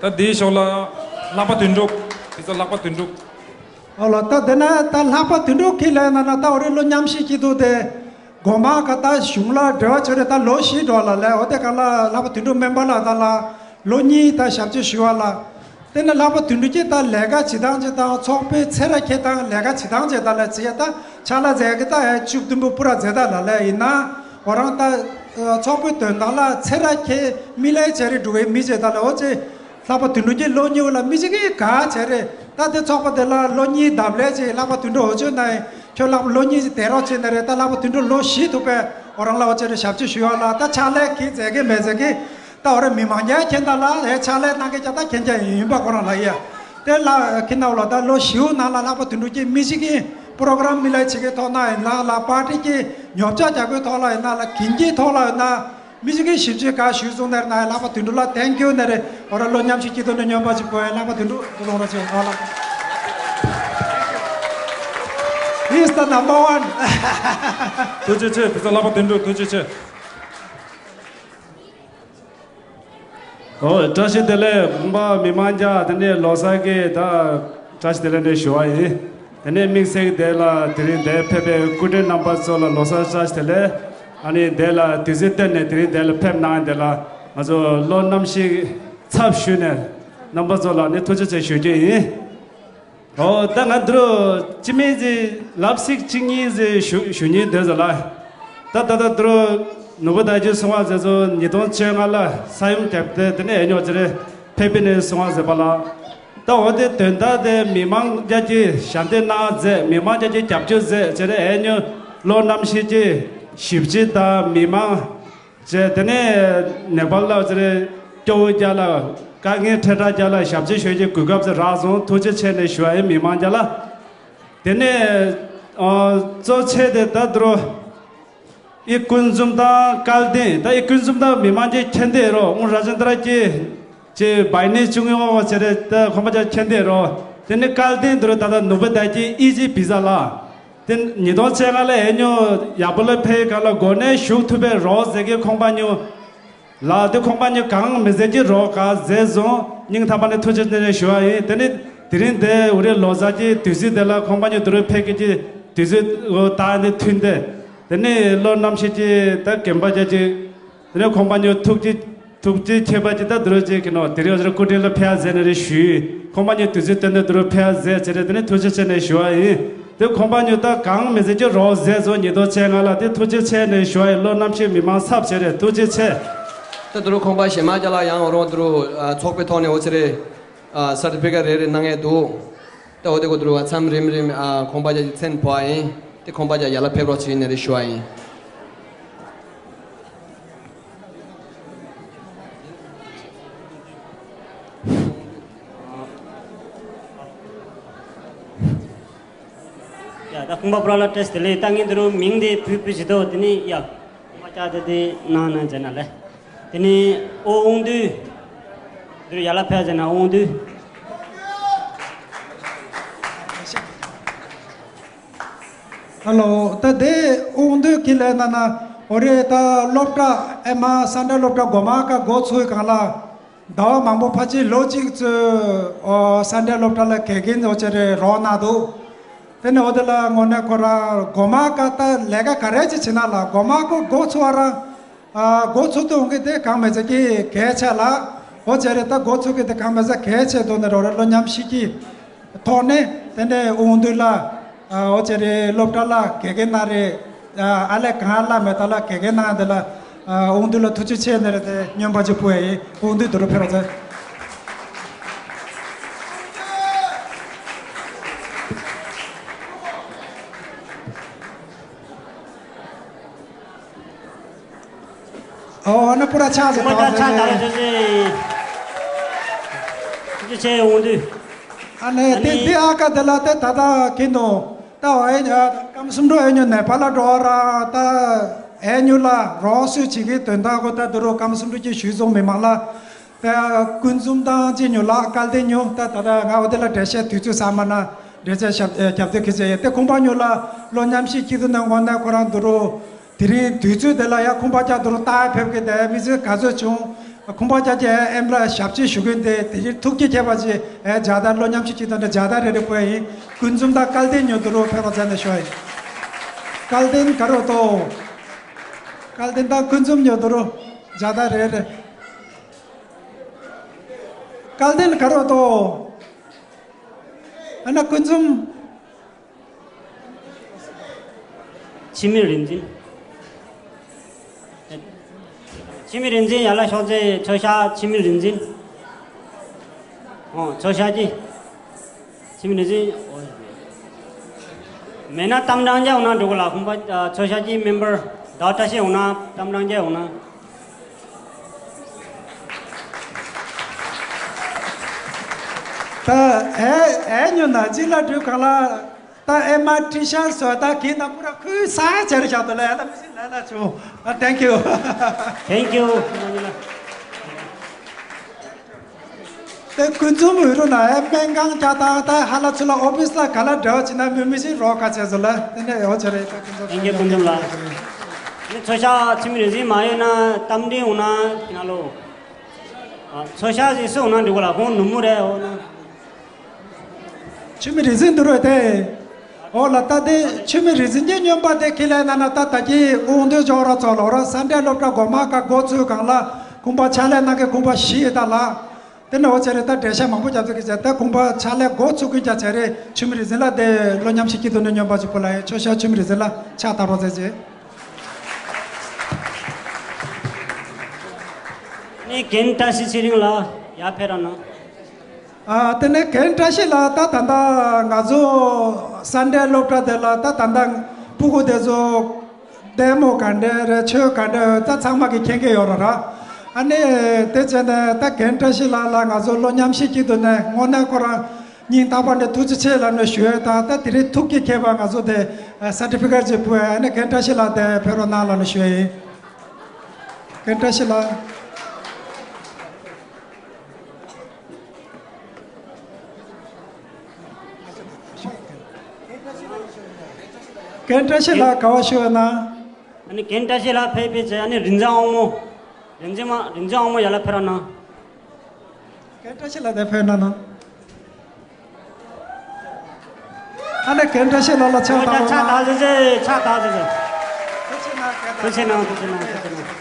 ད་འདིའི་ཞོར་ལ་ལྷག་པ་དོན་གྲུབ། དེ་ཚོ་ལྷག་པ་དོན་གྲུབ། ཨོ་ལ་ད་དེ་ན་ད་ལྷག་པ་དོན་གྲུབ་ཁྱེད་ལས་ན་ན་ད་འོ་རེ་ལོ་མཉམ་ཞིག་སྐྱིད་སྡུག་དེ། སྒོ་མང་ཁ་ད་གཞུང་ལ་འབྲེལ་བ་བྱོས་རེ་ད་ལོ་བཞི་འགྲོ་ལ་ལས་འོ་དེ་ག་ལ་ལྷག་པ་དོན་གྲུབ་སྨན་པ་ལ་ད་ལ་ལོ་གཉིས་ད་ཞབས་ཕྱི་ཞུ་བ་ལ། དེ་ནས་ལྷག་པ་དོན་གྲུབ་ཀྱིས་ད་ལས་ཀ་བྱེད་སྟངས་བྱེད་སྟངས་ཚོགས་པའི་ཚེ་ར་ཁྱེད་དང་ལས་ཀ་བྱེད་སྟངས་བྱེད་ད་ལ་ཚེ་ད་ཕྱག་ལ་མཛད་ཀྱི་ད་ཧེ་བཅུ་བདུན་པོ་པུ་ར་མཛད་ད་ལ་ལས་ཡིན་ན་འོ་རང་ད་ཚོགས་པའི་དོན་དག་ལ་ཚེ་ར་ཁྱེད་མི་ལས་བྱེད་རེ་འགྲོ་བའི་མི་བྱེད་ད་ལ་འོ་ཅེ་ལྷག་པ་དོན་གྲུབ་ཀྱིས་ལོ་གཉིས་ལ་མི་གཅིག་གིས་ག་བྱེད་རེ་ད་དེ་ཚོགས་པ་དེ་ལ་ལོ་གཉིས་ལྡབ་ལས་ཅེ་ལྷག་པ་དོན་གྲུབ་འོ་ཅོ་ན་ཡིན་ཁྱོད་ལྷག་པ་ལོ་གཉིས་ཅིག་དེ་རོགས་བྱེད་ན་རེ་ད་ལྷག་པ་དོན་གྲུབ་ལོ་བཞི་ཐུབ་པས་འོ་རང་ལ་འོ་ཅེ་རེ་ཞབས་ཕྱི་ཞུ་བ་ལ་ད་ཕྱག་ལས་ཀྱིས་མཛད་ཀྱི་མེད་མཛད་ཀྱི། ད་འོ་རེ་མི་མང་རྒྱ་ཁྱེད་ད་ལ་ཨེ་ཕྱག་ལས་གནང་མཁན་ཅག་ད་མཁྱེན་རྒྱ་ཡིན་པ་ཁོ་རང་ལ་ཡ། དེ་ལ་ཁྱེད་ན་འོ་ལ་ད་ལོ་བཞི་བོ་ནང་ལ་ལྷག་པ་དོན་གྲུབ་ཀྱིས་མི་གཅིག་གིས་པོ་རོ་གྷ་རམ་མི་ལ་བྱེད་ཀྱི་ཐོག་ན་ཡིན་ན་ལ་པར་ཏི་གི་ཉོ་ཆ་རྒྱག་པའི་ཐོག་ལ་ཡིན་ན་ལ་གིན་གྱི་ཐོག་ལ་ཡིན་ན་མི་གཅིག་གིས་ཞིབ་དཔྱད་ག་ཞུས་སོང་ནར་ན་ལྷག་པ་དོན་གྲུབ་ལ་ཐེང་ཀྱུ་ནར་འོ་ར་ལོ་མཉམ་ཞིག་སྐྱིད་སྡུག་ནས་སྨྱོན་པ་ཅིག་གོ་ཡ་ལྷག་པ་དོན་གྲུབ་ལོང་ར་ཆེ་ཨ་ལ། He's the number one. ཐུགས་རྗེ་ཆེ་དེ་ཚོ་ལྷག་པ་དོན་གྲུབ་ཐུགས་རྗེ་ཆེ། ཨོ་བཀྲ་ཤིས་བདེ་ལེགས་ཁོང་པ་མི་མང་རྒྱ་དེ་ནས་ལོ་གསར་གྱི་ད་བཀྲ་ཤིས་བདེ་ལེགས་འདྲ་ཞུ་བ་ཡིན། དེ་ནས་དམིགས་བསལ་གྱི་དེ་ལ་དེ་རིང་འདིར་ཕེབས་པའི་སྐུ་མགྲོན་རྣམ་པ་ཚོ་ལ་ལོ་གསར་བཀྲ་ཤིས་བདེ་ལེགས། ཨ་ནི་འདི་ལ་དུས་ཚོད་བཏོན་ནས་དེ་རིང་འདི་ལ་ཕེབས་གནང་འདི་ལ་ང་ཚོ་བློ་རྣམ་ཤེས་ཚབ་ཞུས་ནས་རྣམ་པ་ཚོ་ལ་ནི་ཐུགས་རྗེ་ཆེ་ཞུ་རྒྱུ་ཡིན། ཨོ་ད་ང་འདི་རུ་སྤྱི་མིང་ཟིག་ལབ་ཚིག་གཅིག་གཉིས་ཟིག་ཞུ་ཞུ་སྙིང་འདོད་ཟེར་ལ། ད་ད་ད་འདི་རུ་ནོར་བུ་ཟླ་རྒྱུད་སྲུང་བ་ཟེར་ཚོ་ཉིས་སྟོང་བཅོ་ལྔ་ལ་ས་ཡོམ་བརྒྱབ་སྟེ་དེ་ནས་ཨེ་ཉོག་ཅི་རེད་ཕེབས་པི་ནས་སྲུང་བ་ཟེར་པ་ལ། ད་འོ་དེ་དོན་དག་དེ་མི་མང་རྒྱ་ཀྱི་ཞབས་འདེགས་གནང་མཛད། མི་མང་རྒྱ་ཀྱི་རྒྱབ་སྐྱོར་མཛད་ཟེར་ཨེ་ཉོ་ལོ་རྣམ་ཤེས་ཀྱི་ཞིབ་ཕྱི་དང་མི་མང་བཅས། དེ་ནས་ནེ་པཱལ་ལ་ཟེར་སྐྱོ་བོ་རྒྱ་ལ་དཀའ་ངལ་འཕྲད་དྲག་རྒྱ་ལ་ཞབས་ཕྱི་ཞུ་རྒྱུའི་གོ་སྐབས་ཟེར་རག་སོང་། ཐུགས་རྗེ་ཆེ་ནས་ཞུ་བ་ཡིན་མི་མང་རྒྱ་ལ། དེ་ནས་གཙོ་ཆེ་དེ་ད་དུ་རུ། ཨི་ཀུན་འཛོམས་དང་སྐལ་ལྡན། ད་ཨི་ཀུན་འཛོམས་དང་མི་མང་གི་ཁྱེད་འདི་རོ་ཨུང་ར་ཇེན་དྲ་གི་ཅེ་བའི་ནི་ཅུང་ཡོང་བ་ཟེར་རེད། ད་ཁོང་པ་ཅག་ཁྱེད་འདི་རོ། དེ་ནི་སྐལ་ལྡན་དུ་རུ་ད་ད་ནུ་བུ་ད་ཀྱི་ཨི་ཇི་བི་ཟ་ལ། དེ་ཉིས་སྟོང་བཅོ་ལྔ་ལ་ཨེ་ཉོ་ཡག་པོ་ལ་ཕེ་ག་ལ་གོ་ནས་ཞུགས་ཐུབ་པའི་རོགས་ཟེར་གི་ཁོང་པ་ཉོ། ལགས་དེ་ཁོང་པ་ཉིད་གང་མི་ཟད་ཀྱི་རོགས་ག་ཟེར་བཟུང་སྙིང་ཐག་པ་ནས་ཐུགས་རྗེ་ཆེ་ནས་ཞུ་བ་ཡིན། དེ་ནི་དེ་རིང་འདི་འུ་རེ་ལོ་གསར་གྱི་དུས་ཚོད་དེ་ལ་ཁོང་པ་ཉིད་དུ་རུ་ཕེབས་ཀྱི་དུས་ཚོད་འོ་ད་འདི་མཐུན་ཏེ། དེ་ནི་ལོ་རྣམ་ཤེས་ཀྱི་ད་རྒན་པ་རྒྱ་ཅིག་དེ་ནི་ཁོང་པ་ཉིད་ཐུགས་རྗེ་ཐུགས་རྗེ་ཆེ་པ་ཅིག་ད་དུ་རུ་ཅིག་གི་ནོ་དེ་རིང་འུ་ཚོ་སྐུ་དྲིན་ལ་ཕེབས་ཟེར་ནས་རེ་ཞུས། ཁོང་པ་ཉིད་དུས་ཚོད་བཏོན་ཏེ་དུ་རུ་ཕེབས་ཟེར་ཟེར་རེ་དེ་ནི་ཐུགས་རྗེ་ཆེ་ནས་ཞུ་བ་ཡིན། དེ་ཁོང་པ་ཉིད་ད་གང་མི་ཟེར་གྱི་རོགས་ཟེར་བཟོ་ཉིས་སྟོང་བཅོ་ལྔ་ལ་དེ་ཐུགས་རྗེ་ཆེ་ནས་ཞུ་བ་ཡིན། ལོ་རྣམ་ཤེས་མི་མང་ཚབ་བྱེད་རེད། ཐུགས་རྗེ་ཆེ། ད་དུ་རུ་ཁོང་པ་གཞན་མ་ཅ་ལག་ཡང་འོ་རོགས་དུ་རུ་ཚོགས་པའི་ཐོག་ནས་འོ་ཚེ་རེ་སར་ཊི་ཕི་ཀེ་ཊི་རེ་རེ་གནང་ཡས་འདུག་ད་འོ་དེ་གོ་དུ་རུ་མཚམས་རིམ་རིམ་ཁོང་པ་ཅག་གི་མཚན་ཕོག་ཡིན། དེ་ཁོང་པ་ཅག་ཡར་ལ་ཕེབས་རོགས་བྱེད་ནས་རེ་ཞུ་བ་ཡིན། ཡ་ད་ཁོང་པ་པུ་ར་ལ་བཀྲ་ཤིས་བདེ་ལེགས། ད་ངས་འདི་རུ་མིང་དེ་བུད་བུད་བྱེད་དོ། དེ་ནི་ཡ་ཁོང་པ་ཅག་དེ་དེ་གནང་གནང་མཛད་ན་ལེ། དེ་ནི་ཨོ་དབང་འདུས། འདི་རུ་ཡར་ལ་ཕེབས་མཛད་ན་དབང་འདུས། ཧ་ལོ། ད་དེ་དབང་འདུས་ཀྱི་ལས་ན་ན་འོ་རེད། ད་སློབ་གྲྭ་ཨེ་མ་སན་ཌེ་སློབ་གྲྭ་འགོ་མ་ཀ་འགོ་ཚུགས་གང་ལ། ཟླ་བ་མང་པོ་ཕལ་ཆེར་ལོ་གཅིག་ཙམ་ཨོ་སན་ཌེ་སློབ་གྲྭ་ལ་དགེ་རྒན་འོ་ཅེ་རེ་རོགས་གནང་འདུག་དེ་ནས་འོ་དེ་ལ་དངོས་གནས་ཁོ་རང་འགོ་མ་ཀ་ད་ལས་ཀ་ག་རེ་ཅིག་བྱེད་ན་ལ་འགོ་མ་ཀ་འགོ་ཚུགས་པ་རང་ཨ་འགོ་ཚུགས་དུས་འོང་གི་དེ་གང་མེད་ཚེ་ཀྱི་གལ་ཆེ་ལ་འོ་ཅེ་རེ་ད་འགོ་ཚུགས་ཀྱི་དེ་གང་མེད་ཚེ་གལ་ཆེ་དོ་ནས་རོགས་རེ་ལོ་མཉམ་ཞིག་གི་ཐོག་ནས་དེ་ནས་དབང་འདུས་ལ་ཨ་འོ་ཅེ་རེ་སློབ་གྲྭ་ལ་དགེ་རྒན་གནང་རེ། ཨ་ལས་གང་ལ་མེད་ད་ལ་དགེ་རྒན་གནང་དེ་ལ་ཨ་དབང་འདུས་ལ་ཐུགས་རྗེ་ཆེ་ནས་རེ་དེ་སྨྱོན་པ་ཅིག་ཕུལ་ཡ་ཡིན། དབང་འདུས་དུ་རུ་ཕེབས་རོགས་མཛད། ཨོ་ཨ་ནི་པུ་ར་ཆགས་ཟེར་ཐུགས་རྗེ་ཆེ། ཐུགས་རྗེ་ཆེ་དབང་འདུས། ཨ་ནི་དེ་དེ་ཨ་ཀ་དེ་ལ་དེ་ད་ལྟ་གིན་ནོ། ད་འོ་ཨེ་ཀམ་སུམ་འགྲོ་ཨེ་ཉོ་ནེ་པ་ལ་འགྲོ་ར་ད་ཨེ་ཉོ་ལ་རོགས་སུ་བྱེད་ཀྱི་དོན་དག་གོ་ད་དུ་རོ་ཀམ་སུམ་འགྲོ་ཀྱི་ཞུས་སོང་མི་མང་ལ། ད་ཀུན་འཛོམས་དང་ཅི་ཉོ་ལ་སྐལ་ལྡན་ཉོ་ད་ད་ད་ང་འོ་དེ་ལ་འགྲེལ་བཤད་དུས་ཚོད་ས་མ་ན་འགྲེལ་བཤད་ཞབས་རྒྱབ་དེ་ཁི་ཆེ་ཡེ་དེ་ཁོང་པ་ཉོ་ལ་ལོ་མཉམ་ཞིག་སྐྱིད་དུ་ན་ངོ་ན་ཁོ་རང་དུ་རོ། དེ་རིང་དུས་ཚོད་དེ་ལ་ཡ་ཁོང་པ་ཅག་དུ་རུ་ལྟ་ཕེབས་ཀྱི་དེ་མི་ཚོས་ག་ཚོད་བྱུང་། ཁོང་པ་ཅག་གི་ཨེམ་ལ་ཞབས་ཕྱི་ཞུ་གི་འདི་དེ་རིང་ཐུགས་ཀྱི་ཁྱད་པར་ཅི་ཨེ་ཇ་དར་ལོ་མཉམ་ཞིག་ཅིག་དང་འདྲ་ཇ་དར་རེ་རེ་ཕུལ་ཡིན། ཀུན་འཛོམས་དང་སྐལ་ལྡན་ཉོ་དུ་རུ་ཕེབས་པ་མཛད་ནས་ཞུ་ཡིན། སྐལ་ལྡན་ག་རུ་ཏོ། སྐལ་ལྡན་དང་ཀུན་འཛོམས་ཉོ་དུ་རུ་ཇ་དར་རེ་རེ། སྐལ་ལྡན་ག་རུ་ཏོ། ཨ་ན་ཀུན་འཛོམས། འཆི་མེད་རིག་འཛིན། འཆི་མེད་རིག་འཛིན་ཡར་ལ་ཤོག་ཙེ་ཚོ་ཤ་འཆི་མེད་རིག་འཛིན། ཨོ་ཚོ་ཤ་ཅི། འཆི་མེད་རིག་འཛིན། ཨོ་མེད་ན་གཏམ་བྲང་རྒྱག་འོང་ན་འགྲོ་གི་ལ་ཁོང་པ་ཚོ་ཤ་ཅི་མེམ་བར་ཟླ་བཀྲ་ཤིས་འོང་ན་གཏམ་བྲང་རྒྱག་འོང་ན། ད་ཨེ་ཨེ་ཉོ་ན་ཅི་ལ་འགྲུལ་གང་ལ། ད་ཨེ་མ་ཏི་ཤ་སོ་ད་གི་ན་ཁུ་ར་ཁུ་ས་ཅར་ཤ་དོ་ལ་ལ་མི་སི་ལ་ལ་ཆུ། Thank you. Thank you. ད་ཀུན་འཛོམས་འོས་རུ་ན་ཨེ་སྨན་ཁང་རྒྱ་ད་ད་ཧ་ལ་ཚུ་ལ་ཨོ་ཕིས་ལ་ག་ལ་འདྲ་བ་ཅི་ན་མི་མི་སི་རོ་ཁ་ཆེ་སོ་ལ་དེ་ནས་ཡོ་ཆེ་རེ་ད་ཀུན་འཛོམས། Thank you. ཀུན་འཛོམས་ལ། ནི་ཚོ་ཤ་འཆི་མེད་རིག་འཛིན་མ་ཡོད་ན་གཏམ་འདྲི་འོང་ན་ན་ལོ། ཚོ་ཤ་ཟིག་སུ་འོང་ན་འགྲིག་གོ་ལ་ཁོང་ནུ་མོ་རེད་འོ་ན། འཆི་མེད་རིག་འཛིན་འདུག་རོ་དེ། འོ་ལ་ད་དེ་འཆི་མེད་རིག་འཛིན་གྱི་སྨྱོན་པ་དེ་ཁས་ལེན་ན་ན་ད་ད་ཀྱི་དབང་འདུས་འཇོག་རོགས་ཚོགས་ལོ་ར་ས་འབྲས་སློབ་གྲྭ་འགོ་མ་ཀ་འགོ་ཚུགས་གང་ལ་ཁུང་པ་ཕྱག་ལས་གནང་གི་ཁུང་པ་བཞི་ཡི་ད་ལ། དེ་ནས་འོ་ཅེ་རེ་ད་འགྲེལ་བཤད་མང་པོ་རྒྱབ་ཚུལ་གྱི་བྱས་ད་ཁུང་པ་ཕྱག་ལས་འགོ་ཚུགས་ཀུན་ཀྱང་བྱས་རེ་འཆི་མེད་རིག་འཛིན་ལ་དེ་ལོ་མཉམ་ཞིག་སྐྱིད་སྡུག་ནས་སྨྱོན་པ་ཅིག་ཁོ་ལ་ཡི་ཚོ་ཤ་འཆི་མེད་རིག་འཛིན་ལ་ཕྱག་བཏབ་རོགས་མཛད་ཅེས། ནི་རྒན་བཀྲ་ཤིས་ཚེ་རིང་ལགས་ཡར་ཕེབས་རོགས་གནང་། ཨ། དེ་ནས་རྒན་བཀྲ་ཤིས་ལགས། ད་ད་ལྟ་ང་ཚོ་སན་ཌེ་སློབ་གྲྭ་དེ་ལ་ད་ད་ལྟ་ཕྲུ་གུ་དེ་ཚོ་ལྟད་མོ་ག་འདྲ་རེད། ཆོས་ག་འདྲ་ཡོད། ད་ཚང་མ་གིས་མཁྱེན་གྱི་ཡོད་རེད་ར། ཨ་ནི་དེ་བྱས་ནས་ད་རྒན་བཀྲ་ཤིས་ལགས་ལ་ང་ཚོ་བློ་ཉམས་ཤིག་སྐྱིད་དུ་ནས་དངོས་གནས་ཁོ་རང་སྙིང་ཐག་པ་ནས་ཐུགས་རྗེ་ཆེ་ལབ་ནས་ཞུ་ཡས་དང་། ད་དེ་རིང་ཐུགས་བསྐྱེད་མཁས་པ་ང་ཚོ་དེ་སར་ཊི་ཕི་ཀེཊ་ཅིག་ཕུལ་ཡས། ཨ་ནི་རྒན་བཀྲ་ཤིས་ལགས་དེ་ཕེབས་རོགས་གནང་ལབ་ནས་ཞུ་ཡས་ཡིན། རྒན་བཀྲ་ཤིས་ལགས། རྒན་བཀྲ་ཤིས་ལགས་ག་པར་བཞུགས་ཡོད་ན། ཨ་ནི་རྒན་བཀྲ་ཤིས་ལགས་ཕེབས་པའི་ཚེ། ཨ་ནི་རིན་འཛིན་དབང་མོ། རིན་འཛིན་མ། རིན་འཛིན་དབང་མོ་ཡར་ལ་ཕེབས་རོགས་གནང་། རྒན་བཀྲ་ཤིས་ལགས་དེ་ཕེབས་གནང་ན། ཨ་ནི་རྒན་བཀྲ་ཤིས་ལགས་ལ་ཕྱག་ཕྱག་བཏང་རོགས་གནང་། ཐུགས་རྗེ་ཆེ། ཕྱག་བཏང་རོགས་གནང་། ཐུགས་རྗེ་གནང་། ཐུགས་རྗེ་གནང་། ཐུགས་རྗེ་གནང་།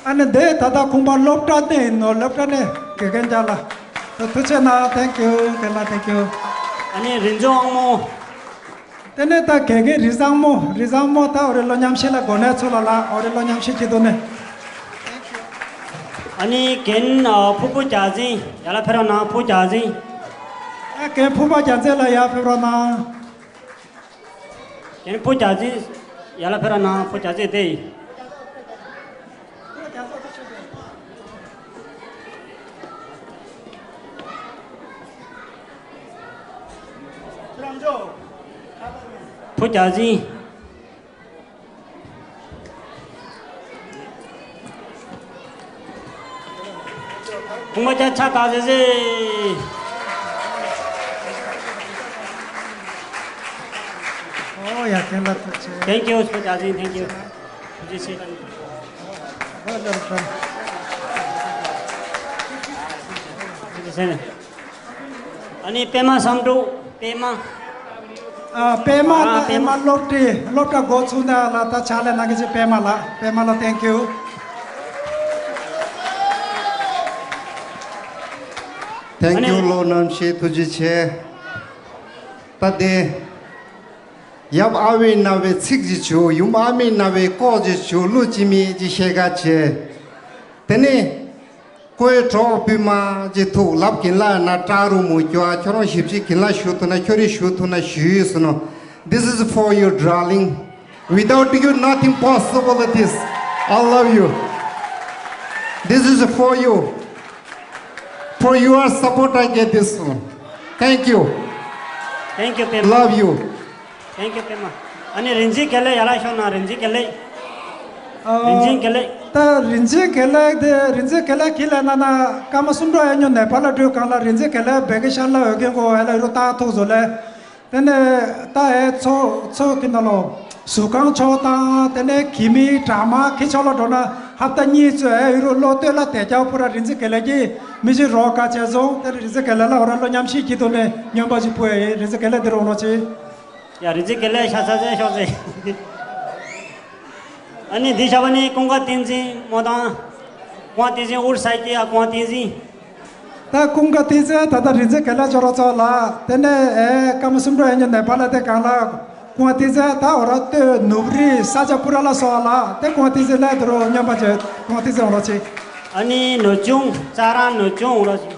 ཨ་ནི་འདི་ད་ལྟ་ཁོང་པ་སློབ་གྲྭ་ནས་ཡིན་ནོ། སློབ་གྲྭ་ནས་དགེ་རྒན་རྒྱ་ལགས། ཐུགས་རྗེ་གནང་། Thank you། རྒན་ལགས། Thank you། ཨ་ནི་རིན་འཛིན་དབང་མོ། དེ་ནས་ད་དགེ་རྒན་རིན་བཟང་མོ། རིན་བཟང་མོ། ད་འོ་རེ་བློ་ཉམས་ཤིག་ལབ། གོ་གནས་ཚུར་ལ་ལ། འོ་རེ་བློ་ཉམས་ཤིག་སྐྱིད་དུ་ནས། ཨ་ནི་རྒན་ཕུར་བུ་རྒྱལ་མཚན་ཡར་ལ་ཕེབས་རོགས་གནང་། ཕུར་བུ་རྒྱལ་མཚན། ཨ། རྒན་ཕུར་བུ་རྒྱལ་མཚན་ལགས་ཡར་ཕེབས་རོགས་གནང་། རྒན་ཕུར་བུ་རྒྱལ་མཚན་ཡར་ལ་ཕེབས་རོགས་གནང་། ཕུར་བུ་རྒྱལ་མཚན་དེ་ཡིན། ཕུར་བུ་རྒྱལ་མཚན། ཁོང་པ་ཅག་ཕྱག་བཏང་ཟེར་ཟེར། ཨོ་ཡ། རྒན་ལགས་ཐུགས་རྗེ་ཆེ། Thank you། ཕུར་བུ་རྒྱལ་མཚན། Thank you། ཐུགས་རྗེ་ཆེ། ཨོ་ལགས་སོ། ཐུགས་རྗེ་ཆེ། ཨ་ནི་པད་མ་བསམ་གྲུབ། པད་མ། ཨ། པད་མ་ཨ། ལགས། པད་མ། པད་མ་སློབ་གྲྭའི། སློབ་གྲྭ་འགོ་ཚུགས་ནས་ལ་ད་ཕྱག་ལས་གནང་མཁན་ཅིག་པད་མ་ལགས། པད་མ་ལགས། Thank you། Thank you། བློ་ཉམས་ཤིག་ཐུགས་རྗེ་ཆེ། ད་དེ། ཡབ་ཨ་བའི་རྣ་བའི་ཚིག་ཅིག་བྱུང་། ཡུམ་ཨ་མའི་རྣ་བའི་སྐོར་ཅིག་བྱུང་། གླུ་ཅིག་མིག་ཅིག་ཤེས་ཁ་བྱས། དེ་ནས་ཀོའི་གྲོགས་པུས་མ་ཅིག་ཐུག་ལབ་གིན་ལ་ན་སྐྲག་རུ་མུ་ཀྱོ། ཨ། ཁྱོད་རང་ཞིབ་ཅིག་གིན་ལ་ཞུ་ཐུབ་ན། ཁྱོད་རིག་ཞུ་ཐུབ་ན་ཞུ་ཡིས་ཟེར་ནོ། This is for you, darling. Without you, nothing possible. This, I love you. This is for you. For your support, I get this one. Thank you. Thank you, པད་མ། Love you. Thank you, པད་མ། ཨ་ནི་རིན་ཆེན་དགེ་ལེགས་ཡར་ལ་ཤོག་ན། རིན་ཆེན་དགེ་ལེགས། ཨ། རིན་ཆེན་དགེ་ལེགས། ད་རིན་ཆེན་དགེ་ལེགས་དེ། རིན་ཆེན་དགེ་ལེགས་ཁྱེད་ལ་ན་ན་ཀརྨ་སུམ་མདོ་ཡབ་སྨྱོན་ནེ་པ་ལ་འགྲོ་གང་ལ། རིན་ཆེན་དགེ་ལེགས་བེ་གི་ཤ་ལ་འོས་མཁན་གོ་ཨེ་ལ་རུ་ཏག་ཐུག་བཟོ་ལེ། དེ་ནས་ད་ཨེ་ཚོ་ཚོ་གི་ན་ལོ་ཟུར་ཁང་ཕྱོགས་དང་། དེ་ནས་གི་མི་དྲ་མ་གི་ཕྱོགས་ལ་འགྲོ་ན། ཧབ་ཏ་གཉིས་ཚོ་ཨེ་ཡུ་རོ་ལོ་སྟོད་ལ་དེ་རྒྱ་བོ་ཕུ་ར་རིན་ཆེན་དགེ་ལེགས་ཀྱི་མི་ཞིག་རོགས་ཀ་བྱས་སོང་། དེ་རིན་ཆེན་དགེ་ལེགས་ལ་འོ་ར་བློ་ཉམས་ཤིག་སྐྱིད་དུ་ནས་སྨྱོན་པ་ཞིག་ཕུལ་ཡ་ཡིན། རིན་ཆེན་དགེ་ལེགས་འདི་རོགས་ལོ་ཆེ། ཡ། རིན་ཆེན་དགེ་ལེགས་ཤ་ཚ་ཚ་ཤོག་ཟེར། ཨ་ནི་འདི་ཞག་པ་ནི་ཀུན་དགའ་བསྟན་འཛིན་མོ་དང་། ཀུན་དགའ་བསྟན་འཛིན། ཨུར་ས་ཀི་ཡ་ཀུན་དགའ་བསྟན་འཛིན། ད་ཀུན་དགའ་བསྟན་འཛིན་ད་ལྟ་རིན་ཆེན་དགེ་ལེགས་ཅོ་རོ་ཚོ་ལ། དེ་ནས་ཨེ་ཀརྨ་སུམ་མདོ་ཡབ་སྨྱོན་ནེ་པ་ལ་དེ་གང་ལ་ཀུན་དགའ་བསྟན་འཛིན་ད་འོ་ར་སྟོད་ནུབ་རི་ས་ཆ་པུ་ར་ལ་སོགས་ལ་དེ་ཀུན་དགའ་བསྟན་འཛིན་ལ་དུ་རོ་སྨྱོན་པ་ཅོ། ཀུན་དགའ་བསྟན་འཛིན་འོ་རོ་ཆེ། ཨ་ནི་ནོར་སྐྱོང་། ཙ་ར་ནོར་སྐྱོང་འོ་རོ་ཆེ།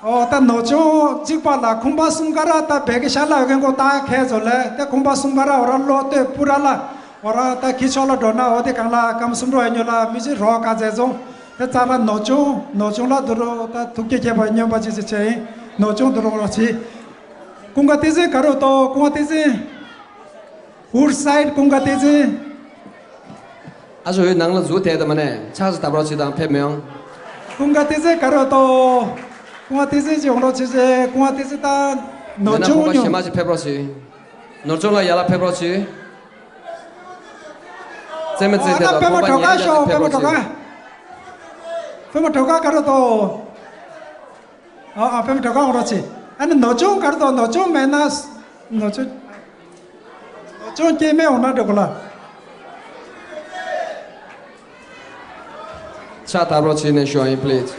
ཨོ་ད་ནོར་སྐྱོང་གཅིག་པ་ལ་ཁོང་པ་གསུམ་ཀ་ར་ད་བེ་གི་ཤ་ལ་འོས་མཁན་གོ་ད་ཁས་བཟོ་ལེ། དེ་ཁོང་པ་གསུམ་ཀ་ར་འོ་ར་ལོ་སྟོད་པུ་ར་ལ་འོ་ར་ད་གི་ཕྱོགས་ལ་འགྲོ་ན་འོ་དེ་གང་ལ་ཀརྨ་སུམ་མདོ་ཡབ་སྨྱོན་ལ་མི་ཞིག་རོགས་ཀ་མཛད་སོང་། དེ་ཙ་ར་ནོར་སྐྱོང་། ནོར་སྐྱོང་ལ་དུ་རོ་ད་ཐུགས་རྗེ་མཁས་པ་སྨྱོན་པ་ཅིག་ཅིག་བྱས་ཡིན། ནོར་སྐྱོང་དུ་རོ་རོགས་ཆེ། ཀུན་དགའ་བསྟན་འཛིན་ག་རུ་ཏོ། ཀུན་དགའ་བསྟན་འཛིན། ཨུར་སའིད་ཀུན་དགའ་བསྟན་འཛིན། ཨ་ཞོ་ཡོད་ནང་ལ་འཛུལ་ཐལ་ད་མ་ནས་ཕྱག་ཅིག་བཏབ་རོགས་བྱེད་དང་། ཕེབས་མི་ཡོང་། ཀུན་དགའ་བསྟན་འཛིན་ག་རུ་ཏོ། ཀུན་དགའ་བསྟན་འཛིན་ཅིག་འོང་རོགས་བྱེད་ཅེ། ཀུན་དགའ་བསྟན་འཛིན་ད་ནོར་མེད་ན་ཁོང་སྐྱོང་པ་གཞན་མྱོང་། མ་ཅིག་ཕེབས་རོགས་བྱེད། ནོར་སྐྱོང་ལགས་ཡར་ལ་ཕེབས་རོགས་བྱེད། རྩེད་མོ་རྩེ་ཨ་ཐལ་ད་ལ་པད་མ་ཁོང་པ་དྲོ་ཁ་ཉལ་ཤོག་ཡར་ལ་པད་མ་ཕེབས་དྲོ་རོགས་ཁ། བྱེད། པད་མ་དྲོ་ཁ་ག་རུ་ཏོ། ཨ་ཨ་པད་མ་དྲོ་ཁ་འོང་རོགས་བྱེད། ཨ་ནི་ནོར་སྐྱོང་ག་རུ་ཏོ། ནོར་སྐྱོང་མེད་ན། ནོར་སྐྱོང་། ཅུང་སྐྱེས་མེད་འོང་ན་འགྲིག་གོ་ལ། ཕྱག་བཏབ་རོགས་བྱས་ནས་ཞུ་ཡིན། Please།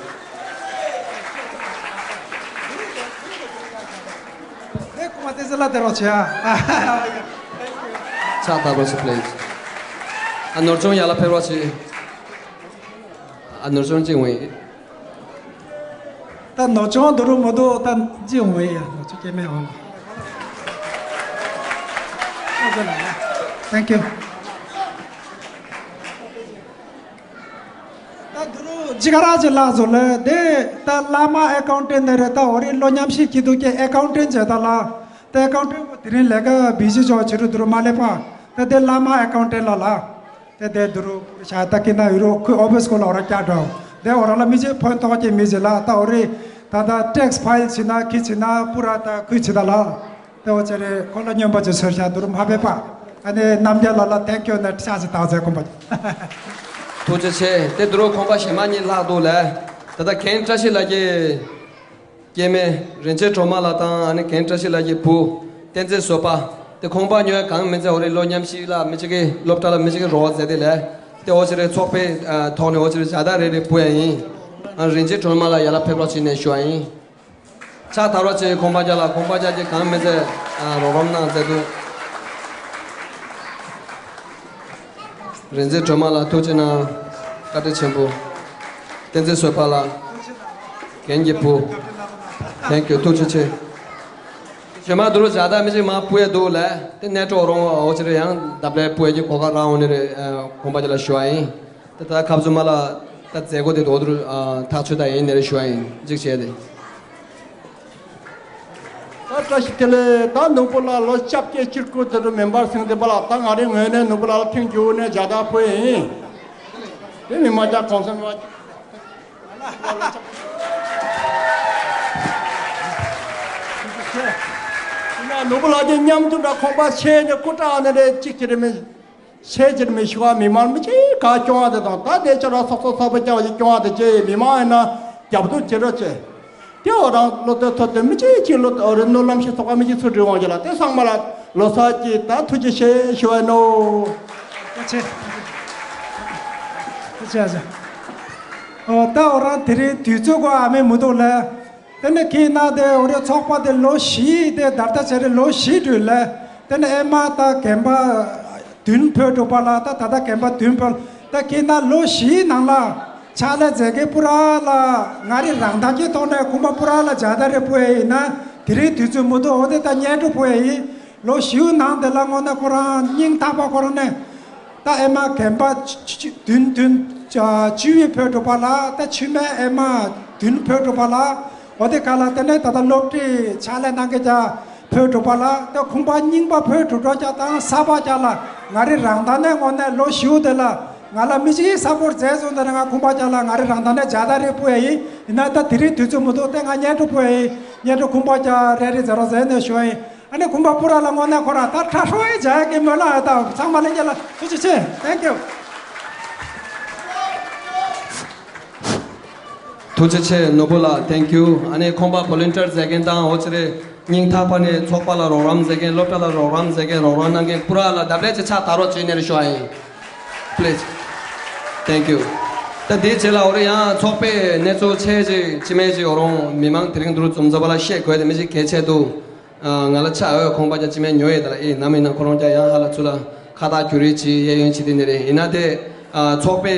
ཨེ་ཀུན་དགའ་བསྟན་འཛིན་ལ་དེ་རོགས་བྱེད་ཨ། ཕྱག་བཏབ་རོགས་བྱེད། Please། ཨ་ནོར་སྐྱོང་ཡར་ལ་ཕེབས་རོགས་བྱེད། ཨ་ནོར་སྐྱོང་གཅིག་འོང་ཡིན། ད་ནོར་ཅོང་འདུག་རུ་མོ་དོ་ད་ཅི་འོང་བའི་ཡ་ནོར་ཅོ་སྐྱེ་མེད་འོང་། Thank you. ད་འདུག་རུ་ཇི་ག་ར་ཇི་ལགས་ཚོ་ལ་དེ་ད་བླ་མ་ཨེ་ཀའུན་ཊེན་ནས་རེད། ད་འོ་རི་ལོ་མཉམ་ཤིག་སྐྱིད་སྡུག་གི་ཨེ་ཀའུན་ཊེན་བྱས་ད་ལ་ད་ཨེ་ཀའུན་ཊེན་གོ་དེ་རིང་ལས་ཀ་བི་ཟི་ཅོ་ཆི་རུ་འདུག་རུ་མ་ལེ་པ་ད་དེ་བླ་མ་ཨེ་ཀའུན་ཊེན་ལ་ལ། དེ་དེ་དུ་རུ་ཤ་ད་ཀི་ན་ཡུ་རོ་ཁུ་ཨོ་ཕི་སི་ཁོ་ལ་འོ་ར་ཀྱ་འགྲོ། དེ་འོ་ར་ལ་མི་ཅི་ཕོན་ཐོགས་ཀྱི་མི་ཅི་ལ་ད་འོ་རི་ད་ད་ཊེག་སི་ཕའིལ་ཆི་ན་ཁི་ཆི་ན་པུ་ར་ད་ཁུ་ཆི་ད་ལ། དེ་འོ་ཅེ་རེ་ཁོ་ལ་སྨྱོན་པ་ཅི་ཟེར་ཤ་དུ་རུ་མ་བེ་པ། ཨ་ནེ་རྣམ་རྒྱལ་ལ་ལ་ཐེང་ཀྱུ་ནེ་ཤ་ཅི་ད་ཟེ་ཀུམ་པ། ཐུགས་རྗེ་ཆེ། དེ་དུ་རུ་ཁོང་པ་ཞེ་མ་གཉིས་ལྷག་འདུག་ལ། ད་ད་གན་བཀྲ་ཤིས་ལ་ཀྱི། སྐྱེ་དམན་རིན་ཆེན་སྒྲོལ་མ་ལགས་དང་ཨ་ནི་རྒན་བཀྲ་ཤིས་ལགས་ཀྱི་བུ་བསྟན་འཛིན་བཟོད་པ། དེ་ཁོང་པ་ཉོ་ཡ་གང་མི་ཚེ་འོ་རེ་ལོ་མཉམ་ཞིག་ལ་མི་གཅིག་གི་སློབ་གྲྭ་ལ་མི་གཅིག་གི་རོགས་མཛད་དེ་ལས་དེ་འོ་ཅི་རེ་ཚོགས་པའི་ཐོག་ནས་འོ་ཅི་རེ་བྱ་དག་རེ་རེ་སྤུ་ཡ་ཡིན། ཨ་རིན་ཆེན་སྒྲོལ་མ་ལགས་ཡ་ལ་ཕེབས་རོགས་བྱེད་ནས་ཞུ་བ་ཡིན། ཕྱག་དར་བ་ཆེ་ཁོང་པ་རྒྱ་ལ་ཁོང་པ་རྒྱ་ཀྱི་གང་མི་ཚེ་རོགས་རམ་གནང་མཛད་འདུག་རིག་འཛིན་སྒྲོལ་མ་ལགས་ཐུགས་རྗེ་གནང་། བཀའ་དྲིན་ཆེན་པོ། བསྟན་འཛིན་བཟོད་པ་ལགས། རྒན་གྱི་བུ། Thank you. ཐུགས་རྗེ་ཆེ། ཞོལ་མ་དུ་རུ་བྱ་དག་མི་ཅིག་མ་སྤུ་ཡ་འདུག་ལ་དེ་གནས་གྲོགས་རོང་འོ་ཅི་རེ་ཡང་འདབ་ལས་སྤུ་ཡ་གི་གོ་སྐབས་རག་འོང་ནི་རེད། ཁོང་པ་ཅི་ལ་ཞུ་བ་ཡིན། དེ་ད་ཁབ་ཚུ་མ་ལ་ད་མཛད་སྒོ་དེ་དོ་དུ་རུ་ཐག་ཆོད་ད་ཡིན་ནི་རེད་ཞུ་བ་ཡིན་གཅིག་བྱས་ཏེ། ད་བཀྲ་ཤིས་བདེ་ལེགས། ད་ནོར་བུ་ལགས་ལོ་སྐྱབས་ཀྱི་སྤྱིར་སྐུ་དེ་རུ་མེམ་བར་སེང་བདེ་པ་ལགས། ད་ང་རེ་ངོས་ནས་ནོར་བུ་ལགས་ལ་ཐེངས་མཇུག་ནས་བྱ་དག་ཕུལ་ཡིན། དེ་མི་མ་ཅག་གོང་ས་མི་མ་ཅག་ནོར་བུ་ལགས་ཀྱི་མཉམ་དུ་འདྲ་ཁོང་པ་ཆེ་ནས་སྐུ་དྲག་ནས་རེ་གཅིག་ཅི་རེ་མི། ཤེས་ཀྱི་མི་ཤི་བ་མི་མང་མི་ཅིག་ག་སྐྱོང་བ་དེ་དང་ད་དེ་ཆ་ར་སོག་སོག་ཚ་པོ་སྐྱ་བ་ཞིག་སྐྱོང་བ་དེ་ཅེ་མི་མང་ཡིན་ན་རྒྱབ་ཏུ་ཅི་རོ་ཅེ། དེ་འོ་རང་བློ་དོན་ཐོབ་སྟེ་མི་ཅིག་ཅིག་བློ་རི་ནོར་ལམ་ཤེས་ཚོགས་པ་མི་ཅིག་ཚུར་འགྲོ་དབང་ཞིག་ལ་དེ་ཚང་མ་ལ་ལོ་གསར་གྱི་ད་ཐུགས་རྗེ་ཆེ་ཞུ་བ་ནོ། ཐུགས་རྗེ་ཆེ། ཐུགས་རྗེ་ཆེ། ཨོ་ད་འོ་རང་དེ་རིང་དུས་ཚོད་གོ་ཨ་མེ་མུ་ཏོག་ལ། དེ་ནས་ཁྱེད་ན་དེ་འོ་རེ་ཚོགས་པ་དེ་ལོ་བཞི་དེ་ད་ལྟ་བྱས་རེ་ལོ་བཞི་དུས་ལ་དེ་ནས་ཨེ་མ་ད་རྒན་པ་བདུན་ཕེབས་འགྲོ་པ་ལ་ད་ད་ལྟ་རྒན་པ་བདུན་ཕེབས་ད་ཁྱེད་ན་ལོ་བཞིའི་ནང་ལ་ཕྱག་ལས་མཛད་མཁན་པུ་ར་ལ་ང་རི་རང་ཐང་གི་ཐོག་ནས་ཁུམ་པ་པུ་ར་ལ་བྱ་ད་རེ་པོ་ཡ་ཡིན་ན་དེ་རིང་དུས་ཚོད་མུ་ཏོ་འོ་དེ་ད་སྙན་སྒྲོ་པོ་ཡ་ཡིན། ལོ་བཞིའི་ནང་དེ་ལ་སྔོན་ན་ཁོ་རང་སྙིང་ཐག་པ་ཁོ་རང་ནས་ད་ཨེ་མ་རྒན་པ་བདུན་བདུན་བཅུ་བའི་ཕེབས་འགྲོ་པ་ལ་ད་ཆུ་མེ་ཨེ་མ་བདུན་ཕེབས་འགྲོ་པ་ལ་འོ་དེ་ག་ལ་དེ་ནས་ད་ལྟ་སློབ་ཁྲིད་ཕྱག་ལས་གནང་མཁན་ཅག་ཕེབས་འགྲོ་པ་ལ་ད་ཁུམ་པ་རྙིང་པ་ཕེབས་འགྲོ་འགྲོ་ཅག་དང་གསར་པ་ཅག་ལ་ང་རི་རང་ད་ནས་སྔོན་ནས་ལོ་བཞིའི་དེ་ལ་ང་ལ་མི་ཅིག་གིས་ས་ཕོར་མཛད་སོང་དེ་ནས་ང་ཁུམ་པ་ཅག་ལ་ང་རི་རང་ད་ནས་བྱ་ད་རེ་པོ་ཡ་ཡིན་ཡིན་ན་ད་དེ་རིང་དུས་ཚོད་མུ་ཏོ་དེ་ང་སྙན་སྒྲོ་པོ་ཡ་ཡིན་སྙན་སྒྲོ་ཁུམ་པ་ཅག་རེ་རེ་མཛད་རོགས་མཛད་ནས་ཞུ་ཡ་ཡིན། ཨ་ནི་ཁུམ་པ་པུ་ར་ལ་དངོས་གནས་ཁོ་ར་ད་ཁྲ་ཧྲོ་ཡི་བྱ་ཡ་གི་མོ་ལ་ཡ་ད་ཚང་མ་ལྷན་རྒྱས་ལ་ཐུགས་རྗེ་ཆེ། Thank you. ཐུགས་རྗེ་ཆེ་ནོར་བུ་ལགས། Thank you. ཨ་ནི་ཁོང་པ་བོ་ལན་ཊིར་མཛད་མཁན་དང་འོ་ཅི་རེ་སྙིང་ཐག་པ་ནས་ཚོགས་པ་ལ་རོགས་རམ་མཛད་མཁན་སློབ་གྲྭ་ལ་རོགས་རམ་མཛད་མཁན་རོགས་རམ་གནང་མཁན་པུ་ར་ལ་ལྡབ་ལེགས་ཅིག་ཕྱག་དར་རོགས་བྱེད་ནས་རེ་ཞུ་བ་ཡིན། Please. Thank you. ད་དེའི་རྗེས་ལ་འོ་རེ་ཡང་ཚོགས་པའི་གནས་ཚུལ་ཆེ་ཅིག་ཅི་མེད་ཅིག་འོ་རོང་མི་མང་དེ་རིང་འདུག་འཛོམས་འཛོམས་པ་ལ་བཤད་དགོས་དེ་མི་ཅིག་གལ་ཆེ་འདུག་ང་ལ་ཆ་འོས་ཁོང་པ་ཅག་ཅི་མེད་ཉོ་ཡས་དེ་ལ་ཨེ་ནམ་ཡིན་ན་ཁོ་རང་ཅག་ཡང་ཧ་ལ་ཚུ་ལ་ཁ་བཏགས་གྱུ་རེ་ཅིག་ཡས་ཡོན་ཅི་དེ་ནི་རེད། ཡིན་ན་དེ་ཚོགས་པའི་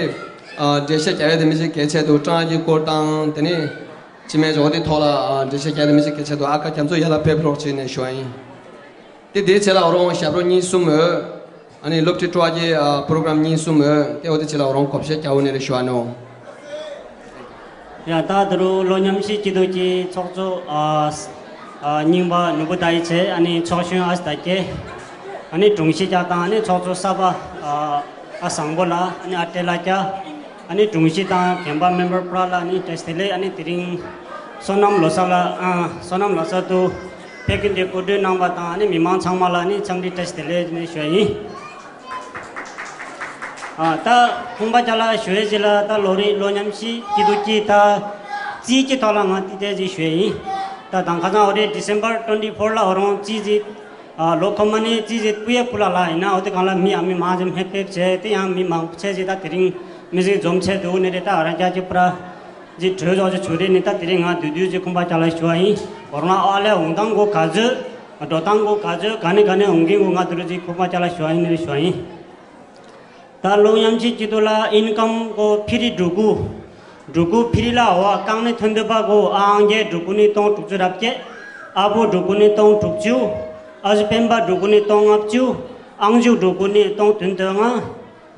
འགྲེལ་བཤད་རྒྱག་ཡས་དེ་མི་ཅིག་གལ་ཆེ་འདུག་ཀྲང་གི་སྐོར་དང་དེ་ནི་ཅི་མེད་ཅོག་དེ་ཐོག་ལ་འགྲེལ་བཤད་རྒྱག་ཡས་དེ་མི་ཅིག་གལ་ཆེ་འདུག་ཨ་ཁ་རྒྱ་མཚོ་ཡ་ལ་ཕེབས་རོགས་བྱས་ནས་ཞུ་བ་ཡིན། དེ་དེའི་རྗེས་ལ་འོ་རོང་ཞབས་བྲོ་གཉིས་གསུམ་འོས། ཨ་ནི་སློབ་ཁྲིད་སྤྲོ་བ་གི་ཨ་པོ་རོ་གྷ་རམ་གཉིས་གསུམ་འོས། དེ་འོ་དེ་རྗེས་ལ་འོ་རོང་གོ་བཤད་རྒྱག་འོ་ནས་རེ་ཞུ་བ་ནོ། ཡ་ད་དུ་རུ་ལོ་མཉམ་ཤིག་སྐྱིད་སྡུག་གི་ཚོགས་གཙོ་ཨ་ཨ་རྙིང་པ་ནོར་བུ་ད་ཡི་ཚེ་ཨ་ནི་ཚོགས་གཞོན་ཨ་སི་ད་ཀེ་ཨ་ནི་དྲུང་ཆེ་རྒྱ་དང་ཨ་ནི་ཚོགས་གཙོ་གསར་པ་ཨ་ཨ་བཟང་པོ་ལ་ཨ་ནི་ཨ་ཏྲེ་ལ་རྒྱ། ཨ་ནི་དྲུང་ཆེ་དང་རྒན་པ་མེམ་བར་པུ་ར་ལ་ཨ་ནི་བཀྲ་ཤིས་བདེ་ལེགས། ཨ་ནི་དེ་རིང་བསོད་ནམས་ལོ་གསར་ལ་ཨ་བསོད་ནམས་ལོ་གསར་དུ་ཕེབས་ཀྱི་འདི་གོ་སྒྲིག་གནང་བ་དང་ཨ་ནི་མི་མང་ཚང་མ་ལ་ཨ་ནི་འཚམས་འདྲི་བཀྲ་ཤིས་བདེ་ལེགས་ནས་ཞུ་ཡ་ཡིན། ཨ་ད་ཁོང་པ་ཅག་ལ་ཞུ་ཡ་ཅིག་ལ་ད་ལོ་རེ་ལོ་མཉམ་ཤིག་སྐྱིད་སྡུག་གི་ད་རྩིས་ཀྱི་ཐོག་ལ་ང་ཏི་ཏེ་ཅིག་ཞུ་ཡ་ཡིན། ད་དང་ཁ་སང་འོ་རེ་ཌི་སེམ་བར་ཊུ་ཝེན་ཊི་ཕོར་ལ་འོ་རོང་རྩིས་ཅིག་ཨ་ལོ་ཁོ་མ་ནི་ཙི་ཙི་སྤུ་ཡས་སྤུ་ལ་ལ་ཡིན་ན་འོ་དེ་གང་ལ་མི་ཨ་མི་མང་ཙམ་ཧེ་ཕེབས་བྱས་དེ་ཡང་མི་མང་པོ་ཆེ་ཟིག་ད་དེ་རིང་མི་ཟིག་འཛོམས་ཆེ་འདུག་ནི་རེད། ད་ཨ་ར་རྒྱ་ཅི་པུ་ར་ཟིག་གྲོས་ཚོགས་ཅིག་བྱུང་རེད་ནི་ད་དེ་རིང་ང་བསྡུས་བསྡུས་ཅིག་ཁོང་པ་ཅག་ལ་ཞུ་བ་ཡིན། འོ་རང་ཨ་ལས་འོང་སྟངས་གོ་ག་ཚོད་འགྲོ་སྟངས་གོ་ག་ཚོད་ག་ནས་ག་ནས་འོང་གིན་གོ་ང་དུ་རུ་ཅིག་ཁོང་པ་ཅག་ལ་ཞུ་བ་ཡིན་ནི་རེད་ཞུ་བ་ཡིན། ད་ལོ་མཉམ་ཤིག་སྐྱིད་སྡུག་ལ་ཨིན་ཀམ་གོ་ཕི་རི་འགྲོ་གུ། འབྲུ་གུ་ཕི་རི་ལ་འོ་རྐང་ནི་ཐོན་འདོད་པ་གོ། ཨང་རྒྱལ་འབྲུ་གུ་ནི་སྟོང་དྲུག་ཅུ་རེ་བརྒྱད། ཨ་བུ་འབྲུ་གུ་ནི་སྟོང་དྲུག་ཅུ། ཨ་ཞེ་སྤེན་པ་འབྲུ་གུ་ནི་སྟོང་ལྔ་བཅུ། ཨང་ཇུ་འབྲུ་གུ་ནི་སྟོང་བདུན་དོན་ལྔ།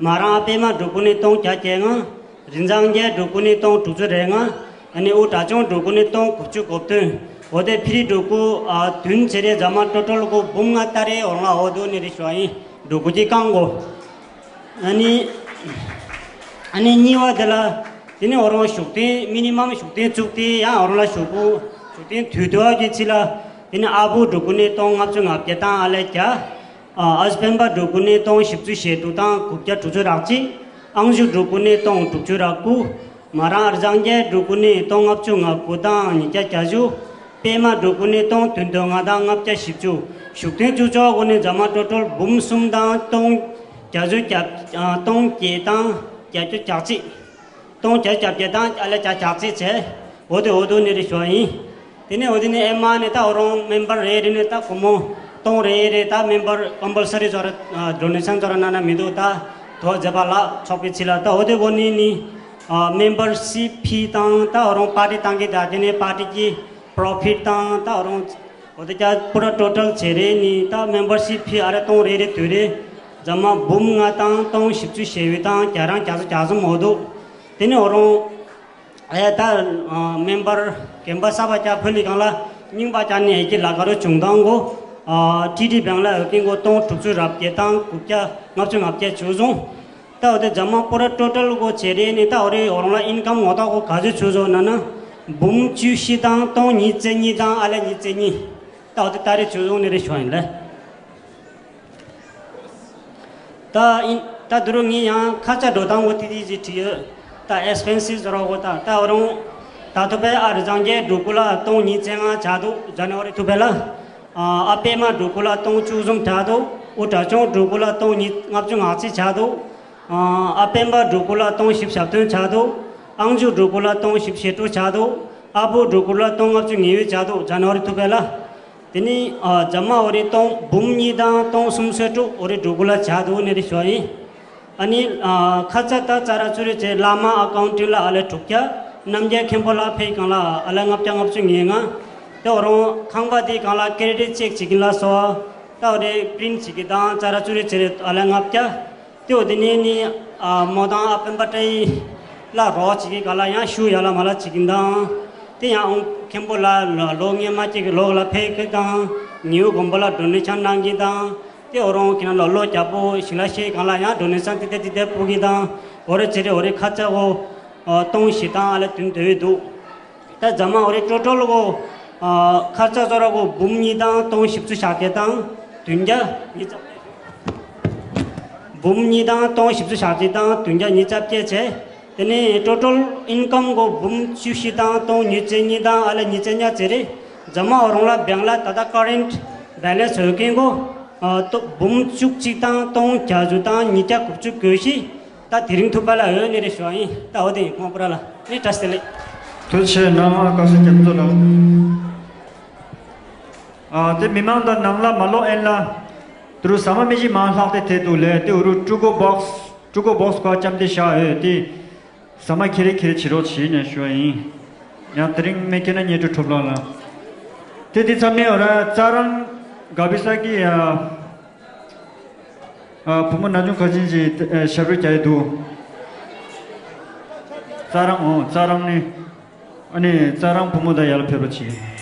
མ་རང་ཨ་པད་མ་འབྲུ་གུ་ནི་སྟོང་བརྒྱད་བརྒྱད་ལྔ། རིན་བཟང་རྒྱལ་འབྲུ་གུ་ནི་སྟོང་དྲུག་ཅུ་རེ་ལྔ། ཨ་ནི་ཨུ་དྲ་ཆུང་འབྲུ་གུ་ནི་སྟོང་དགུ་བཅུ་གོ་བདུན། འོ་དེ་ཕི་རི་འབྲུ་གུ་ཨ་བདུན་བྱེད་རེ་རྫ་མ་ཀྲོ་ཀྲོལ་གོ་འབུམ་ལྔ་ལྟར་རེ་འོང་ལ་འོ་དོ་ནི་རེ་ཞུ་བ་ཡིན། འབྲུ་གུ་གི་རྐང་གོ། ཨ་ནི། ཨ་ནི་གཉིས་པ་དེ་ལ། དེ་ནི་འོ་རང་བཞུགས་གདན་མི་ནི་མམ་བཞུགས་གདན་བཙུགས་ཏེ་ཡང་འོ་རང་ལ་བཞུགས་གུ། བཞུགས་གདན་དུས་དུ་བ་གི་ཚེ་ལ། དེ་ནི་ཨ་བུ་འབྲུ་གུ་ནི་སྟོང་ལྔ་བཅུ་ང་བརྒྱད་དང་ཨ་ལེ་བརྒྱ། ཨ་ཨ་ཞེ་སྤེན་པ་འབྲུ་གུ་ནི་སྟོང་བཞི་བཅུ་ཞེ་དྲུག་དང་དགུ་བརྒྱ་དྲུག་ཅུ་རེ་གཅིག། ཨང་ཇུ་འབྲུ་གུ་ནི་སྟོང་དྲུག་ཅུ་རེ་དགུ། མ་རང་ཨར་ལྗང་རྒྱལ་འབྲུ་གུ་ནི་སྟོང་ལྔ་བཅུ་ང་དགུ་དང་ཉིས་བརྒྱ་གྱ་བཅུ། པད་མ་འབྲུ་གུ་ནི་སྟོང་བདུན་དོན་ལྔ་དང་ལྔ་བརྒྱ་བཞི་བཅུ། བཞུགས་གདན་བཅུ་གཅོག་གོ་ནི་རྫ་མ་ཀྲོ་ཀྲོལ་འབུམ་གསུམ་དང་སྟོང་བརྒྱད་ཅུ་གྱ་ཨ་སྟོང་བརྒྱད་དང་བརྒྱད་ཅུ་གྱ་གཅིག། སྟོང་བརྒྱད་ཅུ་གྱ་བརྒྱད་དང་ཨ་ལེ་བརྒྱད་ཅུ་གྱ་གཅིག་བྱས། འོ་དེ་འོ་དོ་ནི་རེ་ཞུ་བ་ཡིན། དེ་ནས་འོ་དེ་ནས་ཨེ་མ་ནས་ད་འོ་རང་མེམ་བར་རེ་རེ་ནས་ད་སྒོར་མོ་སྟོང་རེ་རེ་ད་མེམ་བར་ཀམ་པལ་སི་རི་ཚོ་ར་ཌོ་ནེ་ཤན་ཚོ་ར་ན་ན་མི་འདུག་ད་དོ་མཛད་པ་ལ་ཚོགས་པའི་ཚིག་ལ་ད་འོ་དེ་འོ་ནི་ནི་མེམ་བར་ཤིབ་ཕི་དང་ད་འོ་རང་པར་ཊི་བཏང་གི་ད་དེ་ནས་པར་ཊི་གི་པྲོ་ཕིཊ་དང་ད་འོ་རང་འོ་དེ་ཀྱ་པུ་ར་ཊོ་ཊལ་བྱེད་རེ་ནི་ད་མེམ་བར་ཤིབ་ཕི་ཨ་རེ་སྟོང་རེ་རེ་དུས་རེ་རྫ་མ་འབུམ་ལྔ་དང་སྟོང་བཞི་བཅུ་ཞེ་དགུ་དང་བརྒྱ་རང་བརྒྱ་ཚོ་བརྒྱ་ཚོ་མོ་འདུག་དེ་ནས་འོ་རང་ཨེ་ད་མེམ་བར་རྒན་པ་གསར་པ་ཀྱ་ཕུལ་ལི་གང་ལ་རྙིང་པ་ཀྱ་ནི་ཨེ་ཀྱི་ལ་ཀ་རུ་བྱུང་དང་གོ། ཊི་ཌི་བེང་ལ་ཨེ་ཀྱི་གོ་སྟོང་དྲུག་ཅུ་རེ་བརྒྱད་དང་དགུ་བརྒྱ་ལྔ་བཅུ་ང་བརྒྱད་བྱུང་སོང་། ད་འོ་དེ་རྫ་མ་པོ་ར་ཊོ་ཊལ་གོ་བྱེད་རེ་ནི་ད་འོ་རེ་འོ་རང་ལ་ཨིན་ཀམ་ངོ་ཐོག་གོ་ག་ཚོད་བྱུང་སོང་ན་ན་འབུམ་བཅུ་བཞི་དང་སྟོང་ཉིས་བརྩེགས་གཉིས་དང་ཨ་ལེ་ཉིས་བརྩེགས་གཉིས། ད་འོ་དེ་ད་རེ་བྱུང་སོང་ནི་རེ་ཞུ་ཡིན་ལེ། ད་ཨིན་ད་དུ་རུ་ངས་ཡང་ཁ་ཆ་འགྲོ་སྟངས་འོ་ཏི་ཏི་ཅིག་བྲིས་ཡོད། ད་ཨེག་སི་པེན་སིབ་ཟེར་རོ་གོ་ད་ད་འོ་རང་ད་ཐུ་བེ་ཨ་རི་ཛང་གེ་འབྲུ་གུ་ལ་སྟོང་ཉིས་བརྩེགས་ལྔ་ཆགས་འདུག་ཛ་ནི་ཝ་རི་ཐུ་བེ་ལ། ཨ་པད་མ་འབྲུ་གུ་ལ་སྟོང་བཅུ་གསུམ་ཆགས་འདུག་ཨུ་དྲ་ཆུང་འབྲུ་གུ་ལ་སྟོང་ཉིས་ལྔ་བཅུ་ང་གཅིག་ཆགས་འདུག་ཨ་པད་མ་འབྲུ་གུ་ལ་སྟོང་བཞི་བཅུ་ཞེ་བདུན་ཆགས་འདུག་ཨང་ཇུ་འབྲུ་གུ་ལ་སྟོང་བཞི་བཅུ་ཞེ་དྲུག་ཆགས་འདུག་ཨ་བུ་འབྲུ་གུ་ལ་སྟོང་ལྔ་བཅུ་ཉེ་བའི་ཆགས་འདུག་ཛ་ནི་ཝ་རི་ཐུ་བེ་ལ། དེ་ནི་ཨ་རྫ་མ་འོ་རི་སྟོང་འབུམ་གཉིས་དང་སྟོང་གསུམ་སོ་དྲུག་འོ་རི་འབྲུ་གུ་ལ་ཆགས་འདུག་ནི་རི་ཞོ་ཡིན། ཨ་ནི་ཨ་ཁ་ཚ་ད་ཙ་ར་ཙུ་རི་ཅེ་བླ་མ་ཨ་ཀའུན་ཊིང་ལ་ཨ་ལེ་དྲུག་བརྒྱ། རྣམ་རྒྱལ་མཁན་པོ་ལ་ཕེ་གང་ལ་ཨ་ལེ་ལྔ་བརྒྱ་ལྔ་བཅུ་ང་ལྔ། དེ་འོ་རང་ཁང་པ་དེ་གང་ལ་ཀེ་རེ་ཌིཊ་ཅེག་བྱེད་ཀྱིན་ལ་སོ། ད་འོ་རི་པི་རིན་ཊི་བྱེད་ཀྱི་དང་ཙ་ར་ཙུ་རི་ཅེ་རེ་ཨ་ལེ་ལྔ་བརྒྱ། ཏེའོ་དེ་ནས་ནི་ཨ་མོ་དང་ཨ་པན་པ་ཏྲེ་ལ་རོགས་བྱེད་ཀྱི་ག་ལ་ཡང་ཤུ་ཡ་ལ་མ་ལ་བྱེད་ཀྱི་དང་། དེ་ཡང་ཨོང་མཁན་པོ་ལ་ལོ་ལོ་ངེ་མ་སྐྱེ་གི་ལོག་ལ་ཕེ་ཀི་དང་། ཉེའུ་དགོན་པ་ལ་ཌོ་ནེ་ཤན་གནང་གི་དང་། དེ་འོ་རོང་ཁྱེད་རང་ལ་ལོ་རྒྱ་པོ་ཞིང་ལ་ཤེས་གང་ལ་ཡང་ཌོ་ནེ་ཤན་ཏི་ཏེ་ཏི་ཏེ་ཕུག་གི་དང་། འོ་རེ་ཚེ་རེ་འོ་རེ་ཁ་ཆ་འོ་སྟོང་བཞི་དང་ཨ་ལ་བདུན་དེ་བས་འདུག་ད་རྫ་མ་འོ་རེ་ཀྲོ་ཀྲོ་ལོ་གོ། ཁ་ཚ་ཚོ་ར་གོ་འབུམ་གཉིས་དང་སྟོང་བཞི་བཅུ་ཞེ་བརྒྱད་དང་བདུན་བརྒྱ་ཉིས་བརྩེགས། འབུམ་གཉིས་དང་སྟོང་བཞི་བཅུ་ཞེ་བརྒྱད་དང་བདུན་བརྒྱ་ཉིས་བརྩེགས་བཅས་བྱས། དེ་ནས་ཊོ་ཊལ་ཨིན་ཀམ་གོ་འབུམ་བཅུ་བཞི་དང་སྟོང་ཉིས་བརྩེགས་གཉིས་དང་ཨ་ལེ་ཉིས་བརྩེགས་ཉ་ཙེ་རེ། རྫ་མ་འོ་རོང་ལ་བེང་ལ་ད་ལྟ་ཀ་རེན་ཊི་བེ་ལེན་སི་ཡོད་མཁན་གོ། འབུམ་བཅུ་གཅིག་དང་སྟོང་བརྒྱད་ཅུ་དང་ཉིས་བརྒྱ་དགུ་བཅུ་གོ་བཞི། ད་དེ་རིང་ཐུག་པ་ལ་འོས་ནི་རེ་ཞུ་བ་ཡིན། ད་འོ་དེ་ཡིན་ཁོང་པུ་ར་ལ་ནི་བཀྲ་ཤིས་བདེ་ལེགས། ཐུགས་རྗེ་ཆེ། ནང་ལ་བཀའ་ཤག་རྒྱ་མཚོ་ལགས། ཨ་དེ་མི་མང་དང་ནང་ལ་མ་ལོག་ཨེན་ལ། དུ་རུ་ཟ་མ་མི་ཞིག་མང་ལྷག་དེ་དེ་འདུག་ལས་དེ་འུ་རུ་ཀྲུ་གོ་བོག་སི་ཀྲུ་གོ་བོག་སི་ཁ་ལྕམ་དེ་བཞག་འོས་དེ། ཟ་མ་ཁེ་རེ་ཁེ་རེ་བྱེད་རོགས་བྱེད་ནས་ཞུ་བ་ཡིན། ཡང་དེ་རིང་མེ་ཁེ་ན་ཉེ་དྲུ་གྲུབ་ལགས་ལ། དེ་དེ་ཚ་མེ་འོ་ར་ཙ་རང་ག་བི་ས་གི་ཡ། ཨ་བུ་མོ་ན་ཆུང་ཁ་ཆེན་གྱིས་ཨ་ཞབས་བྲོ་རྒྱག་ཡི་འདུག་རྩ་རང་ཨོ་རྩ་རང་ནི། ཨ་ནི་རྩ་རང་བུ་མོ་དང་ཡར་ལ་ཕེབས་རོགས་གྱིས།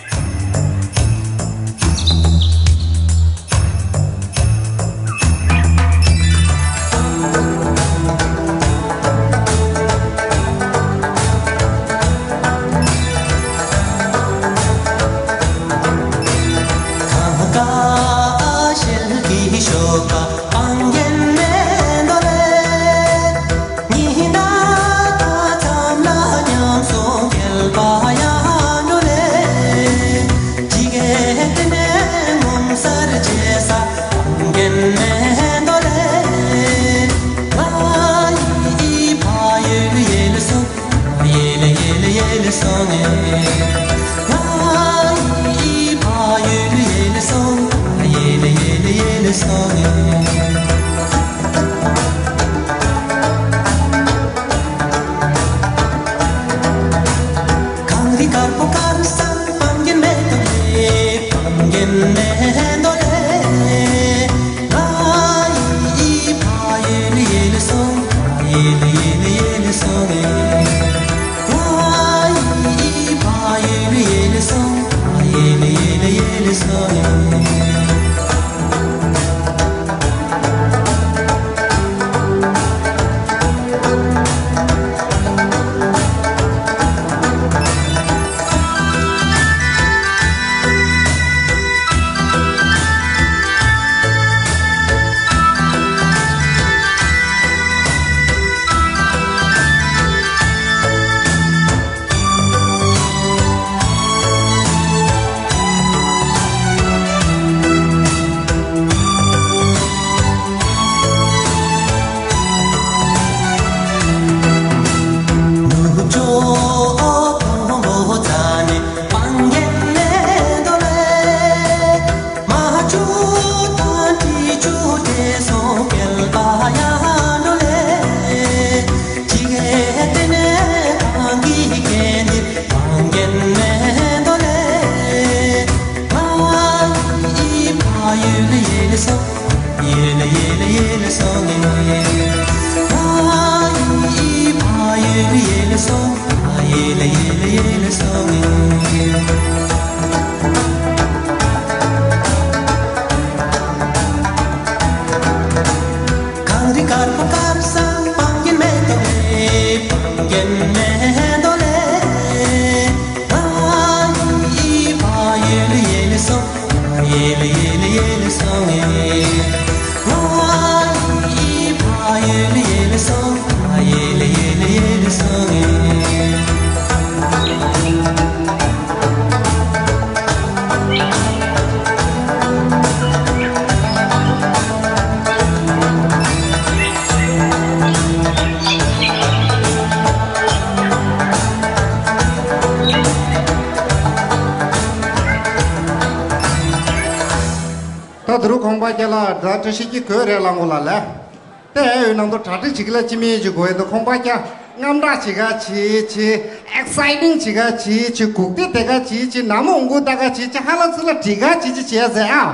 ད་དུ་རུ་ཁོང་པ་སྐྱ་ལ་སྒྲ་བཀྲ་ཤིས་ཀྱི་གོས་རེ་ལ་ངོ་ལ་ལས། ཏེ་ཨེ་ཡོད་ནང་དུ་གྲ་སྒྲིག་བྱེད་ཀྱི་ལ་ཅི་མིན་ཅི་དགོས་ཡོད་དུ་ཁོང་པ་སྐྱ་རྔམ་དྲག་བྱེད་ག་བྱེད་བྱེད། ཨེག་སའི་ཊིང་བྱེད་ག་བྱེད་བྱེད། གུག་ཏེ་དེ་ག་བྱེད་བྱེད། ནམ་འོང་གུ་ད་ག་བྱེད་བྱེད། ཧ་ལ་ཚུ་ལ་བྲིས་ག་བྱེད་བྱེད་བྱེད་ཟེར་ཨ།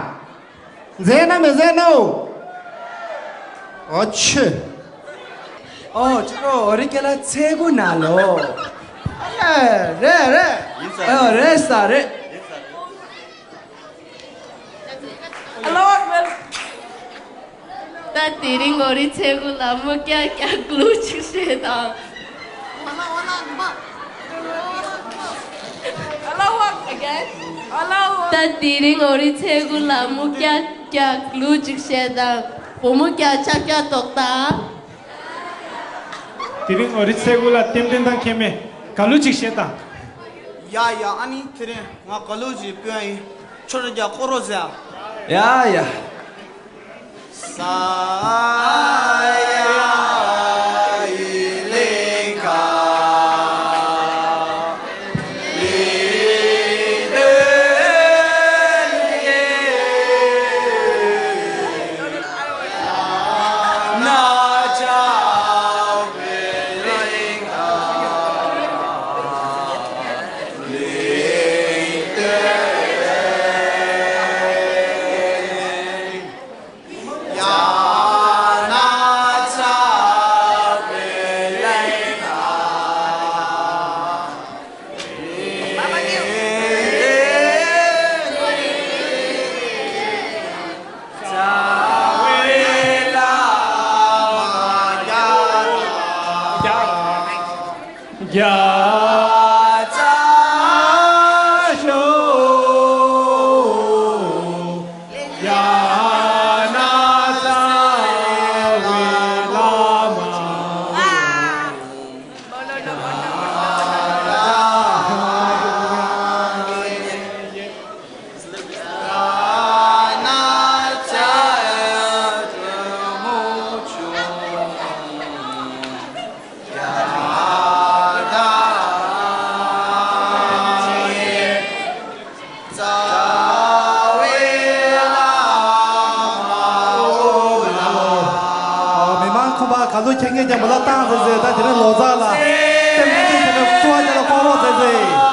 མཛད་ན་མི་མཛད་ནོ། ཨོ་ཆུ། ཨོ་ཅོ་ཨོ་རི་ཀེ་ལ་ཚེ་གུ་ན་ལོ། ཨ་རེད་རེད། ཨོ་རེད་ས་རེད། ད་དེ་རིང་ཨོ་རི་ཚེ་གུ་ལ་མུ་ཀྱ་ཀྱ་གླུ་ཅིག་བཤད་དང་། ད་དེ་རིང་ཨོ་རི་ཚེ་གུ་ལ་མུ་ཀྱ་ཀྱ་གླུ་ཅིག་བཤད་དང་། བུ་མོ་ཀྱ་ཆ་ཀྱ་ཏོག་དང་། དེ་རིང་ཨོ་རི་ཚེ་གུ་ལ་ཏན་ཏན་དང་ཁེ་མེ་ག་ལུ་ཅིག་བཤད་དང་། ཡ་ཡ། ཨ་ནི་དེ་རིང་ང་ག་ལུ་ཅིག་སྤོན་ཡིན། ཁྱོད་རང་རྒྱ་ཁོ་རོ་ཟེར། ཡ་ཡ། རྒྱ་ཚ་ཤོ། རྒྱ་ན་ཚ་བའི་བླ་མ། མི་མང་ཁོམ་པ་ག་ཚོད་ཁྱེད་ངས་ཀྱང་མི་ལ་བཏང་ཟེར་ཟེར། ད་དེ་རིང་ལོ་ཙཱ་ལ་སེམས་ཀྱི་ཁྱེད་ནས་བསུ་བ་ཅན་ལ་ཁོང་རོགས་ཟེར་ཟེར།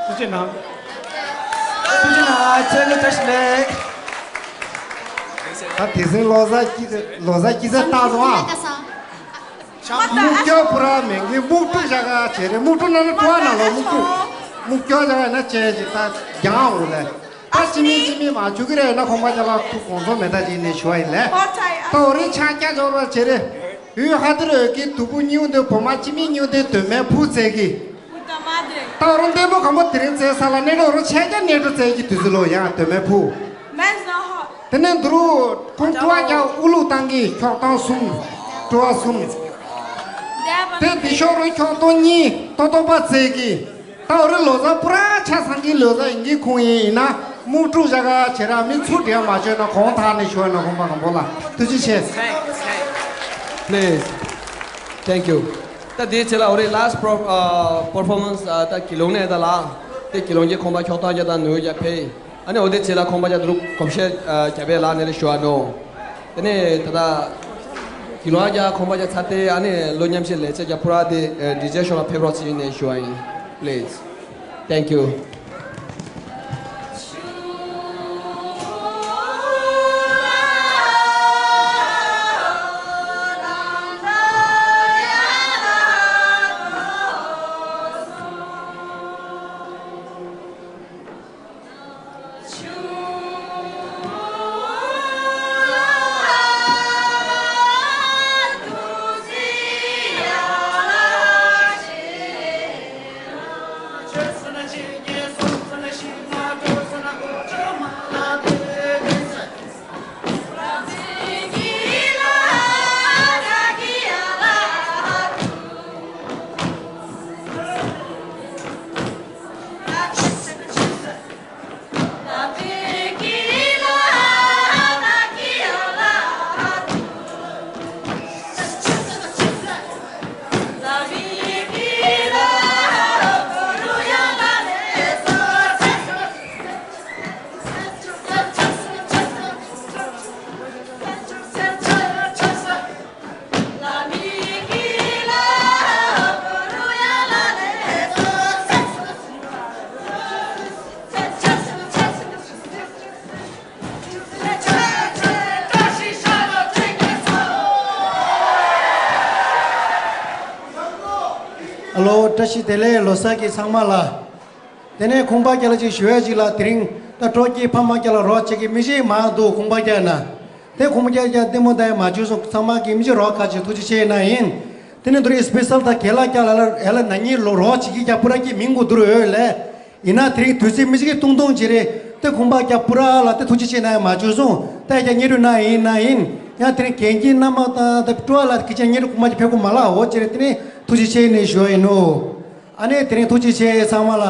ཐུགས་རྗེ་གནང་། ཐུགས་རྗེ་གནང་། ཁྱེད་ལ་བཀྲ་ཤིས་བདེ་ལེགས། ད་དེ་སྲིང་ལོ་གསར་སྐྱིད་ལོ་གསར་སྐྱིད་ཚལ་བཏགས་སོང་ཨ། སྨུག་སྐྱོ་པུ་ར་མེང་གི་སྨུག་ཕྲུག་ཞག་ག་བྱེད་རེད། སྨུག་ཕྲུག་ནང་ན་སྤྲོ་བ་ནང་ལོ་སྨུག་ཕྲུག་སྨུག་སྐྱོ་ཞག་ག་ན་བྱས་ཅིག་ད་རྒྱང་འོང་ལས། ད་ཅི་མིན་ཅི་མིན་མ་བྱུང་གི་རེད་ན་ཁོང་པ་ཅག་ལ་ཐུགས་དགོངས་རྫོགས་མེད་ད་ཅིག་ནས་ཞུ་བ་ཡིན་ལས། ད་འོ་རེ་ཆ་རྒྱ་འབྱོར་བ་བྱེད་རེད། འུ་ཧ་ཏི་རོས་ཀྱི་དུ་བུ་སྨྱུག་འདི་བུ་མ་ཅི་མིན་སྨྱུག་འདི་དོན་མེད་ཕུག་བཙལ་གི། ད་རུང་ལྟད་མོ་གང་པོ་དེ་རིང་བཙལ་ས་ལ་གནས་གྲོགས་རུ་ཆས་རྒྱ་གནས་གྲོགས་བཙལ་གྱི་དུས་ཚོད་ལོ་ཡང་དོན་མེད་ཕུག་དེ་ནས་འདི་རུ་ཁོང་སྤྲོ་བ་རྒྱག་དབུ་ལུག་བཏང་གི་ཁྱོག་སྟོང་གསུམ། སྤྲོ་བ་གསུམ། དེ་འདི་ཤོག་རུ་ཁྱོག་སྟོང་གཉིས་ཏོ་ཏོ་པ་བཙལ་གི། ད་འོ་རེ་ལོ་གསར་པུ་ར་ཆ་ཚང་གི་ལོ་གསར་ཡིན་གི་ཁུངས་ཡིན་ཡིན་ན་སྨུག་ཕྲུག་ཞག་ག་བྱེད་ར་མི་ཚུར་འདྲེན་མ་བྱོས་ན་གོང་ཐག་ནས་ཞུ་ན་གོང་པ་གང་པོ་ལ་ཐུགས་རྗེ་ཆེ། Please. Thank you. ད་དེའི་ཚེ་ལ་འོ་རེ་last pro- ཨ་performance ཨ་ད་དགེ་སློང་ནས་ད་ལ་དེ་དགེ་སློང་གི་ཁོང་པ་ཁྱོག་ཐག་རྒྱ་དང་ནུས་རྒྱ་ཕེ། ཨ་ནི་འོ་དེ་ཚེ་ལ་ཁོང་པ་རྒྱ་དུ་རུ་གོམ་ཤེས་ཨ་རྒྱ་ཕེ་ལ་ནས་ལས་ཞུ་ཨ་ནོ། དེ་ནས་ད་ལྟ་དགེ་སློང་རྒྱ་ཁོང་པ་རྒྱ་ཚ་དེ་ཨ་ནི་ལོ་མཉམ་ཞིག་ལས་ཚེ་རྒྱ་པུ་ར་དེ་ཨ་ཌི་ཇེ་ཤོ་ལ་ཕེབས་རོགས་ཚེ་ཡིན་ནས་ཞུ་ཨ་ཡིན། Please. Thank you. ཨ་ལོ། བཀྲ་ཤིས་བདེ་ལེགས། ལོ་གསར་གྱི་ཚང་མ་ལ། དེ་ནས་ཁོང་པ་རྒྱ་ལ་ཅིག་ཞུ་ཡ་ཅིག་ལ། དེ་རིང་ད་སྤྲོ་སྐྱིད་ཕ་མ་རྒྱ་ལ་རོགས་བྱེད་ཀྱི་མི་ཞིག་མང་འདུག་ཁོང་པ་རྒྱ་ན། དེ་ཁོང་པ་རྒྱ་རྒྱ་ལྟད་མོ་ལྟ་ཡ་མ་བྱུང་སོང་། ཚང་མ་གི་མི་ཞིག་རོགས་ཁ་ཅིག་ཐུགས་རྗེ་ཆེ་ན་ཡིན། དེ་ནས་འདུ་རིགས་སྤེ་སལ་དང་རྒྱ་ལ་རྒྱ་ལ་ལ་ཡ་ལ་ན་ཉིན་ལོ་རོགས་བྱེད་ཀྱི་རྒྱ་པུ་ར་གི་མིང་གོ་འདུར་འོས་ལས། ཡིན་ན་དེ་རིང་དུས་ཚོད་མི་ཞིག་གི་ཐུང་ཐུང་ཅིག་རེད། དེ་ཁོང་པ་རྒྱ་པུ་ར་ལ་དེ་ཐུགས་རྗེ་ཆེ་ན་ཡ་མ་བྱུང་སོང་། ད་རྒྱ་ཉེ་རུ་ན་ཡིན་ན་ཡིན། ཡང་དེ་རིང་རྒན་གྱི་མནའ་མ་དང་ད་སྤྲོ་བ་ལ་ཁི་ཆ་ཉེ་རུ་ཁོང་པ་ཅིག་ཕེབས་གོ་མ་ལ་འོ་ཅིག་རེད། དེ་ནས་ཐུགས་རྗེ་ཆེ་ནས་ཞུ་བ་ཡིན་ནོ། ཨ་ནེ་དེ་རིང་ཐུགས་རྗེ་ཆེ་ཚང་མ་ལ།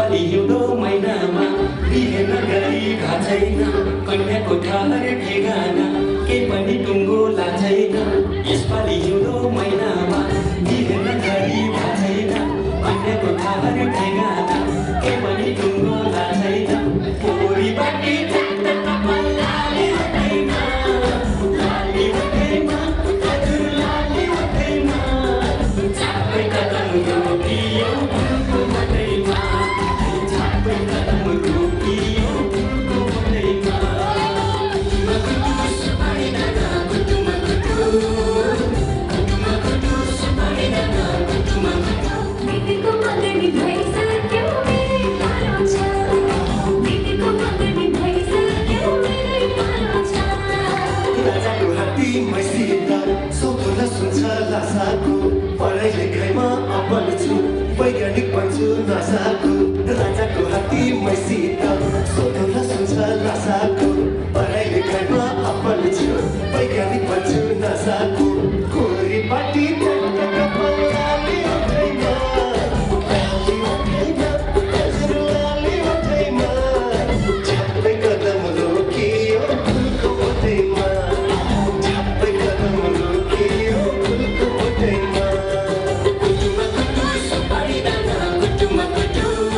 यसपालि हिउँदो महिनामा बिहेन गरी घाँचैन, कन्याको ठहर ठेगाना, के पनि टुङ्गो लाँचैन। यसपालि हिउँदो महिनामा बिहेन गरी घाँचैन, कन्याको ठहर ठेगाना, के पनि टुङ्गो लाँचैन। कोरी बाटी राजाको हात्ती मैसित, सोधोला सुन्छ लासाको, पढाइ लेखाइमा अब्बल छु, वैज्ञानिक बन्छु नासाको। राजाको हात्ती मैसित, सोधोला सुन्छ लासाको, पढाइ लेखाइमा अब्बल छु, वैज्ञानिक बन्छु नासाको। कोरी बाटी टकटक पौराली उठैमा, लाली उठैमा, हजुर लाली उठैमा। छ्याप्पै कदम रोकियो फुलको बोटैमा, छ्याप्पै कदम रोकियो फुलको बोटैमा। कुटुमा कुटु सुपारी दाना, कुटुमा कुटु।